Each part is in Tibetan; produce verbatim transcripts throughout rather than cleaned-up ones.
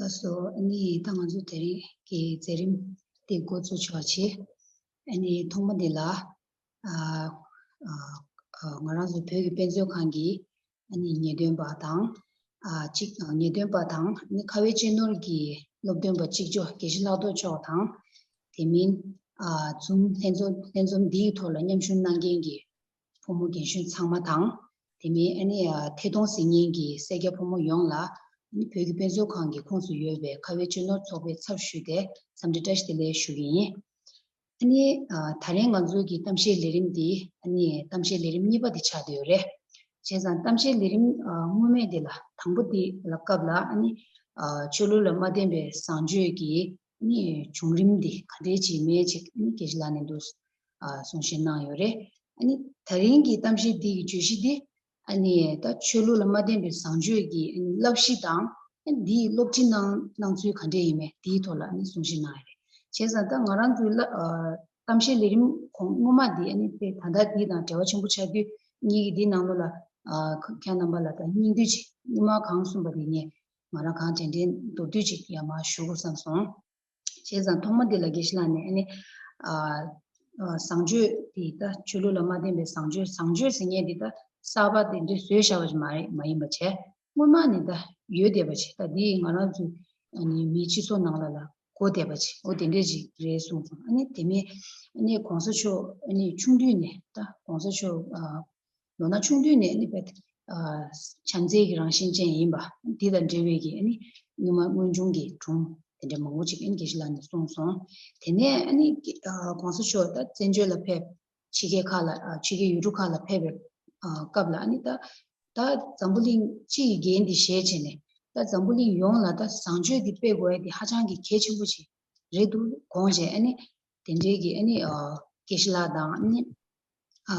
ལགས་སོ། ཨ་ནི་ད་ང་ཚོ་དེ་རིང་གི་མཛད་རིམ་དེ་འགོ་བཙུགས་ཆོག་བྱེད། ཨ་ནི་ཐོག་མ་དེ་ལ། ཨ་ཨ་ཨ་ང་རང་ཚོ་བོད་ཀྱི་དཔེ་མཛོད་ཁང་གི་ཨ་ནི་ངེས་སྟོན་པ་དང་། ཨ་གཅིག་ཨ་ངེས་སྟོན་པ་དང་། ཨ་ནི་ཁ་བའི་གཅེས་ནོར་གྱི་སློབ་སྟོན་པ་གཅིག་ལྕོགས་དགེ་བཤེས་ལྷག་རྡོར་མཆོག་དང་། དེ་མིན་ཨ་ཛུམ་ལྷན་འཛོམས་ལྷན་འཛོམས་འདིའི་ཐོག་ལ་མཉམ་ཞུགས་གནང་མཁན་གྱི་ཕོ་མོ་རྒན་གཞོན་ཚང་མ་དང་། དེ་མིན་ཨ་ནི་ཨ་ཐད་གཏོང་གཟིགས་མཁན་གྱི་སེར་སྐྱ་ཕོ་མོ་ཡོངས་ལ། ཨ་ནི་བོད་ཀྱི་དཔེ་མཛོད་ཁང་གི་ཁོངས་སུ་ཡོད་པའི་ཁ་བའི་གཅེས་ནོར་ཚོགས་པའི་ཚབ་ཞུས་ཏེ་འཚམས་འདྲི་བཀྲ་ཤིས་བདེ་ལེགས་ཞུ་གི་ཡིན། ཨ་ནི་ཨ་ད་རིང་ང་ཚོའི་གི་གཏམ་བཤད་ལས་རིམ་འདི་ཨ་ནི་གཏམ་བཤད་ལས་རིམ་གཉིས་པ་འདི་ཆགས་བསྡད་ཡོད་རེད། བྱས་ཙང་གཏམ་བཤད་ལས་རིམ་ཨ་སྔོན་མའི་འདི་ལ་དང་པོ་འདི་ལ་སྐབས་ལ་ཨ་ནི་ཨ་ཆོས་ལུགས་ལ་མ་བརྟེན་པའི་བཟང་སྤྱོད་ཀྱི་ཨ་ནི་བྱུང་རིམ་འདི་ག་འདྲའི་ཅིག་མེད་ཅིག་ཨ་ནི་དགེ་བཤེས་ལགས་ནས་འདུག་ཨ་གསུང་བཤད་གནང་ཡོད་རེད། ཨ་ནི་ད་རིང་གི་གཏམ་བཤད་འདི་གི་བརྗོད་གཞི་འདི་ཨ་ནི་ད་ཆོས་ལུགས་ལ་མ་བརྟེན་པའི་བཟང་སྤྱོད་ཀྱི་ཨ་ནི་བསླབ་གཞི་དང་། ཨ་ནི་འདིའི་སློབ་ཁྲིད་གནང་གནང་ཚུལ་ག་འདྲས་ཡིན་མིན་འདིའི་ཐོག་ལ་ཨ་ནི་གསུང་བཤད་གནང་ཡོད་རེད། བྱས་ཙང་ད་ང་རང་ཚོའི་བསླབ་ཨ་གཏམ་བཤད་ལས་རིམ་གོང་སྔོན་མ་འདི་ཨ་ནི་དཔེ་ད་ལྟ་འདི་དང་འབྲེལ་བ་ཆེན་པོ་ཆགས་དུས། ངེད་ཀྱི་འདིའི་ནང་ལོགས་ལ་ཨ་ཁ་ཁྱེད་རྣམ་པ་ལ་ད་སྙིང་བསྡུས་ཅིག་སྔོན་མ་གང་གསུངས་པ་དེ་ངས་ང་རང་གང་དྲན་དྲན་མདོར་བསྡུས་ཅིག་ཡར་མར་ཞུ་དགོས་བསམ་སོང་། བྱས་ཙང་ཐོག་མ་འདི་ལ་དགེ་བཤེས་ལགས་ནས་ཨ་ནི་ཨ་ཨ་བཟང་སྤྱོད་འདི་ད་ཆོས་ལུགས་ལ་མ་བརྟེན་པའི་བཟང་སྤྱོད། བཟང་སྤྱོད་ཟེར་མཁན་འདི་ད་གསར་པ་དེ་འདྲའི་བཟོས་བཞག་པ་ཞིག་མ་རེད། མ་ཡིན་པ་བྱས། སྔོན་མ་ནས་ད་ཡོད་བསྡད་པ་ཅིག་ད་འདི་ང་རང་ཚོའི་ཨ་ནི་མིའི་སྤྱི་ཚོགས་ནང་ལ་ལ་གོ་བསྡད་པ་ཅིག་འོ་དེ་འདྲས་ཅིག་རེད་གསུངས་སོང་། ཨ་ནི་དེ་མིན་ཨ་ནི་གོང་ས་མཆོག་ཨ་ནི་ཆུང་དུས་ནས་ད་གོང་ས་མཆོག་ཨ་ལོ་ན་ཆུང་དུས་ནས་ཨ་ནི་དཔེ་ཨ་བྱམས་བརྩེ་གི་རང་བཞིན་ཅན་ཡིན་པ་འདི་དང་འབྲེལ་བའི་གི་ཨ་ནི་སྔོན་མ་སྔོན་བྱུང་གི་སྒྲུང་དེ་འདྲ་མང་པོ་ཅིག་ཨ་ནི་དགེ་བཤེས་ལགས་ནས་གསུངས་སོང་། དེ་ནས་ཨ་ནི་ཨ་གོང་ས་མཆོག་ད་བཙན་བྱོལ་ལ་ཕེབས། ཕྱི་རྒྱལ་ཁག་ལ་ཨ་ཕྱི་རྒྱལ་ཡུལ་གྲུ་ཁག་ལ་ཕེབས་པའི་ཨ་སྐབས་ལ་ཨ་ནི་ད་ད་འཛམ་བུ་གླིང་སྤྱི་ཡི་འགན་འདི་བཞེས་བྱས་ནས། ད་འཛམ་བུ་གླིང་ཡོངས་ལ་ད་བཟང་སྤྱོད་འདི་སྤེལ་དགོས་ཡ་འདི་ཧ་ཅང་གི་གལ་ཆེན་པོ་ཅིག་རེད་འདུག་དགོངས་བྱས། ཨ་ནི་དེ་འདྲའི་གི་ཨ་ནི་ཨ་དགེ་བཤེས་ལགས་དང་། ཨ་ནི་ཨ་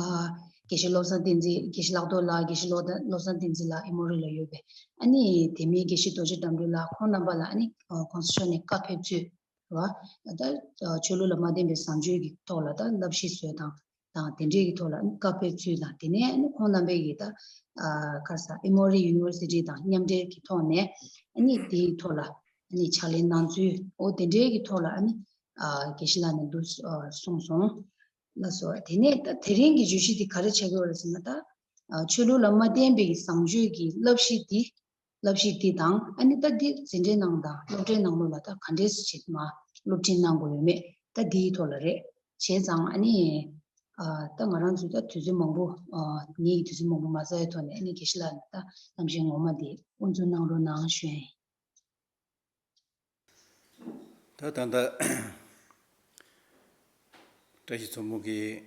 དགེ་བཤེས་བློ་བཟང་བསྟན་འཛིན། དགེ་བཤེས་ལྷག་རྡོར་ལགས། དགེ་བཤེས་བློ་བློ་བཟང་བསྟན་འཛིན་ལགས་ཨེ་མོ་རི་ལ་ཡོད་པའི། ཨ་ནི་དེ་མིན་དགེ་བཤེས་རྡོ་རྗེ་དགྲ་འདུལ་ལགས། ཁོང་རྣམ་པ་ལ་ཨ་ནི་ཨ་གོང་ས་མཆོག་ནས་བཀའ་ཕེབས་ཚུལ། རེད་བ། ད་ཆོས་ལུགས་ལ་མ་བརྟེན་པའི་བཟང་སྤྱོད་ཀྱི་ཐོག་ལ་ད་བསླབ་གཞི་བཟོས་དང་དང་དེ་འདྲའི་གི་ཐོག་ལ་བཀའ་ཕེབས་ཚུལ་དང་། དེ་ནས་ཁོང་རྣམ་པའི་གི་ད་ཨ་ག་རེ་ཟེར་ཨེ་མོ་རི་ཡུ་ནི་ཝར་སི་ཊི་དང་མཉམ་འབྲེལ་གྱི་ཐོག་ནས་ཨ་ནི་དེའི་ཐོག་ལ་ཨ་ནི་ཕྱག་ལས་གནང་ཚུལ། འོ་དེ་འདྲའི་གི་ཐོག་ལ་ཨ་ནི་ཨ་དགེ་བཤེས་ལགས་ནས་འདུག་ཨ་གསུངས་སོང་། ལགས་སོ། དེ་ནས་ད་དེ་རིང་གི་བརྗོད་གཞི་འདི་ག་རེ་ཆགས་ཀྱི་ཡོད་རེད་ཟེར་ན། ད་ཨ་ཆོས་ལུགས་ལ་མ་བརྟེན་པའི་བཟང་སྤྱོད་ཀྱི་བསླབ་གཞི་འདི། བསླབ་གཞི་འདི་དང་ཨ་ནི་ད་འདི་འཛིན་གྲྭའི་ནང་དང་སློབ་གྲྭའི་ནང་ལོགས་ལ་ད་ག་འདྲས་ཅིག་མ་སློབ་ཁྲིད་གནང་དགོས་ཡོད་མེད་ད་འདིའི་ཐོག་ལ་རེད། བྱས་ཙང་ཨ་ནི་ཨ་ད་ང་རང་ཚོས་ད་དུས་ཚོད་མང་པོ་ཨ་ངེད་ཀྱིས་དུས་ཚོད་མང་པོ་མ་ཟ་བའི་ཐོག་ནས་ཨ་ནི་དགེ་བཤེས་ལགས་ནས་ད་གཏམ་བཤད་ངོ་མ་འདི་དབུ་འཛུགས་གནང་རོགས་གནང་ཞུ་ཡ་ཡིན། ད་ད་ལྟ་བཀྲ་ཤིས་མཚོ་མོ་གིས་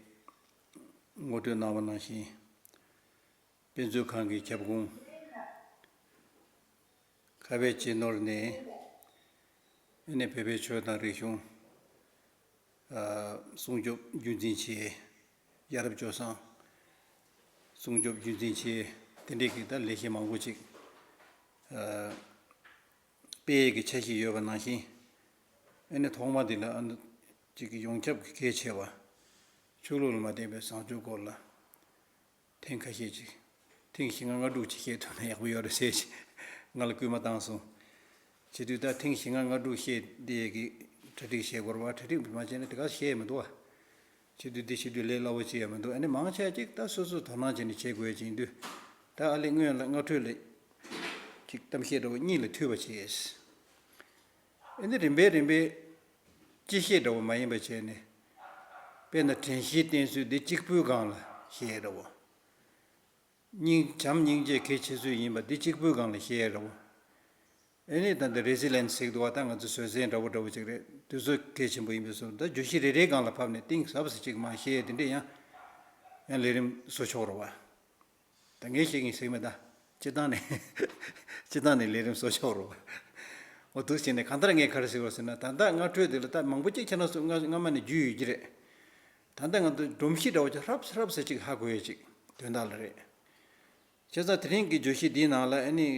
ངོ་སྤྲོད་གནང་བ་ནང་བཞིན། དཔེ་མཛོད་ཁང་གི་ཁྱབ་ཁོངས་ཁ་བའི་གཅེས་ནོར་ནས་ཨ་ནི་བོད་པའི་ཆོས་དང་རིག་གཞུང་། སྲུང་སྐྱོབ་རྒྱུན་འཛིན་ཆེད། ཡ་རབས་སྤྱོད་བཟང་སྲུང་སྐྱོབ་རྒྱུན་འཛིན་ཆེད། དེ་འདྲའི་གི་ད་ལས་གཞི་མང་པོ་ཅིག་སྤེལ་ཡས་ཀྱི་འཆར་གཞི་ཡོད་པ་ནང་བཞིན། ཨ་ནི་ཐོག་མ་འདི་ལ་ཨ་ནི་གཅིག་གི་ཡོངས་ཁྱབ་ཀྱི་གལ་ཆེ་བ། ཆོས་ལུགས་ལ་མ་བརྟེན་པའི་བཟང་སྤྱོད་སྐོར་ལ་ཐེངས་ཁ་ཤས་ཅིག་ཐེངས་བཞི་ལྔ་ལྔ་དྲུག་ཅིག་བཤད་ཐུབ་ན་ཡག་པོ་ཡོད་རེད་ཟེར་ཅིག་ང་ལ་སྐུལ་མ་བཏང་སོང་། བྱེད་དུས་ད་ཐེངས་བཞི་ལྔ་ལྔ་དྲུག་བཤད་བསྡད་ཀྱི་གྲ་སྒྲིག་བྱེད་དགོས་རེད་བ། གྲ་སྒྲིག་མ་བྱས་ན་དེ་ག་བཤད་མི་འདུག་བ། བྱེད་དུས་འདི་བྱེད་དུས་ལས་སླ་བོ་ཅིག་ཡང་མི་འདུག་ཨ་ནི་མང་ཆེ་ཅིག་ད་སོ་སོས་དོ་སྣང་བྱས་ནས་བྱེད་དགོས་ཀྱི་ཡིན་དུས། ད་ཨ་ལས་སྔོན་ལ་སྔ་འཕྲོས་ལ་ཅིག་གཏམ་བཤད་འདྲ་བོ་གཉིས་ལ་མཐུད་པ་བྱས། ཨ་ནི་རིམ་པས་རིམ་པས་སྤྱི་བཤད་འདྲ་བོ་མ་ཡིན་པ་བྱས་ནས། དཔེར་ན་དྲན་ཤེས་བསྟེན་ཚུལ་འདི་གཅིག་པུའི་སྒང་ལ་བཤད་འདྲ་བོ། སྙིང་བྱམས་སྙིང་རྗེ་གལ་ཆེ་ཤོས་ཡིན་པ་འདི་གཅིག་པུའི་སྒང་ལ་བཤད་འདྲ་བོ། ཨ་ནི་ད་འདི་རེ་སི་ལི་ཡན་སི་ཟེར་གི་འདུག་བ། ད་ང་ཚོ་བཟོད་བསྲན་འདྲ་བོ་འདྲ་བོ་ཅིག་རེད། དེ་ཚོ་གལ་ཆེན་པོ་ཡིན་པའི་བཟོ། ད་བརྗོད་གཞི་རེ་རེའི་སྒང་ལ་ཕབ་ནས་གཏིང་ཟབ་ཟེར་ཅིག་མ་བཤད་དེ་འདྲས་ཡང་ཡང་ལས་རིམ་བཟོ་ཆོག་རེད་བ། ད་ངས་བཤད་ཀྱིན་ཟེར་གི་མེད་ད། སྤྱི་བཏང་ནས་སྤྱི་བཏང་ནས་ལས་རིམ་བཟོ་ཆོག་རེད་བ། འོ་འདུག་བྱས་ནས་གང་ལྟར་ངས་ག་རེ་ཟེར་བ་ཟེར་ན། ད་ལྟ་སྔ་འཕྲོས་དེ་ལ་ད་མང་པོ་ཅིག་ཁྱེད་རང་ཚོ་སྔ་སྔ་མ་ནས་རྒྱུས་ཡོད་ཀྱི་རེད། ད་ལྟ་ང་ཚོ་སྒྲོམ་གཞི་འདྲ་བོ་ཅིག་ཧྲབ་ཧྲབ་ཟེར་ཅིག་ཧ་གོ་ཡོད་ཅིག་དོན་དག་ལ་རེད། བྱས་ཙང་དེ་རིང་གི་བརྗོད་གཞི་འདིའི་ནང་ལ་ཨ་ནི་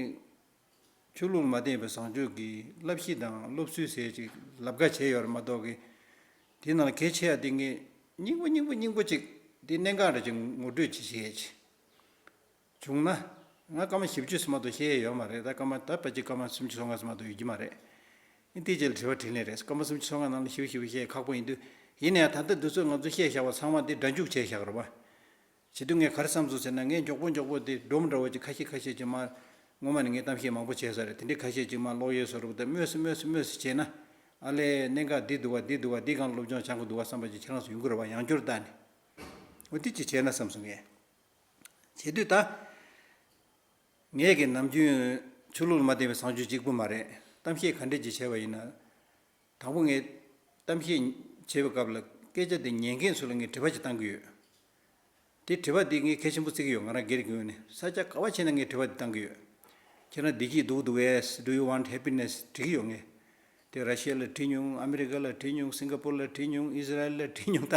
ཆོས་ལུགས་ལ་མ་བརྟེན་པའི་བཟང་སྤྱོད་ཀྱི་བསླབ་གཞི་དང་སློབ་ཚུལ་ཟེར་ཅིག་ལབ་ཀ་བྱས་ཡོད་རེད་མ་གཏོགས་ཀྱི། དེའི་ནང་ལ་གལ་ཆེ་ཡ་དེ་ངས་སྙིང་པོ་སྙིང་པོ་སྙིང་པོ་ཅིག་དེ་གནད་འགག་འདྲ་ཅིག་ངོ་སྤྲོད་ཅིག་བྱེད་ཅིག་བྱུང་ན། ང་སྐར་མ་བཞི་བཅུ་ཙམ་མ་གཏོགས་བཤད་ཡས་ཡོད་མ་རེད། ད་སྐར་མ་ད་ཕལ་ཆེར་སྐར་མ་སུམ་ཅུ་སོ་ལྔ་ཙམ་མ་གཏོགས་ཡོད་ཀྱི་མ་རེད། ཨིན་དེ་རྗེས་ལ་དྲི་བ་དྲིས་ལན་རེད། སྐར་མ་སུམ་ཅུ་སོ་ལྔ་ནང་ལ་ཞིབ་ཞིབ་བཤད་ཁག་པོ་ཡིན་དུས། ཡིན་ནའང་ད་ལྟ་འདི་ཚོ་ང་ཚོ་བཤད་བཞག་པ་ཚང་མ་འདི་སྒྲ་འཇུག་བྱས་བཞག་རེད་པ། བྱེད་དུས་ངས་ག་རེ་བསམ་སོང་ཟེར་ན། ངས་མགྱོགས་པོ་མགྱོགས་པོ་དེ་སྒྲོམ་འདྲ་བོ་ཅིག་ཁ་ཤས་ཁ་ཤས་ཅིག་མ། སྔོན་མ་ནས་ངས་གཏམ་བཤད་མང་པོ་བྱས་ས་རེད། དེ་འདྲའི་ཁ་ཤས་ཅིག་མ་ཀློག་ཡས་བཟོ་འདྲ་པོ་དང་། སྨོས་སུ་སྨོས་སུ་སྨོས་སུ་བྱས་ན། ཨ་ལས། གནད་འགག་འདི་འདུག་བ། འདི་འདུག་བ། འདི་སྒང་སློབ་སྦྱོང་སྦྱང་དགོས་འདུག་བ་བསམ་པ་ཅིག་ཁྱེད་རང་ཚོ་ཡོང་གི་རེད་པ། ཡང་བསྐྱར་བལྟས་ནས། འོ་འདི་ཅིག་བྱས་ན་བསམ་སོང་ངས། བྱེད་དུས་ད། ངས་ཀྱི་ནམ་རྒྱུན་ཆོས་ལུགས་ལ་མ་བརྟེན་པའི་བཟང་སྤྱོད་གཅིག་པུ་མ་རེད། གཏམ་བཤད་ག་འདྲས་ཅིག་བྱས་པ་ཡིན་ན། དང་པོ་ངས་གཏམ་བཤད་བྱེད་པའི་སྐབས་ལ་སྐད་ཆ་དེ་ཉན་མཁན་ཚོ་ལ་ངས་དྲི་བ་ཅིག་བཏང་གི་ཡོད། དེ་དྲི་བ་དེ་ངས་གལ་ཆེན་པོ་བརྩི་གི་ཡོད། ང་རང་སྒེར་གྱི་ངོས་ནས། ས་ཆ་ག་བ་ཕྱིན་ན་ངས་དྲི་བ་དེ་བཏང་གི་ཡོད། ཁྱེད་རང་བདེ་སྐྱིད་འདུག་འདུག་གས། Do you want happiness? དྲི་གི་ཡོད་ངས། དེ་ར་ཤི་ཡ་ལ་དྲིས་མྱོང་། ཨ་མི་རི་ཀ་ལ་དྲིས་མྱོང་། སིང་ག་པུར་ལ་དྲིས་མྱོང་། ཨི་ཟི་རལ་ལ་དྲིས་མྱོང་། ད་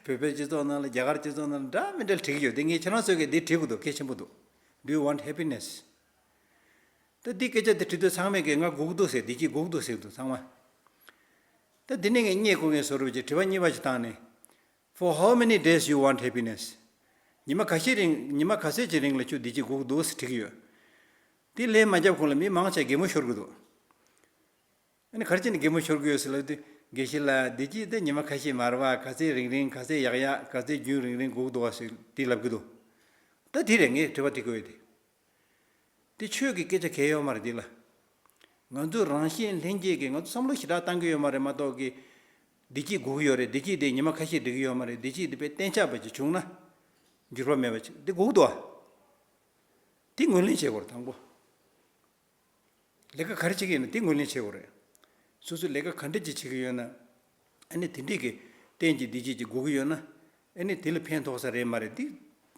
བོད་པའི་སྤྱི་ཚོགས་ནང་ལ། རྒྱ་གར་སྤྱི་ཚོགས་ནང་ལ་འདྲ་མི་འདྲ་དྲི་གི་ཡོད། དེ་ངས་ཁྱེད་རང་ཚོ་གིས་དེ་དྲི་དགོས་འདུག་གལ་ཆེན་པོ་འདུག Do you want happiness? ད་འདི་སྐད་ཆ་དེ་དྲི་དུས་ཚང་མས་ཀྱིས་ང་སྒུག་འདུག་ཟེར། བདེ་སྐྱིད་སྒུག་འདུག་ཟེར་འདུག་ཚང་མ། ད་འདི་ནས་ངས་རྙེད་དགོས་ངེས་བཟོ་འདྲ་བྱས། དྲི་བ་གཉིས་པ་ཞིག་བཏང་ནས། For how many days you want happiness? ཉི་མ་ག་ཤས་རིང་། ཉི་མ་ག་ཚད་ཀྱི་རིང་ལ་ཁྱོད་བདེ་སྐྱིད་སྒུག་འདུག་ཟེར་དྲི་གི་ཡོད། དེ་ལན་མ་བརྒྱབ་གོང་ལ་མི་མང་ཆེ་གད་མོ་ཤོར་གི་འདུག་ཨ་ནི་ག་རེ་བྱས་ནས་གད་མོ་ཤོར་གི་ཡོད་ཟེར་ལབ་དུས། དགེ་བཤེས་ལགས། བདེ་སྐྱིད་དེ་ཉི་མ་ཁ་ཤས་མ་རེད་པ། ག་ཚད་རིང་རིང་། ག་ཚད་ཡག་ཡག། ག་ཚད་རྒྱུན་རིང་རིང་སྒུག་འདུག་བ་ཟེར་དེ་ལབ་གི་འདུག་ད་དེ་རེད་ངས་དྲི་བ་དྲི་དགོས་ཡོད་དེ། དེ་ཆོས་ཀྱི་སྐད་ཆ་གང་ཡང་ཡོད་མ་རེད་དེ་ལ། ང་ཚོ་རང་གཞན་ལྷན་སྐྱེས་ཀྱིས་ང་ཚོ་བསམ་བློ་ཞེ་དྲག་བཏང་གི་ཡོད་མ་རེད་མ་གཏོགས་ཀྱི། བདེ་སྐྱིད་སྒུག་གི་ཡོད་རེད། བདེ་སྐྱིད་དེ་ཉི་མ་ཁ་ཤས་འགྲིག་གི་ཡོད་མ་རེད། བདེ་སྐྱིད་དེ་དཔེ་གཏན་འཇགས་པ་ཅིག་བྱུང་ན། འགྱུར་བ་མེད་པ་ཅིག་དེ་སྒུག་འདུག་བ། དེ་ངོས་ལེན་བྱེད་དགོས་རེད་དང་པོ། ལས་ཀ་ག་རེ་བྱེད་ཀྱི་ཡིན་ན་དེ་ངོས་ལེན་བྱེད་དགོས་རེད། སོ་སོས་ལས་ཀ་ག་འདྲ་ཅིག་བྱེད་ཀྱི་ཡོད་ན། ཨ་ནི་དེ་འདྲས་ཀྱི་གཏན་གྱི་བདེ་སྐྱིད་ཅིག་དགོས་ཀྱི་ཡོད་ན། ཨ་ནི་དེ་ལ་ཕན་ཐོགས་ས་རེད་མ་རེད་དེ།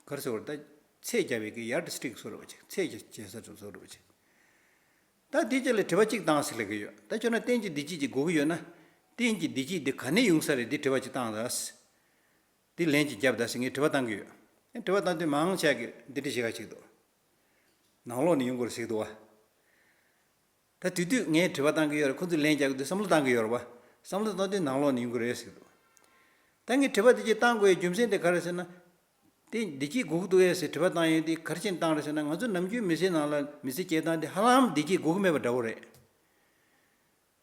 ག་རེ་ཟེར་དགོས་རེད། ད་ཚད་རྒྱབ་པའི་གི་ཡར་ཌི་སི་ཊིག་བཟོ་འདྲ་བ་ཅིག་ཚད་བྱེད་ས་བཟོ་འདྲ་བ་ཅིག་ད་དེ་རྗེས་ལ་དྲི་བ་གཅིག་བཏང་ཟེར་ལབ་ཀྱི་ཡོད། ད་ཁྱོད་རང་གཏན་གྱི་བདེ་སྐྱིད་ཅིག་དགོས་ཀྱི་ཡོད་ན། གཏན་གྱི་བདེ་སྐྱིད་འདི་ག་ནས་ཡོང་ས་རེད། འདི་དྲི་བ་གཅིག་བཏང་ད། འདི་ལན་གཅིག་རྒྱོབ་ད་ཟེར་ངས་དྲི་བ་བཏང་གི་ཡོད། དྲི་བ་བཏང་དུས་མང་ཆེ་གིས་འདི་འདྲ་བྱེད་ཁ་ཅིག་འདུག་ནང་ལོགས་ནས་ཡོང་དགོས་རེད་ཟེར་གྱི་འདུག་བ། ད་དེ་དུས་ངས་དྲི་བ་བཏང་གི་ཡོད་རེད། ཁོ་ཚོས་ལན་རྒྱག་གི་འདུག་བསམ་བློ་བཏང་གི་ཡོད་རེད་བ། བསམ་བློ་བཏང་དུས་ནང་ལོགས་ནས་ཡོང་གི་རེད་ཟེར་གྱི་འདུག་ད་ངས་དྲི་བ་འདི་གཅིག་བཏང་དགོས་ཡའི་རྒྱུ་མཚན་དེ་ག་རེ་ཟེར་ན། དེ་བདེ་སྐྱིད་སྒུག་འདུག་ཨེ་ཟེར་དྲི་བ་བཏང་ཡོད་དེ་ག་རེ་བྱས་ནས་བཏང་རེད་ཟེར་ན། ང་ཚོ་ནམ་རྒྱུན་མི་ཚེ་ནང་ལ་མི་ཚེ་སྐྱེལ་སྟངས་དེ་ཧ་ལམ་བདེ་སྐྱིད་སྒུག་གི་མེད་པ་འདྲ་བོ་རེད།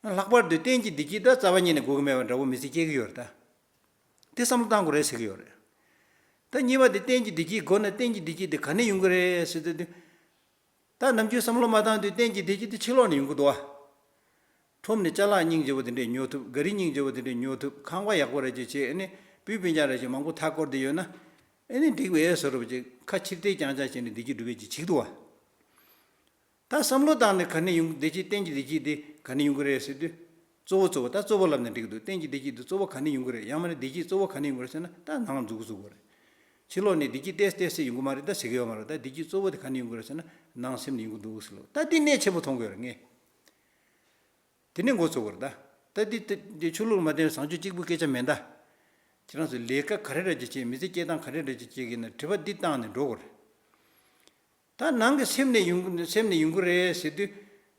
ལྷག་པར་དུ་གཏན་གྱི་བདེ་སྐྱིད་ད་རྩ་བ་ཉིད་ནས་སྒུག་གི་མེད་པ་འདྲ་བོ་མི་ཚེ་སྐྱེལ་གྱི་ཡོད་རེད་ད། དེ་བསམ་བློ་བཏང་དགོས་རེད་ཟེར་གྱི་ཡོད་རེད། ད་གཉིས་པ་དེ་གཏན་གྱི་བདེ་སྐྱིད་དགོས་ན་གཏན་གྱི་བདེ་སྐྱིད་དེ་ག་ནས་ཡོང་གི་རེད་ཟེར་དུས། ད་ནམ་རྒྱུན་བསམ་བློ་མ་བཏང་དུས་གཏན་གྱི་བདེ་སྐྱིད་དེ་ཕྱི་ལོགས་ནས་ཡོང་གི་འདུག་བ། ཁྲོམ་ནས་ཅ་ལག་སྙིང་རྗེ་པོ་དེ་འདྲས་ཉོ་ཐུབ། ག་རི་སྙིང་རྗེ་པོ་དེ་འདྲས་ཉོ་ཐུབ། ཁང་པ་ཡག་པོ་རེ་ཅིག་བྱས། ཨ་ནི་སྤུས་སྤུན་ཀྱག་རེ་ཅིག་མང་པོ་མཐའ་བསྐོར་ཏེ་ཡོད་ན། ཨ་ནི་འགྲིག་པས་བཟོ་འདྲ་བོ་ཅིག་ཁ་ཕྱིར་བལྟས་རྐྱང་རྐྱང་བྱས་ནས་བདེ་སྐྱིད་སྒྲུབ་པའི་ཅིག་བྱེད་ཀྱི་འདུག་བ། ད་བསམ་བློ་བཏང་ནས་ག་ནས་ཡོང་། བདེ་སྐྱིད། གཏན་གྱི་བདེ་སྐྱིད་དེ་ག་ནས་ཡོང་གི་རེད་ཟེར་དུས། གཙོ་བོ་གཙོ་བོ། ད་གཙོ་བོ་ལབ་ན་འགྲིག་གི་འདུག་གཏན་གྱི་བདེ་སྐྱིད་དེ་གཙོ་བོ་ག་ནས་ཡོང་གི་རེད། ཡང་མིན་ན་བདེ་སྐྱིད་གཙོ་བོ་ག་ནས་ཡོང་གི་རེད་ཟེར་ན། ད་ནང་འཛུགས་འཛུགས་དགོས་རེད། ཕྱི་ལོགས་ནས་བདེ་སྐྱིད་ཏོག་ཙམ་ཏོག་ཙམ་ཡོང་གི་མ་རེད་ད་ཟེར་གྱི་ཡོད་མ་རེད། ད་བདེ་སྐྱིད་གཙོ་བོ་དེ་ག་ནས་ཡོང་གི་རེད་ཟེར་ན། ནང་སེམས་ནས་ཡོང་གི་འདུག་ཟེར་ལབ། ད་འདི་གནད་ཆེན་པོ་མཐོང་གི་ཡོད་རེད་ངས། དེ་ནས་འགོ་ཚུགས་དགོས་རེད་ད། ད་འདི་འདི་འདི་ཆོས་ལུགས་མ་བརྟེན་བཟང་སྤྱོད་གཅིག་པུའི་སྐད་ཆ་མིན་ད། ཁྱེད་རང་ཚོས་ལས་ཀ་ག་རེ་འདྲ་ཅིག་བྱེད། མི་ཚེ་སྐྱེལ་སྟངས་ག་རེ་འདྲ་ཅིག་བྱེད་ཀྱི་ཡིན་ན། དྲི་བ་འདི་བཏང་ནས་འགྲོ་དགོས་རེད། ད་ནང་གི་སེམས་ནས་ཡོང་། སེམས་ནས་ཡོང་གི་རེད་ཟེར་དུས།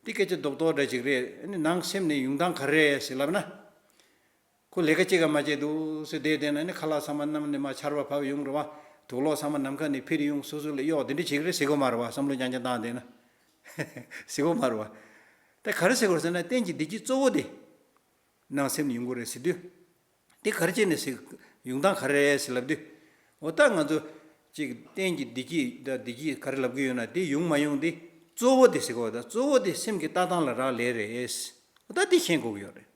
འདི་སྐད་ཆ་རྡོག་རྡོག་འདྲ་ཅིག་རེད། ཨ་ནི་ནང་སེམས་ནས་ཡོང་སྟངས་ག་རེ་རེད་ཟེར་ལབ་ན། ཁོ་ལས་ཀ་གཅིག་ཀ་མ་བྱས་འདུག་ཟེར་བསྡད་བསྡད་ན། ཨ་ནི་ཁ་ལག་ཚང་མ་གནམ་ནས་མར་ཆར་པ་བབས་ཡོང་རེད་བ། དུག་ལོག་ཚང་མ་ནམ་མཁའ་ནས་འཕུར་ཡོང་། སོ་སོ་ལ་གཡོག་དེ་འདྲ་བྱེད་ཀྱི་རེད་ཟེར་དགོས་མ་རེད་བ། བསམ་བློ་རྐྱང་རྐྱང་བཏང་བསྡད་ན། ཟེར་དགོས་མ་རེད་བ། ད་ག་རེ་ཟེར་དགོས་རེད་ཟེར་ན། གཏན་གྱི་བདེ་སྐྱིད་གཙོ་བོ་དེ་ནང་སེམས་ནས་ཡོང་གི་རེད་ཟེར་དུས། དེ་ག་རེ་བྱས་ནས་ཟེར། ཡོང་སྟངས་ག་རེ་རེད་ཟེར་ལབ་དུས། འོ་ད་ང་ཚོ་ཅིག་གཏན་གྱི་བདེ་སྐྱིད་ད་བདེ་སྐྱིད་ག་རེ་ལབ་ཀྱི་ཡོད་ན། དེ་ཡོང་མ་ཡོང་དེ་གཙོ་བོ་དེ་ཟེར་དགོས། ད་གཙོ་བོ་དེ་སེམས་ཀྱི་ལྟ་སྟངས་ལ་རག་ལས་རེད། འོ་ད་དེ་ཤེས་དགོས་ཀྱི་ཡོད་རེད།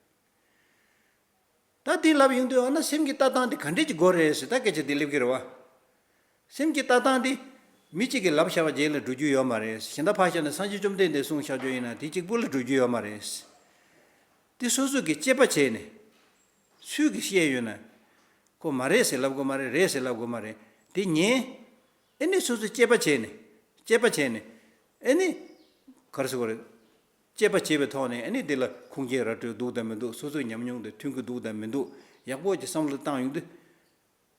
ད་དེ་ལབ་ཡོང་དུས། འོ་ན་སེམས་ཀྱི་ལྟ་སྟངས་དེ་ག་འདྲས་ཅིག་དགོས་རེད་ཟེར། ད་སྐད་ཆ་དེ་སླེབས་ཀྱི་རེད་བ། སེམས་ཀྱི་ལྟ་སྟངས་དེ་མི་གཅིག་གིས་ལབ་བཞག་པ་རྗེས་ལ་འགྲོ་རྒྱུ་ཡོད་མ་རེད། གཞན་དག་ཕར་བཞག་ན་སངས་རྒྱས་བཅོམ་ལྡན་འདས་གསུངས་བཞག་རྒྱུ་ཡིན་ན་དེ་གཅིག་པུ་ལ་འགྲོ་རྒྱུ་ཡོད་མ་རེད། དེ་སོ་སོ་གིས་དཔྱད་པ་བྱས་ནས། ཚུལ་གྱིས་བཤད་ཡོད་ན། ཁོ་མ་རེད་ཟེར་ལབ་དགོས་མ་རེད། རེད་ཟེར་ལབ་དགོས་མ་རེད། དེ་ཉན། ཨེ་ནས་སོ་སོས་དཔྱད་པ་བྱས་ནས། དཔྱད་པ་བྱས་ནས། ཨེ་ནས། ག་རེ་ཟེར་དགོས་རེད། དཔྱད་པ་བྱས་པའི་ཐོག་ནས། ཨེ་ནས་དེ་ལ་ཁུངས་སྐྱེལ་ར་སྤྲོད་འདུག་དང་མི་འདུག་སོ་སོའི་ཉམས་མྱོང་དང་མཐུན་གྱི་འདུག་དང་མི་འདུག་ཡག་པོ་ཅིག་བསམ་བློ་བཏང་ཡོང་དུས།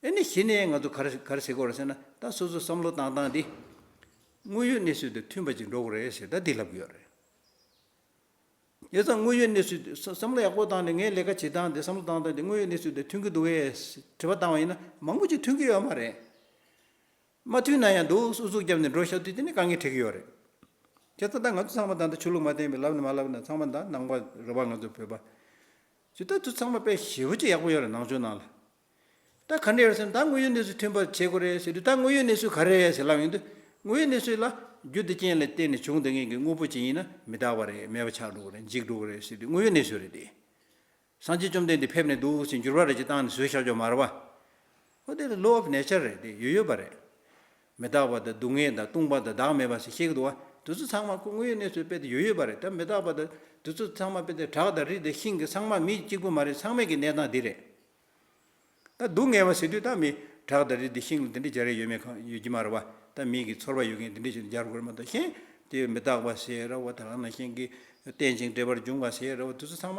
ཨེ་ནས་གཞི་ནས་ང་ཚོ་ག་རེ་ག་རེ་ཟེར་དགོས་རེད་ཟེར་ན། ད་སོ་སོ་བསམ་བློ་བཏང་སྟངས་དེ་དངོས་ཡོད་གནས་ཚུལ་དང་མཐུན་པ་ཅིག་འགྲོ་དགོས་རེད་ཟེར། ད་འདི་ལབ་ཀྱི་ཡོད་རེད། ཡོད་ཙང་དངོས་ཡོད་གནས་ཚུལ་དེ་བསམ་བསམ་བློ་ཡག་པོ་བཏང་ནས། ངའི་ལས་ཀ་བྱེད་སྟངས་དེ། བསམ་བློ་བཏང་སྟངས་དེ་དངོས་ཡོད་གནས་ཚུལ་དང་མཐུན་གྱི་འདུག་གས་དྲི་བ་བཏང་བ་ཡིན་ན། མང་པོ་ཅིག་མཐུན་གྱི་ཡོད་མ་རེད། མ་མཐུན་ན་ཡང་འདུག་ཨུ་ཚུགས་བརྒྱབ་ནས་འགྲོ་ཤག་དུས་དེ་ནི་དཀའ་ངལ་འཕྲད་ཀྱི་ཡོད་རེད། བྱས་ཙང་ད་ང་ཚོ་ཚང་མ་ད་ལྟ་ཆོས་ལུགས་མ་བརྟེན་པའི་ལབ་ནས་མ་ལབ་ན་ཚང་མ་ད་ནང་པ་རེད་པ། ང་ཚོ་བོད་པ་ཇི་ལྟར་དུ་ཚང་མ་དཔེ་ཞེ་པོ་ཅིག་ཡག་པོ་ཡོད་རེད་ནང་ཆོས་ནང་ལ། ད་ག་འདྲ་ཡོད་ཟེར་ན་ད་དངོས་ཡོད་གནས་ཚུལ་མཐུན་པར་བྱེད་དགོས་རེད་ཟེར་དུས་ད་དངོས་ཡོད་གནས་ཚུལ་ག་རེ་རེད་ཟེར་ལབ་ཡོང་དུས་དངོས་ཡོད་གནས་ཚུལ་ལ་རྒྱུ་དེ་རྐྱེན་ལ་བརྟེན་ནས་བྱུང་བསྡད་མཁན་གྱི་དངོས་པོ་ཅིག་ཡིན་ན་མི་རྟག་པ་རེད། མེད་པ་ཆགས་འགྲོ་གི་རེད། འཇིག་འགྲོ་གི་རེད་ཟེར་དུས་དངོས་ཡོད་གནས་ཚུལ་རེད་དེ། སངས་རྒྱས་བཅོམ་ལྡན་འདས་ཕེབས་ནས་འདུག་ཟེར་འགྱུར་བ་རེ་ཅིག་བཏང་ནས་བཟོས་བཞག་ཆོག་མ་རེད་བ། ཨོ་དེ་ལ་law of nature རེད་དེ། ཡོད་ཡོད་པ་རེད། མི་རྟག་པ་དང་སྡུག་བསྔལ་དང་སྟོང་པ་དང་བདག་མེད་པ་ཟེར་བཤད་ཀྱི་འདུག་བ། དེ་ཚོ་ཚང་མ་ཁོ་དངོས་ཡོད་གནས་ཚུལ་དཔེ་དེ་ཡོད་ཡོད་པ་རེད། ད་མི་རྟག་པ་དང་དེ་ཚོ་ཚང་མ་དཔེ་དེ་བྲག་དང་རི་དང་ཤིང་གི་ཚང་མ་མི་གཅིག་པུ་མ་རེད། ཚང་མའི་གི་གནས་སྟངས་འདི་རེད། ད་སྡུག་བསྔལ་བ་ཟེར་དུས་ད་མི་བྲག་དང་རི་དང་ཤིང་ལ་དེ་འདྲ་སྦྱར་ཡ་ཡོད་མེད་གང་ཡོད་ཀྱི་མ་རེད་བ། ད་མི་གི་ཚོར་བ་ཡོད་མཁན་དེ་འདྲ་ཞིག་སྦྱར་དགོས་རེད་མ་གཏོགས་གཞན་དེ་མི་རྟག་པ་ཟེར་ར་བ། ད་ག་ནང་བཞིན་གྱི་རྟེན་ཅིང་འབྲེལ་པར་འབྱུང་བ་ཟེར་ར་བ། དེ་ཚོ་ཚང་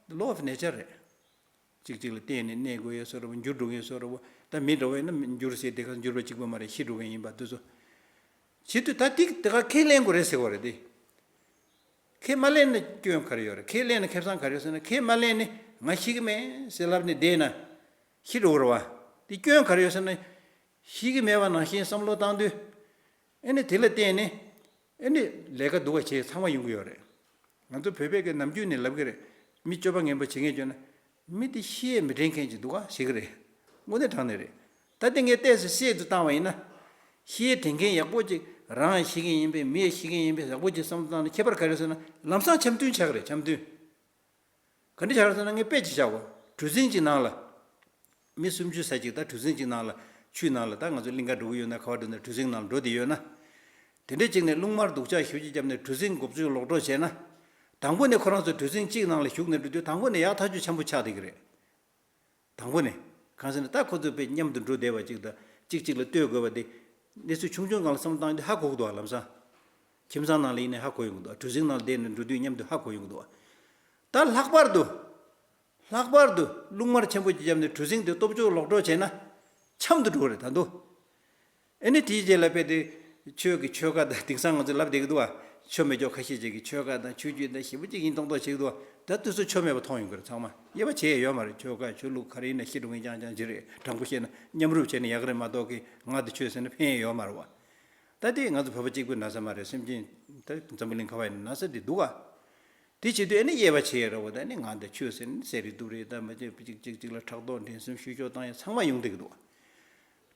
མ་law of nature རེད། གཅིག་གཅིག་ལ་བརྟེན་ནས་གནས་དགོས་ཡ་བཟོ་འདྲ་བོ། འགྱུར་འགྲོ་མཁན་བཟོ་འདྲ་བོ། ད་མི་འདྲ་བོ་ཡིན་ན་འགྱུར་ཟེར་དེ་ག་འགྱུར་བ་གཅིག་པ་མ་རེད། ཤི་འགྲོ་མཁན་ཡིན་པ་དེ་ཚོ། བྱེད་དུས་ད་ཏིག་དེ་ག་ཁས་ལེན་དགོས་རེད་ཟེར་བ་རེད་དེ། ཁས་མ་ལེན་ན་སྐྱོན་ག་རེ་ཡོད་རེད། ཁས་ལེན་ན་ཁེ་བཟང་ག་རེ་ཡོད་ཟེར་ན། ཁས་མ་ལེན་ནས་ང་ཤི་གི་མེད་ཟེར་ལབ་ནས་བསྡད་ན་ཤི་འགྲོ་གི་རེད་བ། དེ་སྐྱོན་ག་རེ་ཡོད་ཟེར་ན། ཤི་གི་མེད་པ་ནང་བཞིན་བསམ་བློ་བཏང་དུས། ཨེ་ནི་དེ་ལ་བརྟེན་ནས་ཨེ་ནི་ལས་ཀ་སྡུག་པ་བྱས་ཚང་མ་ཡོང་གི་ཡོད་རེད། ང་ཚོ་བོད་པས་ཀྱི་ནམ་རྒྱུན་ནས་ལབ་གི་རེད། མི་སྤྱོད་པ་ངན་པ་བྱེད་མཁན་བྱུང་ན་མི་དེ་ཤི་ཡས་མི་དྲན་མཁན་ཅིག་འདུག་ག་ཟེར་གི་རེད། དངོས་གནས་དྲང་གནས་རེད། ད་དེ་ངས་ཏོག་ཙམ་བཤད་དུ་བཏང་བ་ཡིན་ན། ཤི་ཡས་དྲན་མཁན་ཡག་པོ་ཅིག་རང་ཤི་མཁན་ཡིན་པས་མི་ཤི་མཁན་ཡིན་པས་ཡག་པོ་ཅིག་བསམ་བློ་བཏང་ན་ཁྱད་པར་ག་རེ་ཟེར་ན་ལམ་སང་འཆམ་མཐུན་ཆགས་གི་རེད། འཆམ་མཐུན། ག་འདྲ་ཆགས་ཟེར་ན་ངས་དཔེ་ཅིག་བཞག་གོ། གྲུ་གཟིངས་ཅིག་ནང་ལ། མི་སུམ་ཅུ་ཙམ་ཅིག་ད་གྲུ་གཟིངས་ཅིག་ནང་ལ། ཆུའི་ནང་ལ། ད་ང་ཚོ་གླིང་ག་འགྲོ་གི་ཡོད་ན་ག་པར་འགྲོ་ན་གྲུ་གཟིངས་ནང་ལ་འགྲོ་བསྡད་ཡོད་ན། དེ་འདྲས་ཅིག་ནས་རླུང་དམར་སྡུག་ཅག་ཞེ་པོ་ཅིག་བརྒྱབ་ནས་གྲུ་གཟིངས་མགོ་བཅོས་ལོག་འགྲོ་བྱས་ན། དང་པོ་ནས་ཁོ་རང་ཚོ་གྲུ་གཟིངས་གཅིག་ནང་ལ་ཞུགས་ནས་འགྲོ་དུས་དང་པོ་ནས་ཡག་ཐག་ཆོད་འཆམ་པོ་ཆགས་བསྡད་ཀྱི་རེད། དང་པོ་ནས། གང་ཟེར་ན་ད་ཁོ་ཚོ་དཔེ་མཉམ་དུ་འགྲོ་བསྡད་པ་ཅིག་དང་གཅིག་གཅིག་ལ་ལྟོས་དགོས་པ་དེ། གནས་ཚུལ་ཆུང་ཆུང་སྒང་ལ་བསམ་བློ་བཏང་དུས་ཧ་གོ་གི་འདུག་བ། ལམ་སང་། ཁྱིམ་ཚང་ནང་ལ་ཡིན་ནའི་ཧ་གོ་ཡོང་གི་འདུག་གྲུ་གཟིངས་ནང་ལ་བསྡད་ནས་འགྲོ་དུས་མཉམ་དུ་ཧ་གོ་ཡོང་གི་འདུག་ད་ལྷག་པར་དུ། ལྷག་པར་དུ་རླུང་དམར་ཆེན་པོ་ཅིག་བརྒྱབ་ནས་གྲུ་གཟིངས་དེ་སྟོབས་འབྱོར་ལོག་འགྲོ་བྱས་ན། འཆམ་དུ་འགྲོ་གི་རེད་ད་དུང་། ཨེ་ནི་དེའི་རྗེས་ལ་དཔེ་དེ། ཆོས་ཀྱི་ཆོལ་ཁ་དང་དེང་སང་ང་ཚོས་ལབ་བསྡད་ཀྱི་འདུག་བ། ཆོ་མེད་ཆོ་ཁ་ཤས་ཅིག་གིས་ཆོལ་ཁ་དང་ཆོས་བརྒྱུད་དང་ཞེ་པོ་ཅིག་ཡིན་མདོག་མདོག་བྱེད་ཀྱི་འདུག་བ། ད་དེ་ཚོ་ཆོ་མེད་པ་མཐོང་ཡོང་གི་རེད་ཚང་མ། དབྱེ་བ་བྱེད་ཡ་ཡོད་མ་རེད། ཆོལ་ཁ་ཆོས་ལུགས་ག་རེ་ཡིན་ན་ཤི་འགྲོ་མཁན་རྐྱང་རྐྱང་ཅིག་རེད། དྲང་པོ་བཤད་ན་མཉམ་རུབ་བྱས་ན་ཡག་གི་རེད་མ་གཏོགས་ཀི་ང་དེ་ཆོས་ཟེར་ན་ཕན་ཡ་ཡོད་མ་རེད་བ། ད་དེ་ང་ཚོ་བོད་པ་གཅིག་པུའི་ན་ཚ་མ་རེད། སེམས་ཅན་ད་འཛམ་བུ་གླིང་ག་པར་ཡིན་ན་ན་ཚ་དེ་འདུག་ག་དེ་བྱེད་དུས་ཨེ་ནི་དབྱེ་བ་ཕྱེ་ཡ་ར་བ། ད་ནི་ང་འདི་ཆོས་ཟེར་ནི་ཟེར་རེད་འདུག་རེད། ད་མ་བྱས་པ་གཅིག་གཅིག་གཅིག་ལ་ཕྲག་དོག་འགྲན་སེམས་བཤུ་གཞོག་བཏང་ཡ་ཚང་མ་ཡོང་བསྡད་ཀྱི་འདུག་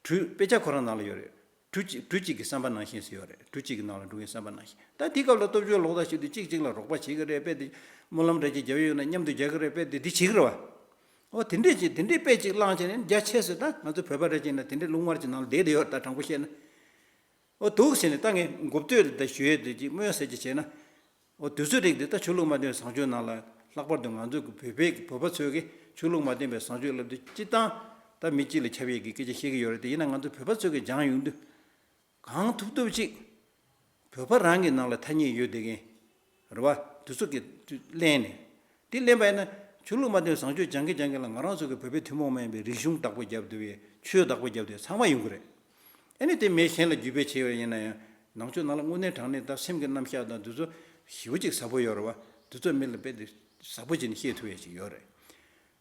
གྲུ་དཔེ་ཆ་ཁོ་རང་ནང་ལ་ཡོད་རེད། གྲུ་གཅིག་གྲུ་གཅིག་གི་བསམ་པ་ནང་བཞིན་ཟེར་ཡོད་རེད། གྲུ་གཅིག་གི་ནང་ལ་འགྲོ་མཁན་བསམ་པ་ནང་བཞིན། ད་དེའི་སྐབས་ལ་སྟོབས་འབྱོར་ལོག་ལྟ་བྱེད་དུས་གཅིག་གཅིག་ལ་རོགས་པ་བྱེད་ཀྱི་རེད་པས། དེ་སྨོན་ལམ་འདྲ་ཅིག་རྒྱབ་ཡོད་ན་མཉམ་དུ་རྒྱག་གི་རེད་པས། དེ་འདི་བྱེད་ཀྱི་རེད་བ། ཨོ་དེ་འདྲས་ཅིག་དེ་འདྲས་དཔེ་གཅིག་བླངས་བྱས་ནས་རྒྱ་ཆེ་ཟེར། ད་ང་ཚོ་བོད་པ་འདྲ་ཅིག་ན་དེ་འདྲས་རླུང་དམར་གྱི་ནང་ལ་བསྡད་དེ་ཡོད་རེད། ད་དྲང་པོ་བཤད་ན། ཨོ་འདུག་ཟེར་ནས་ད་ངས་མགོ་བསྟོད་ལ་ད་ཞུ་ཡས་དེ་ཅིག་སྨོན་ཟེར་གྱི་བྱས་ན། ཨོ་དུས་ཚོད་རིགས་འདི་ད་ཆོས་ལུགས་མ་བསྟེན་བཟང་སྤྱོད་ནང་ལ་ལྷག་པར་དུ་ང་ཚོ་གི་བོད་པའི་བོད་པ་ཚོས་ཀྱི་ཆོས་ལུགས་མ་བསྟེན་པའི་བཟང་སྤྱོད་ལབ་དུས་སྤྱིར་བཏང་ད་མི་གཅིག་ལ་ཁྱབ་ཡས་ཀྱི་སྐད་ཆ་བཤད་ཀྱི་ཡོད་རེད་དེ། ཡིན་ན་ང་ཚོ་བོད་པ་ཚོས་ཀྱི་སྦྱང་ཡོང་དུས་གང་ཐུབ་ཐུབ་ཅིག་བོད་པ་རང་གི་ནང་ལ་ཐ་སྙད་ཡོད་བསྡད་མཁན་རེད་བ། དུས་ཚོད་ཀྱི་ལེན་ནས། དེ་ལེན་པ་ཡིན་ན་ཆོས་ལུགས་མ་བསྟེན་བཟང་སྤྱོད་སྦྱང་གི་སྦྱང་གི་ལ་ང་རང་ཚོ་གི་བོད་པའི་ཐུན་མོང་མ་ཡིན་པའི་རིག་གཞུང་བདག་པོ་རྒྱབ་བསྡད་པའི་ཆོས་བདག་པོ་རྒྱབ་བསྡད་ཚང་མ་ཡོང་གི་རེད། ཨ་ནི་དེ་མི་གཞན་ལ་བརྒྱུད་སྤེལ་བྱས་པ་ཡིན་ན་ཡང་ནང་ཆོས་ནང་ལ་དངོས་གནས་དྲང་གནས་ད་སེམས་ཀྱི་རྣམ་གཞག་དང་དེ་ཚོ་ཞེ་པོ་ཅིག་ཟབ་པོ་ཡོད་རེད་བ། དེ་ཚོ་མི་ལ་དཔེ་དེ་ཟབ་པོ་བྱས་ནས་བཤད་ཐུབ་ཡས་ཅིག་ཡོད་རེད།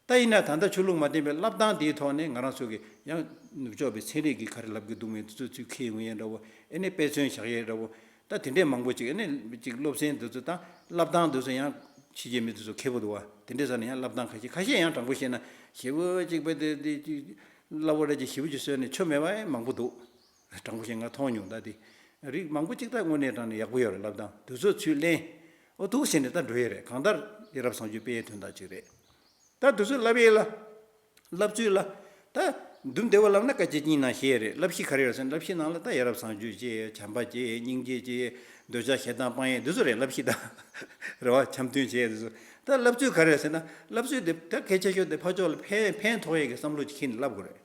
ད་ཡིན་ན་ད་ལྟ་ཆོས་ལུགས་མ་བསྟེན་པའི་བསླབ་སྟངས་དེའི་ཐོག་ནས་ང་རང་ཚོ་གི་ཡང་ནུབ་ཕྱོགས་པའི་ཚན་རིག་གི་ག་རེ་ལབ་ཀྱི་འདུག་མིན་དེ་ཚོ་ཚུར་འཁྱེར་ཡོང་ཡས་འདྲ་བོ། ཨེ་ནས་དཔེ་མཚོན་བཞག་ཡས་འདྲ་བོ། ད་དེ་འདྲའི་མང་པོ་ཅིག་ཨེ་ནས་ཅིག་སློབ་ཚན་དེ་ཚོ་དང་བསླབ་སྟངས་དེ་ཚོ་ཡང་ཕྱི་རྒྱལ་མི་དེ་ཚོ་མཁས་པོ་འདུག་བ། དེ་འདྲའི་ས་ནས་ཡང་བསླབ་སྟངས་ཁ་ཤས་ཁ་ཤས་ཡང་དྲང་པོ་བཤད་ན་ཞེ་པོ་ཅིག་དཔེ་དེ་དེ་ཅིག་སླ་བོ་འདྲ་ཅིག་ཞེ་པོ་ཅིག་བཟོས་ནས་ཆོ་མེད་པ་མང་པོ་འདུག་དྲང་པོ་བཤད་ང་མཐོང་མྱོང་། ད་དེ་རིགས་མང་པོ་ཅིག་ད་དངོས་གནས་དྲང་ནས་ཡག་པོ་ཡོད་རེད། བསླབ་སྟངས་དེ་ཚོ་ཚུར་ལེན། ཨོ་འདུག་བྱས་ནས་ད་འགྲོ་ཡས་རེད། གང་ལྟར་ཡ་རབས་བཟང་སྤྱོད་སྤེལ་ཡས་དོན་དག་ཅིག་རེད། ད་དེ་ཚོ་བསླབ་ཡས་ལ། བསླབ་ཚུལ་ལ། ད་འདུམ་བདེ་བོ་ལབ་ན་སྐད་ཆ་གཉིས་ནང་བཤད་རེད། བསླབ་གཞི་ག་རེ་ཡོད་ཟེར་ན་བསླབ་གཞི་ནང་ལ་ད་ཡ་རབས་བཟང་སྤྱོད་བྱེད། བྱམས་པ་བྱེད། སྙིང་རྗེ་བྱེད། འདོད་ཆགས་ཞེ་སྡང་སྤང་ཡས་འདི་ཚོ་རེད། བསླབ་གཞི་ད་རེད་བ། འཆམ་མཐུན་བྱེད་འདི་ཚོ། ད་བསླབ་ཚུལ་ག་རེ་ཟེར་ན་བསླབ་ཚུལ་དེ་ད་གལ་ཆེ་ཤོས་དེ་ཕར་ཕྱོགས་ལ་ཕན་ཕན་ཐོགས་ཡས་ཀྱི་བསམ་བློ་ཅིག་འཁྱེར་ནས་བསླབ་དགོས་རེད།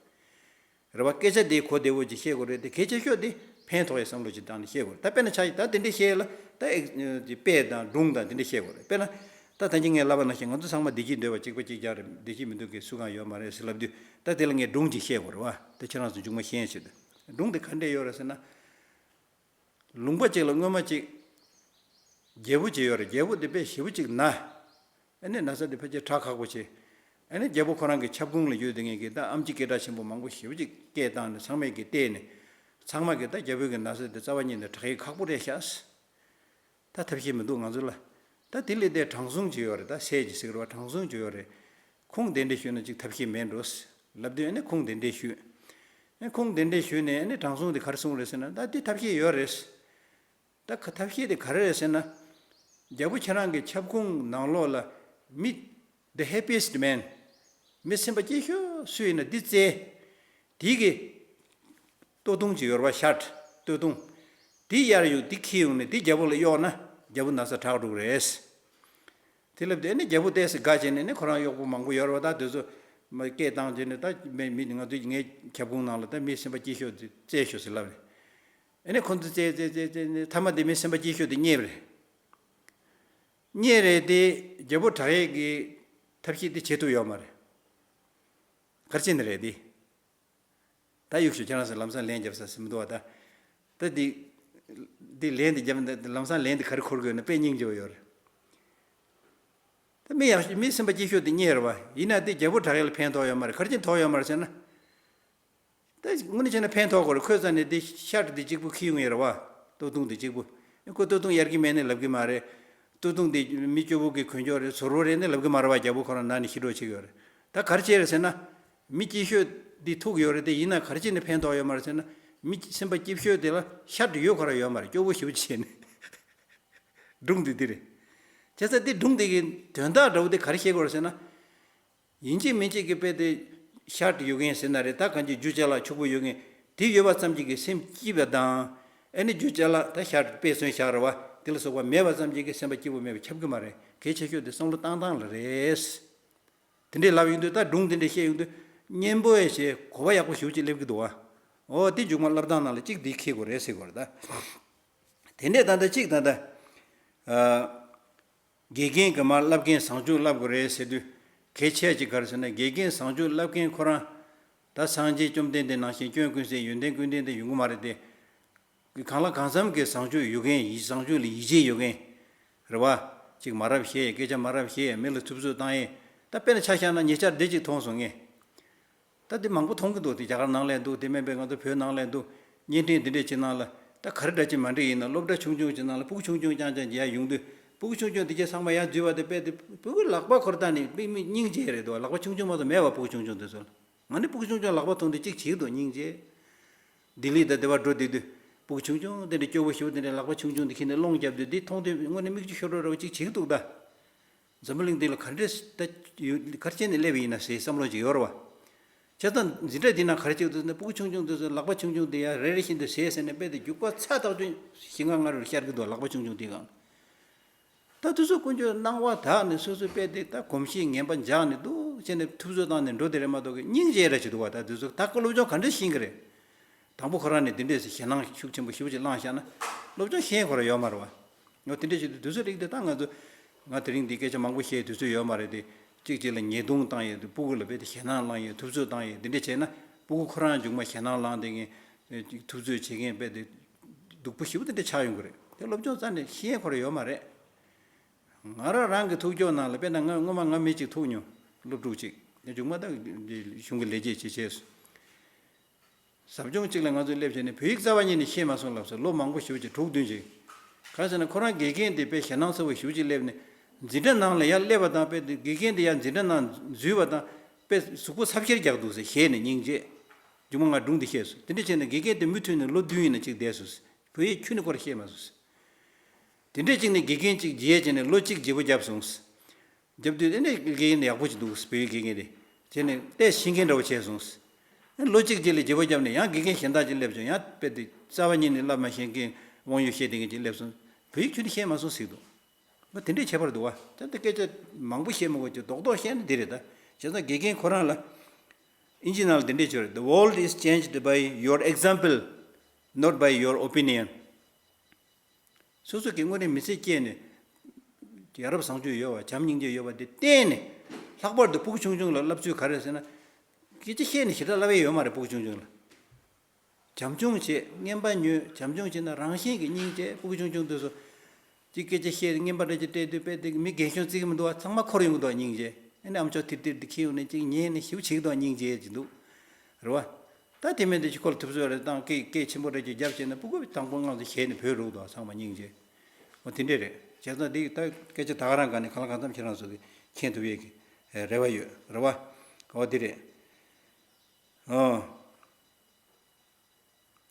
རེད་བ། སྐད་ཆ་དེ་གོ་བདེ་བོ་ཅིག་བཤད་དགོས་རེད་དེ། གལ་ཆེ་ཤོས་དེ་ཕན་ཐོགས་ཡས་བསམ་བློ་ཅིག་བཏང་ནས་བཤད་དགོས་རེད། ད་དཔེར་ན་ཆ་ཡིས་ད་དེ་འདྲས་བཤད་ཡས་ལ་ད་ཨེག་དཔེ་དང་སྒྲུང་དང་དེ་འདྲས་བཤད་དགོས་རེད། དཔེར་ན་ད་ད་གིན་ངས་ལབ་པ་ནང་བཞིན་ང་ཚོ་ཚང་མ་བདེ་སྐྱིད་འདོད་པ་གཅིག་པ་གཅིག་རྐྱང་རེད། བདེ་སྐྱིད་མི་འདོད་མཁན་སུ་གང་ཡོད་མ་རེད་ཟེར་ལབ་དུས་ད་དེ་ལ་ངས་སྒྲུང་ཅིག་བཤད་དགོས་རེད་བ། ད་ཁྱེད་རང་ཚོ་མཇུག་མ་ཤེས་ཆེད་དུ། སྒྲུང་དེ་ག་འདྲས་ཡོད་རེད་ཟེར་ན། ལུང་པ་ཅིག་ལ་སྔོན་མ་ཅིག་རྒྱལ་པོ་ཅིག་ཡོད་རེད། རྒྱལ་པོ་དེ་དཔེ་ཞེ་པོ་ཅིག་ན། ཨ་ནི་ན་ཚ་དེ་ཕལ་ཆེར་དྲག་ཁག་པོ་ཆེ། ཨ་ནི་རྒྱལ་པོ་ཁོ་རང་གི་ཁྱབ་ཁོངས་ལ་ཡོད་དེ་ངེད་ཀྱི་ད་ཨེམ་ཆི་སྐད་གྲགས་ཆེན་པོ་མང་པོ་ཞེ་པོ་ཅིག་སྐད་བཏང་ནས་ཚང་མས་ཀྱི་བལྟས་ནས། ཚང་མ་གིས་ད་རྒྱ་བོད་ཀྱི་ན་ཚ་དེ་རྩ་བ་ཉིད་ནས་དྲག་ཡས་ཁག་པོ་རེད་ཤག། ད་ཐབས་ཤེས་མི་འདུག་ང་ཚོ་ལ། ད་དེ་ལས་དེ་དྲང་སྲོང་ཅིག་ཡོད་རེད། ད་སྲས་ཀྱི་ཟེར་བ་དྲང་སྲོང་ཅིག་ཡོད་རེད། ཁོང་གདན་འདྲེན་ཞུས་ན་ཅིག་ཐབས་ཤེས་མེད་འགྲོ་ལབ་དུས། ཨ་ནི་ཁོང་གདན་འདྲེན་ཞུས། ཨ་ཁོང་གདན་འདྲེན་ཞུས་ནས་ཨ་ནི་དྲང་སྲོང་དེ་ག་རེ་གསུངས་རེད་ཟེར་ན། ད་དེ་ཐབས་ཤེས་ཡོད་རེད། ད་ག་ཐབས་ཤེས་དེ་ག་རེ་རེད་ཟེར་ན། རྒྱལ་པོ་ཁྱེད་རང་གི་ཁྱབ་ཁོངས་ནང་ལོགས་ལ་མི། The happiest man. མི་སེམས་པ་སྐྱིད་ཤོས་སུ་ཡིན་ན་འདི་བཙལ། དེ་གི་སྟོད་ཐུང་ཅིག་ཡོད་རེད་པ། ཤརཊ་སྟོད་ཐུང་། དེ་གཡར་ཡོང་། དེ་འཁྱེར་ཡོང་ནས་དེ་རྒྱལ་པོ་ལ་གཡོགས་ན་རྒྱལ་པོ་ན་ཚ་དྲག་འགྲོ་གི་རེད། དེ་ལབ་དུས་ཨ་ནི་རྒྱལ་པོ་ཏོག་ཙམ་དགའ་བྱས་ནས་ནི། ཁོ་རང་གཡོག་པོ་མང་པོ་ཡོད་རེད་པ། ད་དེ་ཚོ་མ་སྐད་བཏང་བྱས་ནས། ད་མི་མི་ང་ཚོའི་ངའི་ཁྱབ་ཁོངས་ནང་ལ་ད་མི་སེམས་པ་སྐྱིད་ཤོས་དེ་བཙལ་ཤོག་ཟེར་ལབ་ནས། ཨ་ནི་ཁོ་ཚོས་བཙལ་བཙལ་བཙལ་བཙལ་ནས་མཐའ་མ་དེ་མི་སེམས་པ་སྐྱིད་ཤོས་དེ་རྙེད་པ་རེད། རྙེད་རེད་དེ། རྒྱལ་པོ་དྲག་ཡས་ཀྱི་ཐབས་ཤེས་དེ་བྱེད་ཐུབ་ཡོད་མ་རེད། ག་རེ་བྱས་ནས་རེད་དེ། ད་གཡུག་ཞོག་ཁྱེད་རང་ཚོས་ལམ་སང་ལན་རྒྱབ་ས་ཟིན་མི་འདུག་པ། ད་ད་འདི་འདི་ལན་འདི་རྒྱབ་ན། ལམ་སང་ལན་འདི་ག་རེ་འཁོར་དགོས་ན་དཔེ་སྙིང་རྗེ་པོ་ཡོད་རེད། ད་མི་ཡག་མི་སེམས་པ་སྐྱིད་ཤོས་དེ་རྙེད་རེད་པ། ཡིན་ན་དེ་རྒྱལ་པོ་དྲག་ཡས་ལ་ཕན་ཐོགས་ཡོད་མ་རེད། ག་རེ་བྱས་ཐོགས་ཡོད་མ་རེད་ཟེར་ན། ད་དངོས་གནས་བྱས་ན་ཕན་ཐོགས་དགོས་རེད། ཁོས་རྩ་ནས་དེ་ཤརཊ་དེ་གཅིག་པུ་འཁྱེར་ཡོང་ཡས་རེད་པ། སྟོད་ཐུང་དེ་གཅིག་པུ། ཁོ་སྟོད་ཐུང་གཡར་གྱི་མེད་ནས་ལབ་གི་མ་རེད། སྟོད་ཐུང་དེ་མི་སྐྱོ་པོ་གི་གོན་ཆས་རེད། ཟུར་པོ་རེད་ནས་ལབ་གི་མ་རེད་པ། རྒྱལ་པོ་ཁོ་རང་ན་ནས་ཤི་འགྲོ་བྱེད་ཀྱི་ཡོད་རེད། ད་ག་རེ་བྱས་རེད་ཟེར་ན། མི་སྐྱིད་ཤོས་འདི་ཐུག་ཡོད་རེད་དེ། ཡིན་ན་ག་རེ་བྱས་ནས་ཕན་ཐོགས་ཡོད་མ་རེད་ཟེར་ན། མི་སེམས་པ་སྐྱིད་ཤོས་དེ་ལ་ཤརཊ་ཡོད་ཁོ་རང་ཡོད་མ་རེད། སྐྱོ་པོ་ཞེ་པོ་བྱས་ནས། སྒྲུང་འདི་འདི་རེད། བྱས་ཙང་དེ་སྒྲུང་འདི་གི་དོན་དག་འདྲ་པོ་དེ་ག་རེ་བཤད་དགོས་རེད་ཟེར་ན། ཡིན་གཅིག་མིན་གཅིག་གི་དཔེ་དེ་ཤརཊ་ཡོད་མཁན་ཟེར་ན་རེད། ད་གང་ཅི་རྒྱུ་ཅ་ལག་ཕྱུག་པོ་ཡོད་མཁན་དེ་ཡོད་པ་ཙམ་གཅིག་གིས་སེམས་སྐྱིད་པ་དང་། ཨ་ནི་རྒྱུ་ཅ་ལག་ད་ཤརཊ་དཔེ་མཚོན་བཞག་རེད་པ། དེ་ལ་སོགས་པ་མེད་པ་ཙམ་གཅིག་གིས་སེམས་པ་སྐྱིད་པོ་མེད་པ་ཁྱབ་གི་མ་རེད། གལ་ཆེ་ཤོས་དེ་བསམ་བློ་བཏང་སྟངས་ལ་རེད། དེ་འདྲས་ལབ་ཡོང་དུས། ད་སྒྲུང་དེ་འདྲས་བཤད་ཡོང་དུས་སྙན་པོ་ཡ་བྱས། གོ་བ་ཡག་པོ་ཞེ་པོ་ཅིག་སླེབས་ཀྱི་འདུག་པ། འོ་དེ་མཇུག་མ་བསླབ་སྟངས་ནང་ལ་གཅིག་འདི་འཁེལ་དགོས་རེད་ཟེར་དགོས་རེད་ད། དེ་འདྲས་ད་ལྟ་གཅིག་ད་ལྟ། ཨ། དགེ་རྒན་གྱིས་མར་བསླབ་མཁན་བཟང་སྤྱོད་བསླབ་དགོས་རེད་ཟེར་དུས། གལ་ཆེ་ཅིག་ག་རེ་ཟེར་ན། དགེ་རྒན་བཟང་སྤྱོད་བསླབ་མཁན་ཁོ་རང་ད་སངས་རྒྱས་བཅོམ་ལྡན་འདས་ནང་བཞིན་སྐྱོན་ཀུན་ཟད་ཡོན་ཏན་ཀུན་ལྡན་དེ་ཡོང་གི་མ་རེད་དེ། གང་ལ་གང་འཚམ་གྱི་བཟང་སྤྱོད་ཡོད་མཁན། ཡིད་བཟང་སྤྱོད་ལ་ཡིད་ཆེས་ཡོད་མཁན་རེད་པ། ཅིག་མ་རབས་བཤད་ཡས། སྐད་ཆ་མ་རབས་བཤད་ཡས། མི་ལ་ཐུབ་ཚོད་བཏང་ཡས། ད་དཔེར་ན་ཆ་བཞག་ན་ཉེ་ཆར་འདི་ཅིག་མཐོང་སོང་ངས། ད་འདི་མང་པོ་མཐོང་གི་འདུག། དེ་རྒྱ་གར་ནང་ལ་འདུག། དེ་མིན་པའི་ང་ཚོ་བོད་ནང་ལ་འདུག། བརྙན་འཕྲིན་འདི་འདྲས་ཅིག་ནང་ལ་ད་ག་རེ་འདྲ་ཅིག་མ་འདྲ་ཡིན་ན། སློབ་གྲྭ་ཆུང་ཆུང་ཅིག་ནང་ལ་སྤུ་གུ་ཆུང་ཆུང་རྐྱང་རྐྱང་ཅིག་ཡར་ཡོང་དུས། སྤུ་གུ་ཆུང་ཆུང་དེ་གས་ཚང་མ་ཡར་འཛུལ་བ་དེ། དཔེ་དེ་སྤུ་གུ་ལག་པ་ཁོ་རང་ད་ནི་མིག་མིག་སྙིང་རྗེ་རེད་འདུག། ལག་པ་ཆུང་ཆུང་མ་གཏོགས་མེད་པ། སྤུ་གུ་ཆུང་ཆུང་དེ་ཚོ་ལ། ང་ནི་སྤུ་གུ་ཆུང་ཆུང་ལག་པ་མཐོང་དུས་གཅིག་བྱེད་ཀྱི་འདུག། སྙིང་རྗེ། ལྡི་ལི་དང་དེ་པར་འགྲོ་བསྡད་དུས། སྤུ་གུ་ཆུང་ཆུང་དེ་འདྲ་སྐྱོ་པོ་ཞེ་པོ་དེ་འདྲ་ལག་པ་ཆུང་ཆུང་དེ་འཁྱེར་ནས་སློང་བརྒྱབ་དུས། དེ་མཐོང་དུས་དངོས་གནས་མིག་ཆུ་ཤོར་འགྲོ་འགྲོ་གཅིག་བྱེད་ཀྱི་འདུག་ད། འཛམ་བུ་གླིང་འདི་ལ་ག་འདྲས་ད་ཡོད། ག་རེ་བྱས་ནས་སླེབས་པ་ཡིན་ན་ཟེར་བསམ་བློ་ཅིག་ཡོད་རེད་པ། བྱས་ཙང་འཛིན་གྲྭ་འདི་ནང་ག་རེ་བྱེད་ཀྱི་འདུག་ཟེར་ན། སྤུ་གུ་ཆུང་ཆུང་དེ་ཚོ་ལག་པ་ཆུང་ཆུང་དེ་ཡར་རེ་རེ་བཞིན་དུ་ཟས་ཟས་ནས། དཔེ་དེ་རྒྱུག་པ་ཚ་ཐག་ཆོད། ཞེ་ལྔ་ལྔ་རེར་ཤར་གྱི་འདུག། ལག་པ་ཆུང་ཆུང་དེའི་སྒང་། ད་དེ་ཚོ་ཀུན་སྤྱོད་སྣང་བ་དག་ནས། སོ་སོའི་དཔེ་དེ་ད་གོམས་གཤིས་ངན་པ་འཇགས་ནས། འདུག་བྱས་ནས་ཐུབ་ཚོད་བཏང་ནས་འགྲོ་དེ་རེད་མ་གཏོགས་ཀྱི། སྙིང་རྗེ་ར་ཅིག་འདུག་པ། ད་དེ་ཚོ་ད་ཁོ་སློབ་སྦྱོང་ག་འདྲས་ཤེས་ཀྱི་རེད། དང་པོ་ཁོ་རང་ནས་དེ་འདྲས་ཞེད་སྣང་ཤུགས་ཆེན་པོ་ཞེ་པོ་ཅིག་བསླངས་བཞག་ན། སློབ་སྦྱོང་ཤེས་ཁོ་རང་ཡོད་མ་རེད་པ། འོ་དེ་འདྲས་བྱེད་དུས་དེ་ཚོ་རིགས་དེ། ད་ང་ཚོ། ང་དེ་རིང་འདི་སྐད་ཆ་མང་པོ་བཤད་དུས་ཚོད་ཡོད་མ་རེད་དེ། གཅིག་གཅིག་ལ་ཉེས་རྡུང་བཏང་ཡས། སྤུ་གུ་ལ་དཔེ་དེ་ཞེད་སྣང་བསླངས་ཡས། ཐུབ་ཚོད་བཏང་ཡས། དེ་འདྲས་བྱས་ན། སྤུ་གུ་ཁོ་རང་མཇུག་མ་ཞེད་སྣང་བསླངས་དེ། ངས་ཐུབ་ཚོད་བྱེད་མཁན་དཔེ་དེ་སྡུག་པོ་ཞེ་པོ་དེ་འདྲས་ཆགས་ཡོང་གི་རེད། དེ་སློབ་སྦྱོང་རྩ་ནས་ཤེས་ཁོ་རང་ཡོད་མ་རེད། ང་རང་རང་གི་ཐུགས་སྐྱོ་ནང་ལ། དཔེར་ན་ང་སྔོན་མ་ང་མི་གཅིག་ཐུག་མྱོང་། སློབ་ཕྲུག་ཅིག། དེ་མཇུག་མ་ད་གཞུང་གི་ལས་བྱེད་ཅིག་བྱས་སོང་། ཟབ་སྦྱོང་གཅིག་ལ་ང་ཚོ་སླེབས་བྱས་ནས་བོད་ཡིག་རྩ་བ་ཉིད་ནས་ཤེས་མ་སོང་ལབ་སོང་། ལོ་མང་པོ་ཞེ་པོ་ཅིག། དྲུག་བདུན་ཅིག། གང་ཟེར་ན་ཁོ་རང་དགེ་རྒན་དེ་དཔེ་ཞེད་སྣང་ཚ་པོ་ཞེ་པོ་ཅིག་སླེབས་ནས། འཛིན་གྲྭ་ནང་ལ་ཡར་སླེབས་པ་དང་། དཔེ་དེ་དགེ་རྒན་དེ་ཡར་འཛིན་གྲྭ་ནང་འཛུལ་བ་དང་། དཔེ་གཟུགས་པོ་ཚབས་ཆེར་རྒྱག་འདུག་ཟེར། ཞེད་ནས། སྙིང་རྗེ། མཇུག་མ་ང་སྒྲུང་འདི་བཤད་སོང་། དེ་འདྲ་བྱས་ནས་དགེ་རྒན་དེ་མུ་མཐུད་ནས་ལོ་བདུན་ཡིན་ན་གཅིག་བསྡད་སོང་། བོད་ཡིག་ཁྱོན་ནས་ཁོ་རང་ཤེས་མ་སོང་། དེ་འདྲས་ཅིག་ནས་དགེ་རྒན་ཅིག་བརྗེས་བྱས་ནས་ལོ་གཅིག་བརྗེ་པོ་བརྒྱབ་སོང་། རྒྱབ་དུས་ཨེ་ནས་དགེ་རྒན་ཡག་པོ་ཅིག་འདུག། བོད་ཡིག་དགེ་རྒན་དེ། བྱས་ནས་ཏོག་ཙམ་ཤེས་མཁན་འདྲ་བོ་བྱས་སོང་། ཨེ་ལོ་གཅིག་རྗེས་ལ་བརྗེ་པོ་བརྒྱབ་ནས་ཡང་དགེ་རྒན་གཞན་དག་ཅིག་སླེབས་བྱུང་། ཡང་དཔེ་དེ་རྩ་བ་ཉིད་ནས་བསླབ་མ་ཤེས་མཁན། དབང་ཡོད་བཤད་བསྡད་མཁན་ཅིག་སླེབས་སོང་། བོད་ཡིག་ཁྱོན་ནས་ཤེས་མ་སོང་ཟེར་འདུག། ཨ་དེ་འདྲས་ཁྱད་པར་འདུག་པ། ད་ལྟ་སྐད་ཆ་མང་པོ་བཤད་མི་དགོས་ཀྱི། རྡོག་རྡོག་བཤད་ན་འདི་རེད་ད། བྱས་ཙང་དགེ་རྒན་ཁོ་རང་ལ། ཨིན་ཇི་ནང་ལ་འདི་འདྲས་བརྗོད་རེད། The world is changed by your example, not by your opinion. སོ་སོ་གིས་དངོས་གནས་མི་ཚེ་སྐྱེལ་ནས་ཡ་རབས་བཟང་སྤྱོད་ཡོད་པ། བྱམས་སྙིང་རྗེ་ཡོད་པ་དེ་བསྟན་ནས། ལྷག་པར་དུ་སྤུ་གུ་ཆུང་ཆུང་ལ་བསླབ་ཚུལ་ག་རེ་ཟེར་ན། སྐད་ཆ་བཤད་ནས་ཞེ་དྲག་བསླབ་ཡས་ཡོད་མ་རེད། སྤུ་གུ་ཆུང་ཆུང་ལ། བྱམས་སྐྱོང་བྱེད། རྔན་པ་ཉོས། བྱམས་སྐྱོང་བྱེད་ན་རང་བཞིན་གྱིས་སྙིང་རྗེ། སྤུ་གུ་ཆུང་ཆུང་དེ་ཚོ་ཅིག་སྐད་ཆ་བཤད། རྔན་པ་འདྲ་ཅིག་སྤྲད་དུས། དཔེ་དེ་མི་རྒན་གཞོན་བརྩི་གི་མི་འདུག་པ། ཚང་མ་འཁོར་ཡོང་གི་འདུག་པ། སྙིང་རྗེ། ཨ་ནི་ཨ་མཆོག་ཐིར་ཐིར་དེ་འཁྱེར་ཡོང་ནས་ཅིག་ཉན་ནས་ཞེ་པོ་བྱེད་ཀྱི་འདུག་པ། སྙིང་རྗེ་ཅིག་འདུག། རེད་པ། ད་དེ་མིན་དེ་ཅིག་ཁོ་ལ་ཐུབ་ཚོད་རེ་བཏང་། སྐད་སྐད་ཆེན་པོ་རེ་ཅིག་རྒྱབ་བྱས་ན་སྤུ་གུ་དང་པོ་ངང་དུ་ཞེད་ནས་བུད་རུག་དོ། ཚང་མ་སྙིང་རྗེ། འོ་དེ་འདྲས་རེད། བྱས་ཙང་འདི་ད་སྐད་ཆ་ད་ག་རང་ག་ནས་གང་ལ་གང་འཚམ་ཁྱེད་རང་ཚོ་གིས་མཁྱེན་ཐུབ་ཡས་ཀྱི་རེ་བ་ཡོད་རེད་བ། འོ་འདི་རེད། ཨོ།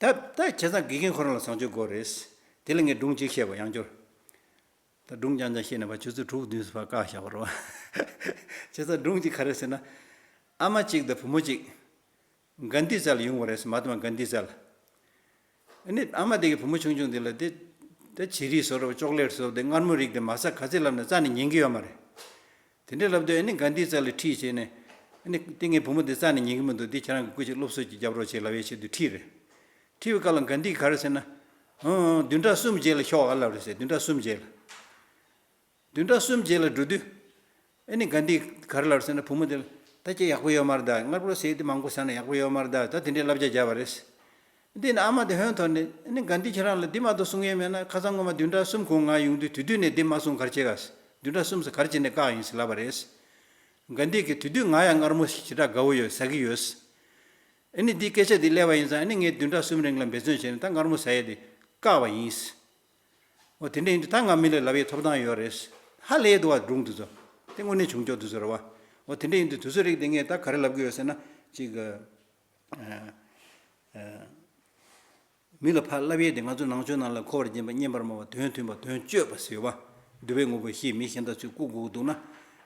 ད་ད་བྱས་ཙང་དགེ་རྒན་ཁོ་རང་ལ་བཟང་སྤྱོད་དགོས་རེད། དེ་ལ་ངས་སྒྲུང་གཅིག་བཤད་པ། ཡང་བསྐྱར། ད་སྒྲུང་རྐྱང་རྐྱང་བཤད་ནས་ཕར་ཆུ་ཚོད་དྲུག་བདུན་ཙམ་ཕར་བཀག་བཞག་པ་རེད་བ། བྱས་ཙང་སྒྲུང་གཅིག་ག་རེ་ཟེར་ན། ཨ་མ་གཅིག་དང་བུ་མོ་གཅིག་གྷན་དྷི་རྩ་ལ་ཡོང་བ་རེད། མ་ཧཱ་ཏྨ་གྷན་དྷི་རྩ་ལ། ཨ་ནི་ཨ་མ་དེ་གི་བུ་མོ་ཆུང་ཆུང་དེ་ལ་དེ་དེ་བྱི་རིལ་བཟོ་རོགས། ཅོག་ལེཊ་བཟོ་རོགས། དེ་མངར་མོ་རིགས་དེ་མ་ཟ་ག་ཚད་ལབ་ན་རྩ་ནས་ཉན་གི་ཡོད་མ་རེད། དེ་འདྲས་ལབ་དུས་ཨ་ནི་གྷན་དྷི་རྩ་ལ་ཁྲིད་བྱས་ནས། ཨ་ནི་དེ་ངའི་བུ་མོ་དེ་རྩ་ནས་ཉན་གི་མི་འདུག། འདི་ཁྱེད་རང་གི་སྐུ་མཁྱེན་སློབ་གསོ་ཅིག་རྒྱབ་རོགས་བྱེད་ལབ་ཡས་ཆེད་དུ་ཁྲིད་རེད། ཁྲིད་པའི་སྐབས་ལ་གྷན་དྷི་ག་རེ་ཟེར་ན། ཨང་ཨང་། བདུན་ཕྲག་གསུམ་རྗེས་ལ་ཤོག་ཨ་ལབ་རེད་ཟེར། བདུན་ཕྲག་གསུམ་རྗེས་ལ། བདུན་ཕྲག་གསུམ་རྗེས་ལ་འགྲོ་དུས། ཨ་ནི་གྷན་དྷི་ག་རེ་ལབ་ཟེར་ན། བུ་མོ་དེ་ལ་ད་ཁྱེད་ཡག་པོ་ཡོད་མ་རེད་ད། མངར་མོ་ཟས་དེ་མང་པོ་ཟ་ན་ཡག་པོ་ཡོད་མ་རེད་ད། ད་དེ་འདྲའི་བསླབ་བྱ་བརྒྱབ་པ་རེད། དེ་ནས་ཨ་མ་དེ་ཧོན་ཐོར་ནས། ཨ་ནི་གྷན་དྷི་ཁྱེད་རང་ལ་འདི་མ་གཏོགས་གསུང་ཡས་མེད་ན། ཁ་སང་སྔོན་མ་བདུན་ཕྲག་གསུམ་གོང་ང་ཡོང་དུས་དེ་དུས་ནས་འདི་མ་གསུང་ག་རེ་བྱེད་ག། བདུན་ཕྲག་གསུམ་ཟེར་ག་རེ་བྱས་ནས་བཀག་ཡིན་ཟེར་ལབ་པ་རེད། གྷན་དྷི་གིས་དེ་དུས་ང་ཡང་མངར་མོ་ཞེ་དྲག་དགའ་བོ་ཡོད། ཟ་གི་ཡོད། ཨ་ནི་འདི་སྐད་ཆ་འདི་སླེབས་པ་ཡིན་ཙང་། ཨ་ནི་ངས་བདུན་ཕྲག་གསུམ་རིང་ལ་འབད་བརྩོན་བྱས་ནས་ད་མངར་མོ་ཟ་ཡས་འདི་བཀག་པ་ཡིན། འོ་དེ་འདྲ་ཡིན་དུས་ད་ང་མི་ལ་ལབ་ཡས་ཐོབ་ཐང་ཡོད་རེད། ཧ་ལས་འདུག་བ། སྒྲུང་དེ་ཚོ་དེ་དངོས་གནས་བྱུང་ཆོག་དེ་ཚོ་རེད་བ། འོ་དེ་འདྲ་ཡིན་དུས་དེ་ཚོ་རིགས་དེ་ངས་ད་ག་རེ་ལབ་གི་ཡོད་ཟེར་ན། ཅིག་ཨ་ཨ་མི་ལ་ཕར་ལབ་ཡས་དེ། ང་ཚོ་ནང་ཆོས་ནང་ལ་འཁོར་བར་སྦྱིན་པ། སྙན་པར་སྨྲ་བ། དོན་མཐུན་པ། དོན་སྤྱོད་པ་ཟེར་ཡོད་བ། འདུལ་བའི་དངོས་པོ་བཞི་མི་གཞན་དག་ཚུལ་བཀུག་དགོས་འདུག་ན།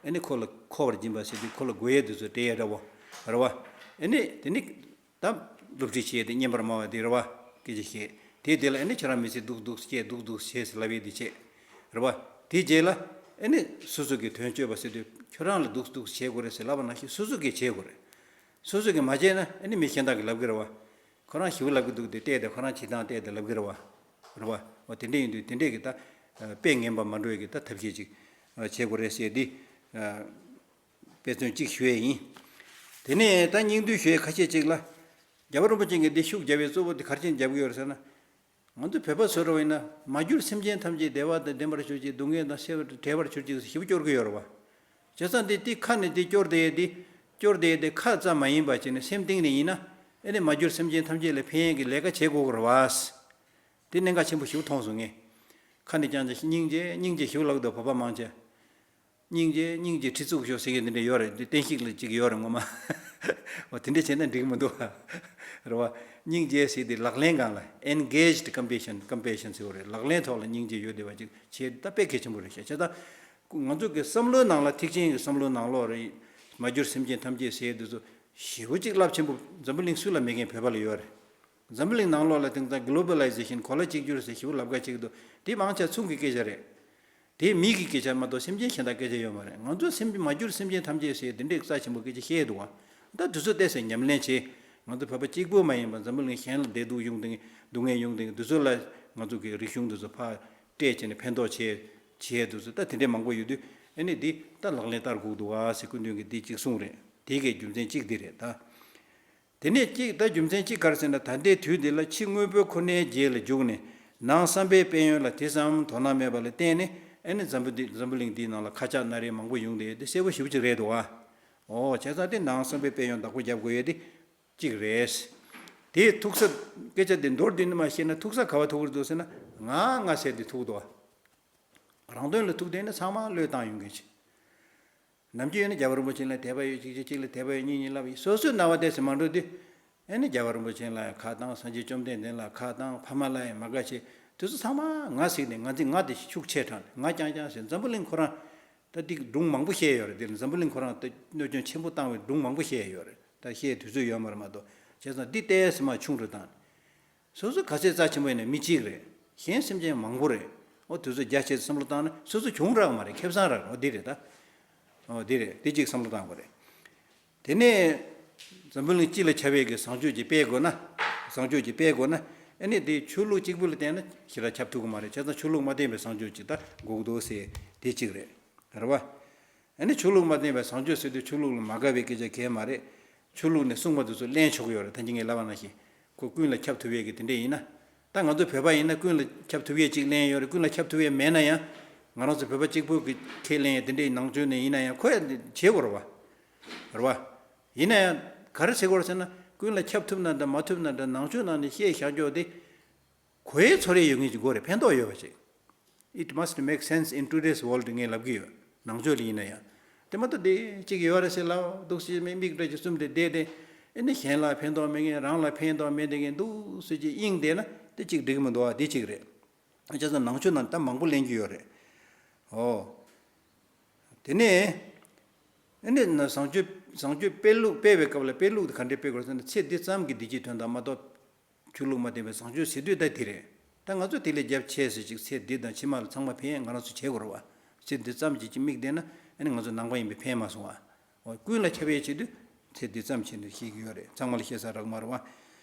ཨ་ནི་ཁོ་ལ་འཁོར་བར་སྦྱིན་པ་ཟེར་དུས་ཁོ་ལ་དགོས་ཡས་དེ་ཚོ་སྤྲད་ཡས་འདྲ་བོ་རེད་བ། ཨ་ནི་དེ་ནི་ད་སློབ་ཁྲིད་བྱས་ཏེ་སྙན་པར་སྨྲ་བ་དེ་རེད་བ། སྐད་ཆ་བཤད་དེ། དེ་ལ་ཨ་ནི་ཁྱེད་རང་མི་ཚེ་སྡུག་སྡུག་སྐྱེལ། སྡུག་སྡུག་བྱས་ཟེར་ལབ་ཡས་དེ་བྱས་རེད་བ། དེ་རྗེས་ལ་ཨ་ནི་སོ་སོ་གི་དོན་སྤྱོད་པ་ཟེར་དུས་ཁྱོད་རང་ལ་སྡུག་སྡུག་བྱེད་དགོས་རེད་ཟེར་ལབ་པ་ནང་བཞིན་སོ་སོ་གིས་བྱེད་དགོས་རེད། སོ་སོ་གིས་མ་བྱས་ན་ཨ་ནི་མི་གཞན་དག་གིས་ལབ་གི་རེད་བ། ཁོ་རང་ཞེ་པོ་ལབ་གི་འདུག་དེ་བལྟས་ཏེ། ཁོ་རང་བྱེད་སྟངས་བལྟས་ཏེ་ལབ་གི་རེད་བ། རེད་བ། འོ་དེ་འདྲ་ཡིན་དུས་དེ་འདྲས་ཀྱི་ད་དཔེ་ངན་པ་མ་འགྲོ་ཡས་ཀྱི་ད་ཐབས་ཤེས་ཅིག་བྱེད་དགོས་རེད་ཟེར་འདི། དཔེ་མཚོན་གཅིག་ཞུ་ཡས་ཡིན། དེ་ནས་ད་སྙིང་བསྡུས་ཞུ་ཡས་ཁ་ཤས་ཅིག་ལ། རྒྱལ་བ་རིན་པོ་ཆེ་གིས་འདི་ཤུགས་རྒྱབ་པའི་གཙོ་བོ་དེ་ག་རེ་བྱས་ནས་རྒྱབ་གི་ཡོད་རེད་ཟེར་ན། ང་ཚོ་བོད་པ་ཚོ་རེད་བ་ཡིན་ན། མ་གྱུར་སེམས་ཅན་ཐམས་ཅད་བདེ་བ་དང་ལྡན་པར་གྱུར་ཅིག། སྡུག་བསྔལ་དང་བྲལ་བར་གྱུར་ཅིག་ཞེ་པོ་སྐྱོར་གི་ཡོད་རེད་བ། བྱས་ཙང་དེ་དེ་ཁ་ནས་དེ་སྐྱོར་བསྡད་ཡས་དེ། སྐྱོར་བསྡད་ཡས་དེ་ཁ་ཙམ་མ་ཡིན་པ་བྱས་ནས་སེམས་གཏིང་ནས་ཡིན་ན། ཨ་ནི་མ་གྱུར་སེམས་ཅན་ཐམས་ཅད་ལ་ཕན་ཡས་ཀྱི་ལས་ཀ་བྱེད་དགོས་ཀྱི་རེད་བ། དེ་གནད་འགག་ཆེན་པོ་ཞེ་པོ་མཐོང་སོང་ངས། ཁ་ནས་ཀྱང་ཅིག་སྙིང་རྗེ་སྙིང་རྗེ་ཞེ་པོ་ལབ་འདུག་བོད་པ་མང་ཆེ། སྙིང་རྗེ་སྙིང་རྗེ་ཁྲི་བཙུགས་ཤོག་ཟེར་མཁན་དེ་འདྲ་ཡོད་རེད། དེ་བསྟན་བཤིག་ལ་ཅིག་ཡོད་རེད་སྔོན་མ། འོ་དེ་འདྲ་བྱས་ན་འགྲིག་གི་མི་འདུག་རེད་བ། སྙིང་རྗེ་ཟེར་དེ་ལག་ལེན་སྒང་ལ། engaged compassion, compassion ཟེར་བ་རེད། ལག་ལེན་ཐོག་ལ་སྙིང་རྗེ་ཡོད་བསྡད་པ་ཅིག་བྱས། ད་དཔེ་གལ་ཆེན་པོ་རེད་ཤག། བྱས་ཙང་ང་ཚོ་གི་བསམ་བློའི་ནང་ལ། ཐེག་ཆེན་གྱི་བསམ་བློའི་ནང་ལོགས་རེད། མ་གྱུར་སེམས་ཅན་ཐམས་ཅད་ཟེར་དེ་ཚོ་ཞེ་པོ་ཅིག་རླབས་ཆེན་པོ། འཛམ་བུ་གླིང་སུ་ལ་མེད་མཁན་བོད་པ་ལ་ཡོད་རེད། འཛམ་བུ་གླིང་ནང་ལོགས་ལ་དེང་སང་globalization གོ་ལ་གཅིག་གྱུར་ཟེར་ཞེ་པོ་ལབ་ཁ་ཅིག་འདུག། དེ་མང་ཆེ་ཚུར་གི་སྐད་ཆ་རེད། དེ་མི་གི་སྐད་ཆ་མ་གཏོགས་སེམས་ཅན་གཞན་དག་སྐད་ཆ་ཡོད་མ་རེད། ང་ཚོ་སེམས་མ་གྱུར་སེམས་ཅན་ཐམས་ཅད་ཟེར་དེ་འདྲའི་རྩ་ཆེན་པོ་སྐད་ཆ་བཤད་འདུག་བ། ད་དེ་ཚོ་ཏོག་ཙམ་ཉམས་ལེན་བྱེད། ང་ཚོ་བོད་པ་གཅིག་པུ་མ་ཡིན་པར་འཛམ་བུ་གླིང་གཞན་ལ་བདེ་སྡུག་ཡོང་དེ། སྡུག་བསྔལ་ཡོང་དེ། དེ་ཚོ་ལ་ང་ཚོ་གི་རིག་གཞུང་དེ་ཚོ་ཕར་སྤྲད་བྱས་ནས་ཕན་ཐོགས་བྱེད་བྱེད་དེ་ཚོ་ད་དེ་འདྲའི་མང་པོ་ཡོད་དུས། ཨ་ནི་འདི་ད་ལག་ལེན་བསྟར་དགོས་འདུག་བ་ཟེར་སྐུ་མདུན་གྱིས་འདི་གཅིག་གསུངས་རེད། དེ་གའི་རྒྱུ་མཚན་གཅིག་འདི་རེད་ད། དེ་ནས་གཅིག་ད་རྒྱུ་མཚན་གཅིག་ག་རེ་ཟེར་ན། ད་ལྟའི་དུས་འདི་ལ་ཕྱི་དངོས་པོའི་ཁོ་ནའི་རྗེས་ལ་རྒྱུགས་ནས། ནང་བསམ་པའི་དཔལ་ཡོན་ལ་དེ་ཙམ་དོ་སྣང་མེད་པ་ལ་བརྟེན་ནས། ཨ་ནི་འཛམ་བུ་འདི་འཛམ་བུ་གླིང་འདིའི་ནང་ལ་ཁ་ཆག་སྣ་རལ་མང་པོ་ཡོང་བསྡད་ཡོད་དེ་གསལ་པོ་ཞེ་པོ་ཅིག་རེད་འདུག་ཨ། འོ་བྱས་ཙང་དེ་ནང་བསམ་པའི་དཔལ་ཡོན་བདག་པོ་རྒྱབ་དགོས་ཡས་དེ་གཅིག་རེད། དེའི་ཐུག་ས། སྐད་ཆ་དེ་མདོར་བསྡུས་ནས་མར་བཤད་ན། ཐུག་ས་ག་པར་ཐུག་གི་འདུག་ཟེར་ན། ང་ང་ཟེར་དེ་ཐུག་འདུག་ཨ། རང་དོན་ལ་ཐུག་བསྡད་ན་ཚང་མ་བློས་བཏང་ཡོང་གི་ཆེ། ནམ་རྒྱུན་ཡིན་ན་རྒྱལ་བ་རིན་པོ་ཆེ་ལ་དད་པ་ཡོད། གཅིག་བྱས་གཅིག་ལ་དད་པ་ཡོད། གཉིས་གཉིས་ལབ་ཡིན། སོ་སོའི་སྣང་བ་དེ་ཚོ་མ་འགྲོ་དུས། ཨ་ནི་རྒྱལ་བ་རིན་པོ་ཆེ་ལ་ཡང་ཁ་བཏང་། སངས་རྒྱས་བཅོམ་ལྡན་འདས་ལ་ཁ་བཏང་། ཕ་མ་ལ་ཡང་མ་དགའ་བྱེད། དེ་ཚོ་ཚང་མ་ང་ཟེར་ནས། ང་ཚོས་ང་དེ་ཤུགས་ཆེ་དྲགས་ནས་ང་རྐྱང་རྐྱང་ཟེར། འཛམ་བུ་གླིང་ཁོ་རང་ད་འདི་སྒྲུང་མང་པོ་བཤད་ཡོད་རེད། དེ་ལ་འཛམ་བུ་གླིང་ཁོ་རང་ད་གནོད་སྐྱོན་ཆེན་པོ་བཏང་བའི་སྒྲུང་མང་པོ་བཤད་ཡོད་རེད། ད་བཤད་དུས་ཚོད་ཡོད་མ་རེད་མ་གཏོགས། བྱས་ཙང་འདི་ཏོག་ཙམ་མར་ཆུང་རུ་བཏང་། སོ་སོ་ག་ཚད་རྩ་ཆེན་པོ་ཡིན་ན་མི་གཅིག་རེད། གཞན་སེམས་ཅན་མང་པོ་རེད། འོ་དེ་ཚོ་རྒྱ་ཆེ་ཙམ་བསམ་བློ་བཏང་ན་སོ་སོ་གྱོང་རག་མ་རེད། ཁེ་བཟང་རག། འོ་འདི་རེད་ད། འོ་འདི་རེད། འདི་གཅིག་བསམ་བློ་བཏང་དགོས་རེད། དེ་ནས་འཛམ་བུ་གླིང་སྤྱི་ལ་ཁྱབ་པའི་གི་བཟང་སྤྱོད་ཅིག་སྤེལ་དགོས་ན། བཟང་སྤྱོད་ཅིག་སྤེལ་དགོས་ན། ཨ་ནི་དེ་ཆོས་ལུགས་གཅིག་པུ་ལ་བརྟེན་ན་ཞེ་དྲག་ཁྱབ་ཐུབ་ཀྱི་མ་རེད། བྱས་ཙང་ཆོས་ལུགས་མ་བརྟེན་པའི་བཟང་སྤྱོད་ཅིག་ད་དགོས་ཀྱི་འདུག་ཟེར་དེ་གཅིག་རེད། རེད་བ། ཨ་ནི་ཆོས་ལུགས་མ་བརྟེན་པའི་བཟང་སྤྱོད་ཟེར་དུས་ཆོས་ལུགས་ལ་མ་དགའ་བའི་སྐད་ཆ་གང་ཡང་མ་རེད། ཆོས་ལུགས་ནས་གསུངས་པ་དེ་ཚོ་ལེན་ཆོག་གི་ཡོད་རེད། ད་གིན་ངས་ལབ་པ་ནང་བཞིན། ཁོ་ཀུན་ལ་ཁྱབ་ཐུབ་ཡས་ཀྱི་དེ་འདྲས་ཡིན་ན། ད་ང་ཚོ་བོད་པ་ཡིན་ན་ཀུན་ལ་ཁྱབ་ཐུབ་ཡས་ཅིག་ལེན་ཡོད་རེད། ཀུན་ལ་ཁྱབ་ཐུབ་ཡས་མེད་ན་ཡང་། ང་རང་ཚོ་བོད་པ་གཅིག་པུ་གི་ཁས་ལེན་ཡས་དེ་འདྲས་ནང་ཆོས་ནས་ཡིན་ན་ཡང་ཁོ་ཡང་བྱེད་དགོས་རེད་བ། རེད་བ། ཡིན་ན་ཡང་ག་རེ་བྱེད་དགོས་རེད་ཟེར་ན། ཀུན་ལ་ཁྱབ་ཐུབ་ན་འདྲ་མ་ཐུབ་ན་འདྲ་ནང་ཆོས་ནང་ནས་བཤད་བཞག་ཆོག་དེ། གོ་ཡའི་ཚོར་ཡ་ཡོད་མཁན་ཅིག་དགོས་རེད། ཕན་ཐོགས་ཡོད་པ་ཅིག It must make sense in today's world ངས་ལབ་ཀྱི་ཡོད། ནང་ཆོས་ལ་ཡིན་ན་ཡང་། དེ་མ་གཏོགས་དེ་གཅིག་ཡོད་རེད་ཟེར་ལབ་འདུག་ཟེར་མི་མིག་འདྲ་ཅིག་བཙུམས་ཏེ་བསྡད་དེ། ཨེ་ནི་གཞན་ལ་ཕན་ཐོགས་མེད་མཁན་རང་ལ་ཕན་ཐོགས་མེད་མཁན་འདུག་ཟེར་གྱི་དབྱིངས་བསྡད་ན་དེ་གཅིག་འགྲིག་གི་མི་འདུག་ཨ། དེ་གཅིག་རེད། བྱས་ཙང་ནང་ཆོས་ནང་ད་མང་པོ་ལེན་རྒྱུ་ཡོད་རེད། ཨོ། དེ་ནས། ཨེ་ནི་ན་བཟང་སྤྱོད་བཟང་སྤྱོད་སྤེལ་ལུགས་སྤེལ་བའི་སྐབས་ལ་སྤེལ་ལུགས་དེ་ག་འདྲས་སྤེལ་དགོས་ཟེར་ན་ཚེ་འདི་ཙམ་གྱི་བདེ་སྐྱིད་དོན་དག་མ་གཏོགས། ཆོས་ལུགས་མ་བསྟེན་པའི་བཟང་སྤྱོད་ཟེར་དུས་ད་དེ་རེད། ད་ང་ཚོ་དེ་ལས་རྒྱབ་ཆེ་ཟེར་ཅིག་ཚེ་འདི་དང་ཕྱི་མ་ལ་ཚང་མ་ཕན་ང་རང་ཚོ་བྱེད་དགོས་རེད་བ། ཚེ་འདི་ཙམ་གྱི་ཅིག་དམིགས་བསྡད་ན་ཨ་ནི་ང་ཚོ་ནང་པ་ཡིན་པས་ཕན་མ་སོང་བ། འོ་ཀུན་ལ་ཁྱབ་ཡས་བྱེད་དུས་ཚེ་འདི་ཙམ་བྱས་ནས་ཤེས་ཀྱི་ཡོད་རེད། ཚང་མ་ལ་བཤད་ས་རག་མ་རེད་བ།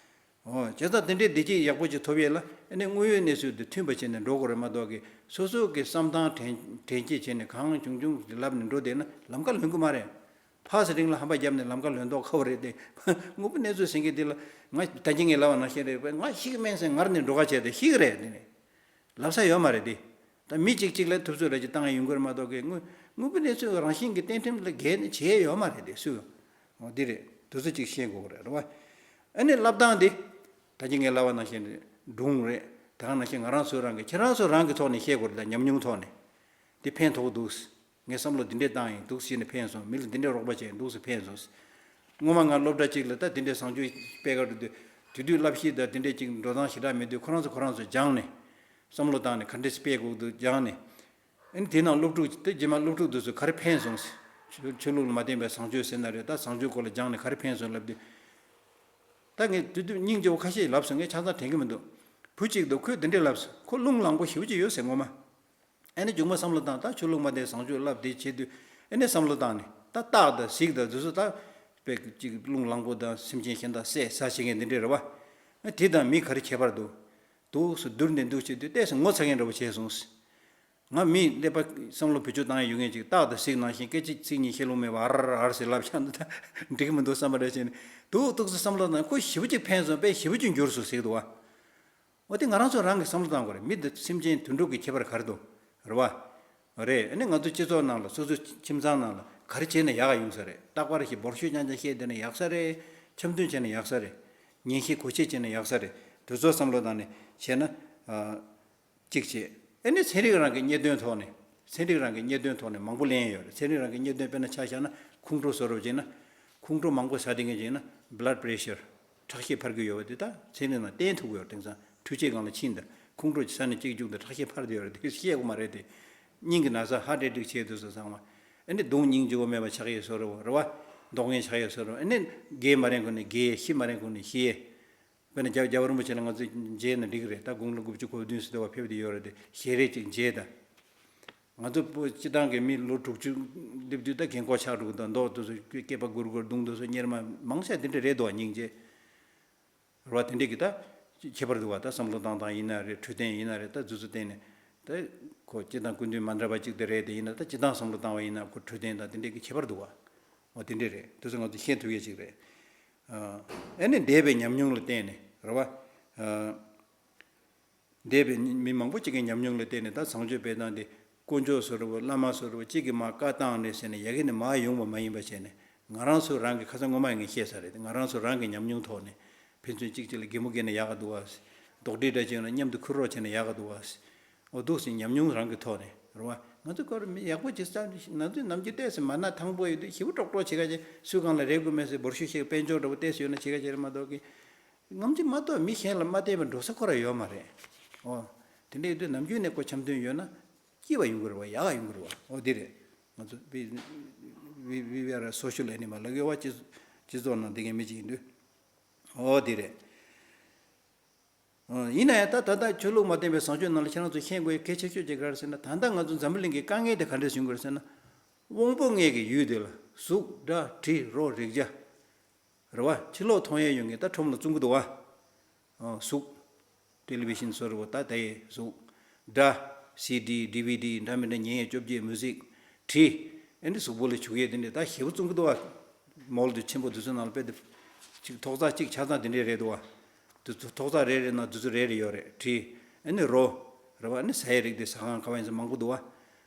འོ་བྱས་ཙང་དེ་འདྲའི་བདེ་སྐྱིད་ཡག་པོ་ཅིག་ཐོབ་ཡས་ལ་ཨ་ནི་དངོས་ཡོད་གནས་ཚུལ་དང་མཐུན་པ་བྱས་ནས་འགྲོ་དགོས་རེད་མ་གཏོགས་ཀྱི་སོ་སོ་གི་བསམ་སྟངས་དྲན་དྲན་སྐྱེད་བྱས་ནས་གང་བྱུང་བྱུང་ལབ་ནས་འགྲོ་བསྡད་ན་ལམ་ཁ་ལོན་གི་མ་རེད། ཕར་ཚུར་རིང་ལ་ཧམ་པ་བརྒྱབ་ནས་ལམ་ཁ་ལོན་མདོག་ཁ་པོ་རེད་དེ། དངོས་པོ་གནས་ཚུལ་ཟེར་མཁན་དེ་ལ་ང་ད་གིན་ངས་ལབ་པ་ནང་བཞིན་རེད་པས། ང་ཤི་གི་མིན་ཟེར་ངར་ནས་འགྲོ་ཁ་བྱས་ཏེ་ཤི་གི་རེད། དེ་ནས་ལབ་ས་ཡོད་མ་རེད་དེ། ད་མི་གཅིག་གཅིག་ལ་ཐུབ་ཚོད་རེ་ཅིག་བཏང་ཡ་ཡོང་གི་རེད་མ་གཏོགས་ཀྱི་དངོས་དངོས་པོ་གནས་ཚུལ་རང་བཞིན་གྱི་གཏན་ཁྲིམས་ལ་འགལ་ནས་བྱས་ཡོད་མ་རེད་དེ་སུས། འོ་འདི་རེད། དེ་ཚོ་གཅིག་ཤེས་དགོས་རེད་རེད་བ། ཨ་ནི་ལབ་སྟངས་དེ། ད་གིན་ངས་ལབ་པ་ནང་བཞིན་རེད། སྒྲུང་རེད། ད་ག་ནང་བཞིན་ང་རང་ཚོ་རང་གི་ཁྱེད་རང་ཚོ་རང་གི་ཐོག་ནས་བཤད་དགོས་རེད། ད་ཉམས་མྱོང་ཐོག་ནས། དེ་ཕན་ཐོགས་འདུག་ངས་བསམ་བློ་འདི་འདྲས་བཏང་ཡིན་འདུག་ཟེར་ནས་ཕན་སོང་། མི་ལ་འདི་འདྲས་རོགས་པ་བྱས་ཡིན་འདུག་ཟེར་ཕན་སོང་། སྔོན་མ་ང་སློབ་གྲྭ་གཅིག་ལ་ད་འདི་འདྲས་བཟང་སྤྱོད་སྤེལ་ག་འགྲོ་དུས། དེ་དུས་བསླབ་གཞི་དང་འདི་འདྲས་ཅིག་འགྲོ་སྟངས་ཞེ་དྲག་མེད་དུས་ཁོ་རང་ཚོ་ཁོ་རང་ཚོ་སྦྱངས་ནས། བསམ་བློ་བཏང་ནས་ག་འདྲས་སྤེལ་དགོས་འདུག་སྦྱངས་ནས། ཨ་ནི་དེ་ནང་སློབ་ཕྲུག་དེ་རྗེས་མ་སློབ་ཕྲུག་དེ་ཚོ་ག་རེ་ཕན་སོང་ཟེར། ཆོས་ཆོས་ལུགས་ལ་མ་བརྟེན་པའི་བཟང་སྤྱོད་ཟེར་ན་རེད། ད་བཟང་སྤྱོད་སྐོར་ལ་སྦྱངས་ནས་ག་རེ་ཕན་སོང་ལབ་དུས། ད་ངས་དེ་དུས་སྙིང་རྗེ་བོ་ཁ་ཤས་ལབ་སོང་། ངས་ཆ་ཚང་དྲན་གི་མི་འདུག་བུ་གཅིག་འདུག་ཁོས་འདི་འདྲས་ལབ་སོང་། ཁོ་རླུང་ལངས་པོ་ཞེ་པོ་ཅིག་ཡོད་ཟེར་ངོ་མ། ཨ་ནི་མཇུག་མ་བསམ་བློ་བཏང་། ད་ཆོས་ལུགས་མ་བསྟེན་བཟང་སྤྱོད་བསླབ་བསྡད་བྱེད་དུས་ཨ་ནི་བསམ་བློ་བཏང་ནས་ད་སྟག་དང་གཟིག་དང་དེ་ཚོ་ད་དཔེ་ཅིག་རླུང་ལངས་པོ་དང་སེམས་ཅན་གཞན་དག་བསད་ཟ་བྱེད་མཁན་འདི་འདྲས་རེད་བ། ཨ་དེ་དང་མི་ག་རེ་ཁྱད་པར་འདུག་འདུག་སེ་བསྡུར་ནས་འདུག་བྱེད་དུས་ཏོག་ཙམ་ངོ་ཚ་མཁན་འདྲ་བོ་བྱས་སོང་། ང་མི་ཀླད་པ་བསམ་བློ་བེད་སྤྱོད་བཏང་ཡ་ཡོད་མཁན་ཅིག་སྟག་དང་གཟིག་ནང་བཞིན་སྐད་ཅིག་ཚིག་གཉིས་བཤད་ལུང་མེད་པ་ཨར་ཨར་ཟེར་ལབ་བཞག་ན་ད་འགྲིག་གི་མི་འདུག་བསམ་པ་འདྲ་བྱས་ནས་འདུག་འདུག་སེ་བསམ་བློ་བཏང་། ཁོ་ཞེ་པོ་ཅིག་ཕན་སོང་། དཔེ་ཞེ་པོ་ཅིག་འགྱུར་སོང་ཟེར་གི་འདུག་བ། འོ་དེ་ང་རང་ཚོ་རང་གིས་བསམ་བློ་བཏང་དགོས་རེད། མི་དང་སེམས་ཅན་དུད་འགྲོ་གི་ཁྱད་པར་ག་རེ་འདུག་རེད་བ། རེད། ཨ་ནི་ང་ཚོ་སྤྱི་ཚོགས་ནང་ལ་སོ་སོའི་ཁྱིམ་ཚང་ནང་ལ་ག་རེ་བྱས་ན་ཡག་ག་ཡོང་ས་རེད། རྟག་པར་ཞིག་འབོར་ཤོས་རྐྱང་རྐྱང་བཤད་བསྡད་ན་ཡག་ས་རེད། འཆམ་མཐུན་བྱས་ན་ཡག་ས་རེད། ཉན་ཤེས་གོ་ཤེས་བྱས་ན་ཡག་ས་རེད། དེ་ཚོ་བསམ་བློ་བཏང་ནས་བྱས་ན། ཨ། གཅིག་བྱས། ཨ་ནི་ཚན་རིག་རང་གི་རྙེད་དོན་ཐོག་ནས། ཚན་རིག་རང་གི་རྙེད་དོན་ཐོག་ནས་མང་པོ་ལེན་ཡོད་རེད། ཚན་རིག་རང་གི་རྙེད་དོན་དཔེར་ན་ཆ་བཞག་ན་ཁོང་ཁྲོ་བཟོ་འདྲ་བྱས་ན། ཁོང་ཁྲོ་མང་པོ་ཟ་བསྡད་མཁན་བྱས་ན་blood pressure ཁྲག་ཤེད་འཕར་གྱི་ཡོད་པ་དེ་ད་ཚན་རིག་ནང་བསྟན་ཐུབ་ཀྱི་ཡོད་རེད། དེང་སང་འཕྲུལ་ཆས་སྒང་ལ་ཕྱིན་ད་ཁོང་ཁྲོ་ཟ་ནས་སྐྱིད་རྒྱུགས་དང་ཁྲག་ཤེད་འཕར་བསྡད་ཡོད་རེད། དེ་བཤད་དགོས་མ་རེད་དེ། སྙིང་གི་ན་ཚ་heart attack བྱས་དུས་སུ་ཚང་མ། ཨ་ནི་གདོང་སྙིང་རྗེ་བོ་མེད་པ་ཆགས་ཡས་བཟོ་འདྲ་བོ་རེད་བ། མདོག་ངན་ཆགས་ཡས་བཟོ་འདྲ་བོ། ཨ་ནི་རྒས་མ་རན་གོང་ནས་རྒས། ཤི་མ་རན་གོང་ནས་ཤི་ཡས། དཔེར་ན་རྒྱལ་རྒྱལ་བ་རིན་པོ་ཆེ་ལ་ང་ཚོས་མཇལ་ན་འགྲིག་གི་རེད། ད་དགུང་ལོ་དགུ་བཅུ་གོ་བདུན་ཙམ་འདྲ་བ་ཕེབས་བསྡད་ཡོད་རེད་དེ། ཞལ་རས་ཅིག་མཇལ་དང་། ང་ཚོ་བོད་སྤྱི་བཏང་གི་མི་ལོ་དྲུག་ཅུ་སླེབས་དུས་ད་རྒན་གོག་ཆགས་འགྲོ་གི་འདུག་མདོག་དེ་ཚོ་སྐེད་པ་སྒུར་སྒུར། གདོང་དེ་ཚོ་གཉེར་མ་མང་ཆེ་དེ་འདྲ་རེད་འདུག་བ། སྙིང་རྗེ་རེད་བ། དེ་འདྲས་ཀྱི་ད་ཁྱད་པར་འདུག་བ། ད་བསམ་བློ་བཏང་སྟངས་ཡིན་ན་རེད། འཕྲོད་བསྟེན་ཡིན་ན་རེད། ད་དེ་ཚོ་བརྟེན་ནས་ད་ཁོ་སྤྱི་བཏང་སྐུ་མདུན་མ་འདྲ་བ་ཅིག་དེ་རེད། དེ་ཡིན་ན་ད་སྤྱི་བཏང་བསམ་བློ་བཏང་བ་ཡིན་ན་ཁོ་འཕྲོད་བསྟེན་དང་དེ་འདྲས་ཀྱི་ཁྱད་པར་འདུག་བ། འོ་དེ་འདྲས་རེད། དེ་ཚོ་ང་ཚོ་ཤེས་ཐུབ་ཡས་ཅིག་རེད། ཨ་ནི་འདས་པའི་ཉམས་མྱོང་ལ་བརྟེན་ནས་རེད་བ། འདས་པའི་མི་མང་པོ་ཅིག་གི་ཉམས་མྱོང་ལ་བརྟེན་ནས་ད་བཟང་སྤྱོད་སྤེལ་སྟངས་དེ་དཀོན་མཆོག་བཟོ་འདྲ་བོ། བླ་མ་བཟོ་འདྲ་བོ་གཅིག་གིས་མར་བཀའ་བཏང་ནས་ཟེར་ནས་ཡ་གི་ནས་མར་ཡོང་བ་མ་ཡིན་པ་བྱས་ནས། ང་རང་ཚོ་རང་གི་ཁ་སང་སྔོན་མ་ངས་བཤད་ས་རེད། ང་རང་ཚོ་རང་གི་ཉམས་མྱོང་ཐོག་ནས་ཕན་ཚུན་གཅིག་གཅིག་ལ་གད་མོ་བགད་ན་ཡག་ག་འདུག་བ། རྡོག་ཁྲེས་འདྲ་བྱས་ན་མཉམ་དུ་ཁུར་རོགས་བྱས་ན་ཡག་ག་འདུག་བ། འོ་འདུག་སེ་ཉམས་མྱོང་རང་གི་ཐོག་ནས་རེད་བ། ང་ཚོ་སྐོར་མི་ཡག་པོ་ཅིག་བསམ། ང་ཚོས་ནམ་རྒྱུན་ཏོག་ཙམ་མ་ན་ཐང་པོ་ཡོད་དུས་ཞེ་པོ་ཀྲོག་ཀྲོག་བྱེད་ཀ་བྱེད། སུ་གང་ལ་རེ་དགོས་མེད་ཟེར་འབོར་ཤུགས་ཤིག་དཔལ་འབྱོར་འདྲ་བོ་ཏོག་ཙམ་ཡོད་ན་བྱེད་ཀ་བྱེད་རེད་མ་གཏོགས་ཀི། ང་ཚོས་མ་གཏོགས་མི་གཞན་ལ་མ་བརྟེན་པའི་འགྲོ་ས་ཁོ་རང་ཡོད་མ་རེད། ཨོ། དེ་འདྲ་ཡོད་དུས་ནམ་རྒྱུན་ནས་ཁོ་འཆམ་མཐུན་ཡོད་ན་སྐྱིད་པ་ཡོང་གི་རེད་བ། ཡག་ག་ཡོང་གི་རེད་བ། ཨོ་དེ་རེད། ང་ཚོ་we we we are a social animal ལབ་ཡོད་བ། སྤྱི་སྤྱི་ཚོགས་ནང་བསྡད་མཁན་མི་གཅིག་ཡིན་དུས། ཨོ་དེ་རེད། ཨོ་ཡིན་ན་ཡང་ད་ད་ལྟ་ཆོས་ལུགས་མ་བརྟེན་པའི་བཟང་སྤྱོད་ནང་ལ་ཁྱེད་རང་ཚོ་ཤེས་དགོས་ཡ་གལ་ཆེ་ཤོས་ཅིག་ག་རེ་ཟེར་ན། ད་ལྟ་ང་ཚོ་འཛམ་བུ་གླིང་གི་དཀའ་ངལ་དེ་ག་འདྲས་བྱུང་གི་རེད་ཟེར་ན། དབང་པོ་ལྔའི་གི་ཡུལ་དེ་ལ་གཟུགས། སྒྲ། དྲི། རོ། རེག་བྱ། རེད་བ། ཕྱི་ལོགས་མཐོང་ཡས་ཡོད་མཁན་གྱི་ད་ཁྲོམ་ལ་བཙོང་གི་འདུག་བ། ཨོ་གཟུགས། ཊེ་ལི་ཝི་ཤན་བཟོ་འདྲ་བོ་ད་དེ་གཟུགས། སྒྲ། སི་ཌི། ཌི་ཝི་ཌི། འདྲ་མི་འདྲ་ཉན་ཡས་བཅོ་བརྒྱད། མུ་ཟིག། དྲི། ཨ་ནི་གཟུགས་པོ་ལ་བྱུག་ཡས་དེ་འདྲས་ད་ཞེ་པོ་བཙོང་གི་འདུག་བ། མོལ་དུ་ཆེན་པོ་དེ་ཚོ་ནང་ལ་དཔེ་དེ། གཅིག་ཐོག་རྩེག་གཅིག་ཆ་ཚང་དེ་འདྲས་རེད་འདུག་བ། དེ་ཚོ་ཐོག་རྩེག་རེ་རེ་ནང་དེ་ཚོ་རེ་རེ་ཡོད་རེད། དྲི། ཨ་ནི་རོ། རེད་བ། ཨ་ནི་ཟ་ཡས་རིགས་དེ་ཟ་ཁང་ག་བ་ཡིན་ས་མང་པོ་འདུག་བ།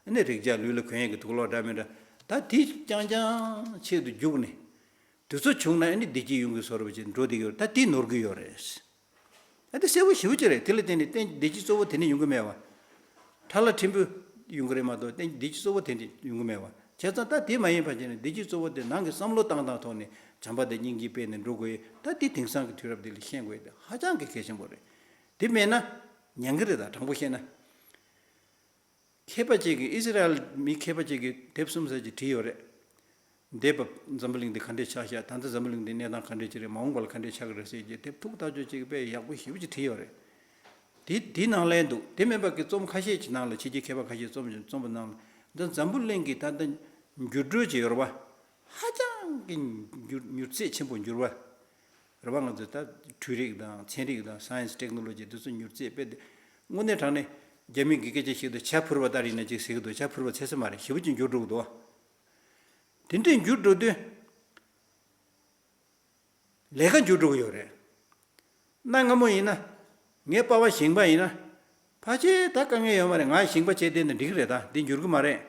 ཨ་ནི་རེག་བྱ་ལུས་ལ་གོན་ཡས་ཀྱི་དུག་ལོག་འདྲ་མི་འདྲ། ད་དེ་རྐྱང་རྐྱང་ཆེད་དུ་རྒྱུགས་ནས། དེ་ཚོ་བྱུང་ན་ཨ་ནི་བདེ་སྐྱིད་ཡོང་གི་བཟོ་འདྲ་ཅིག་འགྲོ་བསྡད་ཀྱི་ཡོད་རེད། ད་དེ་ནོར་གྱི་ཡོད་རེད། ད་དེ་གསལ་པོ་ཞེ་པོ་ཅིག་རེད། དེ་ལ་བརྟེན་ནས་བརྟེན་བདེ་སྐྱིད་གཙོ་བོ་དེ་ནས་ཡོང་གི་མེད་པ། ཁྲ་ལ་ཕྲན་བུ་ཡོང་གི་རེད་མ་གཏོགས་བརྟེན་བདེ་སྐྱིད་གཙོ་བོ་དེ་འདྲ་ཡོང་གི་མེད་པ། བྱས་ཙང་ད་དེ་མ་ཡིན་པ་བྱས་ནས་བདེ་སྐྱིད་གཙོ་བོ་དེ་ནང་གི་བསམ་བློ་བཏང་སྟངས་ཐོག་ནས་བྱམས་པ་དང་སྙིང་རྗེ་སྤེལ་ནས་འགྲོ་དགོས་ཡས། ད་དེ་དེང་སང་གི་དུས་རབས་འདི་ལ་ཤེས་དགོས་ཡས་དེ་ཧ་ཅང་གི་གལ་ཆེན་པོ་རེད། དེ་མེད་ན་ཉན་གི་རེད། ད་དྲང་པོ་བཤད་ན། མཁས་པ་ཅིག་གིས་ཨི་སི་རལ་མི་མཁས་པ་ཅིག་གིས་དེབ་གསུམ་ཙམ་ཅིག་བྲིས་ཡོད་རེད། འདས་པ་འཛམ་བུ་གླིང་འདི་ག་འདྲས་ཆགས་ཤག་ད་ལྟ་འཛམ་བུ་གླིང་འདི་གནས་སྟངས་ག་འདྲས་ཅིག་རེད། མ་འོངས་པ་ལ་ག་འདྲས་ཆགས་ཀྱི་རེད་ཟེར་གྱི་དེབ་ཐུགས་ཐག་ཆོད་ཅིག་དཔེ་ཡག་པོ་ཞེ་པོ་ཅིག་བྲིས་ཡོད་རེད། དེ་དེའི་ནང་ལན་འདུག་དེ་མིན་པ་གི་རྩོམ་ཁ་ཤས་ཀྱི་ནང་ལ་ཕྱི་རྒྱལ་མཁས་པ་ཁ་ཤས་རྩོམ་རྩོམ་པ་ནང་ལ་འདི་འཛམ་བུ་གླིང་གི་ད་ལྟ་འགྱུར་འགྲོས་ཅིག་ཡོད་རེད་པ། ཧ་ཅང་གི་འགྱུར་མྱུར་ཚད་ཆེན་པོ་འགྱུར་བ་རེད་པ། ང་ཚོ་ད་འཕྲུལ་རིག་དང་ཚན་རིག་དང་science technology དེ་ཚོ་མྱུར་ཚད་དཔེ་དེ་དངོས་གནས་དྲང་གནས་རྒྱ་མི་གི་སྐད་ཆ་ཞིག་ཏུ་བྱ་འཕུར་བ་ལྟར་ཡིན་ན་ཅིག་ཟེར་གི་འདུག་བྱ་འཕུར་བ་ཚད་ས་མ་རེད། ཞེ་པོ་ཅིག་འགྱུར་འགྲོ་གི་འདུག་དེ་འདྲས་འགྱུར་འགྲོ་དུས། ལས་ཀ་འགྱུར་འགྲོ་གི་ཡོད་རེད། གནའ་སྔ་མོ་ཡིན་ན། ངའི་པ་ཕ་ཞིང་པ་ཡིན་ན། ཕལ་ཆེར་ད་དཀའ་ངལ་ཡོད་མ་རེད། ང་ཞིང་པ་བྱས་བསྡད་ན་འགྲིག་གི་རེད། ད་འདི་འགྱུར་གི་མ་རེད།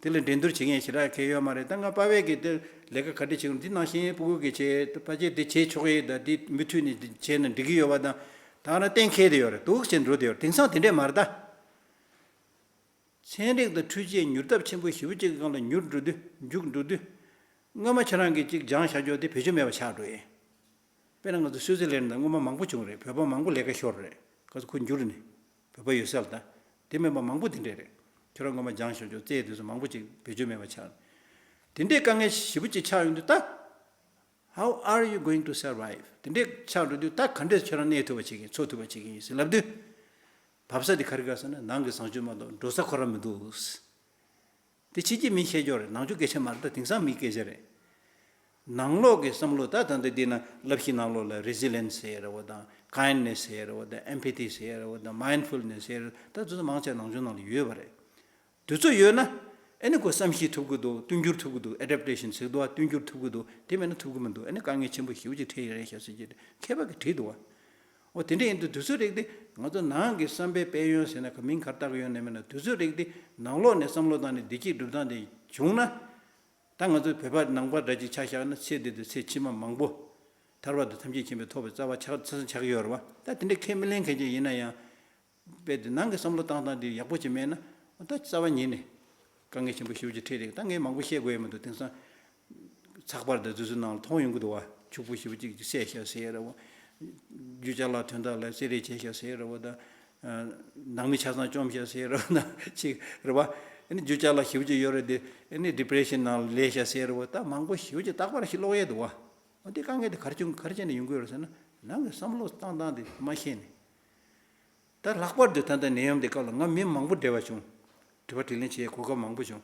དེ་ལ་འགྲན་བསྡུར་བྱེད་མཁན་ཞེ་དྲག་གང་ཡོད་མ་རེད། ད་ང་པ་ཕས་ཀྱི་དེ་ལས་ཀ་ག་འདྲ་བྱེད་ཀྱི་འདི་ནང་བཞིན་སྤུ་གུ་གིས་བྱས། ད་ཕལ་ཆེར་དེ་བྱེད་ཆོག་གི་ཡོད། ད་འདི་མུ་མཐུད་ནས་འདི་བྱས་ན་འགྲིག་གི་ཡོད་པ་དང་། ད་ང་རང་གཏན་འཁེལ་བསྡད་ཡོད་རེད། འདུག་བྱས་འགྲོ་བསྡད་ཡོད་རེད། དེང་སང་དེ་འདྲས་མ་རེད་ད། ཚན་རིག་དང་འཕྲུལ་ཆས་མྱུར་སྟབས་ཆེན་པོ་ཞེ་པོ་ཅིག་གི་སྒང་ལ་མྱུར་འགྲོ་དུས་མཇུག་འགྲོ་དུས། སྔོན་མ་ཁྱེད་རང་གིས་ཅིག་སྦྱངས་བཞག་ཆོག་དེ་བེད་སྤྱོད་མེད་པ་ཆགས་འགྲོ་ཡས། དཔེར་ན་ང་ཚོ་སུའུ་ཙེར་ལན་ནང་སྔོན་མ་མང་པོ་བྱུང་རེད། བོད་པ་མང་པོ་ལས་ཀ་ཤོར་རེད། ག་ཚོད་ཁོ་འགྱུར་ནས་བོད་པ་ཡོད་ས་ལ། ད་དེ་མིན་པ་མང་པོ་དེ་འདྲས་རེད། ཁྱེད་རང་སྔོན་མ་སྦྱངས་བཞག་ཆོག་རྩལ་དེ་ཚོ་མང་པོ་ཅིག་བེད་སྤྱོད་མེད་པ་ཆགས། དེ་འདྲས་དཀའ་ངལ་ཞེ་པོ་ཅིག་ཆགས་ཡོང་དུས་ད། How are you going to survive? དེ་འདྲས་ཆགས་འགྲོ་དུས་ད་ག་འདྲས་ཁྱོད་རང་གནས་ཐུབ་པ་བྱེད་ཀྱི་ཡིན། འཚོ་ཐུབ་པ་བྱེད་ཀྱི་ཡིན་ཟེར་ལབ་དུས། བབས་ས་དེ་ག་རེ་ག་ཟེར་ན་ནང་གི་བཟང་སྤྱོད་མ་གཏོགས་འགྲོ་ས་ཁོ་རང་མི་འདུག་དེ་ཕྱི་རྒྱལ་མིས་བཤད་ཀྱི་ཡོད་རེད། ནང་ཆོས་སྐད་ཆ་མ་རེད། ད་དེང་སང་མིའི་སྐད་ཆ་རེད། ནང་ལོགས་ཀྱི་བསམ་བློ་ད་ད་འདི་འདི་ན་བསླབ་གཞི་ནང་ལོགས་ལ་resilience ཟེར་ཡ་རེད་བ་དང་kindness ཟེར་ཡ་རེད་བ་དང་empathy ཟེར་ཡ་རེད་བ་དང་mindfulness ཟེར་ཡ་རེད། ད་དེ་ཚོ་མང་ཆེ་ནང་ཆོས་ནང་ལ་ཡོད་པ་རེད། དེ་ཚོ་ཡོད་ན་ཨ་ནི་ཁོ་བསམ་ཤེས་ཐུབ་ཀྱི་འདུག་བསྟུན་འགྱུར་ཐུབ་ཀྱི་འདུག adaptation ཟེར་གྱི་འདུག་བ། བསྟུན་འགྱུར་ཐུབ་ཀྱི་འདུག་དེ་མེད་ན་ཐུབ་ཀྱི་མི་འདུག་ཨ་ནི་དཀའ་ངལ་ཆེན་པོ་ཞེ་པོ་ཅིག་འཕྲད་ཡོད་རེད་ཤག་ཟེར་གྱི་མཁས་པ་གིས་བྲིས་འདུག་བ། འོ་དེ་འདྲ་ཡིན་དུས་དེ་ཚོའི་རིགས་དེ་ང་ཚོ་ནང་གི་བསམ་པའི་དཔལ་ཡོན་ཟེར་ན་ག་མིང་ག་རེ་བཏགས་ཀྱི་ཡོད་ན་མིན་ན། དེ་ཚོའི་རིགས་དེ་ནང་ལོགས་ནས་བསམ་བློ་བཏང་ནས་བདེ་སྐྱིད་སྒྲུབ་སྟངས་དེ་བྱུང་ན། ད་ང་ཚོ་བོད་པ་ནང་པ་འདྲ་ཅིག་ཆ་བཞག་ན་ཚེ་འདི་དང་ཚེ་ཕྱི་མ་མང་པོ། ཐར་པ་དང་ཐམས་ཅད་མཁྱེན་པའི་ཐོབ་པའི་རྩ་བ་ཆགས་ཆགས་ཆགས་ཀྱི་ཡོད་རེད་བ། ད་དེ་འདྲ་ཁས་མི་ལེན་མཁན་ཅིག་ཡིན་ན་ཡང་། དཔེ་དེ་ནང་གི་བསམ་བློ་བཏང་སྟངས་དེ་ཡག་པོ་ཅིག་མེད་ན། ད་རྩ་བ་ཉིད་ནས་དཀའ་ངལ་ཆེན་པོ་ཞེ་པོ་ཅིག་འཕྲད་རེད། ད་ངས་མང་པོ་བཤད་དགོས་ཡ་མི་འདུག་དེང་སང་ཚགས་པར་དང་དེ་ཚོའི་ནང་ལ་མཐོང་ཡོང་གི་འདུག་བ། ཕྱུག་པོ་ཞེ་པོ་ཅིག་བསད་ཤག་ཟེར་ཡ་རེད་བ། རྒྱུ་ཅ་ལག་དོན་དག་ལ་བསད་རེས་བྱས་ཤག་ཟེར་ཡ་རེད་བ། ད་ནང་མི་ཆ་ཚང་བཅོམ་ཤག་ཟེར་ཡ་རེད་བ། ད་ཅིག་རེད་བ། ཨ་ནི་རྒྱུ་ཅ་ལག་ཞེ་པོ་ཅིག་ཡོད་རེད་དེ། ཨ་ནི་depression ནང་ལ་ལས་ཤག་ཟེར་ཡ་རེད་བ། ད་མང་པོ་ཞེ་པོ་ཅིག་རྟག་པར་ཞིག་ཀློག་ཡས་འདུག་བ། འོ་དེ་དཀའ་ངལ་དེ་ག་རེ་བྱུང་ག་རེ་བྱས་ནས་ཡོང་གི་ཡོད་རེད་ཟེར་ན། ནང་གི་བསམ་བློ་བཏང་སྟངས་དེ་མ་ཤེས་ནས། ད་ལྷག་པར་དུ་ད་ལྟ་ནད་ཡམས་དེ་སྐབས་ལ་ང་མི་མང་པོ་འབྲེལ་བ་བྱུང་། དྲི་བ་དྲིས་ལན་བྱེད་གོ་སྐབས་མང་པོ་བྱུང་།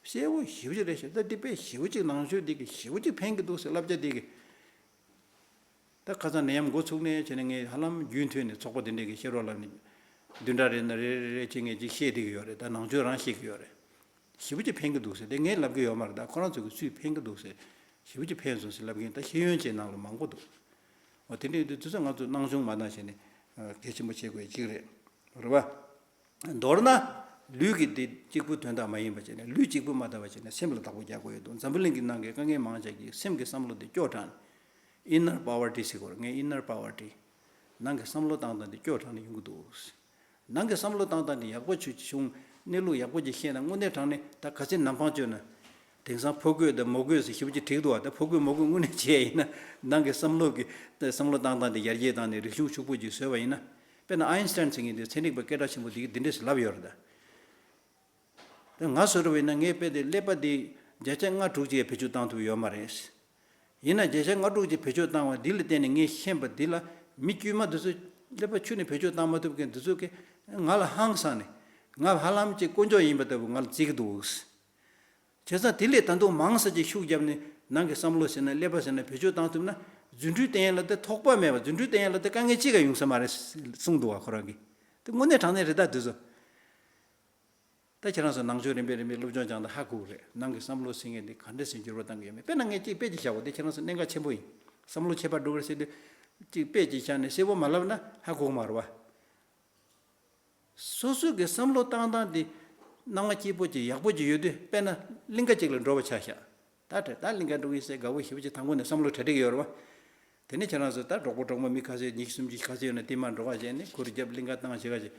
གསལ་བོ་ཞེ་པོ་ཅིག་རེད་ཤག་ད་འདི་དཔེ་ཞེ་པོ་ཅིག་ནང་ཆོས་འདི་གི་ཞེ་པོ་ཅིག་ཕན་གི་འདུག་ཟེར་བསླབ་བྱ་འདི་གི། ད་ཁ་སང་ནད་ཡམས་འགོ་ཚུགས་ནས་བྱས་ནས་ངས་ཧ་ལམ་རྒྱུན་མཐུད་ནས་ཚོགས་པ་འདི་འདྲས་ཀྱི་བཤད་རོགས་ལབ་ནས། བདུན་ཕྲག་རེ་ནས་རེ་རེ་རེ་བྱས་ངས་ཅིག་བཤད་བསྡད་ཀྱི་ཡོད་རེད། ད་ནང་ཆོས་རང་བཤད་ཀྱི་ཡོད་རེད། ཞེ་པོ་ཅིག་ཕན་གྱི་འདུག་ཟེར། དེ་ངས་ལབ་ཀྱི་ཡོད་མ་རེད། ད་ཁོ་རང་ཚོ་གི་སུས་ཕན་གྱི་འདུག་ཟེར། ཞེ་པོ་ཅིག་ཕན་སོང་ཟེར་ལབ་ཀྱི་ཡིན། ད་ཤེས་ཡོན་ཅན་ནང་ལ་མང་པོ་འདུག་འོ་དེ་འདྲ་ཡིན་དུས་དུས་ཚོད་ང་ཚོ་སྣང་ཆུང་མ་བཏང་བྱས་ནས་གལ་ཆེན་པོ་བྱེད་དགོས་ཅིག་རེད། རེད་བ། མདོར་ན། ལུས་ཀྱི་དེ་གཅིག་པུ་དོན་དག་མ་ཡིན་པ་བྱས་ནས། ལུས་གཅིག་པུ་མ་བཏང་བ་བྱས་ནས་སེམས་ལ་བདག་པོ་རྒྱག་དགོས་ཡོད་འདུག་འཛམ་བུ་གླིང་གི་ནང་གི་དཀའ་ངལ་མང་ཆེ་གི་སེམས་ཀྱི་བསམ་བློ་དེ་སྐྱོ་དྲགས་ནས། inner poverty ཟེར་དགོས་རེད། ངས་inner poverty། ནང་གི་བསམ་བློ་བཏང་སྟངས་དེ་སྐྱོ་དྲགས་ནས་ཡོང་གི་འདུག་ནང་གི་བསམ་བློ་བཏང་སྟངས་དེ་ཡག་པོ་ཅིག་བྱུང་། གནས་ལུགས་ཡག་པོ་ཅིག་ཤེས་ན། དངོས་གནས་དྲང་གནས་ད་ག་ཚོད་ནམ་འཕང་གཅོད་ན། དེང་སང་ཕོ་རྒོད་དང་མོ་རྒོད་ཟེར་ཞེ་པོ་ཅིག་བྲིས་འདུག་བ། ད་ཕོ་རྒོད་མོ་རྒོད་དངོས་གནས་བྱས་ཡིན་ན། ནང་གི་བསམ་བློ་གི་བསམ་བློ་བཏང་སྟངས་དེ་ཡར་རྒྱས་བཏང་ནས་རིག་གཞུང་ཕྱུག་པོ་ཅིག་བཟོས་པ་ཡིན་ན། དཔེར་ན་ཨའིན་སི་ཊན་ཟེར་མཁན་དེ་ཚན་རིག་པ་སྐད་གྲགས་ཆེན་པོ་དེ་གིས་འདི་འདྲས་ལབ་ཡོད་རེད་ད། ད་ང་བཟོ་འདྲ་བ་ཡིན་ན་ངའི་དཔེ་དེ་ཀླད་པ་འདི་བརྒྱ་ཆ་ལྔ་དྲུག་ཅིག་བེད་སྤྱོད་བཏང་ཐུབ་ཡོད་མ་རེད། ཡིན་ན་བརྒྱ་ཆ་ལྔ་དྲུག་ཅིག་བེད་སྤྱོད་བཏང་བ་འདི་ལ་བརྟེན་ནས་ངས་ཤེས་པ་འདི་ལ། མི་དཀྱུས་མ་འདི་ཚོ་ཀླད་པ་ཁྱོན་ནས་བེད་སྤྱོད་བཏང་མ་ཐུབ་མཁན་འདི་ཚོ་གིས་ང་ལ་ཧང་སངས་ནས། ང་ཧ་ལམ་ཅིག་དཀོན་མཆོག་ཡིན་པ་ལྟ་བུ་ང་ལ་བརྩི་གི་འདུག་བྱས་ཙང་དེ་ལས་ད་དུང་མང་ས་ཅིག་ཤུགས་བརྒྱབ་ནས་ནང་གི་བསམ་བློ་ཟེར་ན་ཀླད་པ་ཟེར་ན་བེད་སྤྱོད་བཏང་ཐུབ་ན། རྫུ་འཕྲུལ་བསྟན་ཡས་ལ་དེ་ཐོགས་པ་མེད་པ། རྫུ་འཕྲུལ་བསྟན་ཡས་ལ་དེ་དཀའ་ངལ་གཅིག་ཀྱང་ཡོང་ས་མ་རེད་གསུངས་འདུག་བ། ཁོ་རང་གིས། དེ་དངོས་གནས་དྲང་གནས་རེད་ད་འདི་ཚོ། ད་ཁྱེད་རང་ཚོ་ནང་ཆོས་རིམ་པས་རིམ་པས་སློབ་སྦྱོང་སྦྱངས་ན་ཧ་གོ་གི་རེད། ནང་གི་བསམ་བློ་ཟེར་མཁན་དེ་ག་འདྲ་ཟེར་འགྱུར་བ་བཏང་གི་ཡོད་མེད། དཔེར་ན་ངས་གཅིག་དཔེ་ཅིག་བཞག་གོ། དེ་ཁྱེད་རང་ཚོ་གནད་འགག་ཆེན་པོ་ཡིན། བསམ་བློ་ཁྱད་པར་འགྲོ་གི་རེད་ཟེར་དུས། གཅིག་དཔེ་ཅིག་བཞག་ནས་གསལ་པོ་མ་ལབ་ན་ཧ་གོ་གི་མ་རེད་བ། སོ་སོ་གི་བསམ་བློ་བཏང་སྟངས་དེ་སྣང་བ་སྐྱིད་པོ་ཅིག་ཡག་པོ་ཅིག་ཡོད་དུས། དཔེར་ན་གླིང་ག་ཅིག་ལ་འགྲོ་བ་ཆ་བཞག་ད་ད་ད་གླིང་ག་འགྲོ་གི་ཡིན་ཟེར་དགའ་བོ་ཞེ་པོ་ཅིག་དང་པོ་ནས་བསམ་བློ་གྲ་སྒྲིག་ཡོད་རེད་བ། དེ་ནས་ཁྱེད་རང་ཚོ་ད་གྲོགས་པོ་གྲོགས་མོ་མི་ཁ་ཤས་ཉི་ཤུ་སུམ་ཅུ་ཁ་ཤས་ཡོད་ན་དེ་མར་འགྲོ་ག་བྱས་ནས་གུར་རྒྱབ་གླིང་ག་བཏང་བྱེད་ག་བྱས།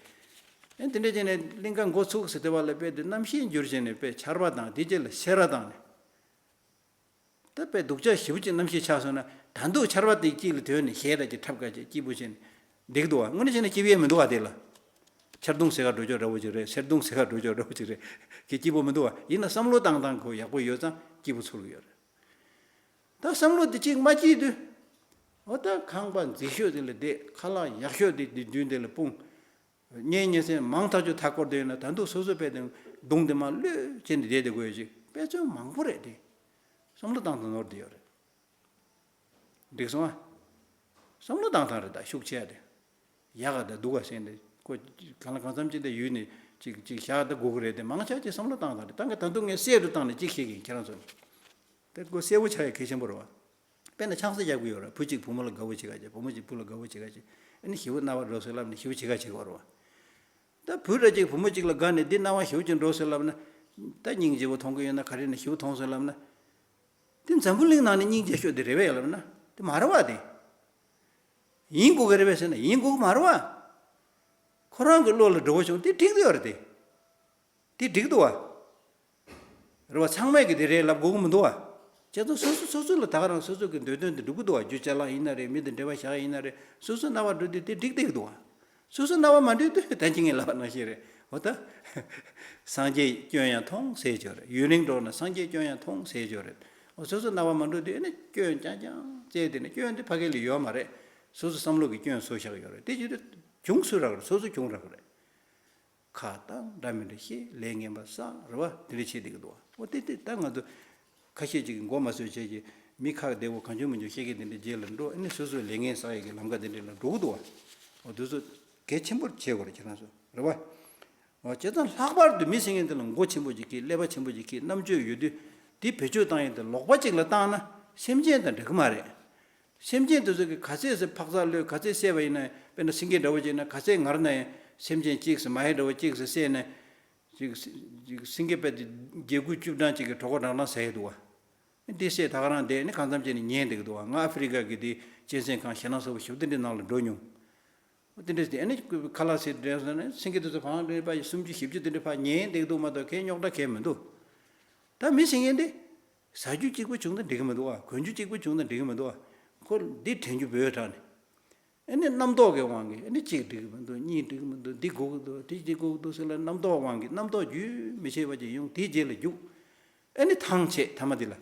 ཨེ་དེ་འདྲ་བྱས་ནས་གླིང་ག་འགོ་ཚུགས་ཟེར་དེ་བ་ལ་དཔེ་དེ་གནམ་གཤིས་འགྱུར་བྱས་ནས་དཔེ་ཆར་པ་དང་དེ་རྗེས་ལ་སེར་བ་དང་ནས། ད་དཔེ་སྡུག་ཅག་ཞེ་པོ་ཅིག་གནམ་གཤིས་ཆགས་སོང་ན་ད་འདུག་ཆར་པ་དེ་དཀྱིལ་ལ་དོན་ནས་ཞལ་ར་ཅིག་འཁྲབ་ག་ཅིག་སྐྱིད་པོ་བྱས་ནས་འདེགས་འདུག་བ། དངོས་གནས་བྱས་ན་སྐྱིད་པོ་ཡས་མི་འདུག་བ། དེ་ལ་ཆར་གདུང་ཟེར་ག་འགྲོ་ཆོག་འདྲ་བོ་ཅིག་རེད། སེར་གདུང་ཟེར་ག་འགྲོ་ཆོག་འདྲ་བོ་ཅིག་རེད། ཁྱེད་སྐྱིད་པོ་མི་འདུག་བ། ཡིན་ན་བསམ་བློ་བཏང་སྟངས་ཁོ་ཡག་པོ་ཡོད་ཙང་སྐྱིད་པོ་ཚོར་གི་ཡོད་རེད། ད་བསམ་བློ་དེ་གཅིག་མ་སྐྱིད་དུས། འོ་ད་ཁང་པ་མཛེས་ཤོས་དེ་ལ་བསྡད། ཁ་ལག་ཡག་ཤོས་དེ་དེ་མདུན་དེ་ལ་སྤུངས། གཉེན་ཉེ་ཚན་མང་ཐག་ཆོད་མཐའ་སྐོར་བསྡད་ཡོད་ན་ད་དུང་སོ་སོ་དཔེ་དེ་གདུང་དེ་མར་གློད་བྱས་ནས་བསྡད་དེ་དགོས་ཡོད་ཅིག་དཔེ་མཚོན་མང་པོ་རེད་དེ། བསམ་བློ་བཏང་དང་ནོར་བསྡད་ཡོད་རེད། འགྲིག་སོང་ཨ། བསམ་བློ་བཏང་སྟངས་རེད། ད་ཤུགས་ཆེ་ཡ་དེ། ཡག་ག་ད་སྡུག་ག་ཟེར་ནས་ཁོ་གང་ལ་གང་འཚམ་ཅིག་དེ་ཡུལ་ནས་ཅིག་ཅིག་བཞག་ད་དགོས་ཀྱི་རེད་དེ། མང་ཆེ་ཅིག་བསམ་བློ་བཏང་སྟངས་རེད། ད་ང་ད་དུང་ངས་གསལ་དུ་བཏང་ནས་ཅིག་བཤད་ཀྱི་ཡིན་ཁྱེད་རང་ཚོ་ལ། དེ་ཁོ་གསལ་པོ་ཆགས་ཡ་གལ་ཆེན་པོ་རེད་བ། དཔེར་ན་ཆང་ས་རྒྱག་གི་ཡོད་རེད། བུ་གཅིག་བུ་མོ་ལ་དགའ་བོ་བྱེད་ག་བྱེད། བུ་མོ་གཅིག་བུ་ལ་དགའ་བོ་བྱེད་ག་བྱེད། ཨ་ནི་ཞེ་པོ་རྣ་བ་འགྲོ་སོང་ལབ་ནས་ཞེ་པོ་བྱེད་ག་བྱེད་ཀྱི་ཡོད་རེད་བ། ད་བུ་ར་གཅིག་བུ་མོ་གཅིག་ལ་དགའ་ནས་འདི་རྣ་བ་ཞེ་པོ་ཅིག་འགྲོ་སོང་ལབ་ན། ད་སྙིང་རྗེ་པོ་མཐོང་གི་ཡོད་ན་ག་རེ་ན་ཞེ་པོ་མཐོང་སོང་ལབ་ན། དེ་འཛམ་བུ་གླིང་ནང་ནས་སྙིང་རྗེ་ཤོས་དེ་རེད་པས་ལབ་ན་དེ་མ་རེད་བ། དེ་ཡིན་དགོས་ཀྱི་རེད་པས་ཟེར་ན་ཡིན་དགོས་ཀྱི་མ་རེད་བ། ཁོ་རང་གི་བློ་ལ་འགྲོ་བ་བྱུང་དེ་འགྲིག་གི་ཡོད་རེད་དེ། དེ་འགྲིག་འདུག་བ། རེད་བ། ཚང་མས་ཀྱི་དེ་རེད་ལབ་དགོས་ཀྱི་མི་འདུག་བ། བྱས་ཙང་སོ་སོ་སོ་སོ་ལ་ད་ག་རང་སོ་སོ་གི་འདོད་དོན་དེ་འགྲུབ་ཀྱི་འདུག་བ། རྒྱུ་ཅ་ལག་ཡིན་ན་རེད། མི་དང་འབྲེལ་བ་བཞག་ཡིན་ན་རེད། སོ་སོ་རྣ་བ་འགྲོ་དུས་དེ་འགྲིག་བསྡད་ཀྱི་འདུག་བ། སོ་སོ་རྣ་བ་མ་འགྲོ་དུས་ད་ཅི་ངས་ལབ་པ་ནང་བཞིན་རེད། འོ་ད། སངས་རྒྱས་སྐྱོན་ཡང་མཐོང་ཟེར་ཅོ་རེད། ཡུན་རིང་འགྲོགས་ན་སངས་རྒྱས་སྐྱོན་ཡང་མཐོང་ཟེར་ཅོ་རེད། འོ་སོ་སོ་རྣ་བ་མ་འགྲོ་དུས་ཨ་ནི་སྐྱོན་རྐྱང་རྐྱང་བཙལ་དེ་ནི་སྐྱོན་དེ་ཕ་གི་ལ་ཡོད་མ་རེད། སོ་སོ་བསམ་བློ་གི་སྐྱོན་བཟོ་བཞག་ཡོད་རེད། དེ་བྱེད་དུས་བྱུང་སུ་རག་རེད། སོ་སོ་བྱུང་རག་རེད། ཁ་བཏང་འདྲ་མི་འདྲ་བཤད། ལས་ངན་པ་བསགས་རེད་བ། དེ་འདྲ་བྱེད་བསྡད་ཀྱི་འདུག་བ། འོ་དེ་དེ་ད་ང་ཚོ་ཁ་ཤས་ཅིག་གི་མགོ་མ་ཚོས་བྱས་ཀྱི་མི་ཁ་བདེ་བོ་གང་བྱུང་མི་འཇུག་བཤད་ཀྱི་དེ་འདྲ་རྗེས་ལ་འགྲོ། ཨ་ནི་སོ་སོའི་ལས་ངན་བསགས་ཡས་ཀྱི་ལམ་ཁ་དེ་འདྲ་ལ་འགྲོ་གི་འདུག་བ། འོ་དེ་ཚོ་གལ་ཆེན་པོར་བྱེད་དགོས་རེད་ཁྱེད་རང་ཚོ་རེད་བ། འོ་བྱས་ཙང་ལྷག་པར་དུ་མི་ཟེར་མཁན་དེ་ལ་མགོ་ཆེན་པོ་ཅིག་གིས་ཀླད་པ་ཆེན་པོ་ཅིག་གིས་རྣམ་དཔྱོད་ཡོད་དུས་དེ་བེད་སྤྱོད་བཏང་ཡས་དེ་ལོག་པ་ཅིག་ལ་བཏང་ན་སེམས་ཅན་དང་འདྲ་གི་མ་རེད། སེམས་ཅན་དེ་ཚོ་གི་ག་ཚད་ཟེར་འཕག་འཚག་གློད་ག་ཚད་བསད་པ་ཡིན་ན་དཔེར་ན་སེང་གེ་འདྲ་བོ་ཅིག་ན་ག་ཚད་ངར་ན་ཡང་སེམས་ཅན་གཅིག་ཟེར་མ་ཧེ་འདྲ་བོ་གཅིག་ཟེར་བསད་ན་ཅིག་ཅིག་སེང་གེ་དཔེ་དེ་རྒྱལ་ཁུག་བཅུ་གྲངས་ཅིག་གི་གྲོད་ཁོག་འགྲང་འགྲང་ཟ་ཡི་འདུག་བ། འདི་བསད་ད་ག་རང་བསྡད་ནི་གང་འཚམ་བྱས་ནས་ཉལ་འདུག་འདུག་བ། ང་ཨ་ཧྥེ་རི་ཁ་གི་དེ་གཅན་གཟན་ཁང་ཞེད་སྣང་ཚ་པོ་ཞེ་པོ་དེ་འདྲའི་ནང་ལ་འགྲོ་མྱོང་། དེ་འདྲ་ཟེར་ཨ་ནི་ཁ་ལག་ཟས་འདྲེན་སོང་ནས་སེང་གེ་དེ་ཚོ་གང་འདྲ་པ་སུམ་ཅུ་བཞི་བཅུ་དེ་འདྲ་ཕར་ཉལ་འདུག་འདུག་མ་གཏོགས་གའི་རྙོག་དྲ་གའི་མི་འདུག་ད་མི་ཟེར་མཁན་དེ། ཟ་རྒྱུ་གཅིག་པུ་བྱུང་ན་འགྲིག་གི་མི་འདུག་ཨ། གོན་རྒྱུ་གཅིག་པུ་བྱུང་ན་འགྲིག་གི་མི་འདུག་ཨ། ཁོ་འདི་དྲན་རྒྱུ་བོད་དྲག་ནས། ཨ་ནི་རྣམ་རྟོག་གི་དབང་གིས་ཨ་ནི་གཅིག་འགྲིག་གི་མི་འདུག་གཉིས་འགྲིག་གི་མི་འདུག་འདི་དགོས་ཀྱི་འདུག་དེ་གཅིག་དགོས་ཀྱི་འདུག་ཟེར་ལ་རྣམ་རྟོག་དབང་གིས་རྣམ་རྟོག་རྒྱུན་མི་ཆད་པ་ཅིག་ཡོང་དེའི་རྗེས་ལ་རྒྱུག་ཨ་ནི་ཐང་ཆད་ཐ་མ་འདི་ལ།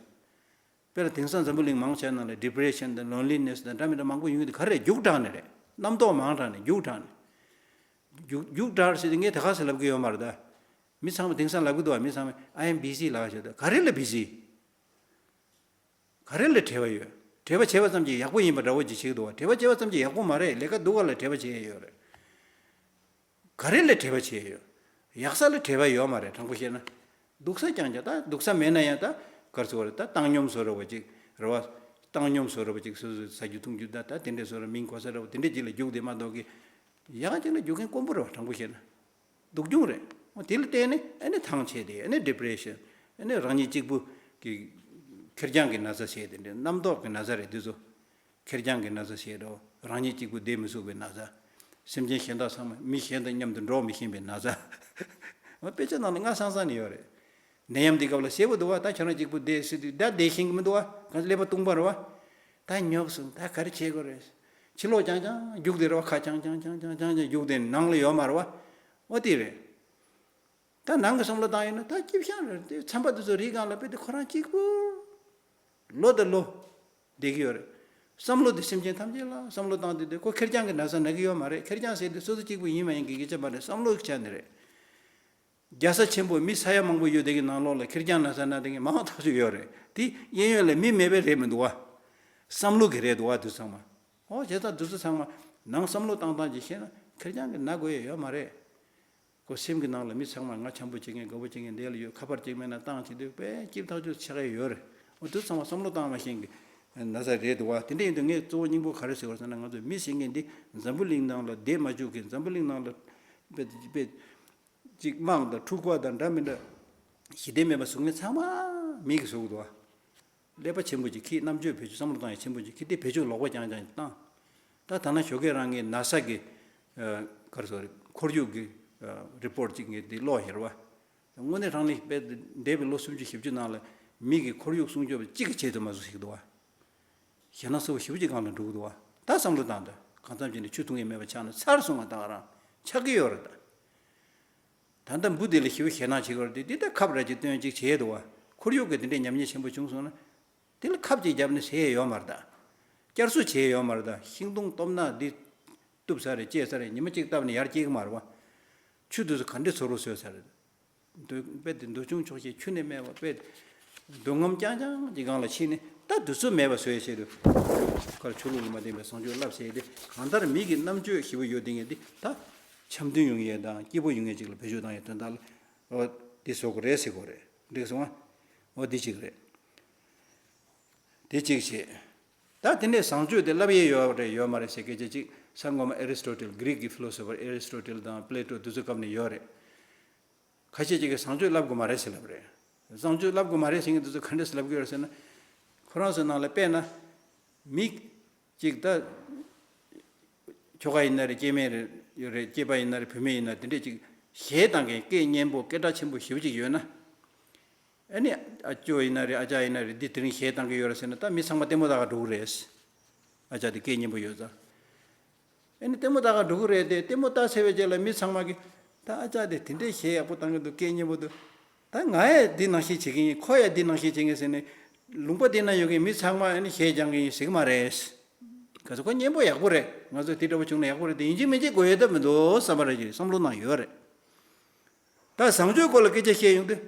དཔེར་ན་དེང་སང་འཛམ་བུ་གླིང་མང་ཆེ་ནང་ལ་depression་དང་loneliness་དང་འདྲ་མི་འདྲ་མང་པོ་ཡོང་གི་འདུག་ག་རེ་རྒྱུག་དྲག་ནས་རེད། རྣམ་རྟོག་མང་དྲག་ནས་རྒྱུག་དྲག་ནས། རྒྱུག་རྒྱུག་དྲག་ཟེར་དུས་ངས་དེ་ག་ཟེར་ལབ་ཀྱི་ཡོད་མ་རེད་ད། མི་ཚང་མ་དེང་སང་ལབ་ཀྱི་འདུག་བ། མི་ཚང་མས་I am busy་ལབ་བྱས་འདུག་ག་རེ་ལ་busy། ག་རེ་ལ་བྲེལ་བ་ཡོད། བྲེལ་བ་བྱས་པ་ཙམ་གྱིས་ཡག་པོ་ཡིན་པ་འདྲ་བོ་ཅིག་བྱེད་ཀྱི་འདུག་བ། བྲེལ་བ་བྱས་པ་ཙམ་གྱིས་ཡག་པོ་མ་རེད། ལས་ཀ་སྡུག་ག་ལ་བྲེལ་བ་བྱེད་ཡས་ཡོད་རེད། ག་རེ་ལ་བྲེལ་བ་བྱེད་ཡས་ཡོད། ཡག་ས་ལ་བྲེལ་བ་ཡོད་མ་རེད། དྲང་པོ་བཤད་ན། སྡུག་ས་རྐྱང་རྐྱང་། ད་སྡུག་ས་མེད་ན་ཡང་ད་ག་རེ་ཟེར་བ་རེད། ད་བཏང་སྙོམས་བཟོ་འདྲ་བོ་ཅིག་རེད་བ། བཏང་སྙོམས་བཟོ་འདྲ་བོ་ཅིག་སོ་སོས་ཟ་རྒྱུ་འཐུང་རྒྱུ་ད་ད་དེ་འདྲས་བཟོ་འདྲ་མིང་གོ་ས་འདྲ་བོ་དེ་འདྲས་ཅིག་ལ་རྒྱུག་བསྡད་མ་གཏོགས་ཀྱི། ཡག་ཅིག་ལ་རྒྱུག་མཁན་དཀོན་པོ་རེད་བ། དྲང་པོ་བཤད་ན། སྡུག་གྱོང་རེད། འོ་དེ་ལ་བརྟེན་ནས་ཨ་ནི་ཐང་ཆད་དེ་ཨ་ནི་depression། ཨ་ནི་རང་ཉིད་གཅིག་པུ་གི་ཁེར་རྐྱང་གི་ན་ཚ་བྱས་དེ་འདྲ་རྣམ་རྟོག་གི་ན་ཚ་རེད་འདི་ཚོ། ཁེར་རྐྱང་གི་ན་ཚ་བྱས་འགྲོ། རང་ཉིད་གཅིག་པུ་བསྡད་མི་ཚུགས་པའི་ན་ཚ། སེམས་ཅན་གཞན་དག་ཚང་མ་མི་གཞན་དང་མཉམ་དུ་འགྲོགས་མི་ཤེས་པའི་ན་ཚ། འོ་དཔེ་ཆ་ནང་ལ་ང་སང་སང་ནས་ཡོད་རེད། ནད་ཡམས་འདི་སྐབས་ལ་གསལ་པོ་འདུག་བ། ད་ཁྱོད་རང་གཅིག་པུ་བསྡད་སྲིད་དུས་ད་བསྡད་ཤེས་ཀྱི་མི་འདུག་བ། གང་ཀླད་པ་སྟོང་པ་རེད་བ། ད་ཉོབ་སོང་། ད་ག་རེ་བྱེད་དགོས་རེད། ཕྱི་ལོགས་རྐྱང་རྐྱང་རྒྱུག་བསྡད་རེད་བ། ཁ་རྐྱང་རྐྱང་རྐྱང་རྐྱང་རྐྱང་རྒྱུག་བསྡད་ནང་ལ་ཡོད་མ་རེད་བ། འོ་དེ་རེད། ད་ནང་གི་བསམ་བློ་བཏང་ཡོད་ན་ད་སྐྱིད་ཤང་རེད་དེ། ཚན་པ་དེ་ཚོ་རིག་སྒང་ལ་དཔེ་དེ་ཁོ་རང་གཅིག་པུ་ལོ་དང་ལོ་བསྡད་ཀྱི་ཡོད་རེད། བསམ་བློ་དེ་སེམས་ཅན་ཐམས་ཅད་ལ་བསམ་བློ་བཏང་དེ་དེ་ཁོ་ཁེར་རྐྱང་གི་ན་ཚ་ན་གི་ཡོད་མ་རེད། ཁེར་རྐྱང་ཟེར་དེ་སོ་སོ་གཅིག་པུ་ཡིན་མ་ཡིན་གི་སྐད་ཆ་མ་རེད། བསམ་བློ་གི་ཆ་ནས་རེད། རྒྱལ་ས་ཆེན་པོ་མི་ས་ཡ་མང་པོ་ཡོད་དེ་གི་ནང་ལོགས་ལ་ཁེར་རྐྱང་ན་ཚ་ན་དེ་གི་མང་ཐག་ཆོད་ཡོད་རེད། དེ་གཡས་གཡོན་ལ་མི་མེད་པའི་རེད་མི་འདུག་བ། བསམ་བློ་གི་རེད་འདུག་བ། དེ་ཚང་མ། ཨོ་བྱས་ཙང་དེ་ཚོ་ཚང་མ་ནང་བསམ་བློ་བཏང་སྟངས་ཀྱི་ཤེས་ན་ཁེར་རྐྱང་གི་ན་དགོས་ཡ་ཡོད་མ་རེད། ཁོ་སེམས་ཀྱི་ནང་ལ་མི་ཚང་མ་ང་འཆམ་པོ་བྱེད་མཁན་དགའ་པོ་བྱེད་མཁན་འདི་ལ་ཡོད། ཁ་པར་གཅིག་མེད་ན་བཏང་བྱེད་དུས་དཔེ་སྐྱིད་ཐག་ཆོད་ཆགས་ཡ་ཡོད་རེད། འོ་དུ་ཚང་མ་བསམ་བློ་བཏང་མ་ཤེས་མཁན་གྱི་ན་ཚ་རེད་འདུག་བ། དེ་འདྲ་ཡིན་དུས་ངས་གཙོ་བོ་སྙིང་པོ་ག་རེ་ཟེར་བ་ཟེར་ན། ང་ཚོ་མི་ཟེར་མཁན་འདི་འཛམ་བུ་གླིང་ནང་ལ་བསྡད་མ་བཅུག་མཁན། འཛམ་བུ་གླིང་ནང་ལ་དཔེ་དཔེ་གཅིག་དམག་དང་འཁྲུག་པ་དང་འདྲ་མི་འདྲ་ཞི་བདེ་མེད་པ་བཟོ་མཁན་ཚང་མ་མི་གིས་བཟོ་གི་འདུག་བ། ཀླད་པ་ཆེན་པོ་ཅིག་ཁྱེད། རྣམ་དཔྱོད་བེད་སྤྱོད། བསམ་བློ་བཏང་ཡ་ཆེན་པོ་ཅིག་ཁྱེད། དེ་བེད་སྤྱོད་ལོག་པ་རྐྱང་རྐྱང་བཏང་། ད་ད་ན་ཞོགས་ཀས་རང་གི་ན་ས་གི་ཨ་ག་རེ་ཟེར་རེད། ཁོར་ཡུག་གི་ཨ་རི་པོར་ཊི་ཅིག་ངས་འདི་ཀློག་ཡོད་རེད་བ། དངོས་གནས་དྲང་གནས་དཔེ་འདས་པའི་ལོ་སུམ་ཅུ་བཞི་བཅུ་ནང་ལ་མི་གི་ཁོར་ཡུག་སྲུང་སྐྱོབ་གཅིག་གིས་བྱེད་ཐུབ་མ་སོང་ཞིག་འདུག་བ། ཞེད་སྣང་ཚ་པོ་ཞེ་པོ་ཅིག་སྒང་ལ་འགྲོ་གི་འདུག་བ། ད་བསམ་བློ་བཏང་དང་། གང་འཚམ་བྱས་ནས་ཆུ་འཐུང་ཡས་མེད་པ་ཆགས་ན་ཚར་སོང་བ། ད་ག་རང་ཆགས་ཀྱི་ཡོད་རེད་ད། ད་ལྟ་འབུ་དེ་ལ་ཞེ་པོ་ཞེད་སྣང་བྱེད་ཀྱི་ཡོད་རེད་དེ། འདི་ལྟར་ཁབ་ར་ཅིག་བཏོན་ཅིག་བྱས་འདུག་བ། ཁོར་ཡུག་གི་དེ་འདྲའི་ཉམས་ཉེས་ཆེན་པོ་བྱུང་སོང་ན། དེ་ལ་ཁབ་ཅིག་བརྒྱབ་ནས་ཟས་ཡས་ཡོད་མ་རེད་ད། བསྐྱར་གསོ་བྱས་ཡས་ཡོད་མ་རེད་ད། ཤིང་སྡོང་སྟོབས་ན་འདི་གཏུབ་ཚར་རེད། བཅད་ཚར་རེད། ཉི་མ་གཅིག་བཏབ་ནས་ཡར་སྐྱེ་གི་མ་རེད་བ། ཆུ་དེ་ཚོ་ག་འདྲས་ཚོར་བ་བཟོས་ཚར་རེད། འདོད་དཔེ་དེ་འདོད་ཆུང་ཆོག་ཤེས་ཆུ་ནས་སྨྲས་པ། དཔེ་སྡུག་རྔམ་རྐྱང་རྐྱང་གི་སྒང་ལ་ཕྱིན་ནས། ད་དུས་ཚོད་མེད་པ་བཟོ་ཡས་ཆེད་དུ་གར་ཆོས་ལུགས་ལ་མ་བརྟེན་པའི་བཟང་སྤྱོད་བསླབ་ཟེར་ཏེ། གང་ལྟར་མི་གི་རྣམ་དཔྱོད་ཞེ་པོ་ཡོད་དེ་ངས་འདི་ད་འཆམ་མཐུན་ཡོང་ཡས་དང་སྐྱིད་པོ་ཡོང་ཡས་ཅིག་ལ་བེད་སྤྱོད་བཏང་ཡས་དོན་དག་ལ། འོ་འདི་བཟོ་དགོས་རེད་ཟེར་དགོས་རེད། འགྲིག་སོང་ཨ། འོ་འདི་གཅིག་རེད། དེ་གཅིག་བྱས། ད་དེ་ནས་བཟང་སྤྱོད་དེ་བསླབ་ཡས་ཡོད་རེད་ཡོད་མ་རེད་ཟེར་སྐད་ཆ་གཅིག་སྔོན་མ་ཨེ་རི་སི་ཊོ་ཊལ། གྷི་རིག་གི་ཕི་ལོ་སོ་ཕར་ཨེ་རི་སི་ཊོ་ཊལ་དང་པི་ལེ་ཊོ་དེ་ཚོའི་སྐབས་ནས་ཡོད་རེད། ཁ་ཤས་ཅིག་གིས་བཟང་སྤྱོད་བསླབ་དགོས་མ་རེད་ཟེར་ལབ་རེད། བཟང་སྤྱོད་བསླབ་དགོས་མ་རེད་ཟེར་མཁན་དེ་ཚོ་ག་འདྲས་སེ་ལབ་ཀྱི་ཡོད་རེད་ཟེར་ན། ཁོ་རང་ཚོའི་ནང་ལ་དཔེར་ན། མི་གཅིག་ད་ཁྱོ་ག་ཡིན་ན་རེད། སྐྱེ་དམན་རེད་ཡོད་རེད། སྐྱེས་པ་ཡིན་ན་རེད། བུད་མེད་ཡིན་ན། དེ་འདྲས་ཅིག་གཞས་བཏང་མཁན་སྐད་སྙན་པོ་སྐད་གྲགས་ཆེན་པོ་ཞེ་པོ་ཅིག་ཡོད་ན། ཨ་ནི་ཨ་ཅོ་ཡིན་ན་རེད། ཨ་ཅག་ཡིན་ན་རེད། འདི་དེ་རིང་གཞས་བཏང་གི་ཡོད་རེད་ཟེར་ན། ད་མི་ཚང་མ་ལྟད་མོ་ལྟ་ག་འགྲོ་གི་རེད། ཨ་ཅག་དེ་སྐད་སྙན་པོ་ཡོད་ཙང་། ཨ་ནི་ལྟད་མོ་ལྟ་ག་འགྲོ་གི་རེད་དེ། ལྟད་མོ་ལྟ་ཚར་བའི་རྗེས་ལ་མི་ཚང་མ་གིས་ད་ཨ་ཅག་དེ་དེ་འདྲའི་གཞས་ཡག་པོ་བཏང་གི་འདུག་སྐད་སྙན་པོ་འདུག་ད་ང་ཡང་འདི་ནང་བཞིན་བྱེད་ཀྱི་ཡིན། ཁོ་ཡང་འདི་ནང་བཞིན་བྱེད་ཀྱི་ཡིན་ཟེར་ནས། ལུང་པ་འདི་ན་ཡོད་མཁན་མི་ཚང་མ་ཨ་ནི་གཞས་སྦྱང་གི་ཡིན་ཟེར་གི་མ་རེད། ག་ཚོད་ཁོ་སྙན་པོ་ཡག་པོ་རེད། ང་ཚོ་དེ་འདྲ་པོ་བྱུང་ན་ཡག་པོ་རེད་དེ། ཡིན་གཅིག་མིན་གཅིག་དགོས་ཡོད་ད་མི་འདུག་བསམ་པ་རེ་ཅིག་བསམ་བློ་ནང་ཡོད་རེད། ད་བཟང་སྤྱོད་སྐོར་ལ་སྐད་ཆ་བཤད་ཡོང་དུས།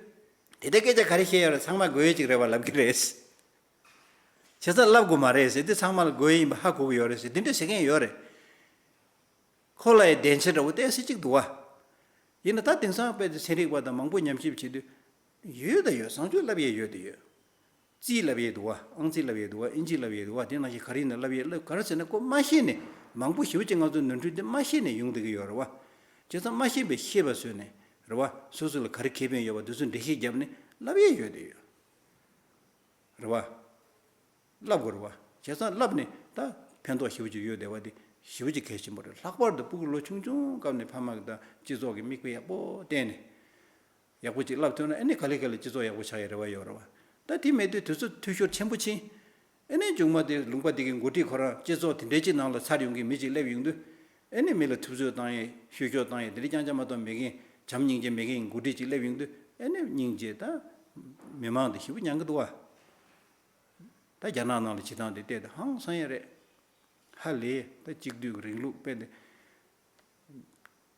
དེ་ལྟར་སྐད་ཆ་ག་རེ་བཤད་ཡོད་རེད། ཚང་མ་དགོས་ཡོད་ཅིག་རེད་བ་ལབ་ཀྱི་རེད། བྱས་ཙང་བསླབ་དགོས་མ་རེད་ཟེར། དེ་ཚང་མ་ལ་དགོས་ཡིན་པ་ཧ་གོ་གི་ཡོད་རེད་ཟེར། དེ་འདྲ་ཟེར་མཁན་ཡོད་རེད། ཁོ་ལ་ཡང་བདེན་ཆ་འདྲ་བོ་ཏོག་ཙམ་ཅིག་འདུག་བ། ཡིན་ན་ད་དེང་སང་དཔེ་དེ་ཚན་རིག་པ་དང་མང་པོ་ཉམས་ཞིབ་བྱེད་དུས། ཡོད་ད་ཡོད། བཟང་སྤྱོད་བསླབ་ཡས་ཡོད་ད་ཡོད། རྩིས་བསླབ་ཡས་འདུག་བ། ཨང་རྩིས་བསླབ་ཡས་འདུག་བ། ཨིན་ཇི་བསླབ་ཡས་འདུག་བ། དེ་ནང་བཞིན་ག་རེ་ཡིན་ན་བསླབ་ཡས་བསླབ། ག་རེ་ཟེར་ན་ཁོ་མ་ཤེས་ནས་མང་པོ་ཞེ་པོ་ཅིག་ང་ཚོ་ནོར་འཁྲུལ་དེ་མ་ཤེས་ནས་ཡོང་བསྡད་ཀྱི་ཡོད་རེད་བ། བྱས་ཙང་མ་ཤེས་པའི་ཤེས་པ་བཟོས་ནས་རེད་བ། སོ་སོ་ལ་ག་རེ་ཁེ་ཕན་ཡོད་པ་དེ་ཚོ་འགྲེལ་བཤད་བརྒྱབ་ནས་བསླབ་ཡས་ཡོད་དེ་ཡོད་རེད་བ། བསླབ་དགོས་རེད་བ། བྱས་ཙང་བསླབ་ནས་ད་ཕན་ཐོགས་ཞེ་པོ་ཅིག་ཡོད་བསྡད་པ་དེ་ཞེ་པོ་ཅིག་གལ་ཆེན་པོ་རེད། ལྷག་པར་དུ་སྤུ་གུ་ལོ་ཆུང་ཆུང་སྐབས་ནས་ཕ་མ་གི་དང་སྤྱི་ཚོགས་ཀྱི་མིག་དཔེ་ཡག་པོ་བསྟན་ནས། ཡག་པོ་ཅིག་བསླབ་ཐུབ་ན་ཨ་ནི་ག་ལེ་ག་ལེ་སྤྱི་ཚོགས་ཡག་པོ་ཆགས་ཡ་རེ་བ་ཡོད་རེད་བ། ད་དེ་མེད་དུས་དུས་ཚོད་འཐུས་ཤོར་ཆེན་པོ་ཕྱིན། ཨ་ནི་མཇུག་མ་དེ་ལུང་པ་དེ་གི་འགོ་ཁྲིད་ཁོ་རང་སྤྱི་ཚོགས་དེ་འདྲའི་ཅིག་ནང་ལ་ཚར་ཡོང་མཁན་མི་ཅིག་སླེབས་ཡོང་དུས། ཨ་ནི་མི་ལ་ཐུབ་ཚོད་བཏང་ཡས་བཤུ་གཞོག་བཏང་ཡས་དེ་འདྲ་རྐྱང་རྐྱང་མ་གཏོགས་མེད་མཁན། བྱམས་སྙིང་རྗེ་མེད་མཁན་འགོ་ཁྲིད་ཅིག་སླེབས་ཡོང་དུས། ཨ་ནི་སྙིང་རྗེ་ད་མི་མང་དེ་ཞེ་པོ་མྱང་གི་འདུག་བ། ད་རྒྱ་ནག་ནང་ལ་བྱེད་སྟངས་དེ་བལྟས་ཏེ་ཧང་སང་ཡ་རེད། ཧ་ལས་ད་གཅིག་སྡུད་ཀྱི་རིང་ལུགས་དཔེ་དེ།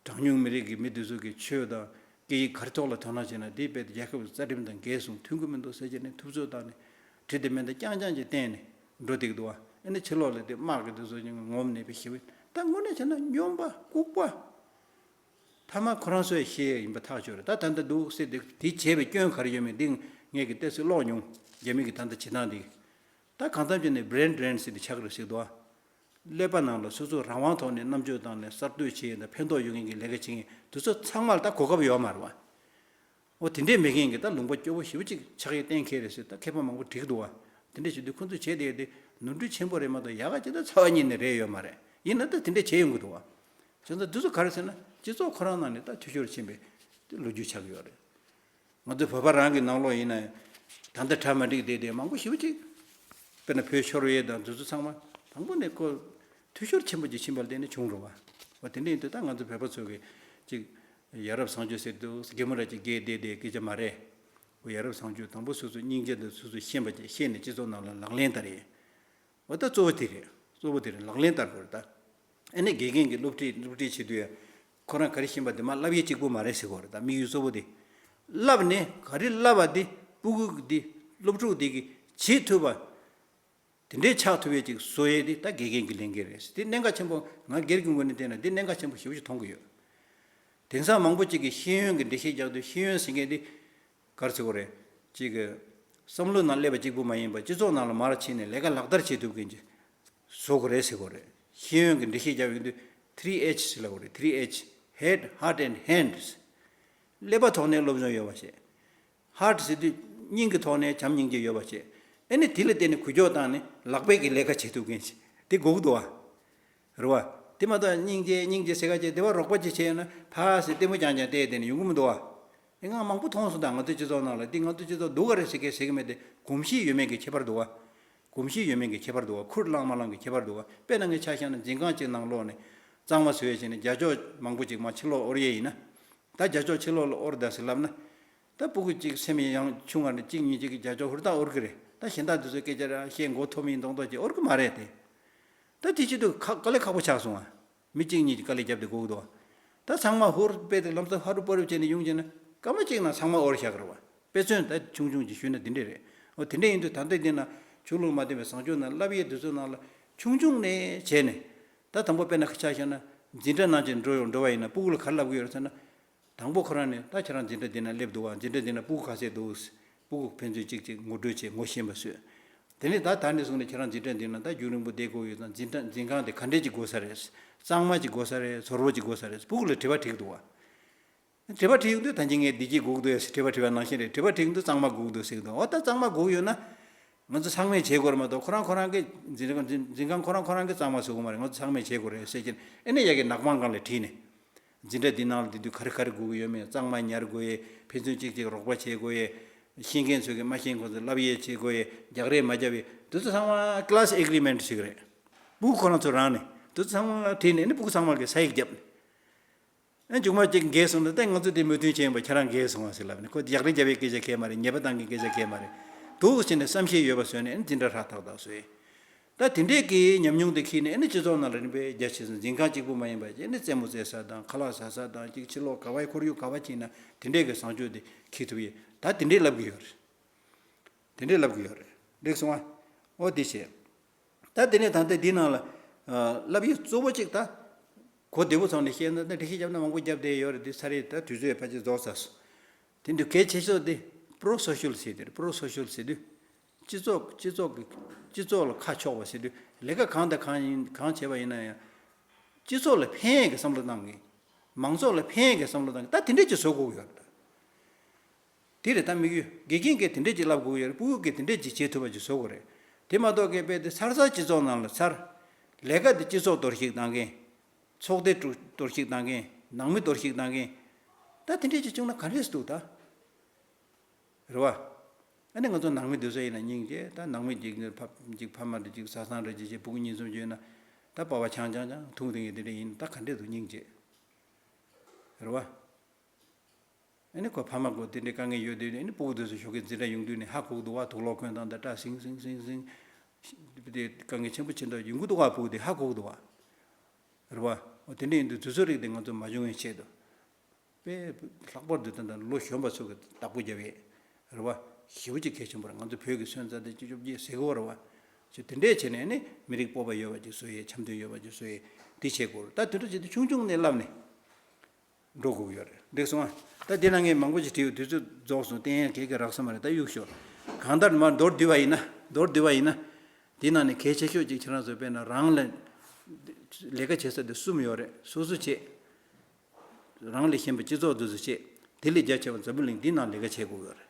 གྲངས་ཉུང་མི་རིགས་ཀྱི་མི་དེ་ཚོ་གི་ཆོས་དང་སྐད་ཡིག་ག་རེ་ཐོག་ལ་དོ་སྣང་བྱས་ན་དེ་དཔེ་དེ་རྒྱལ་ཁབ་ཀྱི་རྩ་ཁྲིམས་དང་འགལ་སོང་། མཐུན་གྱི་མི་འདུག་ཟེར་བྱས་ནས་ཐུབ་ཚོད་བཏང་ནས་དྲི་དེ་མེད་ད་རྐྱང་རྐྱང་ཅིག་བསྟན་ནས་འགྲོ་བསྡད་ཀྱི་འདུག་བ། ཨ་ནི་ཕྱི་ལོགས་ལ་དེ་དམག་གི་དེ་ཚོ་ཀྱང་ངོམ་ནས་པའི་ཞེ་པོ། ད་དངོས་གནས་བྱས་ན་སྨྱོན་པ་ལྐུགས་པ། ཐ་མ་ཁོ་རང་ཚོས་ཤེས་ཡིན་པ་ཐག་ཆོད་རེད། ད་ད་ལྟ་འདུག་སེ་དེ་དེ་བྱས་པའི་སྐྱོན་ག་རེ་ཡོད་མེད་འདི་ངས་ཀྱི་ཏོག་ཙམ་ཀློག་མྱོང་། རྒྱ་མི་གི་ད་ལྟ་བྱེད་སྟངས་འདི། ད་གང་འཚམ་བྱས་ནས་brain drain ཟེར་དེ་ཆགས་ཀྱི་རེད་ཟེར་འདུག་ཨ། ཀླད་པ་ནང་ལ་སོ་སོ་རང་དབང་ཐོག་ནས་རྣམ་དཔྱོད་བཏང་ནས་གསར་གཏོད་བྱེད་ཡས་དང་ཕན་ཐོགས་ཡོད་མཁན་གྱི་ལས་ཀ་བྱེད་མཁན་དེ་ཚོ་ཚང་མ་ལ་ད་གོ་སྐབས་ཡོད་མ་རེད་བ། འོ་དེ་འདྲས་མེད་མཁན་གྱི་ད་ལུང་པ་སྐྱོ་པོ་ཞེ་པོ་ཅིག་ཆགས་ཡས་གཏན་འཁེལ་རེད་ཟེར་ད་མཁས་པ་མང་པོ་བྲིས་འདུག་བ། དེ་འདྲས་བྱེད་དུས་ཁོ་ཚོས་བྱས་བསྡད་དེ་ནོར་འཁྲུལ་ཆེན་པོ་རེད་མ་གཏོགས་ཡག་ག་ཅི་ད་ཚ་བ་ཉིད་ནས་རེད་ཡོད་མ་རེད། ཡིན་ན་ད་དེ་འདྲས་བྱས་ཡོང་གི་འདུག་བ། བྱས་ཙང་དེ་ཚོ་ག་རེ་ཟེར་ན་སྤྱི་ཚོགས་ཁོ་རང་ནང་ནས་ད་འཐུས་ཤོར་ཕྱིན་པའི་ལོ་རྒྱུས་ཆགས་ཀྱི་ཡོད་རེད། ང་ཚོ་བོད་པ་རང་གི་ནང་ལོགས་ཡིན་ན་ད་ལྟ་གྲ་མ་འགྲིག་བསྡད་དེ་མང་པོ་ཞེ་པོ་ཅིག་དཔེར་ན་བོད་ཤོར་ཡས་དང་དེ་ཚོ་ཚང་མ་དང་པོ་ནས་ཁོ་འཐུས་ཤོར་ཆེན་པོ་ཅིག་ཕྱིན་པ་ལ་བརྟེན་ནས་བྱུང་རེད་བ། འོ་དེ་འདྲ་ཡིན་དུས་ད་ང་ཚོ་བོད་པ་ཚོ་གི་ཅིག་ཡ་རབས་བཟང་སྤྱོད་ཟེར་འདུག་གད་མོ་ར་ཅིག་བགད་བསྡད་དེ་སྐད་ཆ་མ་རེད། འོ་ཡ་རབས་བཟང་སྤྱོད་དང་པོ་སོ་སོ་སྙིང་རྗེ་དང་སོ་སོ་ཤེས་པ་ཅིག་ཤེས་ནས་སྤྱི་ཚོགས་ནང་ལ་ལག་ལེན་བསྟར་ཡས། འོ་ད་གཙོ་བོ་དེ་རེད། གཙོ་བོ་དེ་རེད། ལག་ལེན་བསྟར་དགོས་རེད་ད། ཨ་ནི་དགེ་རྒན་གྱིས་སློབ་ཁྲིད་སློབ་ཁྲིད་བྱེད་དུས་ཡང་ཁོ་རང་ག་རེ་ཤེས་པ་དེ་མར་བསླབ་ཡས་གཅིག་པུ་མ་རེད་ཟེར་དགོས་རེད་ད། དམིགས་ཡུལ་གཙོ་བོ་དེ། བསླབ་ནས་ག་རེ་བསླབ་པ་དེ་སྤུ་གུ་དེ་སློབ་ཕྲུག་དེ་གིས་བྱེད་ཐུབ་པ། དེ་འདྲའི་ཆགས་ཐུབ་ཡས་ཅིག་བཟོ་ཡས་དེ་ད་དགེ་རྒན་གྱི་ལས་འགན་རེད། དེ་གནད་འགག་ཆེན་པོ། ང་སྒེར་གྱི་ངོས་ནས་བལྟས་ན་དེ་གནད་འགག་ཆེན་པོ་ཞེ་པོ་ཞིག་མཐོང་གི་ཡོད། དེང་སང་མང་པོ་ཅིག་གིས་ཤེས་ཡོན་གྱི་འགྲེལ་བཤད་རྒྱག་དུས་ཤེས་ཡོན་ཟེར་མཁན་དེ་ག་རེ་ཟེར་དགོས་རེད། ཅིག་གི་བསམ་བློ་ནང་སླེབས་པ་གཅིག་པུ་མ་ཡིན་པར་སྤྱི་ཚོགས་ནང་ལ་མར་ཕྱིན་ནས་ལས་ཀ་ལག་བསྟར་བྱེད་ཐུབ་མཁན་ཅིག་བཟོ་དགོས་རེད་ཟེར་དགོས་རེད། ཤེས་ཡོན་གྱི་འགྲེལ་བཤད་རྒྱག་ཡོང་དུས་three H ཟེར་ལབ་དགོས་རེད། three H, head, heart and hands། ཀླད་པ་ཐོག་ནས་སློབ་སྦྱོང་ཡོད་པ་བྱེད། Heart ཟེར་དུས་སྙིང་གི་ཐོག་ནས་བྱམས་སྙིང་རྗེ་ཡོད་པ་བྱེད། ཨ་ནི་དེ་ལ་བརྟེན་ནས་འགུལ་སྐྱོད་བཏང་ནས་ལག་པས་ཀྱི་ལས་ཀ་བྱེད་ཐུབ་མཁན་ཞིག་དེ་དགོས་ཀྱི་འདུག་བ། རེད་བ། དེ་མ་གཏོགས་སྙིང་རྗེ་སྙིང་རྗེ་ཟེར་ག་བྱས་དེ་བ་རོགས་པ་ཅིག་བྱས་ཡོད་ན་ཕ་ཟེར་ལྟད་མོ་རྐྱང་རྐྱང་བལྟས་བསྡད་ནས་ཡོང་གི་མི་འདུག་བ། ཨེ་ང་མང་པོ་མཐོང་སོང་ད། ང་ཚོའི་སྤྱི་ཚོགས་ནང་ལ་འདི་ང་ཚོའི་སྤྱི་ཚོགས་སྡུག་ག་རེད་ཟེར་མཁན་ཟེར་གི་མེད་དེ། གོམས་གཤིས་ཡོད་མེད་ཀྱི་ཁྱད་པར་འདུག་བ། གོམས་གཤིས་ཡོད་མེད་ཀྱི་ཁྱད་པར་འདུག་བ། ཁུར་བླངས་མ་བླངས་ཀྱི་ཁྱད་པར་འདུག་བ། དཔེར་ན་ངས་ཆ་བཞག་ན་འཛིན་ཁང་གཅིག་ནང་ལོགས་ནས་གཙང་མ་བཟོས་བྱས་ནས་རྒྱ་ཅོག་མང་པོ་ཅིག་མར་ཕྱི་ལོགས་དབོར་ཡས་ཡིན་ན། ད་རྒྱ་ཅོག་ཕྱི་ལོགས་ལ་དབོར་ད་ཟེར་ལབ་ན། ད་སྤུ་གུ་གཅིག་སེམས་ཡང་ཆུང་བ་ནས་གཅིག་གཉིས་གཅིག་གི་རྒྱ་ཅོག་ཧུར་ཐག་དབོར་གི་རེད། ད་གཞན་དག་དེ་ཚོའི་སྐད་ཆ་ར་བཤད་མགོ་མཐོ་དམན་མདོག་མདོག་ཅིག་དབོར་གི་མ་རེད་དེ། ད་དེ་ཅི་འདུག་ཁ་དཀའ་ལས་ཁག་པོ་ཆགས་སོང་ཨ། མི་གཅིག་གཉིས་ཀྱིས་དཀའ་ལས་བརྒྱབ་སྟེ་སྒུག་འདུག་ད་ཚང་མ་ཧུར་དཔེ་དེ་ལམ་སང་ཧ་རུ་པ་རུ་བྱས་ནས་ཡོང་བྱས་ན་སྐར་མ་གཅིག་ནང་ཚང་མ་དབོར་བཞག་གི་རེད་བ། དཔེ་མཚོན་ད་ཆུང་ཆུང་ཅིག་ཞུས་ན་འདི་འདྲས་རེད། འོ་དེ་འདྲས་ཡིན་དུས་ད་ལྟ་འདི་ན་ཆོས་ལུགས་མ་བསྟེན་པའི་བཟང་སྤྱོད་ནང་བསླབ་ཡས་དེ་ཚོའི་ནང་ལ་ཆུང་ཆུང་ནས་བྱས་ནས། ད་དང་པོ་དཔེར་ན་ཁ་ཆག་བཞག་ན་འཛིན་གྲྭ་ནང་ཅིག་འགྲོ་ཡོང་འགྲོ་བ་ཡིན་ན་སྤུ་གུ་ལ་ག་རེ་ལབ་ཀྱི་ཡོད་རེད་ཟེར་ན། དང་པོ་ཁོ་རང་ནས་ད་ཁྱེད་རང་འཛིན་གྲྭ་འདི་ན་སླེབས་འདུག་བ། འཛིན་གྲྭ་འདི་ན་སྤུ་གུ་ག་ཚད་འདུག་སྤུ་གུ་ཕན་ཚུན་གཅིག་གཅིག་ངོ་སྤྲོད་བྱེད་ངོ་ཤེས་པ་བཟོས། དེ་ནས་ད་ད་ནས་བཟུང་ནས་ཁྱེད་རང་འཛིན་གྲྭ་འདི་ན་ད་རྒྱུན་རིང་པོ་བསྡད་དགོས་ཡོད་ཙང་འཛིན་གྲྭ་འཛིན་ཁང་དེ་ག་འདྲས་ཅིག་དགོས་ས་རེད། གཙང་མ་ཅིག་དགོས་ས་རེད། ཟོར་བོ་ཅིག་དགོས་ས་རེད། སྤུ་གུ་ལ་དྲི་བ་དྲིས་འདུག་བ། དྲི་བ་དྲིས་འདུག་ད་ཅི་ངས་འདི་ཅིག་དགོས་འདུག་ཟེར་དྲི་བ་དྲི་བ་ནང་བཞིན་རེད། དྲི་བ་དྲིས་འདུག་གཙང་མ་དགོས་འདུག་ཟེར་འདུག་འོ་ད་གཙང་མ་དགོས་ཡོད་ན། ང་ཚོ་ཚང་མས་བྱེད་དགོས་རེད་མ་གཏོགས་ཁོ་རང་ཁོ་རང་གི་འཛིན་འཛིན་ཁང་ཁོ་རང་ཁོ་རང་གི་གཙང་མ་བཟོ་དགོས་མ་རེད། ང་ཚོ་ཚང་མས་བྱེད་དགོས་རེད་ཟེར་གྱིན་ཨེ་ནས་ཡ་གི་ནག་པང་སྒང་ལ་བྲིས་ནས། འཛིན་གྲྭ་འདི་ནང་ལ་འདི་དུས་ག་རེ་ག་རེ་དགོས་ཀྱི་ཡོད་མེད། གཙང་མ་ཉར་དགོས་ཡས། ཕན་ཚུན་གཅིག་གཅིག་རོགས་པ་བྱེད་དགོས་ཡས། ཤེས་མཁན་ཚོས་ཀྱི་མ་ཤེས་ཁོ་ཚོ་བསླབ་ཡས་བྱེད་དགོས་ཡས། རྒྱག་རེས་མ་རྒྱབ་ཡས། འདི་ཚོ་ཚང་མ་class agreement ཞིག་རེད། སྤུ་གུ་ཁོ་རང་ཚོ་རང་ནས་འདི་ཚོ་ཚང་མ་བྲིས་ནས་ཨེ་ནས་སྤུ་གུ་ཚང་མ་གི་ས་ཡིག་བརྒྱབ་ནས། ཨ་མཇུག་མ་གཅིག་འགལ་སོང་ན་ད་ང་ཚོ་དེ་མོས་མཐུན་བྱས་ཡིན་པ་ཁྱེད་རང་འགལ་སོང་བ་ཟེར་ལབ་ནས་ཁོ་རྒྱག་རེས་རྒྱབ་པའི་སྐད་ཆ་གས་མ་རེད། ཉེས་པ་བཏང་གི་སྐད་ཆ་གས་མ་རེད། འདུག་ཟེར་ནས་བསམ་ཤེས་ཡོད་པ་བཟོས་ནས་ཨ་ནི་འཛིན་གྲྭ་ཧྲག་ཐག་ཐག་བཟོས། ད་དེ་འདྲས་ཀྱི་ཉམས་མྱོང་དེ་འཁྱེར་ནས་ཨ་ནི་སྤྱི་ཚོགས་ནང་ལ་རིམ་པས་རྒྱ་ཆེ་སོང་། འཛིན་ཁང་གཅིག་པུ་མ་ཡིན་པ་ཅིག་ཨ་ནི་རྩེད་མོ་རྩེ་ས་དང་ཁ་ལག་ཟ་ས་དང་ཅིག་ཕྱི་ལོགས་ག་བ་ཁོར་ཡུག་ག་བ་ཅིག་ན་དེ་འདྲས་ཀྱི་བཟང་སྤྱོད་དེ་འཁྱེར་ཐུབ་ཡས་ད་དེ་འདྲས་ལབ་ཀྱི་ཡོད་རེད། དེ་འདྲས་ལབ་ཀྱི་ཡོད་རེད། འགྲིག་སོང་ཨ། ཨོ་དེ་བྱས། ད་དེ་ནས་ད་ལྟ་འདི་ནང་ལ་ཨ་བསླབ་ཡིག་གཙོ་བོ་གཅིག་ད་གོ་བདེ་པོ་ཚང་ནས་བཤད་ན་ད་འགྲེལ་བཤད་བརྒྱབ་ན་མང་པོ་བརྒྱབ་བསྡད་ཡོད་རེད། དེ་ཚར་རེད། ད་དུས་ཚོད་ཕལ་ཆེར་རྫོགས་ཚར་སོང་། དེ་འདུག་གལ་ཆེ་ཤོས་དེ་pro-social ཟེར་དེ་རེད། pro-social ཟེར་དུས་སྤྱི་ཚོགས་སྤྱི་ཚོགས་ཀྱི་སྤྱི་ཚོགས་ལ་ཁ་ཕྱོགས་པ་ཟེར་དུས་ལས་ཀ་གང་དང་གང་ཡིན་གང་བྱས་པ་ཡིན་ན་ཡང་སྤྱི་ཚོགས་ལ་ཕན་ཡས་ཀྱི་བསམ་བློ་བཏང་གི། མང་ཚོགས་ལ་ཕན་ཡས་ཀྱི་བསམ་བློ་བཏང་གི། ད་དེ་འདྲས་ཅིག་བཟོ་དགོས་ཀྱི་ཡོད་རེད། དེ་རེད། ད་དམིགས་ཡུལ་དགེ་རྒན་གྱིས་དེ་འདྲས་ཅིག་བསླབ་དགོས་ཀྱི་ཡོད་རེད། སྤུ་གུ་གིས་དེ་འདྲས་ཅིག་བྱེད་ཐུབ་པ་ཅིག་བཟོ་དགོས་རེད། དེ་མ་གཏོགས་སྐད་དཔེ་དེ་ཚར་ཚར་སྤྱི་ཚོགས་ནང་ལ་ཚར། ལས་ཀ་དེ་སྤྱི་ཚོགས་གཏོར་བཤིག་བཏང་མཁན། ཚོགས་སྡེ་གཏོར་བཤིག་བཏང་མཁན། ནང་མི་གཏོར་བཤིག་བཏང་མཁན། ད་དེ་འདྲས་ཅིག་བྱུང་ན་ག་འདྲས་འདུག་ད། རེད་བ། ཨ་ནི་ང་ཚོ་ནང་མི་འདུག་ས་ཡིན་ན་སྙིང་རྗེ། ད་ནང་མི་གཅིག་ནི་ཕ་གཅིག་ཕ་མ་འདྲ་གཅིག་བཟའ་ཚང་འདྲ་གཅིག་བྱས་སྤུ་གུ་གཉིས་གསུམ་ཡོད་ན་ད་པ་བ་ཆང་ཆང་ཆང་འཐུང་དེ་ངས་དེ་འདྲ་ཡིན་ད་ག་འདྲས་འདུག་སྙིང་རྗེ། རེད་བ། ཨ་ནི་ཁོ་ཕ་མ་ཁོ་དེ་འདྲའི་དཀའ་ངལ་ཡོད་དུས་ནི་ཨ་ནི་སྤུ་གུ་དེ་ཚོ་ཞོགས་ཀས་འཛིན་གྲྭ་ཡོང་དུས་ནི་ཧ་གོ་གི་འདུག་བ། དུག་ལོག་གོན་སྟངས་དང་སྐྲ་སིང་སིང་སིང་སིང་། དེ་དཀའ་ངལ་ཆེན་པོ་ཕྱིན་འདུག་ཡོང་གི་འདུག་བ། སྤུ་གུ་དེ་ཧ་གོ་གི་འདུག་བ། རེད་བ། འོ་དེ་འདྲ་ཡིན་དུས་དུས་ཚོད་རིགས་དེ་ང་ཚོ་མ་བྱུང་བའི་ཆེད་དུ། དཔེ་ལྷག་པར་དུ་ད་ལྟ་ལོ་གཞོན་པ་ཚོ་གི་བདག་པོ་རྒྱབ་ཡས། རེད་བ། ཞེ་པོ་ཅིག་གལ་ཆེན་པོ་རེད། ང་ཚོ་བོད་ཀྱི་སོན་རྩ་དེ་སྤྱི་ཁྱབ་ཀྱི་ཟེར་གི་བ་རེད་བ། ཅིག་དེ་འདྲས་བྱས་ནས་ནི་མི་རིགས་སྤོབས་པ་ཡོད་པ་ཅིག་བཟོ་ཡས། འཆམ་མཐུན་ཡོད་པ་ཅིག་བཟོ་ཡས། དེ་བྱེད་དགོས་རེད། ད་དེ་འདྲ་བྱེད་དུས་ཆུང་ཆུང་ནས་བསླབ་ནས། འགྲོ་དགོས་ཀྱི་ཡོད་རེད། འགྲིག་སོང་ཨ། ད་འདི་ན་ངས་མང་པོ་ཞིག་བྲིས་ཡོད། དུས་ཚོད་རྫོགས་སོང་། བསྟན་ཡ་གས་གས་རག་ས་མ་རེད། ད་གཡུག་ཞོག་གང་ལྟར་མར་མདོར་བསྡུས་པ་ཡིན་ན། མདོར་བསྡུས་པ་ཡིན་ན། འདི་ནང་ནས་གལ་ཆེ་ཤོས་ཅིག་ཁྱེད་རང་ཚོས་དཔེར་ན་རང་ལ་ལས་ཀ་བྱེད་ས་དེ་གསུམ་ཡོད་རེད། སོ་སོ་བྱེད། རང་ལས་གཞན་པ་སྤྱི་ཚོགས་འདི་ཚོ་བྱེད། དེ་ལས་རྒྱ་ཆེ་བ་འཛམ་བུ་གླིང་འདི་ནང་ལས་ཀ་བྱེད་དགོས་ཡོད་རེད།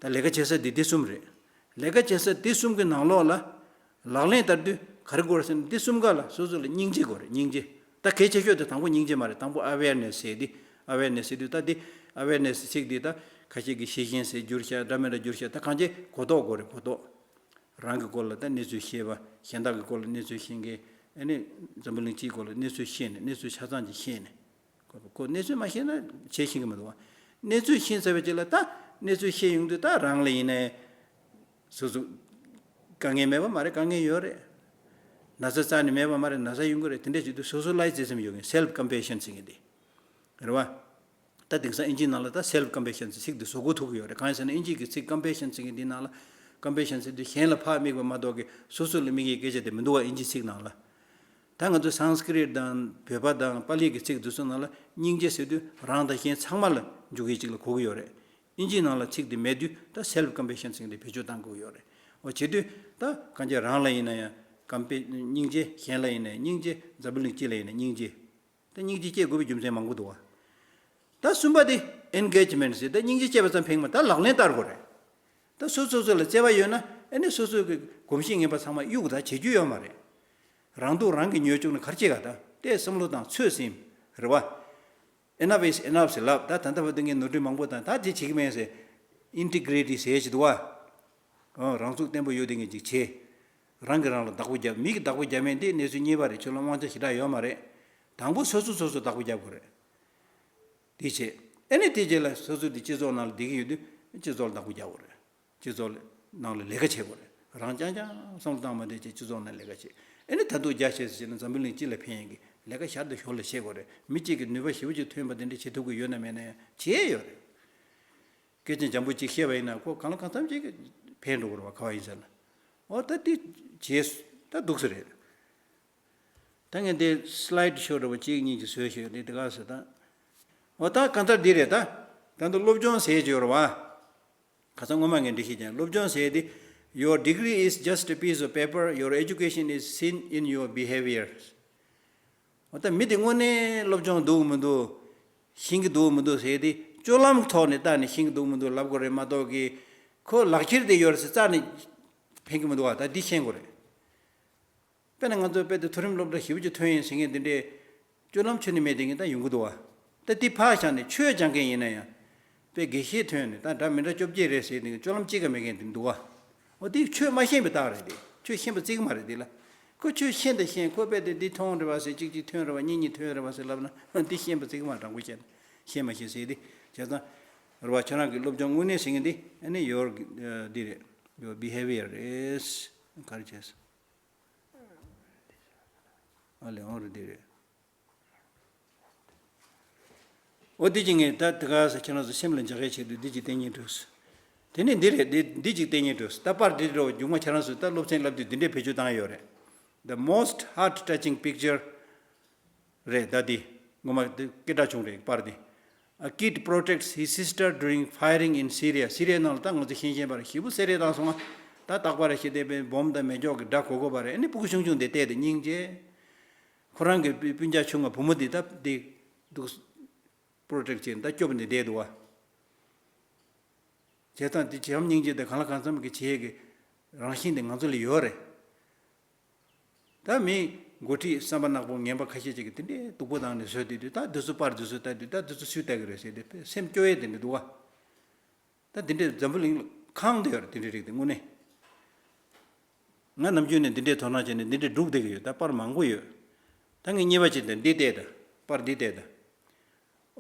ད་ལས་ཀ་བྱེད་ས་འདི་འདི་གསུམ་རེད། ལས་ཀ་བྱེད་ས་འདི་གསུམ་གྱི་ནང་ལོགས་ལ་ལག་ལེན་བསྟར་དུས་ག་རེ་དགོས་རེད་ཟེར་ན། འདི་གསུམ་ཀ་ལ་སོ་སོ་ལ་སྙིང་རྗེ་དགོས་རེད། སྙིང་རྗེ། ད་གལ་ཆེ་ཤོས་དེ་དང་པོ་སྙིང་རྗེ་མ་རེད། དང་པོ་ཨ་ཝེར་ནེ་སི་ཟེར་དེ། ཨ་ཝེར་ནེ་སི་ཟེར་དུས་ད་འདི་ཨ་ཝེར་ནེ་སི་ཚིག་འདི་ད་ཁ་ཤས་ཀྱིས་ཤེས་བཞིན་ཟེར། བསྒྱུར་བྱ་འདྲ་མི་འདྲ་བསྒྱུར་བྱ། ད་གང་ཅི་གོ་རྟོགས་དགོས་རེད། གོ་རྟོགས། རང་གི་སྐོར་ལ་ད་གནས་ཚུལ་ཤེས་པ། གཞན་དག་གི་སྐོར་ལ་གནས་ཚུལ་ཤེས་མཁན། ཨ་ནི་འཛམ་བུ་གླིང་སྤྱིའི་སྐོར་ལ་གནས་ཚུལ་ཤེས་ནས། གནས་ཚུལ་ཆ་ཚང་ཅིག་ཤེས་ནས། ཁོ་ཁོ་གནས་ཚུལ་མ་ཤེས་ན་བྱེད་ཤེས་ཀྱི་མི་འདུག་བ། གནས་ཚུལ་ཤེས་ཚར་བའི་རྗེས་ལ་ད་གནས་ཚུལ་ཤེས་ཡོང་དུས་ད་རང་ལ་ཡིན་ནའི་སོ་སོ་དཀའ་ངལ་མེད་པ་མ་རེད། དཀའ་ངལ་ཡོད་རེད། ན་ཚ་རྩ་ནས་མེད་པ་མ་རེད། ན་ཚ་ཡོང་གི་རེད། དེ་འདྲ་བྱེད་དུས་སོ་སོ་ལ་བརྩེ་སེམས་ཡོད་མཁན། སེལ་ཕི་ཀམ་པེ་ཤན་ཟེར་མཁན་དེ་རེད་བ། ད་དེང་སང་ཨིན་ཇིའི་ནང་ལ་ད་སེལ་ཕི་ཀམ་པེ་ཤན་ཟེར་ཚིག་འདི་བཟོ་དགོས་ཐུག་གི་ཡོད་རེད། གང་ཡིན་ཟེར་ན་ཨིན་ཇི་གི་ཚིག་ཀམ་པེ་ཤན་ཟེར་མཁན་འདི་ནང་ལ། ཀམ་པེ་ཤན་ཟེར་དུས་གཞན་ལ་ཕར་དམིགས་པ་མ་གཏོགས་ཀྱི་སོ་སོ་ལ་དམིགས་ཡས་སྐད་ཆ་དེ་མི་འདུག་བ། ཨིན་ཇིའི་ཚིག་ནང་ལ། ད་ང་ཚོ་སཾ་སྐྲྀཏ་དང་བོད་པ་དང་པཱ་ལི་གི་ཚིག་འདི་ཚོ་ནང་ལ་སྙིང་རྗེ་ཟེར་དུས་རང་དང་གཞན་ཚང་མ་ལ་འཇུག་ཡས་ཅིག་ལ་གོ་གི་ཡོད་རེད། ཨིན་ཇིའི་ནང་ལ་ཚིག་འདི་མེད་དུས་ད་སེལ་ཕི་ཀམ་པེ་ཤན་ཟེར་མཁན་འདི་བེད་སྤྱོད་གཏང་དགོས་ཀྱི་ཡོད་རེད། འོ་བྱེད་དུས་ད་གང་ཅི་རང་ལ་ཡིན་ན་ཡང་ཀམ་པེ་སྙིང་རྗེ། གཞན་ལ་ཡིན་ན་ཡང་སྙིང་རྗེ། འཛམ་བུ་གླིང་སྤྱི་ལ་ཡིན་ན་སྙིང་རྗེ། ད་སྙིང་རྗེ་སྐྱེ་དགོས་པའི་རྒྱུ་མཚན་མང་པོ་འདུག་བ། ད་གསུམ་པ་དེ་ཨེན་གེཇ་མེན་ཊི་ཟེར། ད་སྙིང་རྗེ་སྐྱེས་པ་ཙམ་ཕན་གྱི་མ་རེད། ད་ལག་ལེན་བསྟར་དགོས་རེད། ད་སོ་སོ་སོ་ལ་བརྩེ་བ་ཡོད་ན་ཨ་ནི་སོ་སོ་གི་གོམས་གཤིས་ངན་པ་ཚང་མ་གཡུག་ད་བྱེད་རྒྱུ་ཡོད་མ་རེད། རང་སྡུག་རང་གིས་ཉོས་བཅུག་ན་ག་རེ་བྱེད་ག་ད་དེ་བསམ་བློ་བཏང་ཚོད་ཟིན་རེད་བ། Enough is enough ཟེར་ལབ། ད་ད་ལྟ་བར་དུ་ངས་ནོར་འཁྲུལ་མང་པོ་དང་ད་དེ་བྱེད་ཀྱི་མེད་ཟེར། Integrity ཟེར་ཞིག་འདུག་བ། ཨོ་རང་ཚུགས་བརྟན་པོ་ཡོད་དེ་ངས་ཅིག་བྱེད། རང་གིས་རང་ལ་བདག་པོ་རྒྱབ། མི་གིས་བདག་པོ་རྒྱབ་མེད་འདི་གནས་ཚུལ་གཉིས་པ་རེད། ཁྱོད་ལ་དབང་ཆ་ཞེ་དྲག་ཡོད་མ་རེད། དང་པོ་སོ་སོ་སོ་སོ་བདག་པོ་རྒྱབ་དགོས་རེད། དེ་བྱེད། ཨ་ནི་དེ་རྗེས་ལ་སོ་སོ་དེ་སྤྱི་ཚོགས་ནང་ལ་བསྡད་ཀྱི་ཡོད་དུས་སྤྱི་ཚོགས་ལ་བདག་པོ་རྒྱག་དགོས་རེད། སྤྱི་ཚོགས་ནང་ལ་ལས་ཀ་བྱེད་དགོས་རེད། རང་རྐྱང་རྐྱང་བསམ་བློ་བཏང་མ་བསྡད་བྱས་སྤྱི་ཚོགས་ནང་ལས་ཀ་བྱེད། ཨ་ནི་ད་དུང་རྒྱ་ཆེ་ཙམ་བྱས་ན་འཛམ་བུ་གླིང་སྤྱི་ལ་ཕན་ཡོན་གྱི་ལས་ཀ་ཞར་དང་ཞོར་ལ་བྱེད་དགོས་རེད། མི་གཅིག་གིས་ནུས་པ་ཞེ་པོ་ཅིག་ཐོན་པ་དེ་འདྲ་བྱེད་ཐུབ་ཀྱི་ཡོད་ན་མེད་ན་ཡང་བྱེད་ཡོད་རེད། སྐད་ཆ་འཇམ་པོ་གཅིག་བཤད་པ་ཡིན་ན་ཁོ་གང་ལ་གང་འཚམ་ཅིག་ཕན་འགྲོ་གི་རེད་བ། ག་བ་ཡིན་ཟེར་ན། འོ་ད་འདི་བྱས་ད་འདུག་སེ་རེད། ད་ངས་འདི་སི་ལའི་ཌི་ཤོ་འདྲ་བོ་གཅིག་གཉིས་ཀྱི་བཟོས་ཤིག་འདི་དེ་ག་ཟེར་ད། འོ་ད་གང་ལྟར་འདི་རེད་ད། ད་འདི་སློབ་སྦྱོང་ཟེར་གྱི་ཡོད་རེད་བ། ཁ་སང་སྔོན་མ་ངས་འདི་ཤེས་ཀྱང་སློབ་སྦྱོང་ཟེར་དེ། Your degree is just a piece of paper, your education is seen in your behavior. འོ་ད་མི་དེ་དངོས་གནས་སློབ་སྦྱོང་འདུག་མི་འདུག་ཤེས་ཀྱི་འདུག་མི་འདུག་ཟེར་དེ་སྤྱོད་ལམ་ཐོག་ནས་བལྟས་ནས་ཤེས་ཀྱི་འདུག་མི་འདུག་ལབ་དགོས་རེད་མ་གཏོགས་ཀྱི། ཁོ་ལག་ཁྱེར་དེ་ཡོད་རེད་ཟེར་རྩ་ནས་ཕན་གྱི་མི་འདུག་བ། ད་འདི་ཤེས་དགོས་རེད། དཔེར་ན་ང་ཚོ་དཔེ་དེ་མཐོ་རིམ་སློབ་གྲྭ་ཞེ་པོ་ཅིག་ཐོན་ཡིན་ཟེར་མཁན་དེ་འདྲས་སྤྱོད་ལམ་ཁྱོན་ནས་མེད་དེ་ངས་ད་ཡོང་གི་འདུག་བ། ད་དེ་ཕར་བཞག་ནས་ཆོས་སྦྱང་མཁན་ཡིན་ན་ཡང་། དཔེ་དགེ་བཤེས་ཐོན་ནས་ད་འདྲ་མི་འདྲ་བཅོ་བརྒྱད་རེད་ཟེར་དེ་སྤྱོད་ལམ་གཅིག་ཀ་མེད་མཁན་དེ་འདུག་བ། འོ་དེ་ཆོས་མ་ཤེས་པའི་རྟགས་རེད་དེ། ཆོས་ཤེས་པ་བརྩི་གི་མ་རེད་དེ་ལ། ཁོ་ཆོས་ཤེས་དང་ཤེས་ཁོ་དཔེ་དེ་འདི་མཐོང་རེད་བ་ཟེར་གཅིག་གཅིག་ཐོན་རེད་བ་གཉིས་གཉིས་ཐོན་རེད་བ་ཟེར་ལབ་ན་འདི་ཤེས་པ་བརྩི་གི་མ་རེད། དྲང་པོ་བཤད་ན་ཤེས་མ་ཤེས་ཟེར་དེ་བྱས་ཙང་། རེད་བ། ཁྱོད་རང་གི་སློབ་སྦྱོང་དངོས་གནས་ཟེར་མཁན་འདི་ཨ་ནི་your འདི་རེད། Your behavior རེད། ག་རེ་བྱས། ཨ་ལས་འོང་རུ་འདི་རེད། འོ་འདི་གཅིག་ངས་ད་དེ་ག་ས་ཁྱེད་རང་ཚོ་སེམས་ལ་འཇགས་ཡའི་ཆེད་དུ་འདི་གཅིག་བསྟན་སྙིང་འདོད། དེ་ནས་འདི་རེད། འདི་འདི་གཅིག་བསྟན་སྙིང་འདོད། ད་པར་འདི་འདྲ་བོ་མཇུག་མ་ཁྱེད་རང་ཚོས་ད་སློབ་ཚན་བསླབ་དུས་འདི་འདྲའི་བེད་སྤྱོད་བཏང་ཡོད་རེད། The most heart-touching picture རེད། ད་འདི་ངོ་མ་འདི་སྐད་གྲགས་བྱུང་རེད་པར་འདི། A kid protects his sister during firing in Syria. སི་རི་ཡ་ནང་ལ་ད་ང་ཚོ་ཤེས་ཤེས་པ་རེད། ཞེ་པོ་སེ་རེད་བཏང་སོང་ང་། ད་རྟག་པར་ཞི་བདེ་པའི་འབོམ་དང་མེ་སྒྱོགས་ཀྱི་སྒྲ་གོ་གོ་བ་རེད། ཨ་ནི་སྤུ་གུ་ཆུང་ཆུང་འདི་བལྟས་ཏེ་སྙིང་རྗེ། ཁོ་རང་གི་སྤུན་ཀྱག་ཆུང་ང་བུ་མོ་འདི་ད་འདི་འདུག་པྲོ་ཊེག་བྱས་ད་སྐྱོབ་ནས་བསྡད་འདུག་བ། བྱས་ཙང་འདི་བྱམས་སྙིང་རྗེ་དང་གང་ལ་གང་འཚམ་གྱི་བྱེད་ཀྱི་རང་བཞིན་དེ་ང་ཚོ་ལ་ཡོད་རེད། ད་མི་འགོ་ཁྲིད་བསམ་པ་ནག་པོ་ངན་པ་ཁ་ཤས་ཅིག་གིས་དེ་འདྲའི་སྡུག་པོ་བཏང་ནས་བཟོས་བསྡད་དུས་ད་འདི་ཚོ་པར་འདི་ཚོ་ལྟ་དུས་ད་འདི་ཚོ་སུས་ལྟ་གི་རེད་ཟེར་ཏེ་སེམས་སྐྱོ་ཡས་དེ་འདྲ་འདུག་བ། ད་འདི་འདྲའི་འཛམ་བུ་གླིང་ལ་གང་དུ་ཡོད་རེད་དེ་འདྲའི་རིགས་དེ་དངོས་གནས། ང་ནམ་རྒྱུན་ནས་འདི་འདྲའི་དོ་སྣང་བྱས་ནས་འདི་འདྲའི་སྒྲུག་བསྡད་ཀྱི་ཡོད། ད་པར་མང་པོ་ཡོད། ད་ངས་གཉིས་པ་ཅིག་དང་འདི་བལྟས་ད། པར་འདི་བལྟས་ད།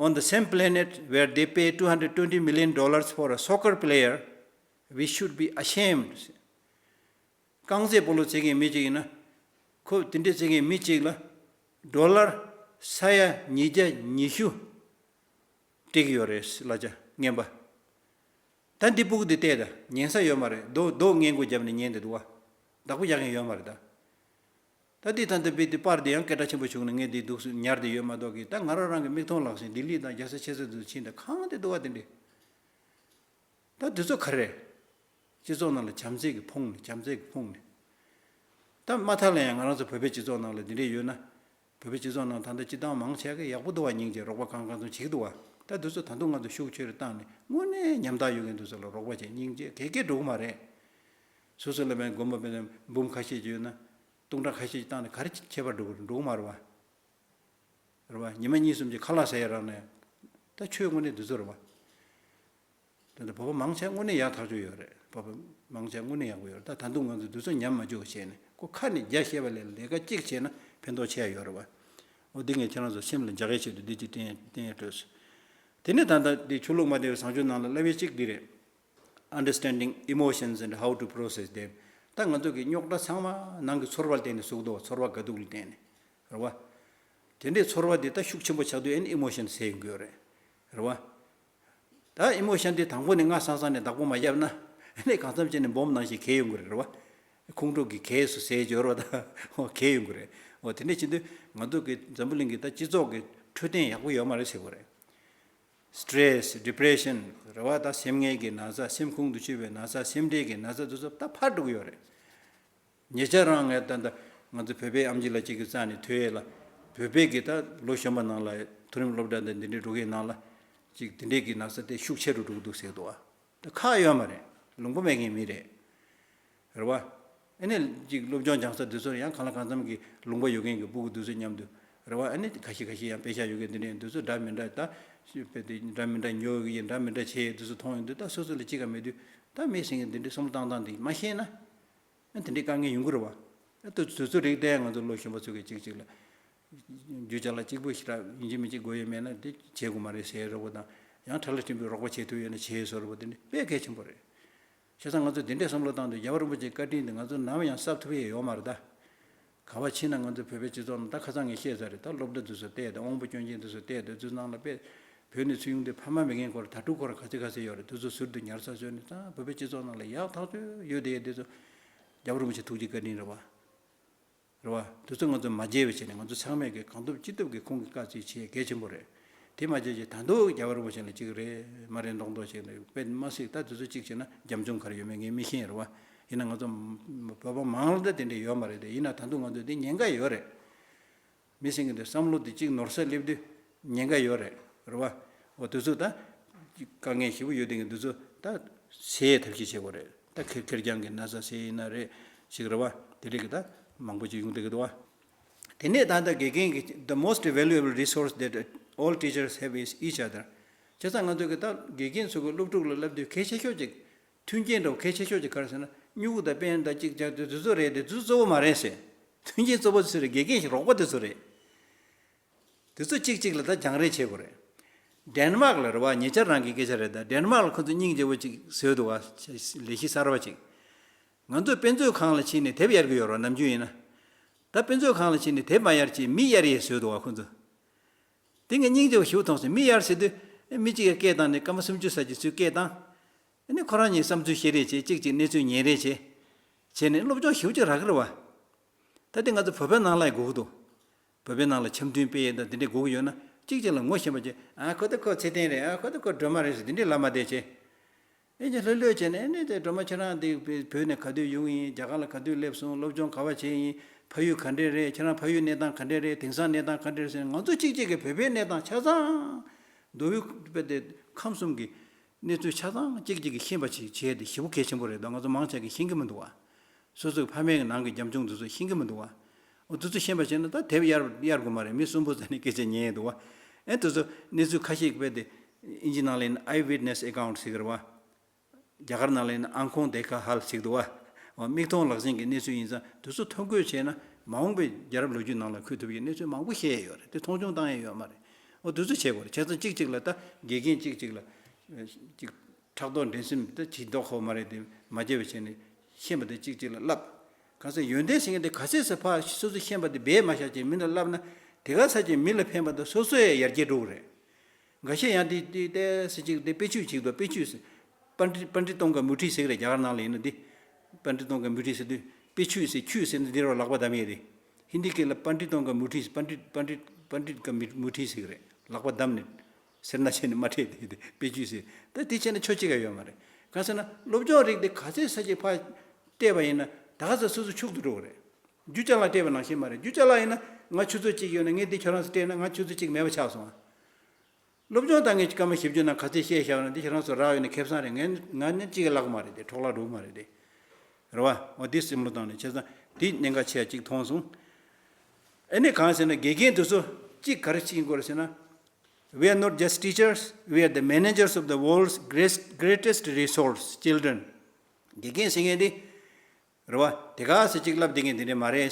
On the same planet where they pay two hundred twenty million dollars for a soccer player, we should be ashamed. རྐང་རྩེད་སྤོ་ལོ་རྩེད་མཁན་མི་གཅིག་ཡིན་ན། ཁོ་དེ་འདྲའི་རྩེད་མཁན་མི་གཅིག་ལ་ཌོ་ལར་ས་ཡ་ཉིས་བརྒྱ་ཉི་ཤུ་སྤྲད་ཀྱི་ཡོད་རེད། གླ་ཆ་རྔན་པ། ད་འདི་སྤུ་གུ་འདི་བལྟས་ད། ཉན་ས་ཡོད་མ་རེད། རྡོ་རྡོ་སྔས་མགོ་བརྒྱབ་ནས་ཉན་བསྡད་འདུག་བ། བདག་པོ་རྒྱག་མཁན་ཡོད་མ་རེད་ད། ད་འདི་ད་འདི་བི་འདི་པར་འདི་ཡང་སྐད་གྲགས་ཆེན་པོ་བྱུང་ནས་ངས་འདི་འདུག་སེ་ཉར་བསྡད་ཡོད་མ་གཏོགས་ཀྱི། ད་ང་རང་རང་གི་མིག་མཐོང་ལག་ཟིན་ལྡི་ལི་དང་རྒྱལ་ས་ཆེ་ས་དུ་ཕྱིན་ད་གང་དེ་འདུག་བ་དེ་འདྲས། ད་འདི་ཚོ་ག་རེ་རེད། སྤྱི་ཚོགས་ནང་ལ་བྱམས་བརྩེ་གི་ཕུང་ནས་བྱམས་བརྩེ་གི་ཕུང་ནས། ད་མ་མཐའ་ལ་ཡང་ང་རང་ཚོ་བོད་པའི་སྤྱི་ཚོགས་ནང་ལ་འདི་འདྲས་ཡོད་ན། བོད་པའི་སྤྱི་ཚོགས་ནང་ད་ལྟ་སྤྱི་བཏང་མང་ཆེ་གི་ཡག་པོ་འདུག་བ། སྙིང་རྗེ་རོགས་པ་གང་གང་ཚོ་བྱེད་ཀྱི་འདུག་བ། ད་འདི་ཚོ་ད་དུང་ང་ཚོ་ཤུགས་ཆེ་རུ་བཏང་ནས་དངོས་གནས་ཉམ་ཐག་ཡོད་མཁན་འདི་ཚོ་ལ་རོགས་པ་བྱེད། སྙིང་རྗེ་གས་གས་འགྲོ་གི་མ་རེད། སོ་སོ་ལ་མེད་དགོན་པ་དཔེར་ན་འབུམ་ཁ་ཤས་ཅིག་ཡོད་ན། སྟོང་ཕྲག་ཁ་ཤས་ཅིག་བཏང་ནས་ག་རེ་ཁྱད་པར་འགྲོ་གི་རེད། འགྲོ་གི་མ་རེད་བ། རེད་བ། ཉི་མ་གཉིས་གསུམ་གྱི་ཁ་ལག་ཟ་ཡ་རག་ནས། ད་ཆོས་དངོས་གནས་འདི་ཚོ་རེད་བ། ད་ལྟ་བོད་པ་མང་ཆེ་དངོས་གནས་ཡག་ཐག་ཆོད་ཡོད་རེད། བོད་པ་མང་ཆེ་དངོས་གནས་ཡག་པོ་ཡོད་རེད། ད་ད་དུང་ང་ཚོ་འདི་ཚོ་ཉམས་མ་བཅུག་བྱས་ནས་ཁོ་ཁ་ནས་རྒྱ་བཤད་པ་ལས་ལས་ཀ་གཅིག་བྱས་ན་ཕན་ཐོགས་ཆེ་ཡ་ཡོད་རེད་བ། འོ་འདི་ངས་ཁྱེད་རང་ཚོ་སེམས་ལ་འཇགས་ཡས་ཆེད་དུ་འདི་གཅིག་བསྟན་བསྟན་ཡ་སྤྲོས། དེ་ནས་ད་ལྟ་འདི་ཆོས་ལུགས་མ་འདྲ་བའི་བཟང་སྤྱོད་ནང་ལ་བསླབ་ཡས་གཅིག་འདི་རེད། Understanding emotions and how to process them. ད་ང་ཚོ་གི་རྙོག་དྲ་ཚང་མ་ནང་གི་ཚོར་བ་ལ་བརྟེན་ནས་བཟོ་གི་འདུག་བ། ཚོར་བ་དགའ་སྡུག་ལ་བརྟེན་ནས། རེད་བ། དེ་འདྲའི་ཚོར་བ་འདི་ད་ཤུགས་ཆེན་པོ་ཆགས་དུས་ཨེ་ནི་ཨི་མོ་ཤན་ཟེར་ཡོང་གི་ཡོད་རེད། རེད་བ། ད་ཨི་མོ་ཤན་འདི་དང་པོ་ནས་སྔ་ས་ས་ནས་བདག་པོ་མ་བརྒྱབ་ན་ཨེ་ནི་གང་འཚམ་བྱས་ནས་སྦོམ་ནང་བཞིན་གས་ཡོང་གི་རེད། རེད་བ། ཁོང་ཁྲོ་གི་གས་སུ་ཟེར་འབྱོར་བ་ད་གས་ཡོང་གི་རེད། འོ་དེ་འདྲ་བྱེད་དུས་ང་ཚོ་གི་འཛམ་བུ་གླིང་གི་ད་སྤྱི་ཚོགས་ཀྱི་འཕྲོད་བསྟེན་ཡག་པོ་ཡོད་མ་རེད་ཟེར་དགོས་རེད། Stress, depression རེད་བ། ད་སེམས་ངལ་གྱི་ན་ཚ། སེམས་ཁོང་དུ་ཆུད་པའི་ན་ཚ། སེམས་ཁྲལ་གྱི་ན་ཚ་དེ་ཚོ་ད་འཕར་འགྲོ་གི་ཡོད་རེད། ཉེ་ཆར་རང་ངས་ད་ལྟ་ང་ཚོ་བོད་པའི་ཨེམ་ཆི་ལགས་གཅིག་གི་རྩ་ནས་ཐོས་ཡས་ལ། བོད་པའི་གི་ད་ལོ་གཞོན་པ་ནང་ལ་མཐོ་རིམ་སློབ་གྲྭ་དང་འདི་འདྲའི་འགྲོ་གི་ནང་ལ་ཅིག་འདི་འདྲའི་གི་ན་ཚ་དེ་ཤུགས་ཆེ་རུ་འགྲོ་གི་འདུག་ཟེར་འདུག་བ། ད་ཁག་ཡོད་མ་རེད། ལུང་པ་མེད་མཁན་མི་རེད། རེད་བ། ཨ་ནི་ཅིག་སློབ་སྦྱོང་སྦྱང་ས་དེ་ཚོར་ཡང་གང་ལ་གང་འཚམ་གྱི་ལུང་པ་ཡོད་མཁན་གྱི་སྤུ་གུ་དེ་ཚོ་མཉམ་དུ་རེད་བ། ཨ་ནི་ཁ་ཤས་ཁ་ཤས་ཡང་དཔེ་ཆ་ཡོད་མཁན་དེ་འདྲ་དེ་ཚོ་འདྲ་མི་འདྲ་ད་དཔེ་དེ་འདྲ་མི་འདྲ་ཉོ་གི་ཡིན། འདྲ་མི་འདྲ་བྱས་དེ་ཚོ་མཐོང་ཡོང་དུས་ད་སོ་སོ་ལ་གཅིག་ཀ་མེད་དུས་ད་མི་ཟེར་མཁན་དེ་འདྲའི་བསམ་བློ་བཏང་སྟངས་དེ་མ་ཤེས་ན། ཨ་དེ་འདྲའི་དཀའ་ངལ་ཡོང་གི་རེད་བ། ཨ་དེ་དེ་ཚོ་རིགས་དེ་ང་ཚོ་བློ་གཞོན་པ་ཚོ་གི་གཅིག་གཅིག་ལ། རྒྱུ་ཅ་ལག་གཅིག་པུ་ཞིག་རག་ཡིན་གཅིག་མིན་གཅིག་དགོས་ཡོད་མེད་ན་དེ་བྱེད་དགོས་མ་རེད་ཟེར་རོགས་པ་དང་། ཡང་ཁྲ་ལ་ཕྲན་བུ་རོགས་པ་བྱེད་ཐུབ་ཡོད་ན་བྱེད་བཟོ་རོགས་པ་དེ་འདྲ་དཔེ་གལ་ཆེན་པོ་རེད། བྱས་ཙང་ང་ཚོ་དེ་འདྲའི་བསམ་བློ་བཏང་དུས་རྒྱལ་བ་རིན་པོ་ཆེའི་བཀའ་དྲིན་དེ་ང་ཚོ་ནམ་ཡང་གསབ་ཐུབ་ཡས་ཡོད་མ་རེད་ད། ག་བ་ཕྱིན་ན་ང་ཚོ་བོད་པའི་སྤྱི་ཚོགས་ནང་ད་ཁ་སང་ངས་བཤད་ཚར་རེད། ད་སློབ་གྲྭ་དེ་ཚོ་བལྟས་ཏེ་དབང་པོ་སྐྱོན་ཅན་དེ་ཚོ་བལྟས་ཏེ་དེ་ཚོའི་ནང་ལ་དཔེ་བོད་ནས་ཚུར་ཡོང་དུས་ཕ་མ་མེད་མཁན་སྐོར་དྭ་ཕྲུག་སྐོར་ག་ཚོད་ག་ཚོད་ཡོད་རེད། དེ་ཚོ་ཟུར་དུ་ཉར་ཚགས་བཟོས་ནས་ད་བོད་པའི་སྤྱི་ཚོགས་ནང་ལ་ཡག་ཐག་ཆོད་ཡོད་དེ་དེ་ཚོ་རྒྱལ་བ་རིན་པོ་ཆེ་ཐུགས་རྗེ་བཀའ་དྲིན་རེད་བ། རེད་བ། དེ་ཚོ་ང་ཚོ་མ་བརྗེད་པ་བྱས་ནས་ང་ཚོ་ཚང་མས་ཀྱི་གང་ཐུབ་ཅི་ཐུབ་ཀྱིས་ཁོང་གི་བཀའ་བརྩི་བྱེད་གལ་ཆེན་པོ་རེད། དེ་མ་བརྗེད་ཀྱི་ད་དུང་རྒྱལ་བ་རིན་པོ་ཆེ་ལ་གཅིག་རེད་མ་རེད་མདོག་མདོག་བྱས་ནས་དཔེ་མ་སྲིད་ད་དེ་ཚོ་གཅིག་བྱས་ན་རྒྱབ་ལྗོངས་ག་རེ་ཡོད་མེད་ངས་མི་ཤེས་རེད་བ། ཡིན་ན་ང་ཚོ་བོད་པ་མང་ལ་ད་དེ་འདྲ་ཡོད་མ་རེད་དེ། ཡིན་ན་ད་དུང་ང་ཚོ་དེ་ཉེན་ཁ་ཡོད་རེད། མི་སེང་གི་འདུག་བསམ་བློ་དེ་གཅིག་ནོར་ས་སླེབས་དུས་ཉེན་ཁ་ཡོད་རེད། རེད་བ། འོ་དེ་ཚོ་ད་དཀའ་ངལ་ཞེ་པོ་ཡོད་དེ་གི་འདུག་ཚོ་ད་སེལ་ཐབས་ཤེས་བྱེད་དགོས་རེད། ད་ཁེར་ཁེར་རྐྱང་གི་ན་ཚ་སེལ་ཡིན་ན་རེད་ཞིག་རེད་བ། དེ་རིགས་ཀྱི་ད་མང་པོ་ཅིག་ཡོང་བསྡད་ཀྱི་འདུག་བ། དེ་ནས་ད་ལྟ་དགེ་རྒན་གྱི་the most valuable resource that all teachers have is each other། བྱས་ཙང་ང་ཚོ་གི་ད་དགེ་རྒན་ཚོ་གི་སློབ་ཕྲུག་ལ་བསླབ་དུས་གལ་ཆེ་ཤོས་ཅིག་མཐུན་རྐྱེན་འདྲ་བོ་གལ་ཆེ་ཤོས་ཅིག་ག་རེ་ཟེར་ན་སྨྱུ་གུ་དང་པེན་དང་གཅིག་ཅར་དེ་དེ་ཚོ་རེད་དེ་དེ་ཚོ་གཙོ་བོ་མ་རེད་ཟེར། མཐུན་རྐྱེན་གཙོ་བོ་དེ་ཚོ་རེད། དགེ་རྒན་ཞིག་རོགས་པ་དེ་ཚོ་རེད། དེ་ཚོ་གཅིག་གཅིག་ལ་ད་སྦྱང་རེས་བྱེད་དགོས་རེད། ཌེན་མཱག་ལ་རེད་བ། ཉེ་ཆར་རང་གི་སྐད་ཆ་རེད་ད། ཌེན་མཱག་ལ་ཁོ་ཚོ་སྙིང་རྗེ་པོ་ཅིག་བཟོས་འདུག་བ། ལས་གཞི་གསར་བ་ཅིག་ང་ཚོས་དཔེ་མཛོད་ཁང་ལ་ཕྱིན་ནས་དེབ་གཡར་གི་ཡོད་རེད་བ། ནམ་རྒྱུན་ཡིན་ན། ད་དཔེ་མཛོད་ཁང་ལ་ཕྱིན་ནས་དེབ་མ་གཡར་ཅིག་མི་གཡར་ཡས་བཟོས་འདུག་བ་ཁོ་ཚོ། དེ་ངས་སྙིང་རྗེ་པོ་ཞེ་པོ་མཐོང་སོང་། མི་གཡར་ཟེར་དུས་ཨེ་མི་གཅིག་གིས་སྐད་བཏང་ནས་སྐར་མ་སུམ་ཅུ་ཙམ་ཅིག་ཚུར་སྐད་བཏང་། ཨ་ནི་ཁོ་རང་གཉིས་བསམ་ཚུལ་བཤད་རེས་བྱས། གཅིག་གཅིག་གནས་ཚུལ་ཉན་རེས་བྱས། བྱས་ནས་སློབ་སྦྱོང་ཞེ་པོ་ཅིག་རག་གི་རེད་བ། ད་དེ་ང་ཚོ་བོད་པའི་ནང་ལ་ཡང་དགོས་ཀྱི་འདུག་བོད་པའི་ནང་ལ་འཆམ་མཐུན་སྤེལ་ཡས་དང་དེ་འདྲས་དགོས་ཀྱི་ཡོད་ན་གཅིག་གཅིག་ལ་ངོ་ཤེས་པ་བྱས། ཨ་ཁོ་ད་ཁོ་ཚེ་བརྟན་རེད། ཨ་ཁོ་ད་ཁོ་སྒྲོལ་མ་རེད་ཟེར་དེ་འདྲས་ལབ་མ་བསྡད་བྱས། ཨེ་ཅེ་ལྷོད་ལྷོད་བྱས་ནས་ཨེ་ནས་དེ་སྒྲོལ་མ་ཁྱེད་རང་འདི་བོད་ནས་ག་དུས་ཡོང་ཡིན། རྒྱ་གར་ལ་ག་དུས་སླེབས་སོང་། སློབ་སྦྱོང་ག་བ་བྱས་ཡིན། ཕ་ཡུལ་ག་འདྲས་རེད། ཁྱེད་རང་ཕ་ཡུལ་གནས་སྟངས་ག་འདྲས་རེད། དེང་སང་གནས་སྟངས་ག་འདྲས་རེད་ཟེར་ནས་ང་ཚོ་གཅིག་གཅིག་གིས་བོད་པའི་གནས་སྟངས་ཆ་ཚང་མདོ་དབུས་དཔེ་དེ་ཁམས་གསུམ་གྱི་གནས་ཚུལ་ཆ་ཚང་གཅིག་གཅིག་གིས་ཤེས་པ་ཅིག་བྱས་ཏེ་ཞེ་པོ་གལ་ཆེན་པོ་རེད་འདུག་ང་ཚོ་མང་ཆེ་གིས་ཤེས་ཀྱི་མི་འདུག་བ། སོ་སོའི་ཕ་མའི་ནང་གི་རྒྱབ་ལྗོངས་དེ་ཚོ་ཤེས་ཀྱི་མི་འདུག་བ། འོ་དེ་ཚོ་ཤེས་པ་བྱས་ན་ད་དེབ་གཡར་གཡར་དགོས་མ་རེད། མི་གསུམ་པོ་ཟ་ནས་སྐད་ཆ་ཉན་ཡས་འདུག་བ། ཨེ་དེ་ཚོ་གནས་ཚུལ་ཁ་ཤས་དཔེ་དེ་ཨིན་ཇི་ནང་ལ་ཡིན་ན་ཨའི་ཝིཊ་ནེ་སི་ཨེ་ཀའུན་ཊི་ཟེར་གི་རེད་བ། རྒྱ་གར་ནང་ལ་ཡིན་ན་ཨང་ཁོང་དེ་ཁ་ཧལ་ཟེར་གི་འདུག་བ། འོ་མིག་མཐོང་ལག་ཟིན་གྱི་གནས་ཚུལ་ཡིན་ཙང་དེ་ཚོ་ཐོ་འགོད་བྱས་ན་མ་འོངས་པའི་རྒྱལ་རབས་ལོ་རྒྱུས་ནང་ལ་འཁོད་ཐུབ་ཡས་གནས་ཚུལ་མང་པོ་ཤེས་ཡས་ཡོད་རེད། དེ་མཐོང་ཆུང་བཏང་ཡས་ཡོད་མ་རེད། འོ་དེ་ཚོ་བྱེད་དགོས་རེད། བྱས་ཙང་གཅིག་གཅིག་ལ་ད་དགེ་རྒན་གཅིག་གཅིག་ལ་ཅིག་ཕྲག་དོག་འགྲན་སེམས་ད་ཇི་ལྟར་ཁོ་མ་རེད་དེ་མ་བརྗེད་པ་བྱས་ནས་ཤེས་པ་དེ་གཅིག་གཅིག་ལ་བསླབ། གང་ཟེར་ཡོན་ཏན་ཟེར་མཁན་དེ་ག་ཚད་ཟེར་ཕར་སོ་སོ་ཤེས་པ་དེ་སྦས་མ་བཞག་ཅིག་མི་ལ་བསླབ་ན་དེ་ག་ཚད་ཅིག་མི་ལ་ཕན་པ་དང་སོ་སོ་ཡང་ཡར་རྒྱས་འགྲོ་གི་རེད། འགའ་ཤས་ཡང་དེ་དེ་ཏེ་ཟེར་ཅིག་དེ་དཔེ་ཆོས་ཅིག་དང་དཔེ་ཆོས་ཟེར། པཎྜི་པཎྜི་ཏོང་ག་མུ་ཊི་ཟེར་གི་རེད། རྒྱ་གར་ནང་ལ་ཡིན་ན་དེ་པཎྜི་ཏོང་ག་མུ་ཊི་ཟེར་དུས་དཔེ་ཆོས་ཟེར། ཆོས་ཟེར་ན་འདི་རུ་ལག་པ་བསྡམས་ཡས་རེད། ཧིན་དི་སྐད་ལ་པཎྜི་ཏོང་ག་མུ་ཊི་པཎྜི་པཎྜི་པཎྜི་ཏ་ག་མུ་ཊི་ཟེར་གི་རེད། ལག་པ་བསྡམས་ནས་ཟེར་ན་བྱས་ནས་མ་ཁྲེལ་དེ་དེ་དཔེ་ཆོས་ཟེར། ད་དེ་བྱས་ན་ཆོ་གཅིག་ག་ཡོད་མ་རེད། གང་ཟེར་ན་སློབ་སྦྱོང་རིགས་དེ་ག་ཚད་ས་ཅིག་ཕར་སྤྲད་པ་ཡིན་ན་ད་ག་ཚད་སོ་སོ་ཕྱུག་ཏུ་འགྲོ་གི་རེད། རྒྱུ་ཅ་ལག་སྤྲད་པ་ནང་བཞིན་མ་རེད། རྒྱུ་ཅ་ལག་ཡིན་ན་ང་ཆུ་ཚོད་གཅིག་ཡོད་ན་ངས་འདི་ཁྱོད་རང་ཚོ་སྤྲད་ན་ང་ཆུ་ཚོད་གཅིག་མེད་པ་ཆགས་སོང་ཨ། སློབ་སྦྱོང་བཏང་མཁན་གྱི་སྐར་མ་བཞི་བཅུ་ནང་ག་ཚད་བཤད་བཞག་ན་འདི་ཁྱེད་རང་ཚོ་རག་ཡོད་ན་ཁེ་བཟང་རེད། ངས་ང་ནི་གཅིག་གི་ལག་མ་རེད་དེ། འཕྲོ་བརླག་འགྲོ་གི་མ་རེད་དེ། རེད་བ། འོ་འདི་སེམས་བློ་བཏང་ནས་བྱས་ཙང་འདི་གནད་འགག་ཆེ་བ་གཅིག་མཐོང་སོང་། ཨ་ནི་གང་ཟེར་ན་དགེ་རྒན་དེ་ཚོ་གཅིག་ག་རེ་བྱེད་ཀྱི་ཡོད་རེད་ཟེར་ན། We are not just teachers, we are the managers of the world's great- greatest resource, children. དགེ་རྒན་ཟེར་མཁན་འདི་རེད་བ། དེ་ག་ཟེར་གཅིག་ལབ་བསྡད་མཁན་དེ་འདྲ་མ་རེད།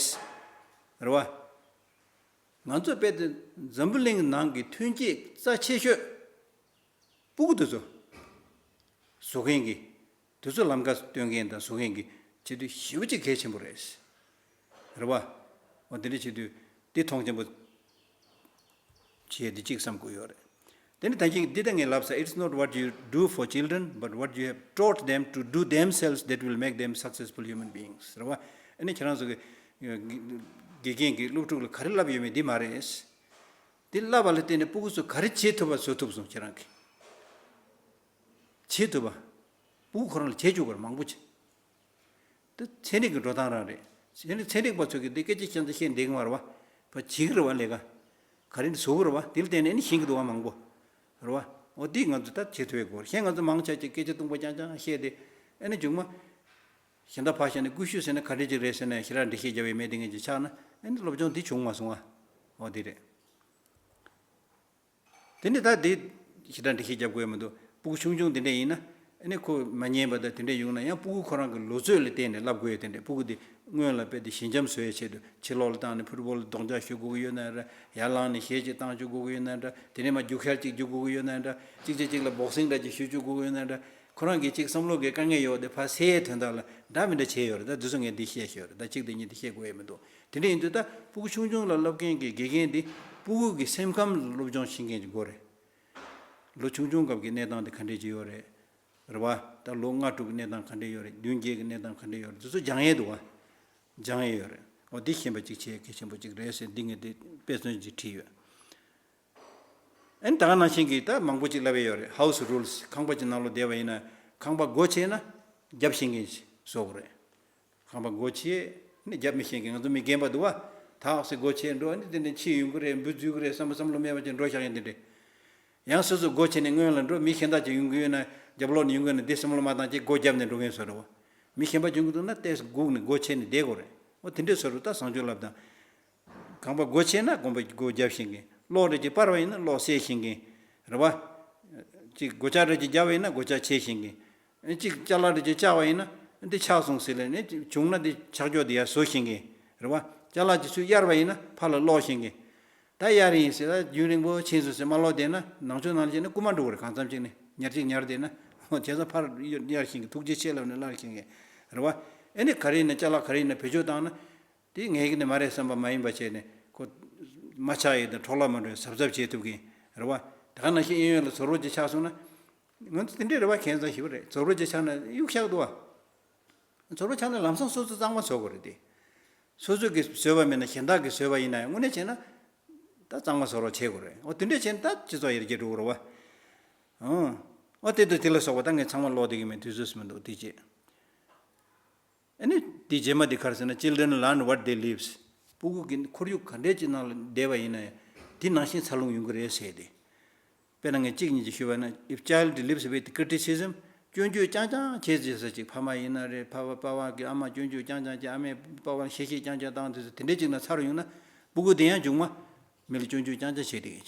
རེད་བ། ང་ཚོ་དཔེ་དེ་འཛམ་བུ་གླིང་ནང་གི་ཐོན་སྐྱེད་རྩ་ཆེ་ཤོས་སྤུ་གུ་དེ་ཚོ་བཟོ་མཁན་གྱི་དེ་ཚོ་ལམ་ཁ་སྟོན་མཁན་དང་བཟོ་མཁན་གྱི་བྱེད་དུས་ཞེ་པོ་ཅིག་གལ་ཆེན་པོ་རེད། རེད་བ། འོ་དེ་འདྲ་བྱེད་དུས་དེ་མཐོང་ཆེན་པོ་བྱས་ཏེ་གཅིག་བསམ་དགོས་ཡོད་རེད། དེ་ནི་ད་གིན་འདི་ལྟ་ངས་ལབ་ས། It's not what you do for children, but what you have taught them to do themselves that will make them successful human beings. རེད་བ། ཨ་ནི་ཁྱེད་རང་ཚོ་གི་དགེ་རྒན་གྱིས་སློབ་ཕྲུག་ལ་ག་རེ་བསླབས་ཡོད་མེད་འདི་མ་རེད། འདི་བསླབས་པ་ལ་བརྟེན་ནས་སྤུ་གུ་ཚོ་ག་རེ་བྱེད་ཐུབ་པ་བཟོ་ཐུབ་སོང་ཁྱེད་རང་གིས། བྱེད་ཐུབ་པ། སྤུ་གུ་ཁོ་རང་ལ་བྱེད་བཅུག་པར་མང་པོ་བྱེད། འདི་ཚན་རིག་གི་འགྲོ་སྟངས་རང་རེད། ཚན་རིག་ཚན་རིག་པ་ཚོས་ཀྱི་འདི་སྐད་ཆ་ཁྱེད་ཚོ་བཤད་འདེགས་མ་རེད་བ། བ་བྱེད་ཀྱི་རེད་བ་ལས་ཀ། ག་རེ་འདི་བཟོ་གི་རེད་བ། འདི་ལ་བརྟེན་ནས་ནི་ཤེས་ཀྱི་འདུག་བ་མང་པོ། རེད་བ། འོ་འདི་ང་ཚོ་ད་བྱེད་ཐུབ་ཡས་དགོས་རེད། གཞན་ང་ཚོ་མང་ཆ་ཅིག་སྐད་ཆ་སྟོང་པ་རྐྱང་རྐྱང་བཤད་དེ། ཨ་ནི་མཇུག་མ་གཞན་དག་ཕར་བཞག་ནས་ཀུ་ཤུ་ཟེར་ན་ག་འདྲ་ཅིག་རེད་ཟེར་ན་ཞེ་དྲག་འགྲེལ་བཤད་རྒྱབ་ཡས་མེད་དེ་ངས་ཅིག་ཆགས་ན་ཨ་ནི་སློབ་སྦྱོང་འདི་བྱུང་མ་སོང་ཨ། འོ་དེ་རེད། དེ་ནི་ད་དེ་ཞེ་དྲག་འགྲེལ་བཤད་རྒྱབ་དགོས་མི་འདུག་སྤུ་གུ་ཆུང་ཆུང་དེ་འདྲ་ཡིན་ན་ཨ་ནི་ཁོ་མ་ཉན་པ་དང་དེ་འདྲ་ཡོང་ན་ཡང་སྤུ་གུ་ཁོ་རང་གི་ལོ་ཚོད་ལ་བརྟེན་ནས་བསླབ་དགོས་ཡ་དེ་འདྲ། སྤུ་གུ་དེ་སྔོན་ལ་དཔེ་དེ་ཞི་འཇམ་བཟོ་ཡའི་ཆེད་དུ་ཕྱི་ལོགས་ལ་བཏང་ནས་ཕུཊ་བོལ་ལ་རྡོག་རྒྱག་གཞུ་དགོས་ཀྱི་ཡོད་ན་འདྲ། ཡར་ལངས་ནས་གཞས་ཅིག་བཏང་བཅུག་དགོས་ཀྱི་ཡོད་ན་འདྲ། དེ་ནས་མར་རྒྱུག་ཤར་ཅིག་རྒྱུག་དགོས་ཀྱི་ཡོད་ན་འདྲ། གཅིག་བྱས་གཅིག་ལ་བོག་སིང་འདྲ་ཅིག་གཞུ་བཅུག་དགོས་ཀྱི་ཡོད་ན་འདྲ། ཁོ་རང་གིས་ཅིག་བསམ་བློ་གི་དཀའ་ངལ་ཡོད་དེ་ཕར་སེལ་ཡའི་དོན་དག་ལ་འདྲ་མི་འདྲ་བྱས་ཡོད་རེད། ད་འདི་ཚོ་ངས་འདི་བཤད་ཤོད་རེད། ད་གཅིག་དེ་གཉིས་དེ་བཤད་དགོས་ཡ་མི་འདུག་དེ་འདྲ་ཡིན་དུས་ད་སྤུ་གུ་ཆུང་ཆུང་ལ་བསླབ་མཁན་གྱི་དགེ་རྒན་དེ་སྤུ་གུ་གི་སེམས་ཁམས་ལ་སློབ་སྦྱོང་བྱེད་མཁན་གྱི་མགོ་རེད། ལོ་ཆུང་ཆུང་སྐབས་ཀྱི་གནས་སྟངས་དེ་ག་འདྲས་ཅིག་ཡོད་རེད། རེད་བ། ད་ལོ་ལྔ་དྲུག་གི་གནས་སྟངས་ག་འདྲས་ཡོད་རེད། བདུན་བརྒྱད་ཀྱི་གནས་སྟངས་ག་འདྲས་ཡོད་རེད། འདི་ཚོ་སྦྱང་ཡས་འདུག་བ། སྦྱང་ཡས་ཡོད་རེད། འོ་འདི་ཤེས་པ་ཅིག་བྱེད་གལ་ཆེན་པོ་ཅིག་རེད་ཟེར་འདི་ངས་འདི་དཔེ་མཚོན་ཅིག་བྲིས་ཡོད། ཨ་ནི་ད་ག་ནང་བཞིན་གྱི་ད་མང་པོ་ཅིག་ལབ་ཡས་ཡོད་རེད། ཧའུ་སི་རུལ་སི། ཁང་པ་ཅིག་ནང་ལོགས་བསྡད་པ་ཡིན་ན་ཁང་པ་སྒོ་ཕྱེ་ན་རྒྱབ་ཤེས་མཁན་ཞིག་བཟོ་དགོས་རེད། ཁང་པ་སྒོ་ཕྱེ་ནི་རྒྱབ་མི་ཤེས་མཁན། ང་ཚོ་མི་རྒན་པ་འདུག་བ། ཐག་སེ་སྒོ་ཕྱེ་འགྲོ་ནི་དེ་ནས་ཕྱི་ཡོང་གི་རེད། འབུ་འཛུལ་གི་རེད་བསམ་པ་བསམ་བློ་མེད་པ་ཅིག་འགྲོ་བཞག་ཡིན་དེ་འདྲས། ཡང་སོ་སོ་སྒོ་ཕྱེ་ནས་སྔོན་ལ་འགྲོ། མི་གཞན་དག་ཅིག་ཡོང་གི་ཡོད་ན་རྒྱབ་ལོགས་ནས་ཡོང་གི་ཡོད་ན་དེ་བསམ་བློ་མ་བཏང་ཅིག་སྒོ་རྒྱབ་ནས་འགྲོ་མཁན་བཟོ་འདྲ་བ། མི་གཞན་པ་ཅིག་ཡོང་གི་འདུག་ན་ཏོག་ཙམ་སྒུག་ནས་སྒོ་ཕྱེ་ནས་བསྡད་དགོས་རེད། འོ་དེ་འདྲས་བཟོ་འདྲ་ད་བཟང་སྤྱོད་བསླབ་སྟངས། ཁང་པ་སྒོ་ཕྱེ་ན་ཁང་པ་སྒོ་རྒྱབ་ཤེས་མཁན། གློག་རེ་ཅིག་སྤར་བ་ཡིན་ན་གློག་སེལ་ཤེས་མཁན། རེད་བ། ཅིག་སྒོ་ལྕགས་རེ་ཅིག་རྒྱབ་པ་ཡིན་ན་སྒོ་ལྕགས་ཕྱེ་ཤེས་མཁན། ཅིག་ཅ་ལག་རེ་ཅིག་བཅག་པ་ཡིན་ན་འདི་ཆག་སོང་ཟེར་ལབ་ནས་བྱུང་ན་འདི་ཆག་ཆོག་འདི་ཡར་བཟོ་ཤེས་མཁན། རེད་བ། ཅ་ལག་ཅིག་ཚུར་གཡར་བ་ཡིན་ན་ཕར་ལ་སློག་ཤེས་མཁན། ད་གཡར་ཡིན་ཟེར་ད་རྒྱུན་རིང་པོ་ཕྱིན་སོང་ཟེར་མ་སློག་བསྡད་ན་ནང་ཆོས་ནང་ལ་བྱས་ན་རྐུ་མ་འགྲོ་གི་རེད། གང་འཚམ་ཅིག་ནས་ཉར་ཅིག་ཉར་བསྡད་ན་བྱས་ཙང་ཕར་གཡར་ཤེས་མཁན། ཐུགས་རྗེ་ཆེ་ལབ་ནས་གླར་ཤེས་མཁན། རེད་བ། ཨེ་ནི་ག་རེ་ཡིན་ན་ཅ་ལག་ག་རེ་ཡིན་ན་བེད་སྤྱོད་བཏང་ན། དེ་ངའི་གི་ནི་མ་རེད་བསམ་པ་མ་ཡིན་པ་བྱས་ནས་ཁོ་མ་ཆག་ཡས་དང་འཕྲོ་བརླག་མ་འགྲོ་ཡས་གཟབ་གཟབ་བྱེད་ཐུབ་ཀྱིན་རེད་བ། ད་ག་ནང་བཞིན་གཡས་གཡོན་ལ་ཟོག་རོ་ཅིག་ཆགས་སོང་ན། ང་ཚོ་དེ་འདྲས་རེད་བ། ཁྱད་མཚར་ཞིག་རེད། ཟོག་རོ་ཅིག་ཆགས་ན་གཡུག་བཞག་འདུག་བ། ཟོག་རོ་ཆགས་ན་ལམ་སང་སོ་སོ་གཙང་མ་བཟོ་དགོས་རེད་དེ། སོ་སོ་གིས་བཟོས་པ་མིན་ན་གཞན་དག་གིས་བཟོས་པ་ཡིན་ན་ཡང་དངོས་གནས་བྱས་ན་ད་གཙང་མ་བཟོ་རོགས་བྱེད་དགོས་རེད། འོ་དེ་འདྲས་བྱས་ན་ད་སྤྱི་ཚོགས་ཡར་རྒྱས་འགྲོ་གི་རེད་བ། ཨང་། འོ་དེ་དང་དེ་ལ་སོགས་པ་ད་ངས་ཚང་མ་ཀློག་བསྡད་ཀྱི་མེད། དུས་ཚོད་སུ་མི་འདུག་དེ་བྱས། ཨ་ནི་དེ་རྗེས་མ་དེ་ག་རེ་ཟེར་ན། Children learn what they lives། སྤུ་གུ་གི་ཁོར་ཡུག་ག་འདྲས་ཅིག་ནང་ལ་བསྡད་པ་ཡིན་ན་ཡང་དེ་ནང་བཞིན་འཚར་ལོངས་ཡོང་གི་རེད་ཟེར་ཏེ། དཔེར་ན་ངས་གཅིག་གཉིས་ཅིག་ཞུས་པ་ན། If child lives with criticism། སྐྱོན་བརྗོད་རྐྱང་རྐྱང་བྱེད་ཅེས་ཟེར་ཅིག་ཕ་མ་ཡིན་ན་རེད། ཕ་བ་པ་ཕ་གི་ཨ་མ་སྐྱོན་བརྗོད་རྐྱང་རྐྱང་བྱེད། ཨ་མས་པ་ཕར་གཤེ་གཤེ་རྐྱང་རྐྱང་བཏང་དུས་དེ་འདྲས་ཅིག་ནང་འཚར་ཡོང་ན་སྤུ་གུ་དེ་ཡང་མཇུག་མ་མི་ལ་སྐྱོན་བརྗོད་རྐྱང་རྐྱང་བྱེད་བསྡད་ཀྱི་ཡིན།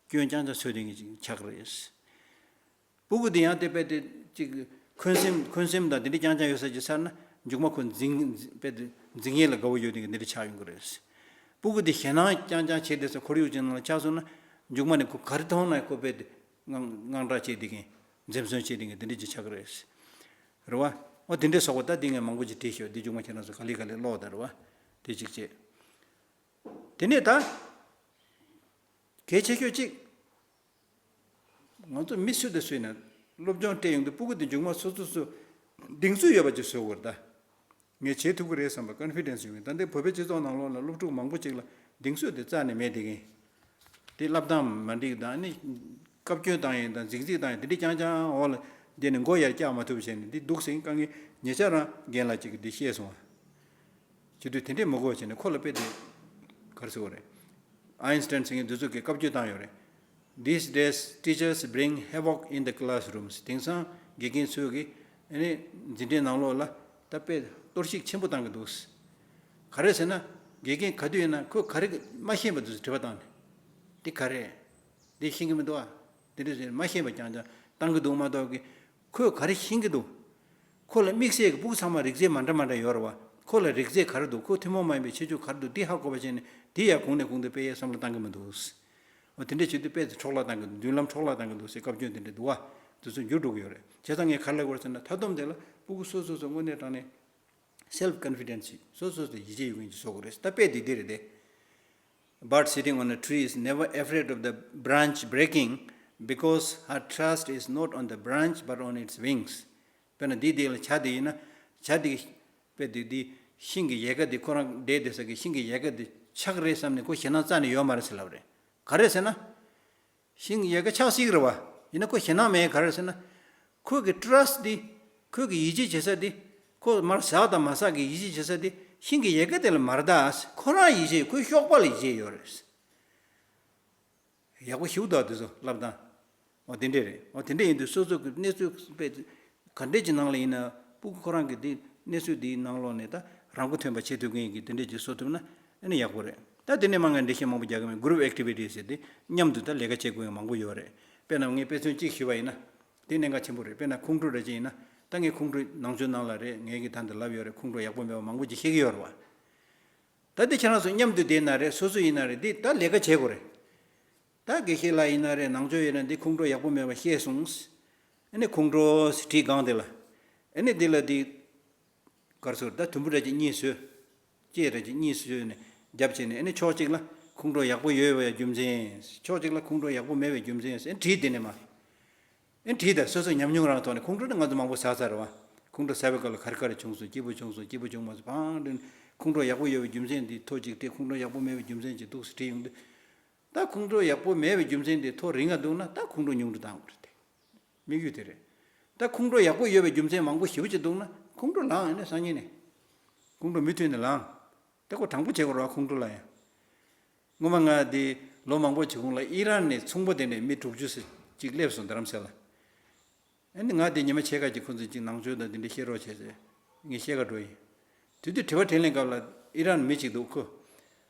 སྐྱོན་རྐྱང་རྐྱང་འཚོལ་བསྡད་མཁན་ཅིག་ཆགས་ཀྱི་རེད། སྤུ་གུ་དེ་ཡང་དེ་དཔེ་དེ་ཅིག་འཁོན་སེམས་འཁོན་སེམས་དང་དེ་འདྲ་རྐྱང་རྐྱང་ཡོད་ས་ཅིག་ཚར་ན་མཇུག་མ་ཁོ་འཛིང་དཔེ་དེ་འཛིང་ཡས་ལ་དགའ་བོ་ཡོད་དེ་འདི་འདྲ་ཆགས་ཡོང་གི་རེད། སྤུ་གུ་དེ་ཞེད་སྣང་རྐྱང་རྐྱང་བྱས་བསྡད་ས་ཁོར་ཡུག་ཅིག་ནང་ལ་ཆགས་སོང་ན་མཇུག་མ་ནས་ཁོ་ག་རེ་མཐོང་ན་ཁོ་དཔེ་དེ་དངངས་དངངས་སྐྲག་བྱས་བསྡད་མཁན། འཛེམ་ཟོན་བྱས་བསྡད་མཁན་དེ་འདྲ་ཅིག་ཆགས་ཀྱི་རེད། རེད་བ། འོ་དེ་འདྲས་སོགས་པ་ད་འདི་ངས་མང་པོ་ཅིག་བྲིས་ཤོག་འདི་མཇུག་མ་ཁྱེད་རང་ཚོ་ག་ལེ་ག་ལེ་ཀློག་དང་། རེད་བ། དེ་གཅིག་བྱས། དེ་ནས་ད་གལ་ཆེ་ཤོས་གཅིག་ང་ཚོ་མི་སུ་དང་སུ་ཡིན་ན་སློབ་སྦྱོང་སྤྲད་ཡོང་དུས་སྤུ་གུ་དེ་མཇུག་མ་སོ་སོ་སོ་གདེང་ཚོད་ཡོད་པ་ཅིག་བཟོ་དགོས་རེད་ད། ངས་བྱེད་ཐུབ་ཀྱི་རེད་བསམ་པ་ཀོན་ཕི་ཌེན་སི་ཡོང་གི། ད་ལྟའི་བོད་པའི་སྤྱི་ཚོགས་ནང་ལོགས་ལ་སློབ་ཕྲུག་མང་པོ་ཅིག་ལ་གདེང་ཚོད་དེ་རྩ་ནས་མེད་བསྡད་མཁན། དེ་བསླབ་སྟངས་མ་འགྲིག་དང་ནི། བཀའ་བཀྱོན་བཏང་ཡས་དང་རྫིག་རྫིག་བཏང་ཡས་དེ་འདྲ་རྐྱང་རྐྱང་འོག་ལ་བསྡད་ནས་མགོ་ཡར་བཀྱག་མ་ཐུབ་བྱས་ནས་འདི་འདུག་ཟེར་དཀའ་ངལ་ཉེ་ཆར་རང་རྒན་ལགས་ཅིག་གིས་འདི་བཤད་སོང་བ། བྱེད་དུས་དེ་འདྲས་མི་དགོས་བྱས་ནས་ཁོ་ལ་དཔེ་དེ་ག་རེ་ཟེར་དགོས་རེད། ཨའིན་སི་ཊན་ཟེར་མཁན་འདི་ཚོ་གིས་བཀའ་བཀྱོན་བཏང་ཡོད་རེད། These days, teachers bring havoc in the classrooms. དེང་སང་དགེ་རྒན་ཚོས་ཀྱིས་ཨ་ནི་འཛིན་གྲྭའི་ནང་ལོགས་ལ་ད་དཔེ་གཏོར་བཤིག་ཆེན་པོ་བཏང་གི་འདུག། ག་རེ་ཟེར་ན་དགེ་རྒན་ག་དུས་ཡིན་ན་ཁོས་ག་རེ་མ་ཤེས་པ་དེ་ཚོ་དྲི་བ་བཏང་ནས། འདི་ག་རེ། འདི་ཤེས་ཀྱི་མི་འདུག་ཨ། འདི་འདྲ་ཟེར་མ་ཤེས་པ་རྐྱང་རྐྱང་བཏང་གི་འདུག་མ་གཏོགས་ཀྱི། ཁོས་ག་རེ་ཤེས་ཀྱི་འདུག་ཁོ་ལ་དམིགས་བསལ་གྱི་སྤུ་གུ་ཚང་མ་རིག་རྩལ་མ་འདྲ་མ་འདྲ་ཡོད་རེད་བ། ཁོ་ལ་རིག་རྩལ་ག་རེ་འདུག་ཁོ་ཐུན་མོང་མ་ཡིན་པའི་ཁྱད་ཆོས་ག་རེ་འདུག་འདི་ཧ་གོ་བ་བྱས་ནས་འདི་ཡར་གོང་ནས་གོང་དུ་སྤེལ་ཡས་བསམ་བློ་བཏང་གི་མི་འདུག་འོ་དེ་འདྲ་བྱེད་དུས་དཔེ་དེ་འཕྲོ་བརླག་བཏང་གི་འདུག་མདུན་ལམ་འཕྲོ་བརླག་བཏང་གི་འདུག་ཟེར་བཀའ་བཀྱོན་དེ་འདྲ་འདུག་བ། དེ་ཚོ་འགྱུར་འགྲོ་གི་ཡོད་རེད། བྱས་ཙང་ངས་ག་རེ་ལབ་དགོས་རེད་ཟེར་ན། མཐའ་སྡོམ་དེ་ལ་སྤུ་གུ་སོ་སོ་སོ་དངོས་གནས་དྲང་གནས་self confidence ཞིག་སོ་སོ་སོ་ཡིད་ཆེས་ཡོད་མཁན་ཅིག་བཟོ་དགོས་རེད། ད་དཔེ་དེ་འདི་རེད་དེ། Bird sitting on a tree is never afraid of the branch breaking because her trust is not on the branch but on its wings. དཔེར་ན་འདི་འདི་ལ་བྱ་དེ་ཡིན་ན་བྱ་དེ་དཔེ་དེ་འདི་ཤིང་གི་ཡལ་ག་དེ་ཁོ་རང་བསྡད་བསྡད་ས་གི་ཤིང་གི་ཡལ་ག་དེ་ཆག་རེད་བསམ་ནས་ཁོ་ཞེད་སྣང་རྩ་ནས་ཡོད་མ་རེད་ཟེར་ལབ་རེད། ག་རེ་ཟེར་ན། ཤིང་གི་ཡལ་ག་ཆག་སྲིད་ཀྱི་རེད་བ། ཡིན་ན་ཁོ་ཞེད་སྣང་མེད། ག་རེ་ཟེར་ན། ཁོ་གི་ཊ་ར་སི་ཊི་འདི། ཁོ་གི་ཡིད་ཆེས་བྱེད་ས་འདི། ཁོ་མར་ཟག་དང་མ་ཟག་གི་ཡིད་ཆེས་བྱེད་ས་འདི་ཤིང་གི་ཡལ་ག་དེ་ལ་མ་རེད་ད། ཁོ་རང་ཡིད་ཆེས། ཁོའི་གཤོག་པ་ལ་ཡིད་ཆེས་ཡོད་རེད། ཡག་པོ་ཞེ་པོ་འདུག་དེ་ཚོ་ལབ་སྟངས། འོ་དེ་འདྲས་རེད། འོ་དེ་འདྲས་ཡིན་དུས་སོ་སོ་གི་གནས་ཚུལ་དཔེ་ ག་འདྲས་ཀྱི་ནང་ལ་ཡིན་ན་སྤུ་གུ་ཁོ་རང་གི་དེ་གནས་ཚུལ་དེའི་ནང་ལོགས་ནས་ད་རང་མགོ་ཐོན་པ་བྱེད་ཐུབ་མཁན་གྱི་དེ་འདྲས་ཀྱི་བཟོ་ཐུབ་ན་ཨ་ནི་ཡག་པོ་རེད། ད་དེ་ནས་མ་ངས་འགྲེལ་བཤད་མང་པོ་རྒྱག་གི་མེད། group activity ཟེར་དེ་མཉམ་དུ་ད་ལས་ཀ་བྱེད་དགོས་ཡ་མང་པོ་ཡོད་རེད། དཔེར་ན་ངས་དཔེ་མཚོན་གཅིག་ཞུས་པ་ཡིན་ན་དེ་གནད་འགག་ཆེན་པོ་རེད། དཔེར་ན་ཁོང་ཁྲོ་འདྲ་ཅིག་ཡིན་ན་ད་ངས་ཁོང་ཁྲོ་ནང་ཆོས་ནང་ལ་རེད། ངས་ཀྱི་ད་འདི་ལབ་ཡོད་རེད། ཁོང་ཁྲོ་ཡག་པོ་མེད་པ་མང་པོ་ཅིག་བཤད་ཀྱི་ཡོད་རེད་བ། ད་འདི་ཁྱེད་རང་ཚོ་མཉམ་དུ་བསྡད་ན་རེད། སོ་སོ་ཡིན་ན་རེད། འདི་ད་ལས་ཀ་བྱེད་དགོས་རེད། ད་དགེ་བཤེས་ལགས་ཡིན་ན་རེད། ནང་ཆོས་ཡིན་ན་འདི་ཁོང་ཁྲོ་ཡག་པོ་མེད་པ་བཤད་སོང་། ཨ་ནི་ཁོང་ཁྲོ་བྲིས་སྒང་དེ་ལ། ཨ་ནི་འདི་ལ་འདི་གར་སོར་ད་དུམ་བུ་ར་ཅིག་གཉིས་བཟོས། ལྕེ་ར་ཅིག་གཉིས་བཟོས་ནས་རྒྱབ་བྱས་ནས། ཨ་ནི་ཕྱོགས་གཅིག་ལ་ཁོང་ཁྲོ་ཡག་པོ་ཡོད་པའི་རྒྱུ་མཚན། ཕྱོགས་གཅིག་ལ་ཁོང་ཁྲོ་ཡག་པོ་མེད་པའི་རྒྱུ་མཚན། ཨ་ནི་བྲིས་དེ་ནས་མ། ཨེ་བྲིས་དང་། སོ་སོའི་ཉམས་མྱོང་རང་ཐོག་ནས། ཁོང་ཁྲོ་ནི་ང་ཚོ་མང་པོ་ཟ་ཚར་བ། ཁོང་ཁྲོ་ཟ་བའི་སྐབས་ལ་ག་རེ་ག་རེ་བྱུང་སོང་། སྐྱིད་པོ་བྱུང་སོང་། སྐྱིད་པོ་བྱུང་མ་སོང་། བང་བསྒྲིགས། ཁོང་ཁྲོ་ཡག་པོ་ཡོད་པའི་རྒྱུ་མཚན་འདི་ཐོ་གཅིག་བྲིས། ཁོང་ཁྲོ་ཡག་པོ་མེད་པའི་རྒྱུ་མཚན་གཅིག་འདུག་སེ་བྲིས་ཡོང་དུས། ད་ཁོང་ཁྲོ་ཡག་པོ་མེད་པའི་རྒྱུ་མཚན་འདི་ཐོ་རིང་ང་འདུག་ན་ད་ཁོང་ཁྲོ་ཉུང་དུ་བཏང་དགོས་རེད་དེ། དམིགས་ཡུལ་དེ་རེད། ད་ཁོང་ཁྲོ་ཡག་པོ་ཡོད་པའི་རྒྱུ་མཚན་མང་པོ་ཞེ་པོ་ཅིག་འདུག་ན་ཁོང་ཁྲོ་ལངས། ཨ་ནི་སང་ཉིན་ནས་ཁོང་ཁྲོ་མུ་མཐུད་ནས་ལངས། ད་ཁོ་དྲང་པོ་བྱེད་དགོས་རེད་བ། ཁོང་ཁྲོ་ལ་ཡང་། སྔོན་མ་ང་འདི་ལོ་མང་པོ་ཞིག་གོང་ལ་ཨི་རན་ནས་ཚོང་པ་དེ་ནས་མི་དྲུག་ཅུ་ཙམ་ཅིག་སླེབས་སོང་རྡ་རམ་ས་ལ། ཨ་ནི་ང་དེ་ཉི་མ་ཕྱེད་ཀ་ཅིག་ཁོང་ཚོ་ཅིག་ནང་ཆོས་དང་དེ་འདྲ་བཤད་རོགས་བྱས་ཟེར། ངས་བཤད་ག་འགྲོ་ཡིན། དེ་དུས་དྲི་བ་དྲིས་ལན་སྐབས་ལ་ཨི་རན་མི་ཅིག་འདུག་ཁོ།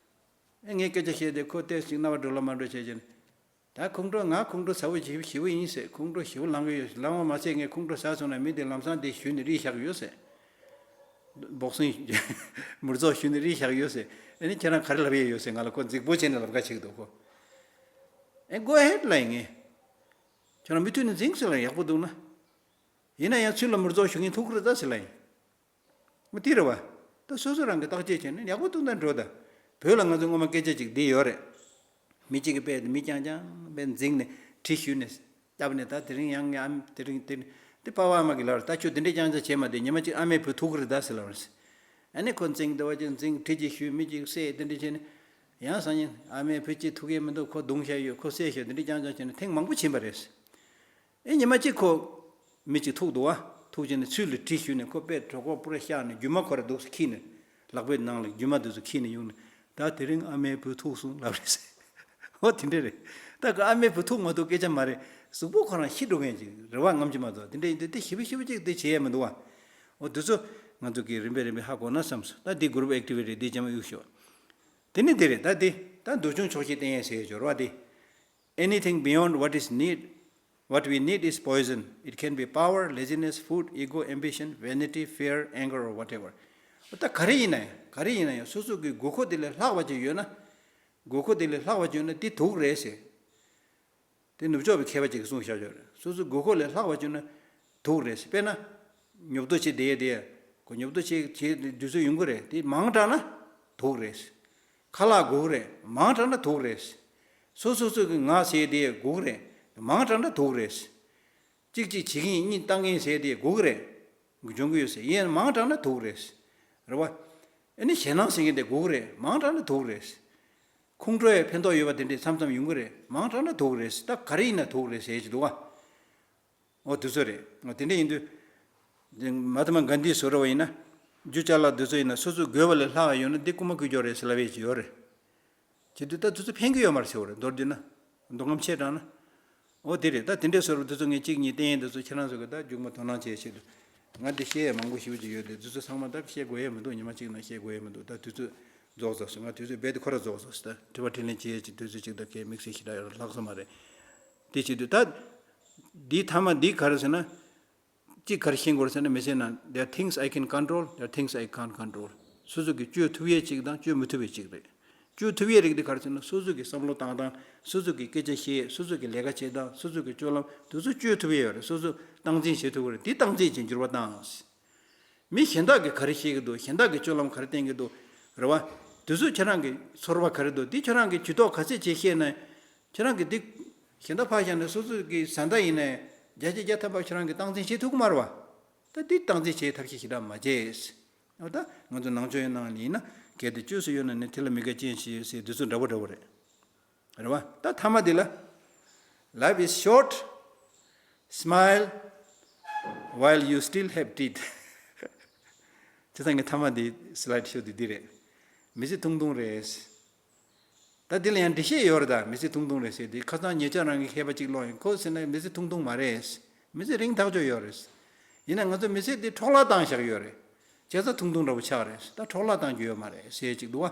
ཨ་ངས་སྐད་ཆ་བཤད་དེ་ཁོ་ཏོག་ཙམ་ཅིག་རྣ་བ་འགྲོ་ལ་མ་འགྲོ་བྱས་བྱས་ནས། ད་ཁོང་ཁྲོ། ང་ཁོང་ཁྲོ་ཟ་བོ་ཞེ་པོ་ཞེ་པོ་ཡིན་ཟེར། ཁོང་ཁྲོ་ཞེ་པོ་ལངས་ཀྱི་ཡོད། ལངས་པ་མ་ཟད་ངས་ཁོང་ཁྲོ་ཟ་སོང་ན་མི་དེ་ལམ་སང་དེ་གཞུས་ནས་རིལ་བཞག་གི་ཡོད་ཟེར། སྦོག་སིང་། མུར་ཙོག་གཞུས་ནས་རིལ་བཞག་གི་ཡོད་ཟེར། ཨ་ནི་ཁྱེད་རང་ག་རེ་ལབ་ཡས་ཡོད་ཟེར། ང་ལ་ཁོ་རྫིག་པོ་བྱས་ནས་ལབ་ཁ་བྱེད་ཀྱི་འདུག་ཁོ། ཨེ་go ahead ལབ་ཡིན་ངས། ཁྱེད་རང་མུ་མཐུད་ནས་འཛིང་ཟེར་ལབ་ཡག་པོ་འདུག་ན། ཡིན་ན་ཡང་ཚུར་ལ་མུར་ཙོག་གཞུ་མཁན་ཐུག་གི་རེད་ད་ཟེར་ལབ་ཡིན། མི་དེ་རེད་བ། ད་སོ་སོ་རང་གི་བརྟག་དཔྱད་བྱས་ནས་ཡག་པོ་འདུག་ན་འགྲོ་ད། བོད་ལ་ང་ཚོ་སྔོན་མ་སྐད་ཆ་ཅིག་འདི་ཡོད་རེད། མི་གཅིག་གིས་དཔེ་མི་རྐྱང་རྐྱང་དཔེ་འཛིང་ནས་གྲི་གཞུས་ནས་བཏབ་ནས། ད་དེ་རིང་ཡང་ངའི་ཨ་མ། དེ་རིང་དེ་དེ་པ་ཕ་ཨ་མ་གིས་ལབ་རེད། ད་ཁྱོད་དེ་འདྲས་རྐྱང་རྐྱང་བྱས་མ་བསྡད། ཉི་མ་གཅིག་ཨ་མའི་བུ་ཐུག་གི་རེད་ད་ཟེར་ལབ་རེད། ཨ་ནི་ཁོ་འཛིང་བསྡད་པ་ཅིག་འཛིང་། གྲི་གཅིག་གཞུས། མི་གཅིག་བསད། དེ་འདྲས་བྱས་ནས། ཡང་སང་ཉིན་ཨ་མའི་བུ་གཅིག་ཐུག་གི་མི་འདུག་ཁོ་བརྡུངས་བཞག་ཡོད། ཁོ་བསད་བཞག་དེ་འདྲས་རྐྱང་རྐྱང་བྱས་ནས་ཐེངས་མང་པོ་ཕྱིན་པ་རེད། ཨེ་ཉི་མ་གཅིག་ཁོ་མི་གཅིག་ཐུག་འདུག་བ། ཐུག་བྱས་ནས་ཚུར་ལ་གྲི་གཞུས་ནས་ཁོ་དཔེ་གྲོད་ཁོག་པུ་ར་བཤགས་ནས་རྒྱུ་མ་ཁོ་ར་འདུག་སེ་ཁྱེར་ནས། ལག་པའི་ནང་ལ་རྒྱུ་མ་འདུག་སེ་ཁྱེར་ནས་ཡོང་ནས། ད་དེ་རིང་ཨ་མའི་བུ་ཐུག་སོང་ལབ་རེད་ཟེར། འོ་དེ་འདྲས་རེད། ད་ཁོ་ཨ་མའི་བུ་ཐུག་མ་ཐུག་སྐད་ཆ་མ་རེད། གཟུགས་པོ་ཁོ་རང་ཤི་འགྲོ་མཁན་ཅིག་རེད་བ། ངམ་ཅིག་མ་གཏོགས། དེ་འདྲས་ཡིན་དུས་དེ་ཞེ་པོ་ཞེ་པོ་ཅིག་དེ་བྱེད་ཡས་མི་འདུག་བ། འོ་དེ་ཚོ་ང་ཚོ་གིས་རིམ་པས་རིམ་པས་ཧ་གོ་ན་བསམ་སོང་། ད་འདི་group activity འདི་རྗེས་མ་གཡུག་ཤོག་དེ་ནི་འདི་རེད། ད་འདི་ད་འདོད་ཆུང་ཆོག་ཤེས་བསྟེན་ཡས་ཟེར་ཡས་སྦྱོར་བ་འདི། Anything beyond what is need, what we need is poison. It can be power, laziness, food, ego, ambition, vanity, fear, anger, or whatever. ད་ག་རེ་ཡིན་ན་ཡང་། ག་རེ་ཡིན་ན་ཡང་སོ་སོ་གི་དགོས་མཁོ་དེ་ལས་ལྷག་པ་ཅིག་ཡོད་ན། དགོས་མཁོ་དེ་ལས་ལྷག་པ་ཅིག་ཡོད་ན་དེ་དུག་རེད་ཟེར། དེ་ནུབ་ཕྱོགས་པའི་མཁས་པ་ཅིག་གིས་གསུངས་བཞག་ཡོད་རེད། སོ་སོའི་དགོས་མཁོ་ལས་ལྷག་པ་བྱུང་ན་དུག་རེད། དཔེར་ན། ཉོབ་ཏོ་བྱེད་བསྡད་དེ། ཁོ་ཉོབ་ཏོ་བྱེད་བྱེད་དུས་ཚོད་ཡོང་གི་རེད། དེ་མང་དྲགས་ན་དུག་རེད། ཁ་ལག་དགོས་ཀྱི་རེད། མང་དྲགས་ན་དུག་རེད། སོ་སོ་སོ་གི་ང་ཟེར་དེ་དགོས་ཀྱི་རེད། མང་དྲགས་ན་དུག་རེད། གཅིག་གཅིག་བྱེད་ཀྱིན་གཉིས་བཏང་གིན་ཟེར་དེ་དགོས་ཀྱི་རེད། འབྱུང་གི་ཡོད་ཟེར། ཡིན་ཡང་མང་དྲགས་ན་དུག་རེད། རེད་བ། ཨ་ནི་ཞེད་སྣང་ཟེར་མཁན་དེ་དགོས་ཀྱི་རེད། མང་དྲགས་ན་དུག་རེད། ཁོང་ཁྲོ་ཡང་ཕན་ཐོགས་ཡོད་པ་དེ་འདྲས་མཚམས་མཚམས་ཡོང་གི་རེད། མང་དྲགས་ན་དུག་རེད། ད་ག་རེ་ཡིན་ན་དུག་རེད་ཟེར་གྱི་འདུག་བ། འོ་དེ་ཚོ་རེད། འོ་དེ་འདྲས་ཡིན་དུས། དེ་མ་ཧཱ་ཏ་མ་གྷན་དྷིས་བཟོ་འདྲ་བ་ཡིན་ན། རྒྱུ་ཅ་ལག་དེ་ཚོ་ཡིན་ན་སོ་སོའི་དགོས་པ་ལས་ལྷག་ཡོད་ན་འདི་རྐུ་མ་རྐུ་རྒྱུ་རེད་ཟེར་ལབ་ཡས་ཅིག་ཡོད་རེད། བྱེད་དུས་ད་དེ་ཚོ་ཕན་གྱི་ཡོད་མ་རེད་ཟེར་བ་རེད། མདོར་བསྡུས་ན། མདོ་ཁམས་ཆེ་དྲགས་ན། འོ་དེ་རེད། ད་དེ་འདྲས་བཟོ་འདྲ་དེ་ཚོ་ངས་གཅིག་གཉིས་བསྟན་ཡས་དེ་ཚོ་ཁྱེད་རང་ཚོ་གིས་ད་མཇུག་མ་དོ་སྣང་བྱེད་ཆེད་དུ། ང་འདི་བཤད་ཡས་མང་པོ་ཞེ་པོ་ཅིག་ཡོད་དེ། དེ་ཚོ་ཚང་མ་ད་བཤད་དགོས་ཡས་མི་འདུག་ཉི་མ་གཅིག་ནང་བཤད་དགོས་ཡས་མི་འདུག་ད་དུས་ཚོད་རྫོགས་ཚར་སོང་། ང་དུས་ཚོད་རྦད་དེ་ཁོ་རང་རྫོགས་ཚར་སོང་། ད་དྲི་བ་དྲིས་ལན་བྱེད་ཡས་ཀྱི་དུས་ཚོད་ཅིག་ད་གས་དམིགས་བསལ་ཞེ་དྲག་ཡོད་ལྷག་ས་མ་རེད། དེ་བྱེད་དུས་ད། འདིའི་མཐའ་མ་འདི་ག་རེ་ཟེར་ན། གཅིག་ག་རེ་ཤེས་དགོས་རེད་ཟེར་ན། མི་ཟེར་ན། There are things I can control, there are things I can't control. སོ་སོ་གིས་བཅོས་ཐུབ་ཡས་གཅིག་དང་བཅོས་མི་ཐུབ་པའི་གཅིག་རེད། བཅོས་ཐུབ་ཡས་རིགས་དེ་ག་རེ་ཟེར་ན། སོ་སོ་གི་བསམ་བློ་བཏང་སྟངས། སོ་སོ་གི་སྐད་ཆ་བཤད། སོ་སོ་གི་ལས་ཀ་བྱེད་སྟངས། སོ་སོ་གི་སྤྱོད་ལམ་དེ་ཚོ་བཅོས་ཐུབ་ཡས་ཡོད་རེད། སོ་སོ་སྟངས་འཛིན་བྱེད་ཐུབ་ཀྱི་རེད། དེ་སྟངས་འཛིན་གྱིས་འགྱུར་བ་བཏང་། མི་གཞན་དག་གིས་ག་རེ་བཤད་ཀྱི་འདུག་གཞན་དག་གིས་སྤྱོད་ལམ་ག་རེ་བསྟན་གྱི་འདུག་རེད་བ། དེ་ཚོ་ཁྱེད་རང་གི་ཚོར་བ་ག་རེ་འདུག་དེ་ཁྱེད་རང་གིས་ཇུས་གཏོགས་ག་ཚད་བྱེད་ཤེས་ན། ཁྱེད་རང་གིས་དེ་གཞན་དག་ཕར་བཞག་ནས་སོ་སོ་གི་བཟའ་ཟླ་ཡིན་ནའི་བརྒྱ་ཆ་བརྒྱ་ཐམ་པ་ཁྱེད་རང་གིས་སྟངས་འཛིན་བྱེད་ཐུབ་ཀྱི་མ་རེད་བ། ད་དེ་སྟངས་འཛིན་བྱེད་ཐབས་ཤེས་ཞེ་དྲག་མ་བྱས། འོ་ད་ང་ཚོ་ནང་ཆོས་ཡོད་ནང་ལ་ཡིན་ན། གལ་ཏེ་བཅོས་སུ་ཡོད་ན་ནི་དེ་ལ་མི་དགའ་རྐྱེན་ཞིག་ཡོད་ཟེར་དེ་ཚོ་འདྲ་པོ་འདྲ་པོ་རེད། རེད་བ། ད་མཐའ་མ་འདི་ལ། Life is short, smile while you still have teeth. བྱས་ཙང་ངས་མཐའ་མ་འདི་slide show འདི་འདི་རེད། མི་ཚེ་ཐུང་ཐུང་རེད། ད་འདི་ལ་ཡང་འགྲེལ་བཤད་ཡོད་རེད། ད་མི་ཚེ་ཐུང་ཐུང་རེད་ཟེར་དེ་ཁ་སང་ཉེ་ཆར་རང་གི་མཁས་པ་གཅིག་ཀློག་ཡིན། ཁོས་ཟེར་ན་མི་ཚེ་ཐུང་ཐུང་མ་རེད། མི་ཚེ་རིང་ཐག་ཆོད་ཡོད་རེད། ཡིན་ན་ང་ཚོ་མི་ཚེ་འདི་འཕྲོ་བརླག་བཏང་བཞག་ཡོད་རེད། བྱས་ཙང་ཐུང་ཐུང་འདྲ་པོ་ཆགས་རེད། ད་འཕྲོ་བརླག་བཏང་རྒྱུ་ཡོད་མ་རེད་ཟེར་ཅིག་འདུག་བ།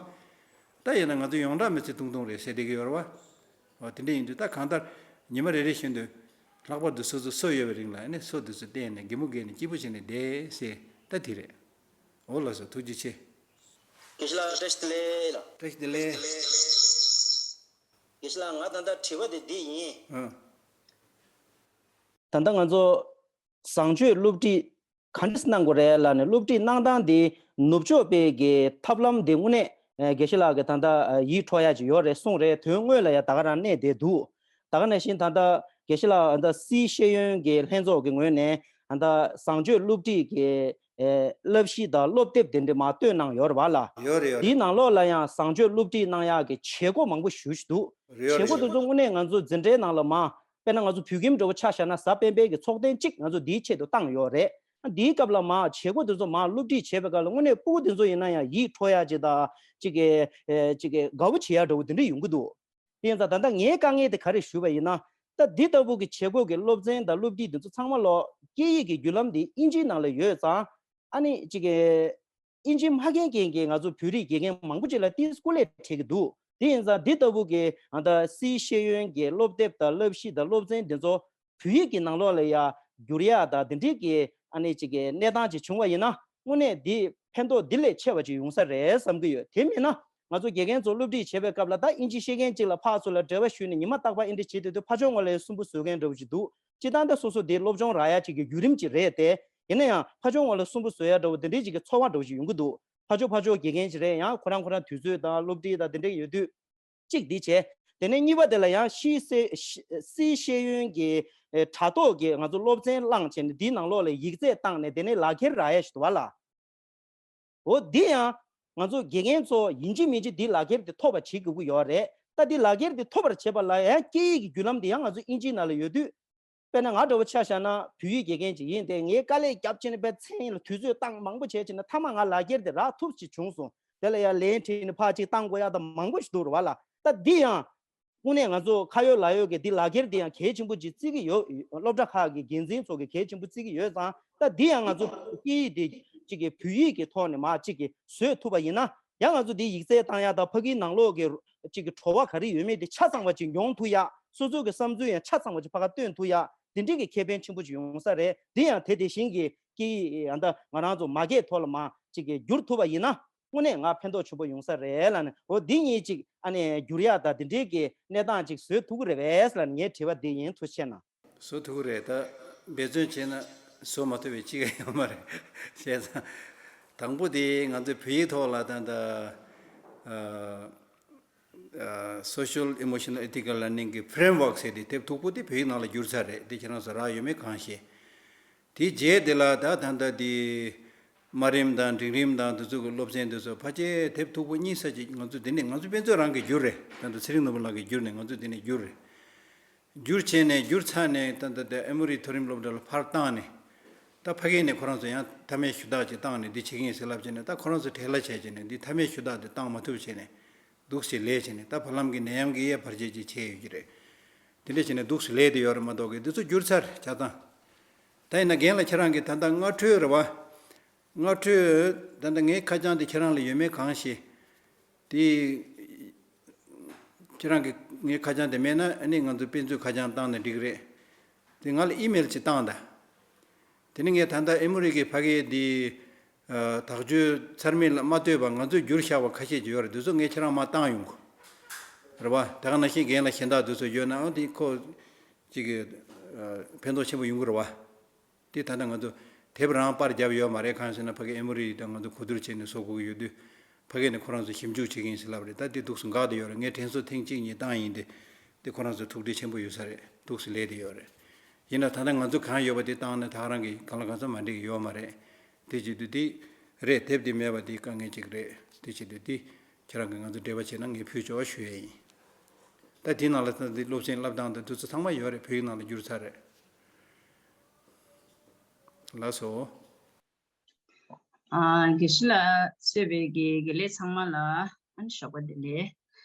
ད་ཡིན་ན་ང་ཚོ་ཡོངས་གྲགས་མི་ཚེ་ཐུང་ཐུང་རེད་ཟེར་བསྡད་ཀྱི་ཡོད་རེད་བ། འོ་དེ་འདྲ་ཡིན་དུས་ད་གང་ལྟར་ཉི་མ་རེ་རེ་བཞིན་དུ་ལྷག་པར་དུ་སོ་སོ་སོ་ཡོད་པའི་རིང་ལ་ནི་སོ་དེ་ཚོ་བསྟན་ནས་གད་མོ་བགད་ནས་སྐྱིད་པོ་བྱས་ནས་བསྡད་ཟེར་ད་དེ་རེད། འོ་ལགས་སོ། ཐུགས་རྗེ་ཆེ། དགེ་བཤེས་ལགས་བཀྲ་ཤིས་བདེ་ལེགས་ལགས། བཀྲ་ཤིས་བདེ་ལེགས། དགེ་བཤེས་ལགས། ང་ད་ལྟ་དྲི་བ་དེ་འདི་ཡིན། ཨ། ད་ལྟ་ང་ཚོ་བཟང་སྤྱོད་སློབ་ཁྲིད་ག་འདྲས་གནང་དགོས་རེད་ལབ་ནས། སློབ་ཁྲིད་གནང་སྟངས་འདི་ནུབ་ཕྱོགས་པའི་གི་ཐབས་ལམ་འདི་དངོས་གནས་ཨ་དགེ་བཤེས་ལགས་ཀྱིས་ད་ལྟ་ཨ་ཡིད་འཕྲོག་ཡ་ཅིག་ཡོད་རེད་གསུངས་རེད། དོན་དངོས་ལ་ཡ་ད་ག་རང་གནས་བསྡད་འདུག་ད་ག་ནང་བཞིན་ད་ལྟ་དགེ་བཤེས་ལགས་ད་སིའི་ཤེས་ཡོན་གྱི་ལྷན་ཚོགས་ཀྱི་ངོས་ནས་ད་ལྟ་བཟང་སྤྱོད་སློབ་ཁྲིད་ཀྱི་ཨེ་བསླབ་གཞི་དང་སློབ་དེབ་དེ་འདྲ་མར་བཏོན་གནང་ཡོད་རེད་བ་ལ། ཡོད་རེད་ཡོད་རེད། དེའི་ནང་ལོགས་ལ་ཡང་བཟང་སྤྱོད་སློབ་ཁྲིད་གནང་ཡག་གི་བྱེད་སྒོ་མང་པོ་ཞེ་པོ་ཅིག་འདུག་རེད་ཡོད་བྱེད་རེད་སྒོ་ཡོད་དེ་རེད། ཚོ་དངོས་གནས་ང་ཚོ་འཛིན་གྲྭའི་ནང་ལ་མར་དཔེར་ན་ང་ཚོ་བོད་ཁྱིམ་འདྲ་པོ་ཆ་བཞག་ན་གཟའ་སྤེན་པའི་གི་ཚོགས་ཐེངས་གཅིག་ང་ཚོ་འདིའི་ཆེད་དུ་བཏང་ཡོད་རེད། འདིའི་སྐབས་ལ་མར་བྱེད་སྒོ་དེ་ཚོ་མར་སློབ་ཁྲིད་བྱེད་པའི་སྐབས་ལ་དངོས་གནས་སྤུ་གུ་དེ་ཚོ་ཡིན་ན་ཡང་ཡིད་འཕྲོག་ཡག་ཅིག་དང་ཅིག་གི་ཨེ་ཅིག་གི་དགའ་པོ་བྱེད་ཡག་འདྲ་པོ་དེ་འདྲ་ཡོང་གི་འདུག་དེ་ཡིན་ཙང་ད་ལྟ་ངའི་དཀའ་ངལ་དེ་ག་རེ་ཞུས་པ་ཡིན་ན། ད་འདི་ལྟ་བུ་གི་བྱེད་སྒོ་གི་སློབ་ཚན་དང་སློབ་ཁྲིད་འདི་ཚོ་ཚང་མ་ལོ་སྐད་ཡིག་གི་བརྒྱུད་ལམ་འདི་ཨིན་ཇིའི་ནང་ལ་ཡོད་ཙང་། ཨ་ནི་ཅིག་གི་ཨིན་ཇི་མ་མཁྱེན་མཁན་གྱི་ང་ཚོ་བོད་རིགས་དགེ་རྒན་མང་པོ་ཅིག་ལ་ཏིས་སྐུ་ལས་བྲེགས་ཀྱི་འདུག་དེ་ཡིན་ཙང་འདི་ལྟ་བུ་གི་ཨ་ད་སིའི་ཤེས་ཡོན་གྱི་སློབ་དེབ་དང་བསླབ་གཞི་དང་སློབ་ཚན་འདི་ཚོ་བོད་ཡིག་གི་ནང་ལོགས་ལ་ཡ་བསྒྱུར་ཡག་དང་འདི་འདྲའི་གི་ཨ་ནི་ཅིག་གི་གནས་སྟངས་ཅིག་བྱུང་བ་ཡིན་ན། དངོས་གནས་འདི་ཕན་ཐོགས་འདི་ལས་ཆེ་བ་ཅིག་ཡོང་ས་རེད་བསམ་གྱི་ཡོད། དེ་མིན་ན་ང་ཚོ་དགེ་རྒན་ཚོ་སློབ་ཁྲིད་བྱེད་པའི་སྐབས་ལ་ད་ཨིན་ཇི་ཤེས་མཁན་ཅིག་ལ་ཕར་ཚུར་ལ་འབྲེལ་བ་ཞུས་ནས་ཉི་མ་རྟག་པར་འདི་འདྲ་བྱེད་དུས་དུས་ཕར་ཕྱོགས་ངོས་ལ་སུན་པོ་བཟོ་མཁན་འདྲ་པོ་ཅིག་འདུག་སྤྱིར་བཏང་ད་སོ་སོ་འདི་སློབ་སྦྱོང་རག་ཡག་ཅིག་གི་བརྒྱུད་རིམ་ཅིག་རེད་དེ། ཡིན་ན་ཡང་ཕར་ཕྱོགས་ངོས་ལ་སུན་པོ་བཟོ་ཡག་འདྲ་པོ་འདི་འདྲའི་ཅིག་གི་ཚོར་བ་འདྲ་པོ་ཅིག་ཡོང་གི་འདུག་ཕར་ཕྱོགས་ཕར་ཕྱོགས་དགེ་རྒན་ཅིག་རེད། ཡང་ཁོ་རང་ཁོ་རང་དུས་ཚོད་དང་སློབ་ཁྲིད་དང་འདི་འདྲ་ཡོད་དུས། གཅིག་འདི་བྱས། དེ་ནས་གཉིས་པ་དེ་ལ་ཡང་ཤི་སེ་ཤི་སིའི་ཤེས་ཡོན་གྱི་ཨེ་དྲ་ཐོག་གི་ང་ཚོ་སློབ་ཚན་བླངས་བྱས་ནས་འདིའི་ནང་ལོགས་ལ་ཡིག་ཚད་བཏང་ནས་དེ་ནས་ལག་འཁྱེར་རག་ཡ་ཞིག་འདུག་བ་ལ། འོ་འདི་ཡང་ང་ཚོ་དགེ་རྒན་ཚོ་ཡིན་གཅིག་མིན་གཅིག་འདི་ལག་འཁྱེར་དེ་ཐོབ་པ་བྱེད་དགོས་ཀྱི་ཡོད་རེད། ད་འདི་ལག་འཁྱེར་དེ་ཐོབ་པར་བྱེད་པ་ལ་ཡང་སྐད་ཡིག་གི་བརྒྱུད་ལམ་དེ་ཡང་ང་ཚོ་ཨིན་ཇིའི་ནང་ལ་ཡོད་དུས། དཔེར་ན་ང་འདྲ་བོ་ཆ་བཞག་ན་བོད་ཡིག་དགེ་རྒན་ཅིག་ཡིན་ཏེ། ངས་དཀའ་ལས་བརྒྱབ་བྱས་ནས་དཔེ་མཚན་ཡིན་ལ་དུས་ཚོད་བཏང་མང་པོ་བྱས་བྱས་ནས་མཐའ་མ་ང་ལག་འཁྱེར་དེ་རག་ཐུབ་ཅིག་བྱུང་སོང་། དེ་ལ་ཡང་ལན་བྲིས་ནས་ཕར་ཅིག་བཏང་དགོས་ཡག་དང་མང་པོ་ཞིག་འདུག་རེད་བ་ལ། ད་འདི་ཡང་དངོས་གནས་ང་ཚོ་ཁ་ཡོད་ལག་ཡོད་ཀྱི་འདི་ལག་འཁྱེར་འདི་ཡང་གལ་ཆེན་པོ་ཅིག་བརྩི་གི་ཡོད། སློབ་གྲྭ་ཁག་གི་འགན་འཛིན་ཚོ་གི་གལ་ཆེན་པོ་བརྩི་གི་ཡོད་ཙང་། ད་འདི་ཡང་ང་ཚོ་སྐད་ཡིག་འདི་གཅིག་གི་བོད་ཡིག་གི་ཐོག་ནས་མར་གཅིག་གི་བཟོས་ཐུབ་པ་ཡིན་ན། ཡང་ང་ཚོ་འདི་ཡིག་ཚད་བཏང་ཡག་དང་ཕ་གིའི་ནང་ལོགས་ཀྱི་གཅིག་གི་བྲོ་བ་ག་རེ་ཡོད་མེད་དེ་ཆ་ཚང་བ་ཅིག་མྱོང་ཐུབ་ཡག་སོ་སོ་གི་བསམ་ཚུལ་ཡང་ཆ་ཚང་བ་ཅིག་ཕ་ག་སྟོན་ཐུབ་ཡག་འདི་འདྲའི་གི་ཁེ་ཕན་ཆེན་པོ་ཅིག་ཡོང་ས་རེད། འདི་ཡང་དེ་དེ་བཞིན་གྱི་སྐད་ཡིག་ཡང་ད་ང་རང་ཚོ་མ་སྐད་ཐོག་ལ་མར་གཅིག་གི་བསྒྱུར་ཐུབ་པ་ཡིན་ན། དངོས་གནས་ང་ཕན་ཐོགས་ཆེན་པོ་ཡོང་ས་རེད་ལབ་ནས། འོ་འདི་གཉིས་ཅིག་ཨ་ནི་བསྒྱུར་ཡག་དང་འདི་འདྲའི་གི་གནས་སྟངས་ཅིག་བཟོ་ཐུབ་ཀྱི་རེད་པས་ལབ་ནས་ངའི་དྲི་བ་འདི་ཡིན། ཐུགས་རྗེ་གནང་། བཟོ་ཐུབ་ཀྱི་རེད། ད་འབད་བརྩོན་བྱས་ན་བཟོ་མ་ཐུབ་པའི་གཅིག་ཡང་ཡོད་མ་རེད། བྱས་ཙང་དང་པོ་དེ་ང་ཚོའི་བོད་ཡིག་ཐོག་ལ་ད་ལྟ་ཨ་ཨ་Social Emotional Ethical Learning གི་Framework ཟེར་དེ་དེབ་མཐུག་པོ་དེ་བོད་ཡིག་ནང་ལ་བསྒྱུར་ཚར་རེད། དེ་ཁྱེད་རང་ཚོ་རག་ཡོད་མེད་གང་ཤེས། དེའི་རྗེས་དེ་ལ་ད་ད་ལྟ་དེ་དམའ་རིམ་དང་འབྲིང་རིམ་དང་དེ་ཚོ་གི་སློབ་ཚན་དེ་ཚོ་ཕལ་ཆེར་དེབ་མཐུག་པོ་གཉིས་ཙམ་ཅིག་ང་ཚོ་དེ་ནས་ང་ཚོ་དཔེ་མཛོད་རང་གིས་བསྒྱུར་རེད། ད་ལྟ་ཚེ་རིང་ནོར་བུ་ལགས་ཀྱིས་བསྒྱུར་ནས་ང་ཚོ་དེ་ནས་བསྒྱུར་རེད། བསྒྱུར་བྱས་ནས་བསྒྱུར་ཚར་ནས་ད་ལྟ་དེ་ཨེ་མོ་རི་མཐོ་རིམ་སློབ་གྲྭ་ལ་ཕར་བཏང་ནས། ད་ཕ་གི་ནས་ཁོ་རང་ཚོ་ཡང་མཐའ་མའི་ཞུ་དག་ཅིག་བཏང་ནས་འདི་བྱེད་ཀྱི་ཡིན་ཟེར་ལབ་བྱས་ནས། ད་ཁོ་རང་ཚོ་བྲེལ་བ་བྱས་བྱས་ནས་འདི་མཐའ་མའི་ཞུ་དག་དེ་བཏང་མ་ཐུབ་བྱས་ནས་འདུག་སེ་ལས་བྱས་ནས། ད་བར་ལམ་གྱི་ནད་ཡམས་ཀྱིས་ཡང་བར་ཆད་ཅིག་བྱས་ཡོད་ཀྱི་རེད། དེ་འདྲ་བྱས་ནས་འདུག་སེ་ལས་བསྡད་ཡོད་རེད་མ་གཏོགས་ཀྱི་འདི་ཚོ་བསྒྱུར་ཚར་ཆ་ཚང་། ད་ཡིན་ན་རྒན་ལགས་ཁྱེད་རང་གིས་ད་ལྟ་སྔ་འཕྲོས་རེད་བ། སྔ་འཕྲོས་ད་ལྟ་ངའི་ཁ་བྱང་དེ་ཁྱེད་རང་ལ་ཡོད་མེད་གང་ཤེས། དེ་ཁྱེད་རང་གིས་ངའི་ཁ་བྱང་དེ་མེད་ན་ཨ་ནི་ང་ཚོ་དཔེ་མཛོད་ཁ་བྱང་བཏང་ན་འགྲིག་གི་རེད། དེ་ང་ལ་ཨི་མེལ་ཅིག་བཏང་དང་། དེ་ནི་ངས་ད་ལྟ་ཨེ་མོ་རི་གི་ཕ་གིའི་དེ་ཨ་དག་བཅོས་ཚར་མེད་ལ་མ་ལྟོས་པར་ང་ཚོས་བསྒྱུར་བཞག་པ་ཁ་ཤས་ཅིག་ཡོད་རེད། དེ་ཚོ་ངས་ཁྱེད་རང་མར་བཏང་ཡོང་གོ། རེད་བ། དེ་ག་ནང་བཞིན་རྒན་ལགས་གཞན་དག་དེ་ཚོ་ཡོད་ནའང་དེ་ཁོ་ཅིག་གི་ཨ་ཕན་ཐོགས་ཆེན་པོ་ཡོང་གི་རེད་བ། དེ་ད་ལྟ་ང་ཚོ་དེབ་རང་པར་བརྒྱབ་ཡོད་མ་རེད། གང་ཟེར་ན་ཕ་གི་ཨེ་མོ་རི་དང་ང་ཚོ་གོ་བསྡུར་བྱས་ནས་བཟོ་དགོས་ཀྱི་ཡོད་དུས། ཕ་གི་ནས་ཁོ་རང་ཚོ་ཞིབ་འཇུག་བྱེད་ཀྱི་ཡིན་ཟེར་ལབ་རེད། ད་དེ་འདུག་སེ་འགག་བསྡད་ཡོད་རེད། ངས་དྲན་གསོ་ཐེངས་གཅིག་གཉིས་བཏང་ཡིན་ཏེ། དེ་ཁོ་རང་ཚོ་ཐུགས་འདྲེ་ཆེན་པོ་ཡོད་ས་རེད། འདུག་སེ་ལས་བསྡད་ཡོད་རེད། ཡིན་ན་ད་ལྟ་ང་ཚོ་གང་ཡོད་པ་དེ་བཏང་ན་ད་ག་རང་གི་གང་ལ་གང་འཚམ་མ་འགྲིག་གི་ཡོད་མ་རེད། དེ་བྱེད་དུས་དེ་རེད། དེབ་དེ་མེད་པ་དེ་དཀའ་ངལ་ཅིག་རེད། དེ་བྱེད་དུས་དེ་ཁྱེད་རང་གིས་ང་ཚོ་འབྲེལ་བ་བྱས་ན་ངས་ཕུལ་ཆོག་ཞུ་ཡས་ཡིན། ད་དེ་ནང་ལ་ད་དེ་སློབ་ཚན་བསླབ་སྟངས་དང་དེ་ཚོ་ཚང་མ་ཡོད་རེད། བོད་ཡིག་ནང་ལ་བསྒྱུར་ཚར་རེད། ལགས་སོ། ཨ་དགེ་བཤེས་ལགས་གཙོས་པའི་དགེ་དགེ་ལས་ཚང་མ་ལ་ཨ་ནི་ཞོགས་པ་བདེ་ལེགས།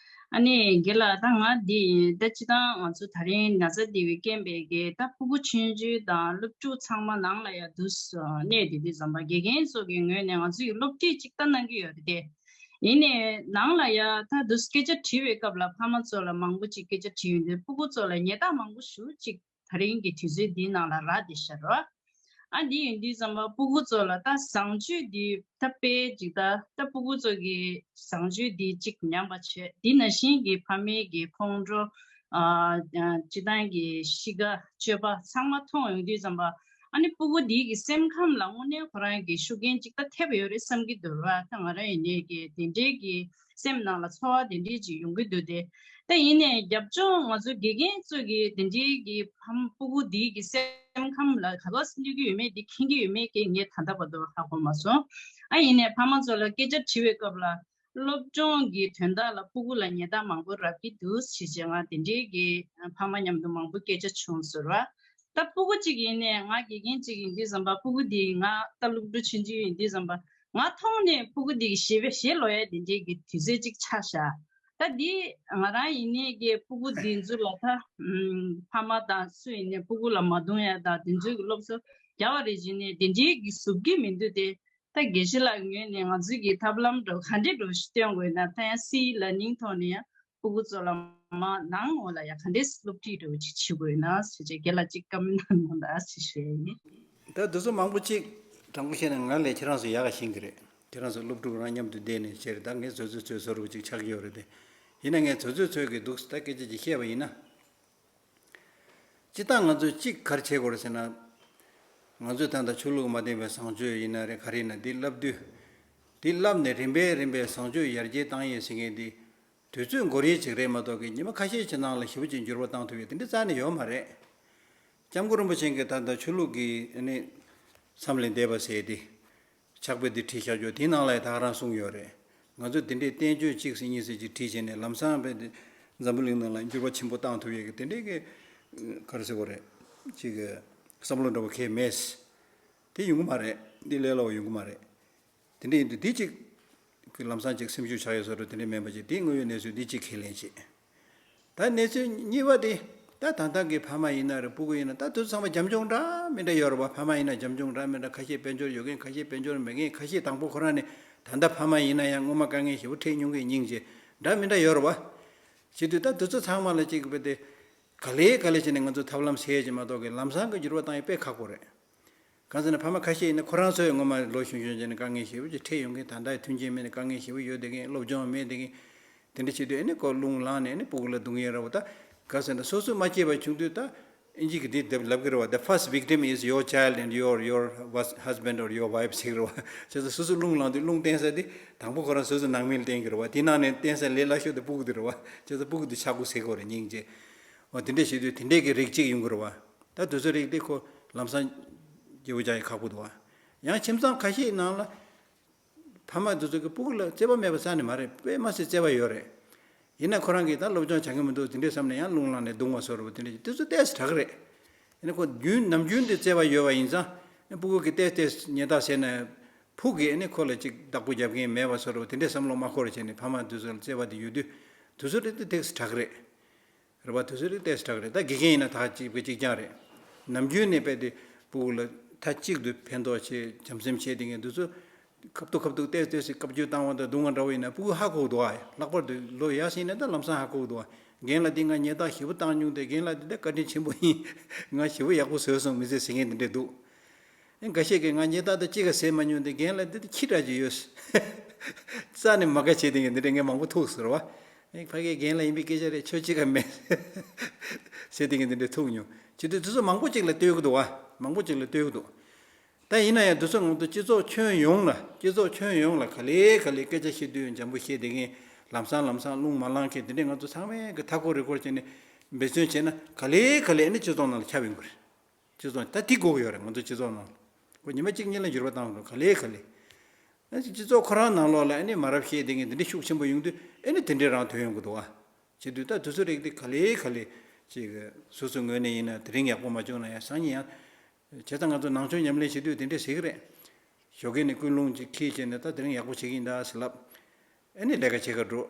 ཨ་ནི་རྒན་ལགས། ད་ང་འདི་ཡིན། ད་སྤྱིར་བཏང་ང་ཚོ་ད་རིང་ན་ཚ་འདི་བའི་རྐྱེན་པས་ཀྱི་ད་ཕྲུ་གུ་ཆུང་ཆུང་དང་སློབ་ཕྲུག་ཚང་མ་ནང་ལ་ཡ་འདུག་སེ་གནས་དེ་དུས་ཙམ་པ་དགེ་རྒན་ཚོ་གི་ངོས་ནས་ང་ཚོ་ཡི་སློབ་ཁྲིད་ཅིག་ད་གནང་གི་ཡོད་རེད་དེ། ཡིན་ནའི་ནང་ལ་ཡ་ད་འདུག་སེ་སྐད་ཆ་དྲི་བའི་སྐབས་ལ་ཕ་མ་ཚོ་ལ་མང་པོ་ཅིག་སྐད་ཆ་དྲིས་ཡོང་དུས་ཕྲུ་གུ་ཚོ་ལ་ཉེས་རྡུང་མང་པོ་ཞེ་པོ་ཅིག་ད་རིང་གི་དུས་ཚོད་འདིའི་ནང་ལ་རག་བསྡད་ཤག་རོ། ཨ་འདི་ཡིན་དུས་ཙམ་པ་ཕྲུ་གུ་ཚོ་ལ་ད་བཟང་སྤྱོད་འདི་ད་དཔེ་ཅིག་ད་ད་ཕྲུ་གུ་ཚོ་གི་བཟང་སྤྱོད་འདི་གཅིག་ཉམས་པ་བྱས། འདི་ནང་བཞིན་གྱི་ཕ་མའི་གི་ཁོང་ཁྲོ། ཨ་ཨ་སྤྱིར་བཏང་གི་གཤིས་ཀ་སྤྱོད་པ་ཚང་མ་མཐོང་ཡོང་དུས་ཙམ་པ། ཨ་ནི་ཕྲུ་གུ་འདི་གི་སེམས་ཁམས་ལ་དངོས་གནས་ཁོ་རང་གི་ཤུགས་རྐྱེན་ཅིག་ད་ཐེབས་ཡོད་རེད་བསམ་གྱི་འདུག་ར། ད་ང་རང་ཡིན་ནའི་གི་དེ་འདྲའི་གི་སེམས་ནང་ལ་ཚོར་བ་དེ་འདྲའི་ཅིག་ཡོང་གི་འདུག་སྟེ། ད་ཡིན་ནའི་རྒྱབ་ལྗོངས་ང་ཚོ་དགེ་རྒན་ཚོས་ཀྱི་དེ་འདྲའི་གི་ཕ་མ་ཕྲུ་གུ་འདིའི་གི་སེམས་ཁམས་ལ་ག་པར་སླེབས་ཀྱི་ཡོད་མེད་འདི་མཁྱེན་གྱི་ཡོད་མེད་ཀྱི་ངས་ད་ལྟ་བར་དུ་ཧ་གོ་མ་སོང་། ཨ་ཡིན་ནའི་ཕ་མ་ཚོ་ལ་སྐད་ཆ་དྲི་བའི་སྐབས་ལ་སློབ་སྦྱོང་གི་དོན་དག་ལ་ཕྲུ་གུ་ལ་ཉེས་རྡུང་མང་པོ་རག་གི་འདུག་ཞེས་བྱས་ང་དེ་འདྲའི་གི་ཕ་མ་མཉམ་དུ་མང་པོ་སྐད་ཆ་བྱུང་ཟེར་བ། ད་ཕྲུ་གུ་གཅིག་ཡིན་ནའི་ང་དགེ་རྒན་གཅིག་ཡིན་དུས་ཙམ་པ་ཕྲུ་གུ་འདི་ང་ད་སློབ་ཕྲུག་ཆུང་ཆུང་ཡིན་དུས་ཙམ་པ་ང་མཐོང་ནས་ཕྲུ་གུ་འདི་གི་ཞེ་པོ་ཞེ་ལོ་ཡ་དེ་འདྲའི་གི་དུས་ཚོད་ཅིག་ཆགས་ཤག་ད་འདི་ང་རང་ཡིན་ནའི་གི་ཕྲུ་གུ་འདི་ཚོ་ལ་ད་ཨམ་ཕ་མ་དང་སུ་ཡིན་ནའི་ཕྲུ་གུ་ལ་མ་རྡུང་ཡ་དང་དེ་ཚོའི་གི་སློབ་གསོ་རྒྱག་པ་རེད་བྱས་ནས་དེ་འདྲའི་གི་བཟོ་གི་མི་འདུག་སྟེ། ད་དགེ་བཤེས་ལགས་ངོས་ནས་ང་ཚོའི་གི་ཐབས་ལམ་འདྲ་བོ་ག་འདྲའི་འདྲ་བོ་ཞིག་སྟོན་དགོས་ན། ད་ཡང་སི་ལར་ནིང་ཐོག་ནས་ཡང་ཕྲུ་གུ་ཚོ་ལ་མ་ནང་ངོ་ལ་ཡང་ག་འདྲའི་སློབ་ཁྲིད་འདྲ་བོ་ཅིག་བྱེད་དགོས་ན་ཟེར་བྱས་རྒན་ལགས་ཅིག་བཀའ་མོལ་གནང་གནང་དང་ཞེས་ཞུ་ཡ་ཡིན། ད་དེ་ཚོ་མང་པོ་ཅིག་དྲང་པོ་བཤད་ན་ང་ལས་ཁྱེད་རང་ཚོ་ཡག་ག་ཤེས་ཀྱི་རེད། ཁྱེད་རང་ཚོ་སློབ་ཕྲུག་རང་མཉམ་དུ་བསྡད་ནས་བྱས་རེད། ད་ངས་ཚོད་ཚོད་ཚོད་བཟོ་འདྲ་བོ་ཅིག་ཆགས་ཀྱི་ཡོད་རེད་དེ། ཡིན་ན་ངས་ཚོད་ཚོད་ཚོད་ཀྱི་འདུག་ད་སྐད་ཆ་ཅིག་བཤད་པ་ཡིན་ན། སྤྱིར་བཏང་ང་ཚོས་གཅིག་ག་རེ་བྱེད་དགོས་རེད་ཟེར་ན། ང་ཚོས་ད་ལྟ་ཆོས་ལུགས་མ་བསྟེན་པའི་བཟང་སྤྱོད་ཡིན་ན་རེད། ག་རེ་ཡིན་ན་འདི་བསླབ་དུས། འདི་བསླབ་ནས་རིམ་པས་རིམ་པས་བཟང་སྤྱོད་ཡར་རྒྱས་བཏང་ཡས་ཟེར་མཁན་འདི། དུས་ཚོད་འགོར་ཡས་ཅིག་རེད་མ་གཏོགས་ཀྱི་ཉི་མ་ཁ་ཤས་ཀྱི་ནང་ལ་ཞེ་པོ་ཅིག་འགྱུར་བ་བཏང་ཐུབ་ཡས་དེ་འདྲ་རྩ་ནས་ཡོད་མ་རེད། སྐྱབས་མགོན་རིན་པོ་ཆེ་གིས་ད་ལྟ་ཆོས་ལུགས་ཀྱི་ཨ་ནི་མཚམས་ལས་འདས་པ་ཟེར་ཏེ། ཕྱག་དཔེ་འདི་བྲིས་བཞག་རྒྱུ་དེའི་ནང་ལ་ཡང་ད་ག་རང་གསུངས་ཡོད་རེད། ང་ཚོས་དེ་འདྲའི་བསྟན་བཅོས་གཅིག་ཟེར་གཉིས་ཟེར་གཅིག་བྲིས་བྱས་ནས་ལམ་སང་དཔེ་འཛམ་བུ་གླིང་ནང་ལ་འགྱུར་བ་ཆེན་པོ་བཏང་ཐུབ་ཡས་ཀྱི་དེ་འདྲའི་གི་ག་རེ་ཟེར་དགོས་རེད། ཅིག་གི་བསམ་བློ་འདྲ་བོ་གང་ཡང་མེད། དེ་ཡོང་གི་མ་རེད། འདི་ལས་སླ་བོ་ཡོང་གི་མ་རེད། དེ་འདྲ་ཡིན་དུས་འདི་གཅིག་གི་ལམ་སང་ཅིག་སེམས་ཤུགས་ཆག་ཡས་བཟོ་འདྲ་དེ་འདྲ་མིན་པ་ཅིག་དེ་དངོས་ཡོད་གནས་ཚུལ་འདི་གཅིག་ཁས་ལེན་བྱེད། ད་གནས་ཚུལ་གཉིས་པ་དེ། ད་ད་ལྟ་གི་ཕ་མ་ཡིན་ན་རེད། སྤུ་གུ་ཡིན་ན། ད་དེ་ཚོ་ཚང་མ་རྒྱབ་ལྗོངས་འདྲ་མི་འདྲ་ཡོད་རེད་བ། ཕ་མ་ཡིན་ན་རྒྱབ་ལྗོངས་འདྲ་མི་འདྲ། ཁ་ཤས་དཔལ་འབྱོར་ཡོད་མཁན། ཁ་ཤས་དཔལ་འབྱོར་མེད་མཁན། ཁ་ཤས་དང་པོ་ཁོ་རང་ནས་ད་ལྟ་ཕ་མ་ཡིན་ན་ཡང་སྔོན་མ་དཀའ་ངལ་ཞེ་པོ་འཕྲད་མྱོང་མཁན་སྙིང་རྗེ་འདྲ་མི་འདྲ་ཡོད་རེད་བ། བྱེད་དུས་ད་དེ་ཚོ་ཚང་མ་ལ་གཅིག་དཔེ་དེ་ག་ལེ་ག་ལེ་བྱས་ནས་ང་ཚོ་ཐབས་ལམ་ཟེར་གྱི་མ་གཏོགས་ཀྱི་ལམ་སང་གི་འགྱུར་བ་བཏང་ཡས་དཔེ་ཁག་པོ་རེད། གང་ཟེར་ན་ཕ་མ་ཁ་ཤས་ཡིན་ན་ཁོ་རང་ཚོའི་ངོ་མ་ལོ་གཞོན་གཞོན་བྱས་ནས་དཀའ་ངལ་ཞེ་པོ་ཅིག་འཕྲད་ཡོང་མཁན། ད་ལྟ་མཐུན་རྐྱེན་མེད་ནས་དཀའ་ངལ་ཞེ་པོ་ཡོད་བསྡད་མཁན། སློབ་སྦྱོང་མེད་བསྡད་མཁན། དེ་འདྲ་བྱེད་དུས་ཨ་ནི་ཁོ་རླུང་ལངས་ནས་ཨ་ནི་སྤུ་གུ་ལ་རྡུང་ཡས་རེད་བ། ད་ག་ཟེར་ན་སོ་སོས་མ་སྐྱེས་པ་བྱུང་དུས་ད་ཨིན་ཇི་གི་འདི་དེབ་ལབ་ཀྱི་རེད་བ། The first victim is your child and your, your husband or your wife ཟེར་གྱི་རེད་བ། བྱས་ཙང་སོ་སོ་རླུང་ལངས་དུས་རླུང་བསྟན་ས་དེ་དང་པོ་ཁོ་རང་སོ་སོའི་ནང་མི་ལ་བསྟན་གྱི་རེད་བ། དེ་ནང་ནས་བསྟན་ས་ལས་སླ་ཤོས་དེ་སྤུ་གུ་དེ་རེད་བ། བྱས་ཙང་སྤུ་གུ་དེ་ཆག་སྒོ་ཟེར་དགོས་རེད་སྙིང་རྗེ། འོ་དེ་འདྲ་བྱེད་དུས་དེ་འདྲས་ཀྱི་རིགས་གཅིག་ཡོང་གི་རེད་བ། ད་དེ་ཚོའི་རིགས་དེ་ཁོ་ལམ་སང་སྐྱིད་པོ་རྒྱག་ཡ་ཁག་པོ་འདུག་བ། ཡང་ཁྱིམ་ཚང་ཁ་ཤས་ནང་ལ་ཕ་མ་དེ་ཚོ་གི་སྤུ་གུ་ལ་བརྩེ་བ་མེད་པ་རྩ་ནས་མ་རེད། དཔེ་མ་སྲིད་བརྩེ་བ་ཡོད་རེད། ཡིན་ན་ཁོ་རང་གིས་ད་སློབ་སྦྱོང་བྱ་གི་མི་འདུག་དེ་འདྲས་བསམ་ནས་ཡང་རླུང་ལངས་ནས་རྡུང་བ་བཟོ་འདྲ་བོ་དེ་འདྲས་དེ་ཚོ་ཏོག་ཙམ་དྲག་གི་རེད། ཡིན་ན་ཁོ་རྒྱུན་ནམ་རྒྱུན་དུ་བརྩེ་བ་ཡོད་པ་ཡིན་ཙང་སྤུ་གུ་གིས་ཏོག་ཙམ་ཉེས་རྡུང་བྱས་ན། ཕྲུ་གུ་གིས་ཨ་ནི་ཁོ་ལ་ཅིག་བདག་པོ་རྒྱབ་མཁན་མེད་པ་བཟོ་འདྲ་བོ་དེ་འདྲས་བསམ་བློ་མ་འཁོར་བྱས་ནས་ཕ་མ་དེ་ཚོ་ལ་བརྩེ་བ་དེ་ཡོད་དུས་དེ་ཚོ་རེད་དེ་ཏོག་ཙམ་དྲག་གི་རེད། རེད་བ། དེ་ཚོ་རིགས་ཏོག་ཙམ་དྲག་རེད། ད་དགེ་རྒན་ཡིན་ན་ད་གཅིག་པ་གཅིག་རྐྱང་རེད། ནམ་རྒྱུན་ནས་དཔེ་དེ་སྤུ་གུ་ལ་མཐའ་གཅིག་ཏུ་ཕན་ཐོགས་བྱེད་བྱམས་སེམས་བྱེད་དེ་མཁན་དེ་ཚོ་ཁ་ཐུག་ཁ་ཐུག་ཏོག་ཙམ་ཏོག་ཙམ་བཀའ་བཀྱོན་བཏང་བ་དང་རྡུང་བ་འདྲ་བོ་ཡིན་ན་སྤུ་གུ་ཧ་གོ་གི་འདུག་ཨ། ལྷག་པར་དུ་ལོ་ཡར་ཕྱིན་ན་ད་ལམ་སང་ཧ་གོ་གི་འདུག་ཨ། རྒན་ལགས་འདི་ང་ཉེས་རྡུང་ཞེ་པོ་བཏང་མྱོང་། དེ་རྒན་ལགས་འདི་ད་བཀའ་དྲིན་ཆེན་པོ་ཡིན། ང་ཞེ་པོ་ཡག་པོ་བཟོས་སོང་མི་ཚེ་ཟེར་མཁན་དེ་འདྲས་འདུག། ཨེ་འགའ་ཤས་ཀྱིས་ང་ཉེས་རྡུང་ད་གཅིག་ག་ཟས་མ་མྱོང་། དེ་རྒན་ལགས་འདི་ད་ཁྱི་འདྲ་ཅིག་ཡོད། རྩ་ནས་མ་དགའ་བྱེད་དེ་མཁན་འདི་འདྲས་ངས་མང་པོ་ཐུག་ཟེར་བ། ཨེ་ཕ་གིའི་རྒན་ལགས་ཡིན་པའི་སྐད་ཆ་རེད། ཆོས་གཅིག་ག་མེད་ཟེར་དེ་མཁན་འདི་འདྲས་ཐུག་མྱོང་། བྱེད་དུས་དེ་ཚོ་མང་པོ་ཅིག་ལ་ལྟོས་ཀྱི་འདུག་བ། མང་པོ་ཅིག་ལ་ལྟོས་ཀྱི་འདུག། ད་ཡིན་ན་ཡང་དེ་ཚོ་ང་ཚོ་སྤྱི་ཚོགས་ཁྱོན་ཡོངས་ལ་སྤྱི་ཚོགས་ཁྱོན་ཡོངས་ལ་ག་ལེ་ག་ལེ་སྐད་ཆ་བཤད་དུས་འཇམ་པོ་བཤད་དེ་མཁན། ལམ་སང་ལམ་སང་རླུང་མ་ལངས་མཁན་དེ་འདྲས་ང་ཚོ་ཚང་མས་གི་མཐའ་སྐོར་རི་སྐོར་བྱས་ནས་འབད་བརྩོན་བྱས་ན་ག་ལེ་ག་ལེ་ཨ་ནི་སྤྱི་ཚོགས་ནང་ལ་ཁྱབ་ཡོང་གི་རེད། སྤྱི་ཚོགས་ད་དེ་དགོས་ཀྱི་ཡོད་རེད། ང་ཚོ་སྤྱི་ཚོགས་ནང་ལ་ཁོ་ཉི་མ་གཅིག་གཉིས་ལ་འགྱུར་བ་བཏང་དགོས། ག་ལེ་ག་ལེ། ཨ་ནི་སྤྱི་ཚོགས་ཁོ་རང་ནང་ལོགས་ལ་ཨ་ནི་མ་རབས་བཤད་དེ་མཁན་དེ་འདྲ་ཤུགས་ཆེན་པོ་ཡོང་དུས་ཨ་ནི་དེ་འདྲས་རང་ཐོན་ཡོང་གི་འདུག་ཨ། བྱེད་དུས་ད་དེ་ཚོ་རིགས་དེ་ག་ལེ་ག་ལེ་ཅིག་སོ་སོའི་ངོས་ནས་ཡིན་ན་དེ་རིང་ཡག་པོ་མ་བྱུང་ན་ཡང་སང་ཉིན་ཡང་། བྱས་ཙང་ང་ཚོ་ནང་ཆོས་ཉམས་ལེན་བྱེད་དུས་དེ་འདྲས་ཟེར་གི་རེད། ཞོགས་ཀས་ནས་ཀུན་སློང་ཅིག་འཁྱེར་བྱས་ནས་ད་དེ་རིང་ཡག་པོ་བྱེད་ཀྱི་ཡིན་ད་ཟེར་ལབ། ཨ་ནི་ལས་ཀ་བྱེད་ག་འགྲོ།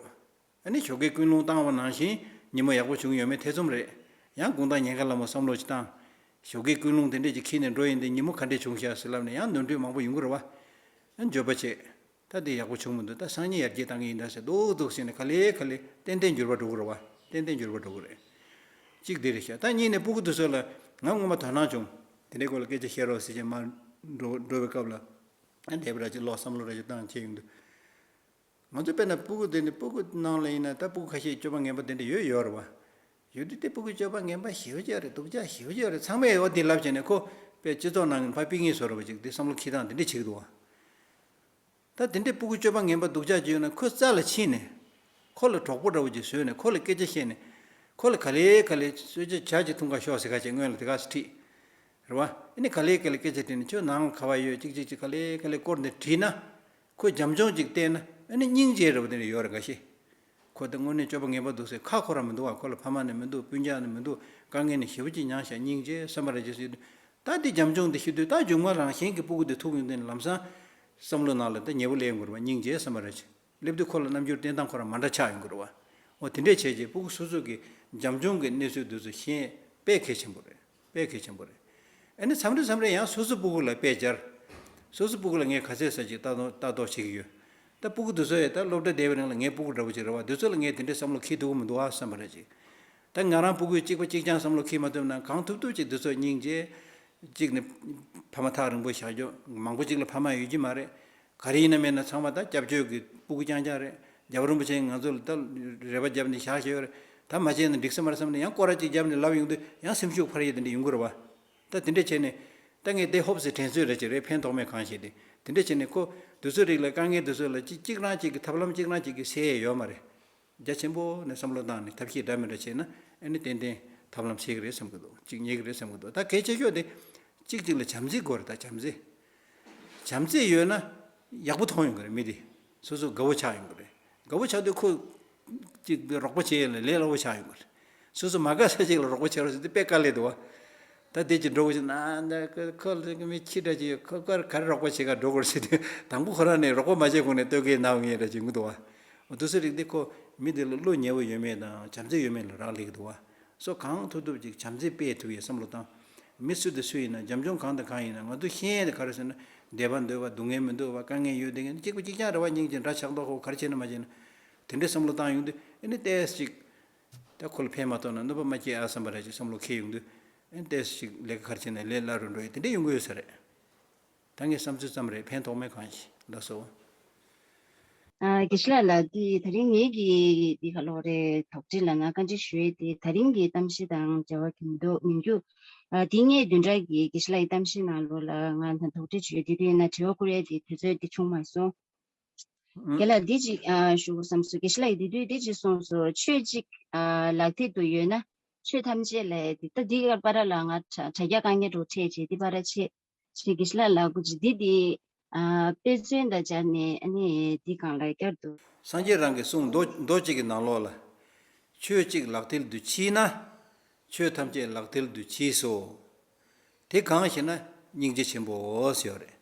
ཨ་ནི་ཞོགས་ཀས་ཀུན་སློང་བཏང་བ་ནང་བཞིན་ཉིན་མོ་ཡག་པོ་བྱུང་ཡོད་མེད་ཐེ་ཚོམ་རེད། ཡང་དགོང་དག་ཉལ་ཁ་ལ་མོ་བསམ་བློ་ཅིག་བཏང་། ཞོགས་ཀས་ཀུན་སློང་དེ་འདྲས་ཅིག་འཁྱེར་ནས་འགྲོ་ཡིན་དེ་ཉིན་མོ་ག་འདྲས་བྱུང་ཤག་ཟེར་ལབ་ནས་ཡང་ནོར་འཁྲུལ་མང་པོ་ཡོང་གི་རེད་བ། ཨ་འགྱོད་པ་བྱེད། ད་འདི་ཡག་པོ་བྱུང་མི་འདུག་ད་སང་ཉིན་ཡར་རྒྱས་བཏང་གི་ཡིན་ད་ཟེར་རྡོག་རྡོག་བྱས་ནས་ག་ལེ་ག་ལེ་ཏན་ཏན་འགྱུར་བ་འགྲོ་གི་རེད་བ། ཏན་ཏན་འགྱུར་བ་འགྲོ་གི་རེད། གཅིག་འདི་རེད་ཤག་ད་གཉིས་ནས་སྤུ་གུ་དེ་ཚོ་ལ་ང་སྔོན་མ་དོ་སྣང་བྱུང་། དེ་འདྲའི་སྐོར་ལ་སྐད་ཆ་བཤད་རོགས་ཟེར་བྱས་མར་འགྲོ་འགྲོ་བའི་སྐབས་ལ། ཨ་འདས་པ་ར་ཅིག་ལོག་བསམ་བློ་ར་ཅིག་བཏང་བྱས་ཡོང་དུས། ང་ཚོ་དཔེར་ན་སྤུ་གུ་དེ་ནི་སྤུ་གུ་ནང་ལ་ཡིན་ན་ད་སྤུ་གུ་ཁ་ཤས་སྤྱོད་པ་ངན་པ་དེ་འདྲ་ཡོད་ཡོད་རེད་བ། ཡོད་དུས་དེ་སྤུ་གུ་སྤྱོད་པ་ངན་པ་ཞེ་པོ་ཅིག་རེད། སྡུག་ཅག་ཞེ་པོ་ཅིག་རེད། ཚང་མས་འོ་དེ་ལབ་བྱས་ནས་ཁོ་དཔེ་སྤྱི་ཚོགས་ནང་གི་ཕར་ཕུད་ངེས་བཟོ་འདྲ་བ་ཅིག་དེ་བསམ་བློ་འཁྱེར་སྟངས་དེ་འདྲ་བྱེད་ཀྱི་འདུག་བ། ད་དེ་འདྲའི་སྤུ་གུ་སྤྱོད་པ་ངན་པ་སྡུག་ཅག་ཅིག་ཡོད་ན་ཁོའི་རྩ་ལ་ཕྱིན་ནས། ཁོ་ལ་གྲོགས་པོ་འདྲ་བོ་ཅིག་བཟོས་ནས་ཁོ་ལ་སྐད་ཆ་བཤད་ནས། ཁོ་ལ་ག་ལེ་ག་ལེ་གསོལ་ཇ་ཇ་ཅིག་འཐུང་ག་ཤོག་ཟེར་ག་ཅིག་སྔོན་ལ་དེ་ག་ཚོད་ཁྲིད། རེད་བ། ཨ་ནི་ག་ལེ་ག་ལེ་སྐད་ཆ་དྲིས་ནས་ཁྱོད་ནང་ག་བ་ཡོད་ཅིག་ཅིག་ཅིག་ག་ལེ་ག་ལེ་སྐོར་འདི་དྲིས་ན། ཁོས་བྱམས་སྐྱོང་ཅིག་བསྟན་ན་ཨ་ནི་སྙིང་རྗེ་འདྲ་བོ་དེ་འདྲ་ཡོད་རེད་འགའ་ཤས། ཁོ་དེ་དངོས་གནས་སྤྱོད་པ་ངན་པ་འདུག་ཟེར་ཁ་ཁོ་རང་མི་འདུག་བ། ཁོ་ལ་ཕ་མ་ནས་མི་འདུག་སྤུན་ཀྱག་ནས་མི་འདུག་དཀའ་ངལ་ནས་ཞེ་པོ་ཅིག་མྱངས་ཤག་སྙིང་རྗེ་བསམ་པ་རེ་ཅིག་ཟེར་དུས། ད་འདི་བྱམས་སྐྱོང་འདི་ཞུ་དུས་ད་མཇུག་མ་རང་གཞན་གྱི་སྤུ་གུ་འདི་ཐུག་ཡོང་དུས་ལམ་སང་། བསམ་བློ་ནང་ལ་ད་ཉེ་བོ་སླེབས་ཡོང་གི་རེད་བ། སྙིང་རྗེ་བསམ་པ་རེ་ཅིག་སླེབས་དུས་ཁོ་ལ་རྣམ་འགྱུར་བསྟན་སྟངས་ཁོ་རང་མ་འདྲ་ཆགས་ཡོང་གི་རེད་བ། འོ་དེ་འདྲས་བྱས་རྗེས་སྤུ་གུ་སོ་སོ་གི་བྱམས་སྐྱོང་གི་གནས་ཚུལ་འདི་ཚོ་ཤེས་དཔེ་གལ་ཆེན་པོ་རེད། དཔེ་གལ་ཆེན་པོ་རེད། ཨ་ནི་མཚམས་རེ་མཚམས་རེ་ཡང་སོ་སོ་སྤུ་གུ་ལ་དཔེ་སྦྱར། སོ་སོ་སྤུ་གུ་ལ་ངས་ག་ཚད་ས་ཅིག་ལྟ་རྟོག་ལྟ་རྟོག་བྱེད་ཀྱི་ཡོད། ད་སྤུ་གུ་འདི་ཚོ་ཡང་ད་སློབ་གྲྭ་བསྡད་པའི་རིང་ལ་ངའི་སྤུ་གུ་འདྲ་བོ་ཅིག་རེད་བ། འདི་ཚོ་ལ་ངས་དེ་འདྲའི་བསམ་བློ་འཁྱེར་ཐུབ་ཀྱི་མི་འདུག་ཨ་བསམ་པ་རེད་ཅིག་ད་ང་རང་སྤུ་གུས་གཅིག་པ་གཅིག་རྐྱང་བསམ་བློ་འཁྱེར་མ་ཐུབ་ན་གང་ཐུབ་ཐུབ་ཅིག་འདི་ཚོ་སྙིང་རྗེ། གཅིག་ནི། ཕ་མ་ཐག་རིང་པོ་བཞག་རྒྱུ་མང་པོ་ཅིག་ལ་ཕ་མ་ཡོད་ཀྱི་མ་རེད། ག་རེ་ཡིན་ན་མེད་ན་ཚང་མ་ད་སྐྱབས་བཅོལ་གྱི་སྤུ་གུ་རྐྱང་རྐྱང་རེད། རྒྱལ་བ་རིན་པོ་ཆེས་ང་ཚོ་ལ་ད་རེ་བ་བརྒྱབ་ནས་བཞག་བཞག་ཡོད་རེད། ད་མ་བྱས་ན་འགྲིག་ས་མ་རེད་བསམ་ནས་ཡང་སྐོར་ར་གཅིག་བརྒྱབ་ནས་ལབ་ཡོང་དུས་ཡང་སེམས་ཤུགས་འཕར་ཡས་དེ་འདྲ་ཡོང་གི་རེད་བ། ད་དེ་འདྲ་བྱས་ནས། ད་ངས་དེ་ཧོབ་སེ་དྲན་གསོས་རེ་བྱེད་རེད། ཕན་ཐོགས་མེད་གང་ཞིག་དེ། དེ་འདྲ་བྱས་ནས་ཁོ། དུས་ཚོད་རིགས་ལ་དཀའ་ངལ་དུས་ཚོད་ལ་གཅིག་གཅིག་རང་གཅིག་གི་ཐབས་ལམ་གཅིག་རང་གཅིག་གི་སེལ་ཡས་ཡོད་མ་རེད། རྒྱ་ཆེན་པོ་ནས་བསམ་བློ་བཏང་ནས་ཐབས་ཤེས་འདྲ་མི་འདྲ་བྱས་ན་ཨ་ནི་ཏན་ཏན་ཐབས་ལམ་ཤེས་ཀྱི་རེད་བསམ་གྱི་འདུག་གཅིག་རྙེད་ཀྱི་རེད་བསམ་གྱི་འདུག་ད་གལ་ཆེ་ཤོས་དེ་གཅིག་གཅིག་ལ་བྱམས་བརྩེ་དགོས་རེད། ད་བྱམས་བརྩེ། བྱམས་བརྩེ་ཡོད་ན་ཡག་པོ་མཐོང་ཡོང་གི་རེད། མི་དེ་སོ་སོ་དགའ་བོ་ཆགས་ཡོང་གི་རེད། དགའ་བོ་ཆགས་དུས་ཁོ་གཅིག་རོགས་པ་བྱེད་ཡས་ལ་ལས་སླ་བོ་ཆགས་ཡོང་གི་རེད། སོ་སོ་མ་དགའ་ས་ཅིག་ལ་རོགས་པ་བྱེད་རོགས་ཟེར་དུས་དཔེ་དཀའ་ལས་འདུག་བ། ད་དེ་ཅིག་འགྲོ་དགོས་ཤེ་ན་ད་ཁོ་ཁོ་མི་ཁྱི་འདྲ་ཅིག་ཡོད། ཁོ་ཁོ་ག་རེ་རོགས་པ་བྱེད་ག་འགྲོ་དགོས་ཟེར་དུས་དང་པོ་ཁོ་རང་ནས་རོགས་པ་མ་བྱས་གོང་ནས་ལྟོས་གེ་ནའོ་ངེས་འདྲ་ཅིག་མི་འདུག་བ། འོ་དུས་ཚོད་རིག་འདི་ཁོ་མི་དེ་ལ་བློ་ཉེ་བོ་ཡོད་མེད་དང་བྱམས་བརྩེ་ཡོད་མེད་ལ་རག་ལས་ཀྱི་འདུག་བ། སོ་གང་ཐུབ་ཐུབ་ཅིག་བྱམས་བརྩེ་སྤེལ་ཐུབ་ཡའི་བསམ་བློ་བཏང་། མི་སུ་དང་སུ་ཡིན་ན་བྱམས་སྐྱོང་གང་དང་གང་ཡིན་ན་ང་ཚོ་ཤེས་ཡས་དེ་ག་རེ་ཟེར་ན་དད་པ་འདོད་པ་སྡུག་བསྔལ་མི་འདོད་པ་དཀའ་ངལ་ཡོད་དེ་ངན་གཅིག་པ་གཅིག་རྐྱང་རེ་བ་སྙིང་རྗེ་འདྲ་ཆགས་མདོག་ཁོ་ག་རེ་བྱས་ན་མ་བྱས་ན། དེ་འདྲའི་བསམ་བློ་བཏང་ཡོང་དུས་ཨ་ནི་ཏོག་ཙམ་ཅིག་ད་ཁོ་ལ་ཕན་མ་ཐོགས་ན་གནོད་པ་མ་སྐྱེལ་ཨ་བསམ་པ་རེ་ཅིག་བསམ་བློ་འཁྱེར་ཡོང་དུས། ཨ་ནི་ཏོག་ཙམ་ཅིག་ལས་ཀ་ག་རེ་བྱས་ན་ལས་སླ་རུ་འགྲོ་ཡས་དེ་འདྲ་ཡོང་གི་ཡོད་ས་རེད། ད་ངའི་བསམ་ཚུལ་ཙམ་རེད། ཕན་ཐོགས་མེད་གང་ཞིག་ལགས་སོ། ཨ། དགེ་བཤེས་ལགས་ལགས། འདི་ད་རིང་ངེད་ཀྱི་འདི་ག་ལོག་རེད། དོགས་འདྲི་ལ་ང་བཀའ་འདྲི་ཞུ་ཡས་དེ་ད་རིང་གི་གཏམ་བཤད་དང་འབྲེལ་བ་གྱི་མི་འདུག་མིན་རྒྱུ། ཨ། འདི་ངས་བདུན་ཕྲག་གི་དགེ་བཤེས་ལགས་ཀྱི་གཏམ་བཤད་ནང་ལོགས་ལ་ང་ད་དོགས་འདྲི་ཞུ་ཡས་དེ་དུས་ན་དྲི་བ་བསྐུར་ཡས་དེ་དུས་ཚོད་དེ་བྱུང་མ་སོང་། ཨང་། རྒན་ལགས་འདི་ཅིག་ཨ་ཞུ་དགོས་བསམ་སོང་། དགེ་བཤེས་ལགས་ཀྱིས་དེ་དུས་འདི་ཅིག་གསུངས་སོང་། ཆོས་གཅིག་ཨ་ལག་མཐིལ་དུ་ཡོད་ན་ཆོས་ཐམས་ཅད་ལ་འདི་ལྟ་འདི་གར་བར་ལ་ང་དྲ་དྲ་རྒྱ་དཀའ་ངལ་འགྲོ་འཕྲད་བྱས་འདི་བར་ཆད། ཞེས་དགེ་བཤེས་ལགས་ལ་སྐུ་མཁྱེན། འདི་འདི་ཨ་དཔེ་མཚོན་དང་སྦྱར་ནས་ཨ་ནི་འདི་སྒང་ལ་བསྐྱར་དུ། སངས་རྒྱས་རང་གི་གསུང་མདོ་མདོ་གཅིག་གི་ནང་ལོགས་ལ། ཆོས་གཅིག་ལག་མཐིལ་དུ་མཆིས་ན། ཆོས་ཐམས་ཅད་ལག་མཐིལ་དུ་མཆིས་སོ། དེ་གང་ཞེ་ན་སྙིང་རྗེ་ཆེན་པོ་ཟེར་བ་རེད།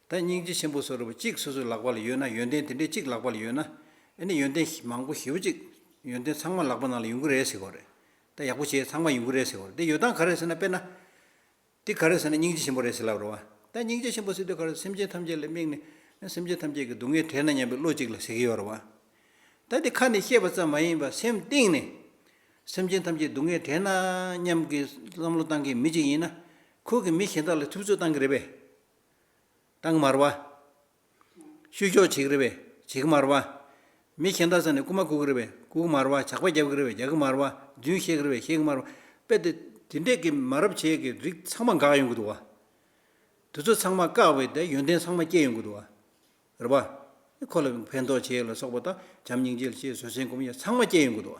ད་སྙིང་རྗེ་ཆེན་པོ་ཟེར་བ་གཅིག་སོ་སོའི་ལག་པ་ལ་ཡོད་ན་ཡོན་ཏན་དེ་འདྲའི་གཅིག་ལག་པ་ལ་ཡོད་ན། ཨ་ནི་ཡོན་ཏན་མང་པོ་ཞེ་པོ་ཅིག་ཡོན་ཏན་ཚང་མ་ལག་པ་ནང་ལ་ཡོང་གི་རེད་ཟེར་བ་རེད། ད་ཡག་པོ་བྱས་ཚང་མ་ཡོང་གི་རེད་ཟེར་བ་རེད། དེ་ཡོད་སྟངས་ག་རེ་ཟེར་ན་དཔེར་ན། དེ་ག་རེ་ཟེར་ན་སྙིང་རྗེ་ཆེན་པོ་རེད་ཟེར་ལབ་རེད་བ། ད་སྙིང་རྗེ་ཆེན་པོ་ཟེར་དུས་ག་རེ་སེམས་ཅན་ཐམས་ཅད་ལ་དམིགས་ནས་སེམས་ཅན་ཐམས་ཅད་ཀྱི་སྡུག་བསྔལ་བྲལ་ན་སྙམ་པའི་བློ་གཅིག་ལ་ཟེར་གྱི་ཡོད་རེད་བ། ད་དེ་ཁ་ནས་བཤད་པ་ཙམ་མ་ཡིན་པར་སེམས་གཏིང་ནས་སེམས་ཅན་ཐམས་ཅད་སྡུག་བསྔལ་བྲལ་ན་སྙམ་གྱི་བསམ་བློ་བཏང་མཁན་མི་གཅིག་ཡིན་ན་ཁོ་གིས་མི་གཞན་དག་ལ་ཐུབ་ཚོད་བཏང་གི་རེད་པས། བཏང་གི་མ་རེད་བ། བཤུ་གཞོག་བྱེད་ཀྱི་རེད་པས། བྱེད་ཀྱི་མ་རེད་བ། མི་གཞན་དག་ས་ནས་རྐུ་མ་རྐུ་གི་རེད་པས། རྐུ་གི་མ་རེད་བ། ཇག་པ་རྒྱབ་ཀྱི་རེད་པས། རྒྱག་གི་མ་རེད་བ། རྫུན་བཤད་ཀྱི་རེད་པས། བཤད་ཀྱི་མ་རེད་བ། དཔེ་དེ་དེ་འདྲས་ཀྱི་མ་རབས་བྱས་ཀྱི་རིགས་ཚང་མ་འགག་ཡོང་གི་འདུག་བ། དེ་ཚོ་ཚང་མ་བཀག་པའི་དེ་ཡོན་ཏན་ཚང་མ་སྐྱེ་ཡོང་གི་འདུག་བ། རེད་བ། ཁོ་ལ་ཕན་ཐོགས་བྱེད་ལ་སོགས་པ་དང་བྱམས་སྙིང་རྗེ་ལ་བྱེད་བཟོད་བསྲན་སྒོམ་ཡ་ཚང་མ་སྐྱེ་ཡོང་གི་འདུག་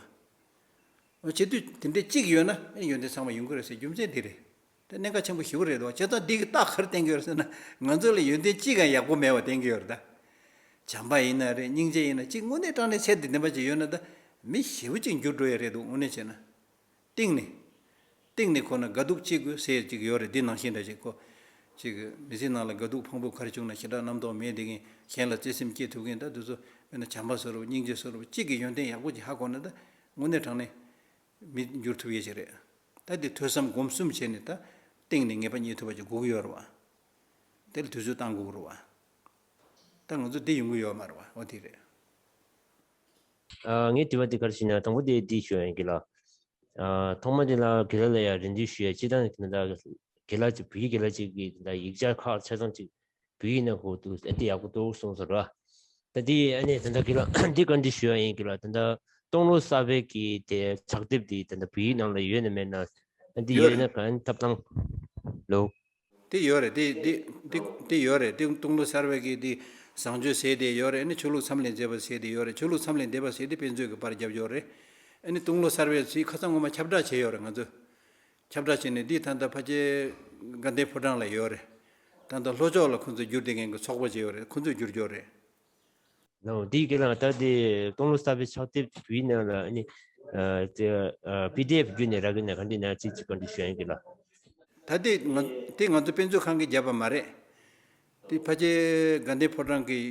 བ། བྱེད་དུས་དེ་འདྲའི་གཅིག་ཡོད་ན་ཡོན་ཏན་ཚང་མ་ཡོང་གི་རེད་ཟེར་རྒྱུ་མཚན་འདི་རེད། དེ་གནད་འགག་ཆེན་པོ་ཞེ་པོ་རེད་དོ། བྱས་ཙང་འདི་གི་རྟགས་ག་རེ་བསྟན་གྱི་ཡོད་རེད་ཟེར་ན་ང་ཚོ་ལ་ཡོན་ཏན་གཅིག་ཀྱང་ཡག་པོ་མེད་པ་བསྟན་གྱི་ཡོད་རེད་ད། བྱམས་པ་ཡིན་ན་རེད། སྙིང་རྗེ་ཡིན་ན་གཅིག་དངོས་གནས་དྲང་གནས་ཚད་འདི་ལྡན་པ་ཅིག་ཡོད་ན་ད་མི་ཞེ་པོ་ཅིག་འགྱུར་འགྲོ་ཡ་རེད་འདུག་དངོས་གནས་བྱས་ན། གཏིང་ནས། གཏིང་ནས་ཁོ་ན་དགའ་སྡུག་གཅིག་དགོས་ཟེར་ཅིག་ཡོད་རེད། འདི་ནང་བཞིན་འདྲ་ཅིག་ཁོ། ཅིག་མི་ཚེ་ནང་ལ་དགའ་སྡུག་ཕངས་པོ་ག་རེ་བྱུང་ན་ཞེ་དྲག་རྣམ་རྟོག་མེད་བསྡད་མཁན། གཞན་ལ་བརྩེ་སེམས་སྐྱེ་ཐུབ་མཁན། ད་དེ་ཚོ་ དཔེར་ན་བྱམས་པ་བཟོ་འདྲ་པོ། སྙིང་རྗེ་བཟོ་འདྲ་པོ། གཅིག་གི་ཡོན་ཏན་ཡག་པོ་ཅིག་ཧ་གོ་ན་ད་དངོས་གནས་དྲང་གནས་མི་འགྱུར་ཐུབ་ཡས་ཅིག་རེད། ད་དེ་ཐོས་བསམ་སྒོམ་གསུམ་བྱས་ནས་ད་སྟེང་ནས་ངེས་པ་རྙེད་ཐུབ་པ་ཅིག་དགོས་ཀྱི་ཡོད་རེད་བ། དེ་ལ་དུས་ཚོད་བཏང་དགོས་ཀྱི་རེད་བ། ད་ང་ཚོ་འདི་ཡོང་གི་ཡོད་མ་རེད་བ། འོ་དེ་རེད། ཨ། ངའི་དྲི་བ་འདི་ག་རེ་ཞུ་ན། དང་པོ་དེ་འདི་ཞུ་ཡ་ཡིན་གྱི་ལགས། ཨ། ཐོག་མ་དེ་ལ་དགེ་ལགས་ལ་ཡང་རེ་འདུན་ཞུ་ཡ། སྤྱིར་བཏང་གི་ད་དགེ་ལགས་ཅིག་བོད་ཡིག་དགེ་ལགས་ཅིག་གིས་ད་ཡིག་ཆ་ཁག་ཆ་ཚང་ཅིག་བོད་ཡིག་ནང་ཁོ་འདུག་ཨ། དེ་ཡག་པོ་འདུག་གསུངས་སོང་ར། ད་དེ་ཨ་ནི་ད་ལྟ་དགེ་ལགས་འདི་བཀའ་འདྲི་ཞུ་ཡ་ཡིན་གྱི་ལགས། ད་ལྟ་སྟོང་ལོ་གསར་པའི་གི་དེ་ཕྱག་དེབ་དེ་ད་ལྟ་བོད་ཡིག་ནང་ལ་ཡོད་ན་མེད་ན། ཨ། འདི་ཡོད་ཡོད་ན་གང་ཐབས་དང་ལོ། དེ་ཡོད་རེད། དེ་དེ་དེ་དེ་ཡོད་རེད། དེ་སྟོང་ལོ་གསར་པའི་གི་དེ་བཟང་སྤྱོད་ཟེར་དེ་ཡོད་རེད། ཨ་ནི་ཆོས་ལུགས་མཚམས་ལས་འདས་པ་ཟེར་དེ་ཡོད་རེད། ཆོས་ལུགས་མཚམས་ལས་འདས་པ་ཟེར་དེ་དཔེ་མཛོད་ཀྱི་པར་རྒྱབ་ཡོད་རེད། ཨ་ནི་སྟོང་ལོ་གསར་པའི་ཚིག་ཁ་སང་ངོ་མ་ཁྱབ་བསྒྲགས་བྱས་ཡོད་རེད། ང་ཚོས་ཁྱབ་བསྒྲགས་བྱས་ནས་འདི་ད་ལྟ་ཕལ་ཆེར་དགའ་ལྡན་ཕོ་བྲང་ལ་ཡོད་རེད། ད་ལྟ་ལྷོ་ཕྱོགས་ལ་ཁོང་ཚོས་བསྒྱུར་བསྡད་མཁན་གྱི་ཚོགས་པ་ཅིག་ཡོད་རེད། ཁོང་ཚོས་བསྒྱུར་ཡོད་རེད། ནོ། དེའི་རྐྱེན་ལ་ད་དེ་སྟོང་ལོ་གསར་པའི་ཕྱག་དེབ་བོད་ཡིག་ནང་ལ་ཨ་ནི། ཨ། དེ། ཨ། པི་ཌི་ཨེཕ་བརྒྱུད་ནས་རག་གི་ན་ག་འདྲ་ན་ཅིག་ཅིག་བཀའ་འདྲི་ཞུ་ཡ་ཡིན་གྱི་ལགས། ད་དེ་ང་དེ་ང་ཚོ་དཔེ་མཛོད་ཁང་གིས་བརྒྱབ་པ་མ་རེད། དེ་ཕལ་ཆེར་དགའ་ལྡན་ཕོ་བྲང་གིས་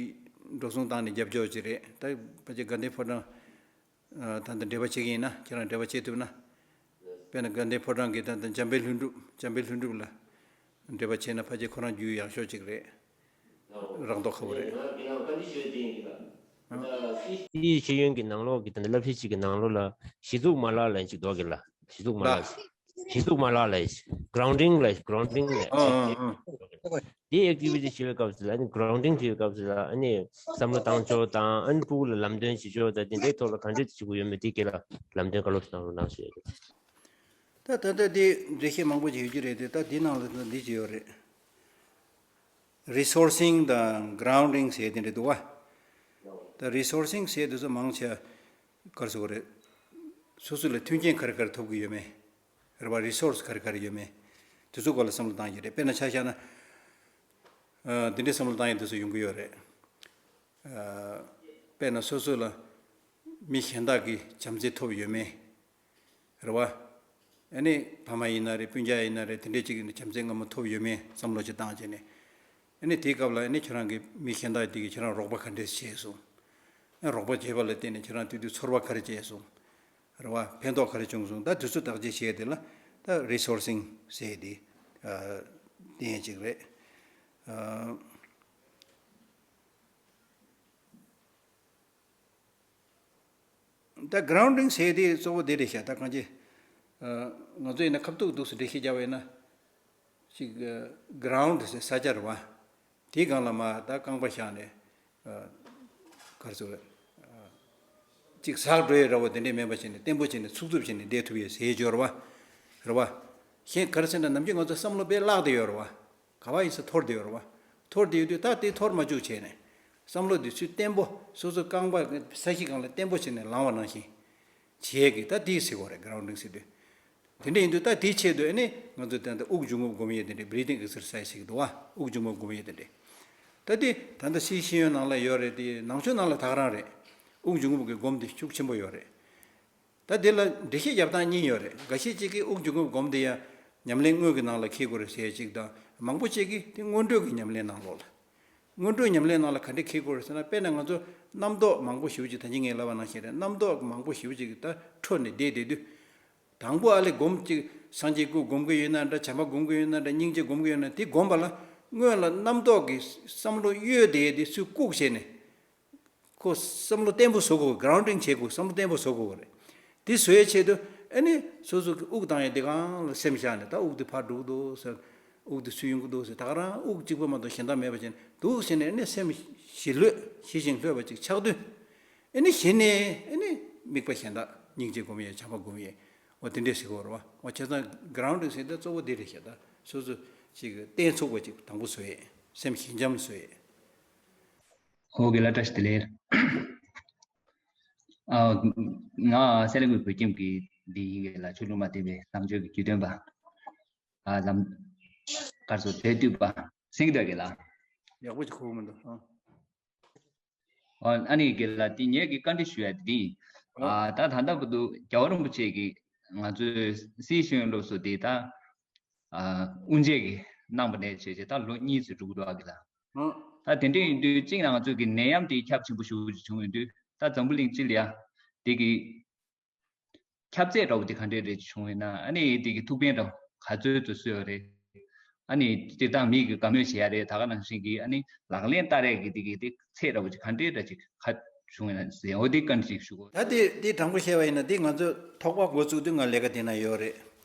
འགྲོ་སོང་བཏང་ནས་རྒྱབ་སྐྱོར་ཅིག་རེད། ད་ཕལ་ཆེར་དགའ་ལྡན་ཕོ་བྲང་། ཨ། ད་ལྟ་འབྲེལ་བ་བྱེད་ཀྱི་ཡིན་ན། ཁྱེད་རང་འབྲེལ་བ་བྱེད་ཐུབ་ན། དཔེར་ན་དགའ་ལྡན་ཕོ་བྲང་གི་ད་ལྟ་འཇམ་དཔལ་ལྷུན་གྲུབ། འཇམ་དཔལ་ལྷུན་གྲུབ་ལ་འབྲེལ་བ་བྱས་ན་ཕལ་ཆེར་ཁོ་རང་རྒྱུས་ཡག་ཤོས་ཅིག་རེད། རག་མདོག་ཁ་པོ་རེད། དེའི་ཤེས་ཡོན་གྱི་ནང་ལོགས་ཀྱི་ད་ལྟ་བསླབ་གཞི་ཅིག་གི་ནང་ལོགས་ལ་གཞི་བཙུགས་མ་ལག་ལབ་ཅིག་འདུག་གི་ལགས། གཞི་བཙུགས་མ་ལག་གཞི་བཙུགས་མ་ལག་ལབ་གི་གྷི་རའུན་ཌིང་ལབ། གྷི་རའུན་ཌིང་ལབ། ཨ། ཨ། ཨ། དེའི་ཨེག་ཊི་བི་ཊི་བྱེད་པའི་སྐབས་སུ་ལ། ཨ་ནི་གྷི་རའུན་ཌིང་བྱེད་པའི་སྐབས་སུ་ལ། ཨ་ནི་བསམ་བློ་བཏང་ཕྱོགས་དང་། ཨ་ནི་ཕྲུ་གུ་ལ་ལམ་སྟོན་བྱེད་ཕྱོགས་དང་། དེ་འདྲའི་ཐོག་ལ་ག་འདྲས་བྱེད་དགོས་ཡོད་མེད་དེ་སྐོར་ལ་ལམ་སྟོན་བཀའ་སློབ་གནང་རོགས་གནང་ཞུ་ཡ་ཡིན། ད་ད་ལྟ་དེ་འགྲེལ་བཤད་མང་པོ་ཞིག་ཡོད་ཀྱི་རེད་དེ། ད་དེ་ནང་ལ་ད་འདི་ཅིག་ཡོད་རེད། རི་སོར་སིང་དང་གྷི་རའུན་ཌིང་ཟེར་དེ་འདྲ་འདུག་བ། ད་རི་སོར་སིང་ཟེར་དེ་ཚོ་མང་ཆེ་ག་རེ་ཟེར་དགོས་རེད། སོ་སོ་ལ་མཐུན་རྐྱེན་ག་རེ་ག་རེ་ཐོབ་ཀྱི་ཡོད་མེད། རེད་བ། རི་སོར་སི་ག་རེ་ག་རེ་ཡོད་མེད། དེ་ཚོ་སྐོར་ལ་བསམ་བློ་བཏང་གི་རེད། དཔེར་ན་ཆ་བཞག་ན། ཨ། འདི་འདྲའི་བསམ་བློ་བཏང་ཡ་དེ་ཚོ་ཡོང་གི་ཡོད་རེད། ཨ། དཔེར་ན་སོ་སོ་ལ་མི་གཞན་དག་གིས་བྱམས་བརྩེ་ཐོབ་ཡོད་མེད། རེད་བ། ཨ་ནི་ཕ་མ་ཡིན་ན་རེད། སྤུན་ཀྱག་ཡིན་ན་རེད། དེ་འདྲས་ཅིག་གིས་བྱམས་བརྩེ་སྔ་མོ་ཐོབ་ཡོད་མེད་བསམ་བློ་ཅིག་བཏང་བྱས་ནས། ཨ་ནི་དེའི་སྐབས་ལ་ཨ་ནི་ཁྱོད་རང་གི་མི་གཞན་དག་དེ་གིས་ཁྱོད་རང་རོགས་པ་ག་འདྲས་བྱས་སོང་། ཨ། རོགས་པ་བྱས་པ་ལ་བརྟེན་ནས་ཁྱོད་རང་དེ་དུས་ཚོར་བ་ག་རེ་སྐྱེས་སོང་། རེད་བ། ཕན་ཐོགས་ག་རེ་བྱུང་སོང་། ད་དེ་ཚོ་བརྟག་དཔྱད་བྱས་དེ་ལ་ད་རི་སོར་སིང་ཟེར་དེ། ཨ། དེ་ཡང་ཅིག་རེད། ཨ། ད་གྷི་རའུན་ཌིང་ཟེར་དེ་གཙོ་བོ་དེ་རེད་ཤག་ད་གང་ཅི། ཨ། ང་ཚོ་ཡིན་ན་ཁ་ཐུག་འདུག་སེ་འགྲེལ་བཤད་རྒྱག་པ་ཡིན་ན། ཅིག་ཨ། གྷི་རའུན་ཌི་ཟེར་ས་ཆ་རེད་བ། དེའི་སྒང་ལ་མར་ད་རྐང་པ་བཞག་ནས། ཨ། ག་རེ་ཟེར་དགོས་རེད། ཨ། ཅིག་ཟག་འགྲོ་ཡས་འདྲ་བོ་དེ་འདྲས་མེད་པ་བྱས་ནས་བརྟན་པོ་བྱས་ནས་ཚུགས་ཚུགས་བྱས་ནས་བསྡད་ཐུབ་ཡས་ཟེར་ཡས་ཅིག་ཡོད་རེད་བ། རེད་བ། གཞན་ག་རེ་ཟེར་ན་ནམ་རྒྱུན་ང་ཚོ་བསམ་བློ་དཔེ་བརླག་བསྡད་ཡོད་རེད་བ། ག་པར་ཡིན་ས་འཐོར་བསྡད་ཡོད་རེད་བ། འཐོར་བསྡད་ཡོད་དུས་ད་དེ་འཐོར་མ་བཅུག་བྱས་ནས། བསམ་བློ་དེ་ཚུར་བརྟན་པོ། སོ་སོ་རྐང་པ་ས་གཞི་སྒང་ལ་བརྟན་པོ་བྱས་ནས་ལངས་པ་ནང་བཞིན་བྱེད་ཡས་ཀྱི་ད་དེ་ཟེར་དགོས་རེད། གྷི་རའུན་ཌིང་ཟེར་དུས། དེ་འདྲ་ཡིན་དུས་ད་དེའི་ཆེད་དུ་ཨ་ནི་ང་ཚོ་ད་ལྟ་དབུགས་འབྱུང་རྔུབ་སྒོམ་ཡས་དེ་འདྲ། བྷི་རི་དིང་ཨེག་སར་སའི་སི་ཟེར་གྱི་འདུག་བ། དབུགས་འབྱུང་རྔུབ་སྒོམ་ཡས་དེ་འདྲ། ད་དེ་ད་ལྟ་སའི་ཤེས་ཡོན་ནང་ལ་ཡོད་རེད། དེ་ནང་ཆོས་ནང་ལ་ད་ག་རང་རེད། དབུགས་འབྱུང་རྔུབ་ཀྱི་སྒོམ་དེ་ཤུགས་ཆེན་པོ་ཡོད་རེད། ད་དེ་ལ་འགྲེལ་བཤད་རྒྱབ་སྟངས་གཉིས་ཡོད་རེད། འགའ་ཤས་ཅིག་གིས་དབུགས་འབྱུང་རྔུབ་སྒོམ་དེ་ཡང་ཉམས་ལེན་དངོས་ཀྱི་ནང་ལ་འཁེལ་དགོས་རེད་ཟེར་ཅིག་དང་། མང་པོ་ཅིག་གིས་དེ་སྔོན་འགྲོ་གི་ཉམས་ལེན་ནང་ལོགས་ལ། སྔོན་འགྲོའི་ཉམས་ལེན་ནང་ལ་ག་འདྲས་འཁེལ་དགོས་རེད་ཟེར་ན། དཔེར་ན་ང་ཚོ་རྣམ་རྟོག་མང་པོ་ཞེ་པོ་ཅིག་ད་གིན་ངས་ལབ་པ་ནང་བཞིན་རེད། རྣམ་རྟོག་མང་པོ་ཞེ་པོ་ཅིག་ད་འཕྲོ་ནས་བསྡད་བསྡད་དུས། དང་པོ་ཨ་ལས་སྒོམ་ཅིག་སངས་རྒྱས་སྐུ་སྒོམ་གྱི་ཡོད་ན་འདྲ། བྱམས་པ་སྒོམ་གྱི་ཡོད་ན་འདྲ། སྙིང་རྗེ་སྒོམ་གྱི་ཡོད་ན། དེ་སྒོམ་པ་ལ་སྔོན་ལ་རྣམ་རྟོག་གི་བསམ་བློ་གཡོས་བསྡད་དེ་ཚུར་བཀུག་བྱས་ནས། ཁོ་བསམ་བློ་བརྟན་པོ་བཟོ་དགོས། གྷི་རའུན་ཌིང་བྱེད་དགོས། བསམ་བློ་བརྟན་པོ་བཟོ་དགོས་རེད། དེ་བཟོ་ཡའི་ཆེད་དུ་ཨ་ནི་སོ་སོ་གི་དབུགས་བཏང་ཡས་དེ་སྒང་ལ་སེམས་བཞག་ནས། ད་དབུགས་དེ་ཕར་འགྲོ་གི་འདུག་ཟེར། དབུགས་དེ་ཚུར་ཡོང་གི་འདུག་ཟེར། ད་ག་རང་དབུགས་གཅིག་པོ་མ་གཏོགས་གཞན་དག་མེད་པ་བྱས་ནས་འདུག་ཟེར་ནས། ཨ་ནི་སེམས་ཞི་ལྷོད། ཞི་ཞིང་ལྷོད་པ་ཅིག་ཆགས་དུས། ཨ་ནི་གཞི་ནས་ཨ་ནི་དམིགས་པ་གཞན་དག། སྙིང་རྗེ་སྒོམ་ཡས། བྱམས་པ་སྒོམ་ཡས། འོ་དེ་འདྲས་ཟེར་གྱི་ཡོད་རེད་བ། འོ་བྱས་ཙང་གྷི་རའུན་ཌིང་ཟེར་དེ་གཙོ་བོ་དེ་རེད་ཤག་ད་སོ་སོ་ཅིག་བརྟན་ཚུགས་པ་ཅིག་དང་པོ་བཟོ་ཡས། སེམས་ཞི་འཇམ་བཟོ་ཡས། ཨོ་ཁེ་ལགས། བཀྲ་ཤིས་བདེ་ལེགས། ཨ། ང་སེ་ལ་ཀུའི་བོད་ཁྱིམ་གྱི་འདི་ཡིན་གྱི་ལགས། ཆོས་ལུགས་མ་འདྲེས་པའི་ལམ་སྤྱོད་ཀྱི་བརྒྱུད་སྟོན་པ། ཨ། ལམ། ག་རེ་ཟེར། དེ་བཏུས་པ། སེང་གེ་ཟླ་དགེ་ལགས། ཡག་པོ་ཅིག་གོ་གི་མི་འདུག་ཨ། ཨ་ནི་དགེ་ལགས། དེ་ངས་ཀྱི་བཀའ་འདྲི་ཞུ་ཡ་དེ་ཡིན། ཨ། ད་ད་ལྟ་བར་དུ་རྒྱལ་བ་རིན་པོ་ཆེ་གིས་ང་ཚོའི་སའི་ཤེས་ཡོན་སློབ་གསོ་དེ་ད། ཨ། དབུ་འབྱེད་ཀྱི་གནང་བ་ནས་བྱས་བྱས་ད་ལོ་གཉིས་ཙམ་འགྲོ་གི་འདུག་ཨ་དགེ་ལགས། ཨང་། ད་དེ་འདྲ་ཡིན་དུས་གཅིག་ན་ང་ཚོ་གི་ནད་ཡམས་དེ་ཁྱབ་ཆེན་པོ་ཞེ་པོ་ཅིག་བྱུང་ཡོང་དུས་ད་འཛམ་བུ་གླིང་སྤྱི་ལ་ཡ་དེ་གི་ཁྱབ་ཚད་འདྲ་བོ་དེ་ག་འདྲས་རེ་བྱུང་ཡོད་ན། ཨ་ནི་དེ་གི་ཐུགས་ཕན་འདྲ་བོ་ག་ཚོད་དུ་གསོས་ཡོད་རེད། ཨ་ནི་སྤྱིར་བཏང་མི་གི་དགའ་མོས་བྱེད་ཡ་རེད། ད་ག་ནང་བཞིན་གྱི་ཨ་ནི་ལག་ལེན་བསྟར་ཡ་གི་དེ་གི་དེ་ཚད་འདྲ་བོ་ཅིག་ག་འདྲས་འདྲ་ཅིག་ག་བྱུང་ཡོད་ན་ཟེར་འོ་དེ་བཀའ་འདྲི་ཞིག་ཞུ་དགོས། ད་དེ་དེ་དྲང་པོ་བཤད་པ་ཡིན་ན་དེ་ང་ཚོ་ཐོག་མ་འགོ་བཙུགས་དུས་ང་ལས་ཀ་དེ་ན་ཡོད་རེད།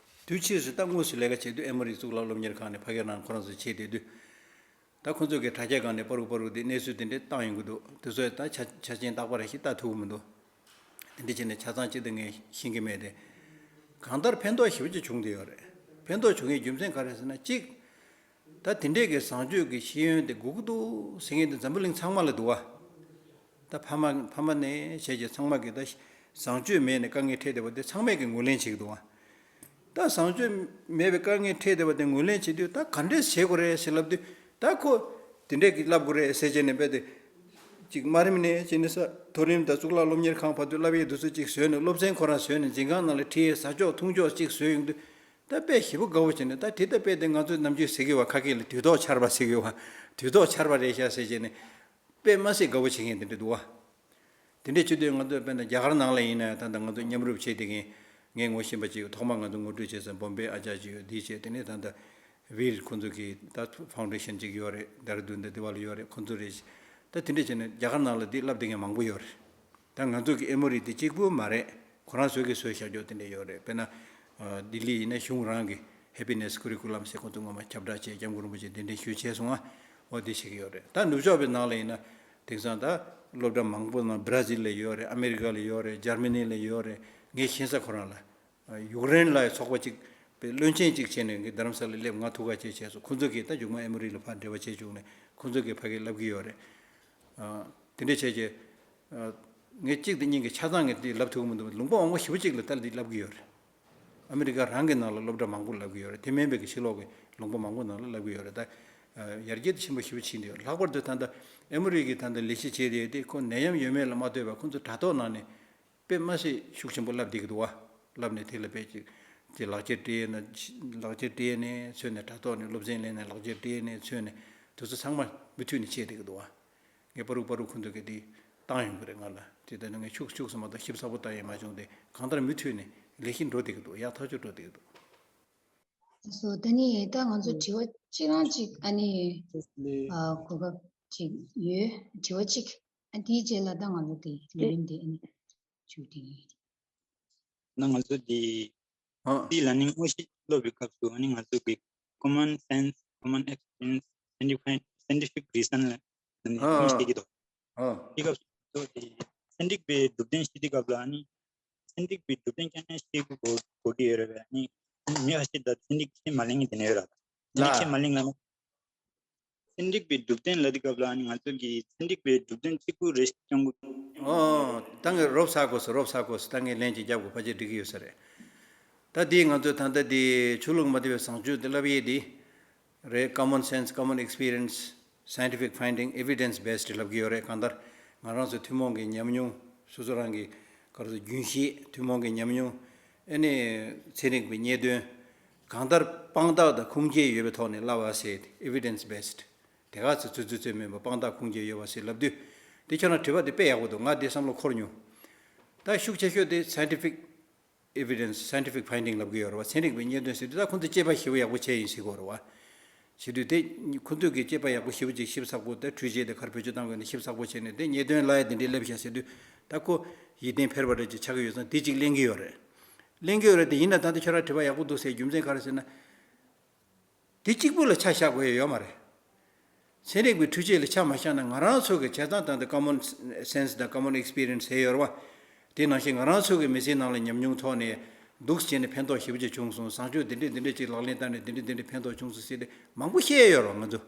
དུས་ཕྱིས་སུ་ད་དངོས་སུ་ལས་ཀ་བྱེད་དུས་ཨེ་མོ་རི་གཙུག་ལག་སློབ་གཉེར་ཁང་ནས་ཕ་གིར་རང་ཁོ་རང་ཚོ་བྱེད་བསྡད་དུས། ད་ཁོ་ཚོ་གི་དྲ་རྒྱའི་སྒང་ནས་པ་རུག་པ་རུག་དེ་གནས་ཚུལ་དེ་འདྲས་བཏང་ཡོང་གི་འདུག་དེ་ཚོས་ད་ཆ་ཆ་རྐྱེན་རྟག་པ་རེ་ཞིག་ལྟ་ཐུབ་ཀྱི་མི་འདུག་དེ་འདྲས་བྱས་ནས་ཆ་ཚང་གཅིག་ཏུ་ངས་ཤེས་ཀྱི་མེད་དེ། གང་ལྟར་ཕན་ཐོགས་ཞེ་པོ་ཅིག་བྱུང་བསྡད་ཡོད་རེད། ཕན་ཐོགས་བྱུང་བའི་རྒྱུ་མཚན་ག་རེ་ཟེར་ན་གཅིག་ད་དེ་འདྲས་ཀྱི་བཟང་སྤྱོད་ཀྱི་ཤེས་ཡོན་དེ་དགོས་ཀྱི་འདུག་ཟེར་མཁན་དེ་འཛམ་བུ་གླིང་ཚང་མ་ལ་འདུག་བ། ད་ཕ་མ་ཕ་མ་ནས་བྱས་ཀྱི་ཚང་མ་གི་ད་བཟང་སྤྱོད་མེད་ནས་དཀའ་ངལ་འཕྲད་བསྡད་པ་དེ་ཚང་མས་ཀྱི་ངོས་ལེན་བྱེད་ཀྱི་འདུག་བ། ད་བཟང་སྤྱོད་མེད་པའི་དཀའ་ངལ་འཕྲད་བསྡད་པ་དེ་ངོས་ལེན་བྱེད་དུས་ད་ག་འདྲས་བྱེད་དགོས་རེད་ཟེར་ལབ་དུས་ད་ཁོ་དེ་འདྲས་ཀྱི་ལབ་དགོས་རེད་ཟེར་བྱས་ནས་རྦད་དེ་ཅིག་དམའ་རིམ་ནས་བྱས་ནས་ས་མཐོ་རིམ་དང་གཙུག་ལག་སློབ་གཉེར་ཁང་བར་དུ་བསླབ་ཡས་དེ་ཚོ་ཅིག་བཟོས་ནས་སློབ་ཚན་ཁོ་རང་བཟོས་ནས་འཛིན་ཁང་ནང་ལ་ཁྲིད་ཡས་ཟ་ཕྱོགས་འཐུང་ཕྱོགས་ཅིག་བཟོས་ཡོང་དུས་ད་དཔེ་ཞེ་པོ་དགའ་བོ་བྱས་ནས་ད་དེ་ད་དཔེ་དེ་ང་ཚོའི་ནམ་རྒྱུན་ཟེར་གི་བ་ཁ་སྐད་ལ་དུས་ཐོག་ཆར་པ་ཟེར་གི་བ་དུས་ཐོག་ཆར་པ་རེད་ཤག་ཟེར་བྱས་ནས་དཔེ་མ་སྲིད་དགའ་བོ་བྱེད་མཁན་དེ་འདྲ་འདུག་བ། དེ་འདྲས་བྱེད་དུས་ང་ཚོ་དཔེར་ན་རྒྱ་གར་ནང་ལ་ཡིན་ན་ད་ལྟ་ང་ཚོ་མཉམ་རུབ་བྱས་དེ་གིན་ངས་ངོ་ཤེས་པ་ཅིག་ཐོག་མར་ང་ཚོ་ངོ་སྤྲོད་བྱས་ཙང་བོམ་བེ་ཨ་ཅག་ཅིག་ཡོད་འདི་བྱས་དེ་ནས་ད་ལྟ་བིར་ཁོང་ཚོ་གི་ད་ཕའུན་ཌེ་ཤན་ཅིག་ཡོད་རེད། ཌེ་ར་ཌུན་དང་དེ་བ་ལ་ཡོད་རེད། ཁོང་ཚོ་རེད། ད་དེ་འདྲས་བྱས་ནས་རྒྱ་གར་ནང་ལ་འདི་བསླབ་བསྡད་མཁན་མང་པོ་ཡོད་རེད། ད་ང་ཚོ་གི་ཨེ་མོ་རི་འདི་གཅིག་པུ་མ་རེད། ཁོ་རང་ཚོས་ཀྱི་བཟོས་བཞག་ཆོག་དེ་འདྲས་ཡོད་རེད། དཔེར་ན་ལྡི་ལི་ཡིན་ན་གཞུང་རང་གི་Happiness Curriculum ཟེར་ཁོང་ཚོ་སྔོན་མ་ཁྱབ་བསྒྲགས་བྱས་སྐྱབས་མགོན་རིན་པོ་ཆེ་གདན་འདྲེན་ཞུས་བྱས་སོང་ང་། འོ་འདི་བྱེད་ཀྱི་ཡོད་རེད། ད་ནུབ་ཕྱོགས་པའི་ནང་ལ་ཡིན་ན་དེང་སང་ད་སློབ་གྲྭ་མང་པོ་ནང་བྷ་ར་ཛིལ་ལ་ཡོད་རེད། ཨ་མེ་རི་ཀ་ལ་ཡོད་རེད། འཇར་མ་ནི་ལ་ཡོད་རེད། ངས་ཤེས་ས་ཁོ་རང་ལ་ཡུཀ་རེན་ལ་ཚོགས་པ་གཅིག་པའི་བློན་ཆེན་གཅིག་བྱས་ནས་ངས་རྡ་རམ་ས་ལ་སླེབས། ང་ཐུག་ག་བྱས་བྱས་སོང་། ཁོང་ཚོ་གིས་ད་མཇུག་མ་ཨེ་མོ་རི་ལ་ཕར་འབྲེལ་བ་བྱས་བྱུང་ནས་ཁོང་ཚོ་གིས་ཕ་གིར་བསླབ་ཀྱི་ཡོད་རེད། དེ་འདྲ་བྱས་རྗེས། ངས་གཅིག་དང་གཉིས་ཀྱི་ཆ་ཚང་ངས་དེ་ལབ་ཐུབ་ཀྱི་མི་འདུག་ལུང་པ་མང་པོ་ཞེ་པོ་ཅིག་ལ་ད་འདི་ལབ་ཀྱི་ཡོད་རེད། ཨ་མི་རི་ཀ་རང་གི་ནང་ལ་སློབ་གྲྭ་མང་པོ་ལབ་ཀྱི་ཡོད་རེད། དེ་མིན་པའི་གི་ཕྱི་ལོགས་ཀྱི་ལུང་པ་མང་པོ་ནང་ལ་ལབ་ཀྱི་ཡོད་རེད། ད་ཡར་རྒྱས་དེ་ཆེན་པོ་ཞེ་པོ་ཕྱིན་བསྡད་ཡོད། ལྷག་པར་དུ་ད་ལྟ་ཨེ་མོ་རི་གི་ད་ལྟ་ལས་གཞི་བྱས་དེ་དེ་ཁོ་ནད་ཡམས་ཡོད་མེད་ལ་མ་ལྟོས་པར་ཁོང་ཚོ་དྲ་ཐོག་ནང་ནས་དཔེ་མ་སྲིད་ཤུགས་ཆེན་པོ་ལབ་བསྡད་ཀྱི་འདུག་བ། ལབ་ནས་དེ་ལ་དཔེ་ཅིག་དེ་ལག་འཁྱེར་སྤྲད་ན་ལག་འཁྱེར་སྤྲད་ནས་ཚུད་ནས་དྲ་ཐོག་ནས་སློབ་ཚན་ལེན་ནས་ལག་འཁྱེར་སྤྲད་ནས་ཚུད་ནས་དེ་ཚོ་ཚང་མ་མུ་མཐུད་ནས་བྱས་བསྡད་ཀྱི་འདུག་བ། ངས་པ་རུག་པ་རུག་ཁོང་ཚོ་གིས་དེ་བཏང་ཡོང་གི་རེད་ང་ལ། དེ་ལྟ་ན་ངས་ཤུགས་ཤུགས་སུ་མ་གཏོགས་ཞིབ་ཚགས་པོ་བཏང་ཡས་མ་བྱུང་སྟེ་གང་ལྟར་མུ་མཐུད་ནས་ལས་གཞི་འགྲོ་བསྡད་ཀྱི་འདུག་ཡག་ཐག་ཆོད་འགྲོ་བསྡད་ཀྱི་འདུག་སོ་ད་ནི་ད་ང་ཚོ་དྲི་བ་གཅིག་རང་གཅིག་ཨ་ནི་ཨ་གོ་སྐབས་ཅིག་ཡོད། དྲི་བ་གཅིག་ཨ་དེའི་རྗེས་ལ་ད་ང་ཚོ་དེ་ལས་རིམ་དེ་ཨ་ནི་མཇུག་སྒྲིལ་ཡིན། ན་ང་ཚོ་དེ་ཨ། དེ་ལ་ནི་དངོས་གཞི་སློབ་པའི་སྐབས་སུ་ཨ་ནི་ང་ཚོ་གི་common sense, common experience, scientific, scientific reason ལ་ནི་ཨ། ཨ། ཤེས་ཀྱི་འདུག་ཨ། དེ་སྐབས་སུ་དེ་ཚན་རིག་པའི་གྲུབ་དོན་ཤེས་དུས་སྐབས་ལ་ནི་ཚན་རིག་པའི་གྲུབ་དོན་ཁྱོན་ནས་ཤེས་དགོས་དགོས་ཀྱི་ཡོད་རེད་པས། ནི་མི་ཁ་ཤས་ད་ཚན་རིག་ཤེས་མ་ལེན་གྱི་དེ་ནས་ཡོད་ར། ཚན་རིག་ལ་ཤེས་མ་ལེན་ལ་ཚན་རིག་པའི་གྲུབ་དོན་ལ་དེ་སྐབས་ལ་ནི་ང་ཚོ་གིས་ཚན་རིག་པའི་གྲུབ་དོན་གཅིག་པུ་རེ་ཞིག་སྐྱོང་དགོས། ཨོ། ད་ངས་རོབ་ཚ་དགོས་སོ། རོབ་ཚ་དགོས་སོ། ད་ངས་ལན་ཅིག་རྒྱབ་དགོས། ཕལ་ཆེར་འགྲིག་གི་ཡོད་ས་རེད། ད་འདི་ང་ཚོས་ད་ལྟ་འདི་ཆོས་ལུགས་མ་དད་པའི་བཟང་སྤྱོད་འདི་བསླབ་ཡས་འདི་རེད། Common sense, common experience, scientific finding, evidence based ལབ་ཀྱི་ཡོད་རེད། གང་ལྟར་ང་རང་ཚོ་ཐུན་མོང་གི་ཉམས་མྱོང་། སོ་སོ་རང་གི་ག་རེ་ཟེར་རྒྱུན་ཤེས། ཐུན་མོང་གི་ཉམས་མྱོང་། ཨ་ནི་ཚན་རིག་པའི་རྙེད་དོན། གང་ལྟར་དཔང་རྟགས་དང་ཁུངས་སྐྱེལ་ཡོད་པའི་ཐོག་ནས་ལབ་པ་ཟེར། evidence based། དེ་ག་ཚོད་ཚོད་ཚོད་མིན་པ་དཔང་རྟགས་ཁུངས་སྐྱེལ་ཡོད་པ་ཟེར་ལབ་དུས་དེ་ཁྱོད་རང་དྲི་བ་དེ་དཔེ་ཡག་པོ་འདུག་ང་དེ་བསམ་བློ་འཁོར་མྱོང་། ད་ཤུགས་ཆེ་ཤོས་དེ་scientific evidence, scientific finding ལབ་ཀྱི་ཡོད་རེད་བ། ཚན་རིག་པའི་རྙེད་དོན་ཟེར་དུས་ད་ཁོང་ཚོས་དཔྱད་པ་ཞེ་པོ་ཡག་པོ་བྱས་ཡིན་ཟེར་གྱི་ཡོད་རེད་བ། བྱེད་དུས་དེ་ཁོང་ཚོས་ཀྱི་དཔྱད་པ་ཡག་པོ་ཞེ་པོ་ཅིག་ཞིབ་ཚགས་པོ་དེ་འཕྲུལ་ཆས་དེ་ག་རེ་བེད་སྤྱོད་བཏང་དགོས་ནས་ཞིབ་ཚགས་པོ་བྱས་ནས་དེ་རྙེད་དོན་ལ་ཡ་དེ་འདྲའི་སླེབས་ཤག་ཟེར་དུས་ད་ཁོ་ཡིད་བརྟན་འཕེར་བ་འདྲ་ཅིག་ཆགས་ཀྱི་ཡོད་ཙང་དེ་ཅིག་གླེང་གི་ཡོད་རེད། གླེང་གི་ཡོད་རེད་དེ། ཡིན་ན་ད་ལྟ་ཁྱོད་རང་དྲི་བ་ཡག་པོ་འདུག་ཟེར་རྒྱུ་མཚན་ག་རེ་ཟེར་ན། དེ་གཅིག་པུ་ལ་ཆ་བཞག་དགོས་ཡ་ཡོད་མ་རེད། ཚན་རིག་པའི་འཕྲུལ་ཆས་ལ་ཆ་མ་བཞག་ན་ང་རང་ཚོ་གི་བྱས་ཙང་ད་ལྟ་common sense དང་common experience ཟེར་ཡོད་རེད་བ། དེ་ནང་བཞིན་ང་རང་ཚོ་གི་མི་ཚེའི་ནང་ལ་ཉམས་མྱོང་ཐོག་ནས་འདུག་བྱས་ནས་ཕན་ཐོགས་ཞེ་པོ་ཅིག་བྱུང་སོང་། བཟང་སྤྱོད་འདི་འདྲས་འདི་འདྲས་ཅིག་ལག་ལེན་བསྟར་ནས་འདི་འདྲས་འདི་འདྲས་ཕན་ཐོགས་བྱུང་སོང་ཟེར་ཏེ་མང་པོ་བཤད་ཡ་ཡོད་རེད་བ་ང་ཚོ།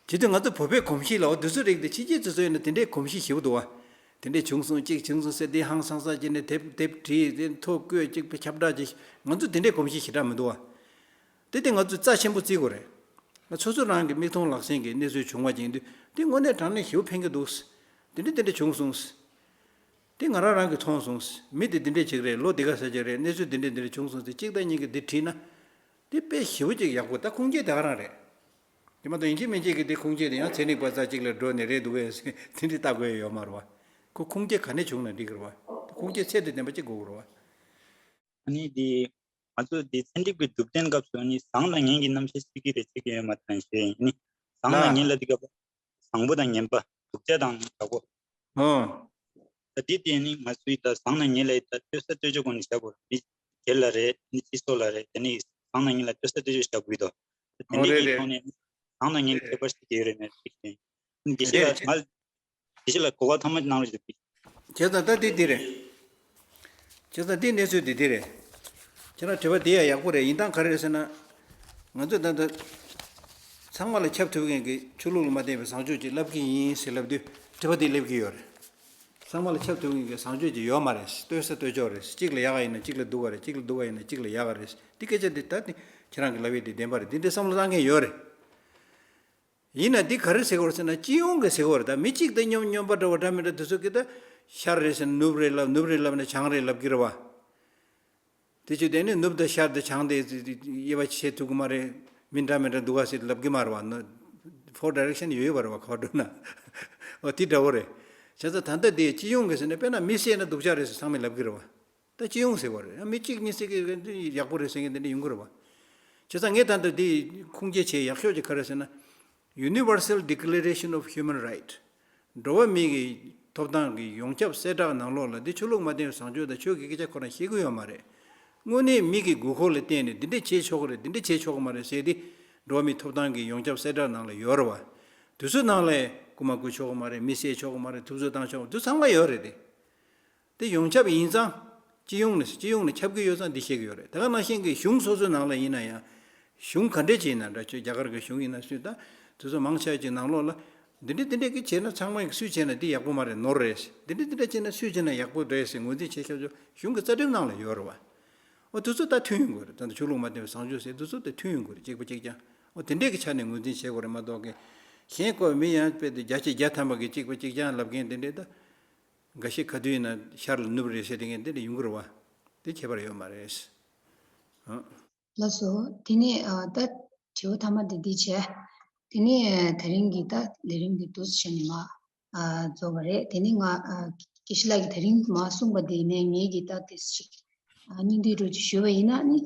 བྱེད་དུས་ང་ཚོ་བོད་པའི་གོམས་གཤིས་ལ་འོ་དེ་ཚོ་རིགས་དེ་ཕྱི་རྒྱལ་ཚོ་ཚོ་ཡིན་ན་དེ་འདྲའི་གོམས་གཤིས་ཞེ་པོ་འདུག་བ། དེ་འདྲས་བྱུང་སོང་གཅིག་བྱུང་སོང་ཟེར་ཏེ་ཧང་སང་ས་བྱས་ནས་དེབ་དེབ་བྲིས་ཏེ་ཐོ་བཀོད་ཅིག་ཁྱབ་བསྒྲགས་ཅིག་ང་ཚོ་དེ་འདྲའི་གོམས་གཤིས་ཞེ་དྲག་མི་འདུག་བ། དེ་དེ་ང་ཚོས་རྩ་ཆེན་པོ་བརྩི་དགོས་རེད། ང་སོ་སོ་རང་གི་མིག་མཐོང་ལག་ཟིན་གྱི་གནས་ཚུལ་བྱུང་བ་ཡིན་དུས་དེ་དངོས་གནས་དྲང་གནས་ཞེ་པོ་ཕན་གྱི་འདུག་དེ་འདྲ་དེ་འདྲ་བྱུང་སོང་། དེ་ང་རང་རང་གིས་མཐོང་སོང་། མི་དེ་འདི་འདྲས་ཅིག་རེད། ལོ་འདི་ག་ས་ཅིག་རེད། གནས་ཚུལ་འདི་འདྲས་འདི་འདྲས་བྱུང་སོང་ཟེར་གཅིག་དང་གཉིས་ཀྱིས་འདི་བྲིས་ན་དེ་དཔེ་ཞེ་པོ་ཅིག་ཡག་པོ། ད་ཁུངས་སྐྱེལ་དེ་ག་རང་རེད། དེ་མ་གཏོགས་ཡིན་གཅིག་མིན་གཅིག་གི་དེ་ཁུངས་སྐྱེལ་དེ་ཡང་ཚན་རིག་པ་ཚ་གཅིག་ལ་འགྲོ་ནས་རེད་འདུག་གས་དེ་འདྲ་ལྟ་དགོས་ཡ་ཡོད་མ་རེད་བ། ཁོ་ཁུངས་སྐྱེལ་ག་ནས་བྱུང་ན་འགྲིག་གི་རེད་བ། ཁུངས་སྐྱེལ་ཚད་དང་ལྡན་པ་གཅིག་དགོས་ཀྱི་རེད་བ། ཨ་ནི་དེ། ང་ཚོ་དེ་ཚན་རིག་པའི་སྒྲུབ་བརྟེན་སྐབས་སུ་ནི་བཟང་དང་ངན་གྱི་རྣམ་གཞག་བྱེད་ཀྱི་རེད་བྱེད་ཀྱི་ཡོད་མ་རེད་ཞེས་ནི། བཟང་དང་ཨ། ངན་ལ་དེ་སྐབས་བཟང་པོ་དང་ངན་པ་སྡུག་ཅག་དང་དྲག་པོ། ཨོ། ད་དེ་དེ་ནི་ང་ཚོའི་ད་བཟང་དང་ངན་ལ་ད་ལྟོས་ས་ལྟོས་ཆོག་གོ་ནི་བཞག་གོ། མི་སྒེར་ལ་རེད། མི་སྤྱི་ཚོགས་ལ་རེད། དེ་ནི་བཟང་དང་ངན་ལ་ལྟོས་ས་ལྟོས་ཆོག་བཞག་དགོས་དོ། དེ་ཨོ་འདྲའི་རེད་གི་རེད། ཐོག་ནས་བཟང་དང་ངན་ཁྱད་པར་ཤེས་ཀྱི་ཡོད་རེད་མེད་ཟེར་གྱི་ཡིན། དགེ་བཤེས་ལགས་ང་། དེ་ཕྱི་ལ་གོ་བ་ཐ་མ་གནང་རོགས་ཞུ། བྱས་ཙང་ད་འདི་འདི་རེད། བྱས་ཙང་འདི་གནས་ཚུལ་འདི་འདི་རེད། ཁྱེད་རང་དྲི་བ་འདི་ཡང་ཡག་པོ་རེད། ཡིན་སྟངས་ག་རེ་རེད་ཟེར་ན། ང་ཚོས་ད་ལྟ་ཚང་མ་ལ་ཁྱབ་ཐུབ་མཁན་གྱི་ཆོས་ལུགས་ལ་མ་བརྟེན་པའི་བཟང་སྤྱོད་ཅིག་ལབ་ཀྱི་ཡིན་ཟེར་ལབ་དུས་དྲི་བ་འདི་སླེབས་ཀྱི་ཡོད་རེད། ཚང་མ་ལ་ཁྱབ་ཐུབ་མཁན་གྱི་བཟང་སྤྱོད་ཅིག་ཡོད་མ་རེད། ལྟོས་ས་ལྟོས་ཆོག་རེད། གཅིག་ལ་ཡག་ག་ཡིན་ན་གཅིག་ལ་སྡུག་ག་རེད། གཅིག་ལ་སྡུག་ག་ཡིན་ན་གཅིག་ལ་ཡག་ག་རེད། འདི་སྐད་ཆ་འདི་ད་ནི་ཁྱེད་རང་གིས་ལབ་ཡས་འདི་བདེན་པ་རེད། འདི་འདྲའི་བསམ་བློ་བཏང་མཁན་ཡོད་རེད། ཡིན་ན་འདི་ག་རེ་ཟེར་གྱི་ཡོད་རེད་ཟེར་ན། སྤྱི་ཡོངས་ཀྱི་ཟེར་གྱི་ཡོད་རེད། ད་མི་གཅིག་དང་སྨྱོན་སྨྱོན་པ་འདྲ་བ་འདྲ་མི་འདྲ་དེ་ཚོ་གིས་ད་ཤར་རེད་ཟེར་ན་ནུབ་རེད་ལབ། ནུབ་རེད་ལབ་ན་བྱང་རེད་ལབ་ཀྱི་རེད་བ། དེ་ཚོས་དེ་ནི་ནུབ་དང་ཤར་དང་བྱང་དེ་དབྱེ་བ་ཕྱེ་ཐུབ་ཀྱི་མ་རེད། མི་འདྲ་མི་འདྲ་འདུག་ག་ཟེར་ལབ་ཀྱི་མ་རེད་བ། ནོ། ཕོར་ཌའི་རེག་ཤན་ཡོད་ཡོད་པ་རེད་བ། ག་པར་འགྲོ་ན། འོ་དེ་འདྲ་བོ་རེད། བྱས་ཙང་ད་ལྟ་དེ་སྤྱི་ཡོངས་ཀྱི་ཟེར་ན་དཔེར་ན་མི་བསད་ན་སྡུག་ཅག་རེད་ཟེར་ཚང་མས་ལབ་ཀྱི་རེད་བ། ད་སྤྱི་ཡོངས་ཟེར་བ་རེད། མི་གཅིག་གཉིས་ཟེར་གི་ཡག་པོ་རེད་ཟེར་མཁན་དེ་འདྲ་ཡོང་གི་རེད་བ། བྱས་ཙང་ངས་ད་ལྟ་འདི་ཁུངས་སྐྱེལ་བྱེད་ཡག་ཤོས་ཅིག་ག་རེ་ཟེར་ན། Universal Declaration of Human Right། འགྲོ་བ་མིའི་གི་ཐོབ་ཐང་གི་ཡོངས་ཁྱབ་གསལ་བསྒྲགས་ནང་ལོགས་ལ་འདི་ཆོས་ལུགས་མ་བརྟེན་པའི་བཟང་སྤྱོད་དང་ཆོས་ཀྱི་སྐད་ཆ་ཁོ་རང་བཤད་ཀྱི་ཡོད་མ་རེད། དངོས་གནས་མི་གི་དགོས་མཁོ་ལ་བརྟེན་ནས་འདི་འདྲས་བྱེད་ཆོག་གི་རེད། འདི་འདྲས་བྱེད་ཆོག་གི་མ་རེད་ཟེར་ཏེ། འགྲོ་བ་མིའི་ཐོབ་ཐང་གི་ཡོངས་ཁྱབ་གསལ་བསྒྲགས་ནང་ལ་ཡོད་རེད་བ། དེ་ཚོའི་ནང་ལ་རྐུ་མ་རྐུ་ཆོག་གི་མ་རེད། མི་བསད་ཆོག་གི་མ་རེད། ཐུབ་ཚོད་བཏང་ཆོག་དེ་ཚང་མ་ཡོད་རེད་དེ། དེ་ཡོངས་ཁྱབ་ཡིན་ཙང་། སྤྱི་ཡོངས་ནས་སྤྱི་ཡོངས་ནས་ཁྱབ་ཀྱི་ཡོད་ཙང་འདི་བཤད་ཀྱི་ཡོད་རེད། དེ་ག་ནང་བཞིན་གྱི་གཞུང་སོ་སོའི་ནང་ལ་ཡིན་ན་ཡང་། གཞུང་ག་འདྲས་ཅིག་ཡིན་ན་འདྲ། ཁྱོད་རྒྱ་གར་གྱི་གཞུང་ཡིན་ན་སུས་ད། དེ་ཚོ་མང་ཆེ་བ་ཅིག་ནང་ལོགས་ལ། འདི་འདྲས་འདི་འདྲས་ཀྱི་བྱས་ན་ཚང་མས་སུས་བྱས་ན་འདི་ཡག་པོ་མ་རེད། ནོར་རེད། འདི་འདྲས་འདི་འདྲས་བྱས་ན་སུས་བྱས་ན་ཡག་པོ་རེད་ཟེར་ངོས་འཛིན་བྱེད་ཤོག་ཆོག་གཞུང་གི་རྩ་ཁྲིམས་ནང་ལ་ཡོད་རེད་བ། འོ་དེ་ཚོ་ད་མཐུན་ཡོང་དགོས་རེད། ད་ལྟ་ཆོས་ལུགས་མ་བརྟེན་པའི་བཟང་སྤྱོད་ཟེར་དེ་ཚོ་ད་མཐུན་ཡོང་དགོས་རེད། གཅིག་པ་གཅིག་རྐྱང་། འོ་དེ་འདྲས་ཀྱི་ཆ་ནས་ངོས་འཛིན་བྱེད་དགོས་རེད་མ་གཏོགས་ཀྱི། གཞན་ཁོ་མི་ཡང་དཔེ་དེ་བརྒྱ་ཆ་བརྒྱ་ཐམ་པ་གི་གཅིག་པ་གཅིག་རྐྱང་ལབ་མཁན་དེ་འདྲས་ད། འགའ་ཤས་ག་དུས་ཡིན་ན་ཤར་ལ་ནུབ་རེད་ཟེར་དེ་ངས་འདི་འདྲ་ཡོང་གི་རེད་བ། དེ་ཁྱད་པར་ཡོད་མ་རེད། ཨ། ལགས་སོ། དེ་ནས་ཨ་ད་དྲི་བ་ཐ་མ་དེ་འདི་བྱས། དེ་ནས་ཨ་དེ་རིང་གི་ད་ལས་རིམ་འདི་འདུག་སེ་བྱས་ནས་མར་ཨ་རྫོགས་པ་རེད། དེ་ནས་ང་ཨ་དགེ་བཤེས་ལགས་ཀྱིས་དེ་རིང་མར་གསུངས་པ་དེ་ནས་ངེད་ཀྱིས་ད་དེ་ཞིག་ཨ་སྙིང་བསྡུས་འདྲ་ཅིག་ཞུས་པ་ཡིན་ན་ནི།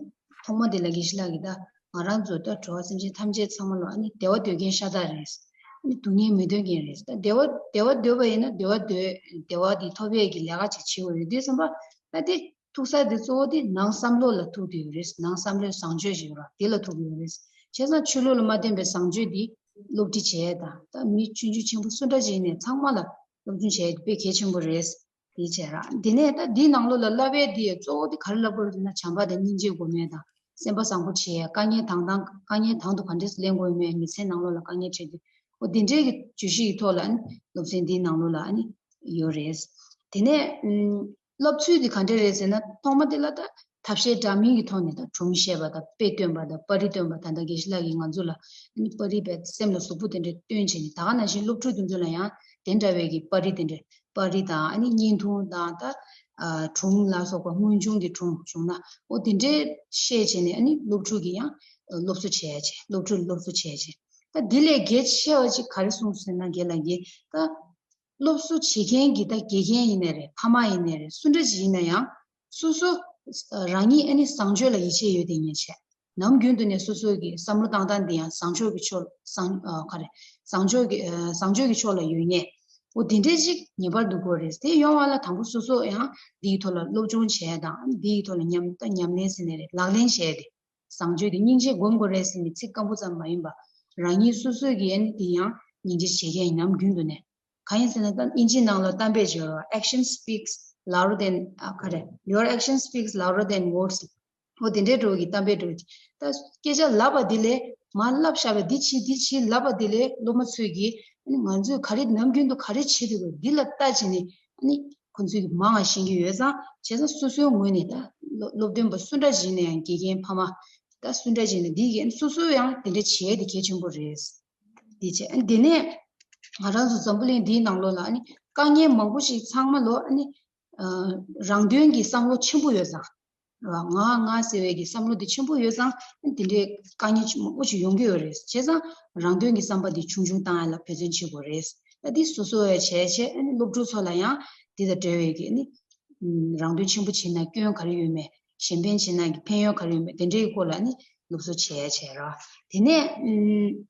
ཐོག་མ་དེ་ལ་དགེ་བཤེས་ལགས་ཀྱིས་ད་ང་རང་ཚོ་ད་འགྲོ་བ་སེམས་ཅན་ཐམས་ཅད་ཚང་མ་ལ་ཨ་ནི་བདེ་བ་འདོད་མཁན་ཤ་སྟག་རེད། ཨ་ནི་སྡུག་བསྔལ་མི་འདོད་མཁན་རེད། ད་བདེ་བ་བདེ་བ་འདོད་པ་ཡིན་ན་བདེ་བ་འདོད་བདེ་བ་འདི་ཐོབ་ཡས་ཀྱི་ལས་ཀ་ཅིག་བྱེད་དགོས་རེད་དུས་ཙམ་པ། ད་དེ་ཐུག་ས་དེ་གཙོ་བོ་དེ་ནང་བསམ་བློ་ལ་ཐུག་བསྡད་ཡོད་རེད། ནང་བསམ་བློའི་བཟང་སྤྱོད་ཅིག་ཡོད་ར་དེ་ལ་ཐུག་ཡོད་རེད། བྱས་ཙང་ཆོས་ལུགས་ལ་མ་བརྟེན་པའི་བཟང་སྤྱོད་འདི་སློབ་ཁྲིད་བྱས་དང་ད་མི་ཆུང་ཆུང་ཆེན་པོ་སུ་འདྲ་ཅིག་ཡིན་ནའི་ཚང་མ་ལ་སློབ་སྦྱོང་བྱས་དཔེ་གལ་ཆེན་པོ་རེད། དེ་བྱས་ར། དེ་ནས་ད་འདིའི་ནང་ལོགས་ལ་བསླབ་པའི་འདི་གཙོ་བོ་དེ་ག་རེ་བསླབ་དགོས་རེད་ཟེར་ན་བྱམས་པ་དང་སྙིང་རྗེ་སྒོམ་ཡས་དང་སེམས་པ་བཟང་པོ་བྱེད་ཡས། དཀའ་ངལ་དང་དང་དཀའ་ངལ་དང་དུ་ག་འདྲས་སེ་ལེན་དགོས་མེད། མི་ཚེའི་ནང་ལོགས་ལ་དཀའ་ངལ་འཕྲད་དུས་འོ་དེ་འདྲའི་གི་བརྗོད་གཞི་ཡི་ཐོག་ལ་ཨ་ནི་སློབ་ཚན་འདིའི་ནང་ལོགས་ལ་ཨ་ནི་ཡོད་རེད། དེ་ནས་ཨུམ་བསླབ་ཚུལ་དེ་ག་འདྲས་རེད་ཟེར་ན་ཐོག་མ་དེ་ལ་ད་ཐབས་ཤེས་འདྲ་མིན་གྱི་ཐོག་ནས་ད་སྒྲུང་བཤད་པ་དང་དཔེ་སྟོན་པ་དང་པར་རིས་སྟོན་པ། ད་ལྟ་དགེ་བཤེས་ལགས་ཀྱིས་ང་ཚོ་ལ་ཨ་ནི་པར་རིས་པའི་སེམས་ལ་ཟུག་པོ་དེ་འདྲས་སྟོན་བྱས་ནས། ད་ག་ནང་བཞིན་སློབ་ཕྲུག་དེ་ཚོ་ལ་ཡང་དེ་འདྲ་བའི་གི་པར་རིས་དེ་འདྲས། པར་རིས་དང་ཨ་ནི་བརྙན་ཐུང་དང་ད་ཨ་སྒྲུང་ལ་སོགས་པ་དངོས་བྱུང་གི་སྒྲུང་བྱུང་ན་འོ་དེ་འདྲས་བཤད་བྱས་ནས་ཨ་ནི་སློབ་ཕྲུག་གིས་ཡང་སློབ་གསོ་བྱས་བྱས། སློབ་ཕྲུག་ལ་སློབ་གསོ་བྱས་བྱས། ད་འདི་ལས་གལ་ཆེ་བ་ཅིག་ག་རེ་གསུངས་ཟེར་ན་རྒན་ལགས་ཀྱིས་ད་སློབ་གསོ་བྱེད་མཁན་གྱི་ད་དགེ་རྒན་ཡིན་ནའི་རེད། ཕ་མ་ཡིན་ནའི་རེད། སུ་འདྲ་ཅིག་ཡིན་ན་ཡང་སོ་སོ་རང་ཉིད་ཨ་ནི་བཟང་སྤྱོད་ལ་ཡིད་ཆེས་ཡོད་དེ་ཉེན་ཆེ། ནམ་རྒྱུན་དུ་ནས་སོ་སོ་གི་བསམ་བློ་བཏང་སྟངས་འདི་ཡང་བཟང་ཕྱོགས་ཀྱི་ཕྱོགས་བཟང་ཨ་ག་རེ་བཟང་ཕྱོགས་ཀྱི་ཨ་བཟང་སྤྱོད་ཀྱི་ཕྱོགས་ལ་ཡོད་ངེས། འོ་དེ་འདྲས་ཅིག་ངེས་པར་དུ་དགོས་རེད། དེ་ཡོང་བ་ལ་དང་པོ་སོ་སོ་ཡང་འདིའི་ཐོག་ལ་སློབ་སྦྱོང་བྱས་དང་འདིའི་ཐོག་ལ་ཉམས་ད་ཉམས་ལེན་ཟེར་ནའི་རེད། ལག་ལེན་བྱས་ཏེ། བཟང་སྤྱོད་དེ་སྙིང་རྗེ་སྒོམ་དགོས་རེད་ཟེར་ནས་ཚིག་སྐམ་པོ་ཙམ་མ་ཡིན་པ། རང་ཉིད་སོ་སོས་ཀྱིས་ཨ་ནི་དེ་ཡང་སྙིང་རྗེ་བྱེད་མཁན་ཡིན་ནམ་རྒྱུན་དུ་ནས། གང་ཡིན་ཟེར་ན་ད་ཨིན་ཇིའི་ནང་ལ་གཏམ་དཔེ་ཅིག་ཡོད་རེད་བ། Action speaks louder than ཨ་ག་རེ། Your action speaks louder than words. འོ་དེ་འདྲའི་འགྲོ་གི་གཏམ་དཔེ་འགྲོ་གི། ད་སྐད་ཆ་ལབ་པ་འདི་ལས་མར་ལབ་བཞག་པའི་འདི་བྱེད་འདི་བྱེད་ལབ་པ་འདི་ལས་སློབ་མ་ཚོས་ཀྱིས་ཨ་ནི་ང་ཚོས་ག་རེ་ནམ་རྒྱུན་དུ་ག་རེ་བྱེད་འདུག་ག་འདི་ལ་ལྟ་བྱས་ནས་ཨ་ནི་ཁོ་ཚོས་ཀྱིས་མང་བ་ཤེས་ཀྱི་ཡོད་ཙང་། བྱས་ཙང་སོ་སོའི་ངོས་ནས་ད་སློབ་སློབ་སྟོན་པ་སུ་འདྲ་ཞིག་ཡིན་ན་ཡང་དགེ་རྒན་ཕ་མ་ད་སུ་འདྲ་ཞིག་ཡིན་ན་འདི་གི་སོ་སོ་ཡང་དེ་འདྲ་བྱེད་ཡ་དེ་གལ་ཆེན་པོ་རེད། འདི་བྱས་ཨ་ནི་དེ་ནས་ང་རང་ཚོ་འཛམ་བུ་གླིང་འདིའི་ནང་ལོགས་ལ་ཨ་ནི་དཀའ་ངལ་མང་པོ་ཞིག་ཚང་མ་ལོ་ཨ་ནི་ཨ་རང་དོན་གྱི་བསམ་བློ་ཆེན་པོ་ཡོད་ཙང་། རེད་བ། ང་ང་ཟེར་བའི་གི་བསམ་བློ་དེ་ཆེན་པོ་ཡོད་ཙང་དེ་འདྲའི་དཀའ་ངལ་ཆེན་པོ་ཅིག་ཡོང་གི་ཡོད་རེད། བྱས་ཙང་རང་དོན་གྱི་བསམ་པ་དེ་ཆུང་ཆུང་བཏང་ཡ་ལ་འབད་བརྩོན་བྱེད་དགོས་རེད། ད་འདི་སོ་སོ་ཡ་བྱས་བྱས་ཨ་ནི་སློབ་ཕྲུག་ཚོ་ལ་ཡང་འདི་དང་འབྲེལ་བའི་གི་ཨ་ནི་རང་དོན་ཆེན་པོ་བྱེད་ན་སྐྱོན་ག་རེ་ཡོད་མེད། གཞན་ཕན་བྱེད་ན་གི་ཕན་ཡོན་ག་རེ་ཡོད་མེད། དེ་འདྲའི་སྐོར་ལ་ཨ་ནི་སློབ་གསོ་བྱས་བྱས་ར། དེ་ནས་ཨུམ།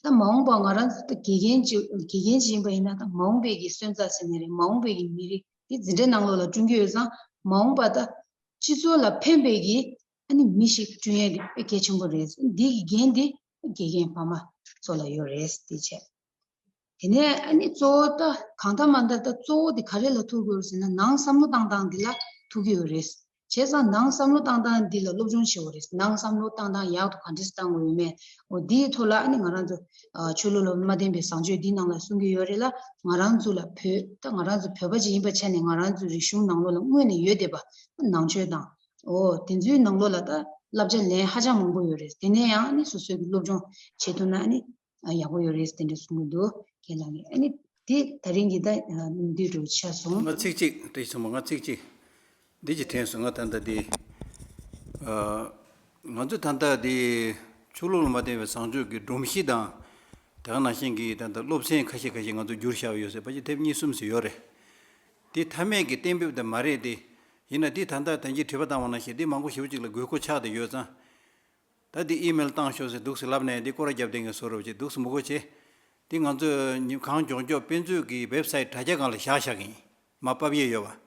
ད་མ་འོངས་པ་ང་རང་ཚོ་ད་དགེ་རྒན་ཅིག་དགེ་རྒན་ཅིག་ཡིན་པ་ཡིན་ན། ད་མ་འོངས་པའི་གི་སོན་རྩ་ཟེར་ནའི་རེད། མ་འོངས་པའི་གི་མི་རིགས་དེ་འཛིན་གྲྭ་ནང་ལོགས་ལ་བསྐྲུན་གྱི་ཡོད་ཙང་། མ་འོངས་པ་ད་སྤྱི་ཚོགས་ལ་ཕན་པའི་གི་ཨ་ནི་མི་ཞིག་བསྐྲུན་ཡས་དེ་དཔེ་གལ་ཆེན་པོ་རེད། འདི་གི་འགན་དེ་དགེ་རྒན་ཕ་མ་ཚོ་ལ་ཡོད་རེད། དེ་བྱས། དེ་ནས་ཨ་ནི་གཙོ་བོ་ད་གང་ལྟར་མ་ལྟར་ད་གཙོ་བོ་དེ་ག་རེ་ལ་ཐུག་གི་ཡོད་ཟེར་ན། ནང་བསམ་བློ་བཏང་སྟངས་འདི་ལ་ཐུག་གི་ཡོད་རེད། བྱས་ཙང་ནང་བསམ་བློ་བཏང་སྟངས་འདི་ལ་སློབ་སྦྱོང་བྱེད་དགོས་རེད། ནང་བསམ་བློ་བཏང་སྟངས་ཡག་ཏུ་ག་འདྲས་བཏང་དགོས་ཡོད་མེད། འོ་འདིའི་ཐོག་ལ་ཨ་ནི་ང་རང་ཚོ་ཨ་ཆོས་ལུགས་ལ་མ་བརྟེན་པའི་བཟང་སྤྱོད་འདིའི་ནང་ལ་གསུང་གི་ཡོད་རེད་ལ། ང་རང་ཚོ་ལ་བོད་ད་ང་རང་ཚོ་བོད་པ་ཅིག་ཡིན་པའི་ཆ་ནས་ང་རང་ཚོའི་རིག་གཞུང་ནང་ལོགས་ལ་སྔོན་ནས་ཡོད་བསྡད་པ་ནང་ཆོས་དང་། འོ་དེ་ཚོའི་ནང་ལོགས་ལ་ད་བསླབ་བྱ་ལེན་ཧ་ཅང་མང་པོ་ཡོད་རེད། དེ་ནས་ཡང་ཨ་ནི་སོ་སོའི་གི་སློབ་སྦྱོང་བྱེད་ཐུབ་ན་ཨ་ནི་ཨ་ཡག་པོ་ཡོད་རེད་དེ་འདྲ་གསུང་གི་འདུག་རྒན་ལགས་ཀྱིས། ཨ་ནི་དེ་ད་རིང་གི་ད་ཨ་འདི་འདྲ་ཆགས་སོང་། ང་ཚིག་གཅིག་བཀྲ་ཤིས་ཚོགས་མ། ང་ཚིག་གཅིག་འདི་གཅིག་དྲན་སོང་། ང་ད་ལྟ་འདི་ཨ་ང་ཚོ་ད་ལྟ་འདི་ཆོས་ལུགས་ལ་མ་བརྟེན་པའི་བཟང་སྤྱོད་ཀྱི་སྒྲོམ་གཞི་དང་། དེ་ག་ནང་བཞིན་གྱི་ད་ལྟ་སློབ་ཚན་ཁ་ཤས་ཁ་ཤས་ང་ཚོ་བསྒྱུར་བཞག་ཡོད་ཟེར་བ་ཅིག་དེབ་གཉིས་གསུམ་ཞིག་ཡོད་རེད། འདི་མཐའ་མའི་གི་གཏན་འབེབས་དེ་མ་རེད་དེ། ཡིན་ན་འདི་ད་ལྟ་ད་གིན་དྲི་བ་བཏང་བ་ནང་བཞིན་འདི་མང་པོ་ཞེ་པོ་ཅིག་ལ་དགོས་མཁོ་ཆགས་བསྡད་ཡོད་ཙང་། ད་འདི་ཨི་མེལ་བཏང་ཤོག་ཟེར་འདུག་སེ་ལབ་ནས་འདི་སྐོར་ར་རྒྱབ་བསྡད་མཁན་བཟོ་འདྲ་བ་ཅིག་འདུག་སེ་མི་དགོས་བྱས། འདི་ང་ཚོས་ཉིན་གང་མགྱོགས་མགྱོགས་དཔེ་མཛོད་ཀྱི་ཝེབ་སའིཊ་དྲ་རྒྱ་སྒང་ལ་བཞག་བཞག་གི་ཡིན། མར་ཕབ་ཡས་ཡོད་པ།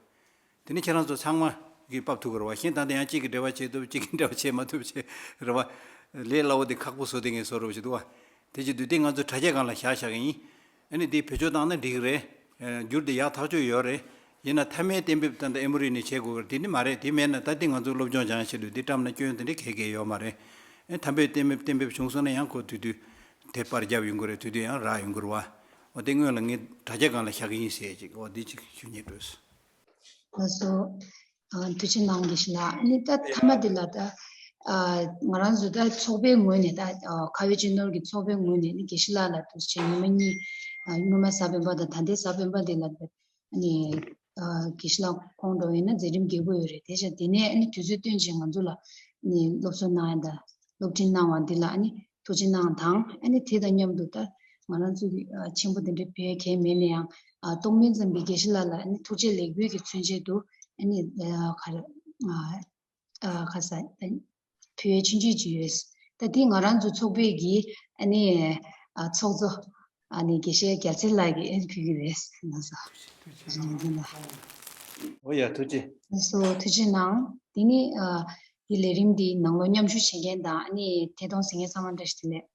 དེ་ནི་ཁྱེད་རང་ཚོ་ཚང་མ་གིས་ཕབ་ཐུབ་ཀྱི་རེད་བ། གཞན་ད་ལྟ་ཡང་གཅིག་གིས་འབྲེལ་བ་བྱེད་ཐུབ། གཅིག་གིས་འབྲེལ་བ་བྱེད་མ་ཐུབ་བྱས་རེད་བ། ལས་སླ་བོ་འདི་ཁག་པོ་བཟོ་བསྡད་མཁན་བཟོ་འདྲ་བ་ཅིག་འདུག་བ། དེ་བྱེད་དུས་འདི་ང་ཚོ་དྲ་རྒྱ་སྒང་ལ་བཞག་བཞག་གི་ཡིན། ཨ་ནི་འདི་བེད་སྤྱོད་བཏང་ན་འགྲིག་གི་རེད། ཨ་བསྒྱུར་འདི་ཡག་ཐག་ཆོད་ཡོད་རེད། ཡིན་ན་མཐའ་མའི་གཏན་འབེབས་ད་ལྟ་ཨེ་མོ་རི་ནས་བྱེད་དགོས་ཀྱི་རེད། དེ་ནི་མ་རེད། དེ་མེད་ན་ད་འདི་ང་ཚོ་སློབ་སྦྱོང་སྦྱང་ཡ་ཆེད་དུ་འདི་བཀྲམ་ན་སྐྱོན་དེ་འདྲ་གང་ཡང་ཡོད་མ་རེད། ཨེ་མཐའ་མའི་གཏན་འབེབས་གཏན་འབེབས་བྱུང་སོང་ན་ཡང་ཁོ་དུས་དུས་དེ་པར་རྒྱབ་ཡོང་གི་རེད། དུས་དུས་ཡང་རག་ཡོང་གི་རེད་བ། འོ་དེ་སྔོན་ལ་ངས་དྲ་རྒྱ་སྒང་ལ་བཞག་གི་ཡིན་ཟེར་ཅིག་འོ་འདི་ཅིག་ཞུ་སྙིང་འདོད། ལགས་སོ། ཨ་ཐུགས་རྗེ་གནང་དགེ་བཤེས་ལགས། ཨ་ནི་ད་མཐའ་མ་འདི་ལ་ད་ཨ་ང་རང་ཚོ་ད་ཚོགས་པའི་ངོས་ནས་ད་ཨ་ཁ་བའི་སྤྱི་ནོར་གྱི་ཚོགས་པའི་ངོས་ནས་ནི་དགེ་བཤེས་ལགས་ལ་ཐུགས་རྗེ་ཆེ། ཉི་མ་གཉིས་ཨ་སྔོན་མ་གཟའ་སྤེན་པ་དང་ད་ལྟའི་གཟའ་སྤེན་པ་འདི་ལ་ད་ཨ་ནི་ཨ་དགེ་བཤེས་ལགས་ཁོང་འགྲོ་ཡིན་ན་མཛད་རིམ་རྒྱས་པོ་ཡོད་རེད། དེ་བཞིན་དེ་ནས་ཨ་ནི་དུས་ཚོད་བཏོན་བྱས་ང་ཚོ་ལ་ནི་སློབ་གསོ་གནང་ཡ་དང་སློབ་ཁྲིད་གནང་བ་འདི་ལ་ཨ་ནི་ཐུགས་རྗེ་གནང་དང་། ཨ་ནི་དེ་དང་མཉམ་དུ་ད་ང་རང་ཚོ་གི་ཨ་ཆེན་པོ་དེ་འདྲའི་ཕེབས་མཁན་མེད་ན་ཡང་ཨ་གཏོང་མིན་ཙམ་པའི་དགེ་བཤེས་ལགས་ལ་ཨ་ནི་ཐུགས་རྗེ་ལེགས་འབུལ་གྱི་མཚོན་ཆེད་དུ་ཨ་ནི་ཨ་ག་རེ་ཨ་ཨ་ག་ས་ཕུལ་ཡས་ཆུང་ཆུང་ཅིག་ཡོད། ད་དེ་ང་རང་ཚོ་ཚོགས་པའི་གི་ཨ་ནི་ཨ་ཚོགས་གཙོ་ཨ་ནི་དགེ་བཤེས་རྒྱལ་མཚན་ལགས་ཀྱིས་ཨ་ནི་ཕུལ་གྱི་རེད་ལགས་སོ། ཨོ་ཡ་ཐུགས་རྗེ། ལགས་སོ་ཐུགས་རྗེ་གནང་། དེ་ནི་ཨ་དེ་ལས་རིམ་འདིའི་ནང་ལོགས་མཉམ་ཞུགས་བྱེད་མཁན་དང་ཨ་ནི་ཐད་གཏོང་གཟིགས་མཁན་ཚང་མ་བཀྲ་ཤིས་བདེ་ལེགས།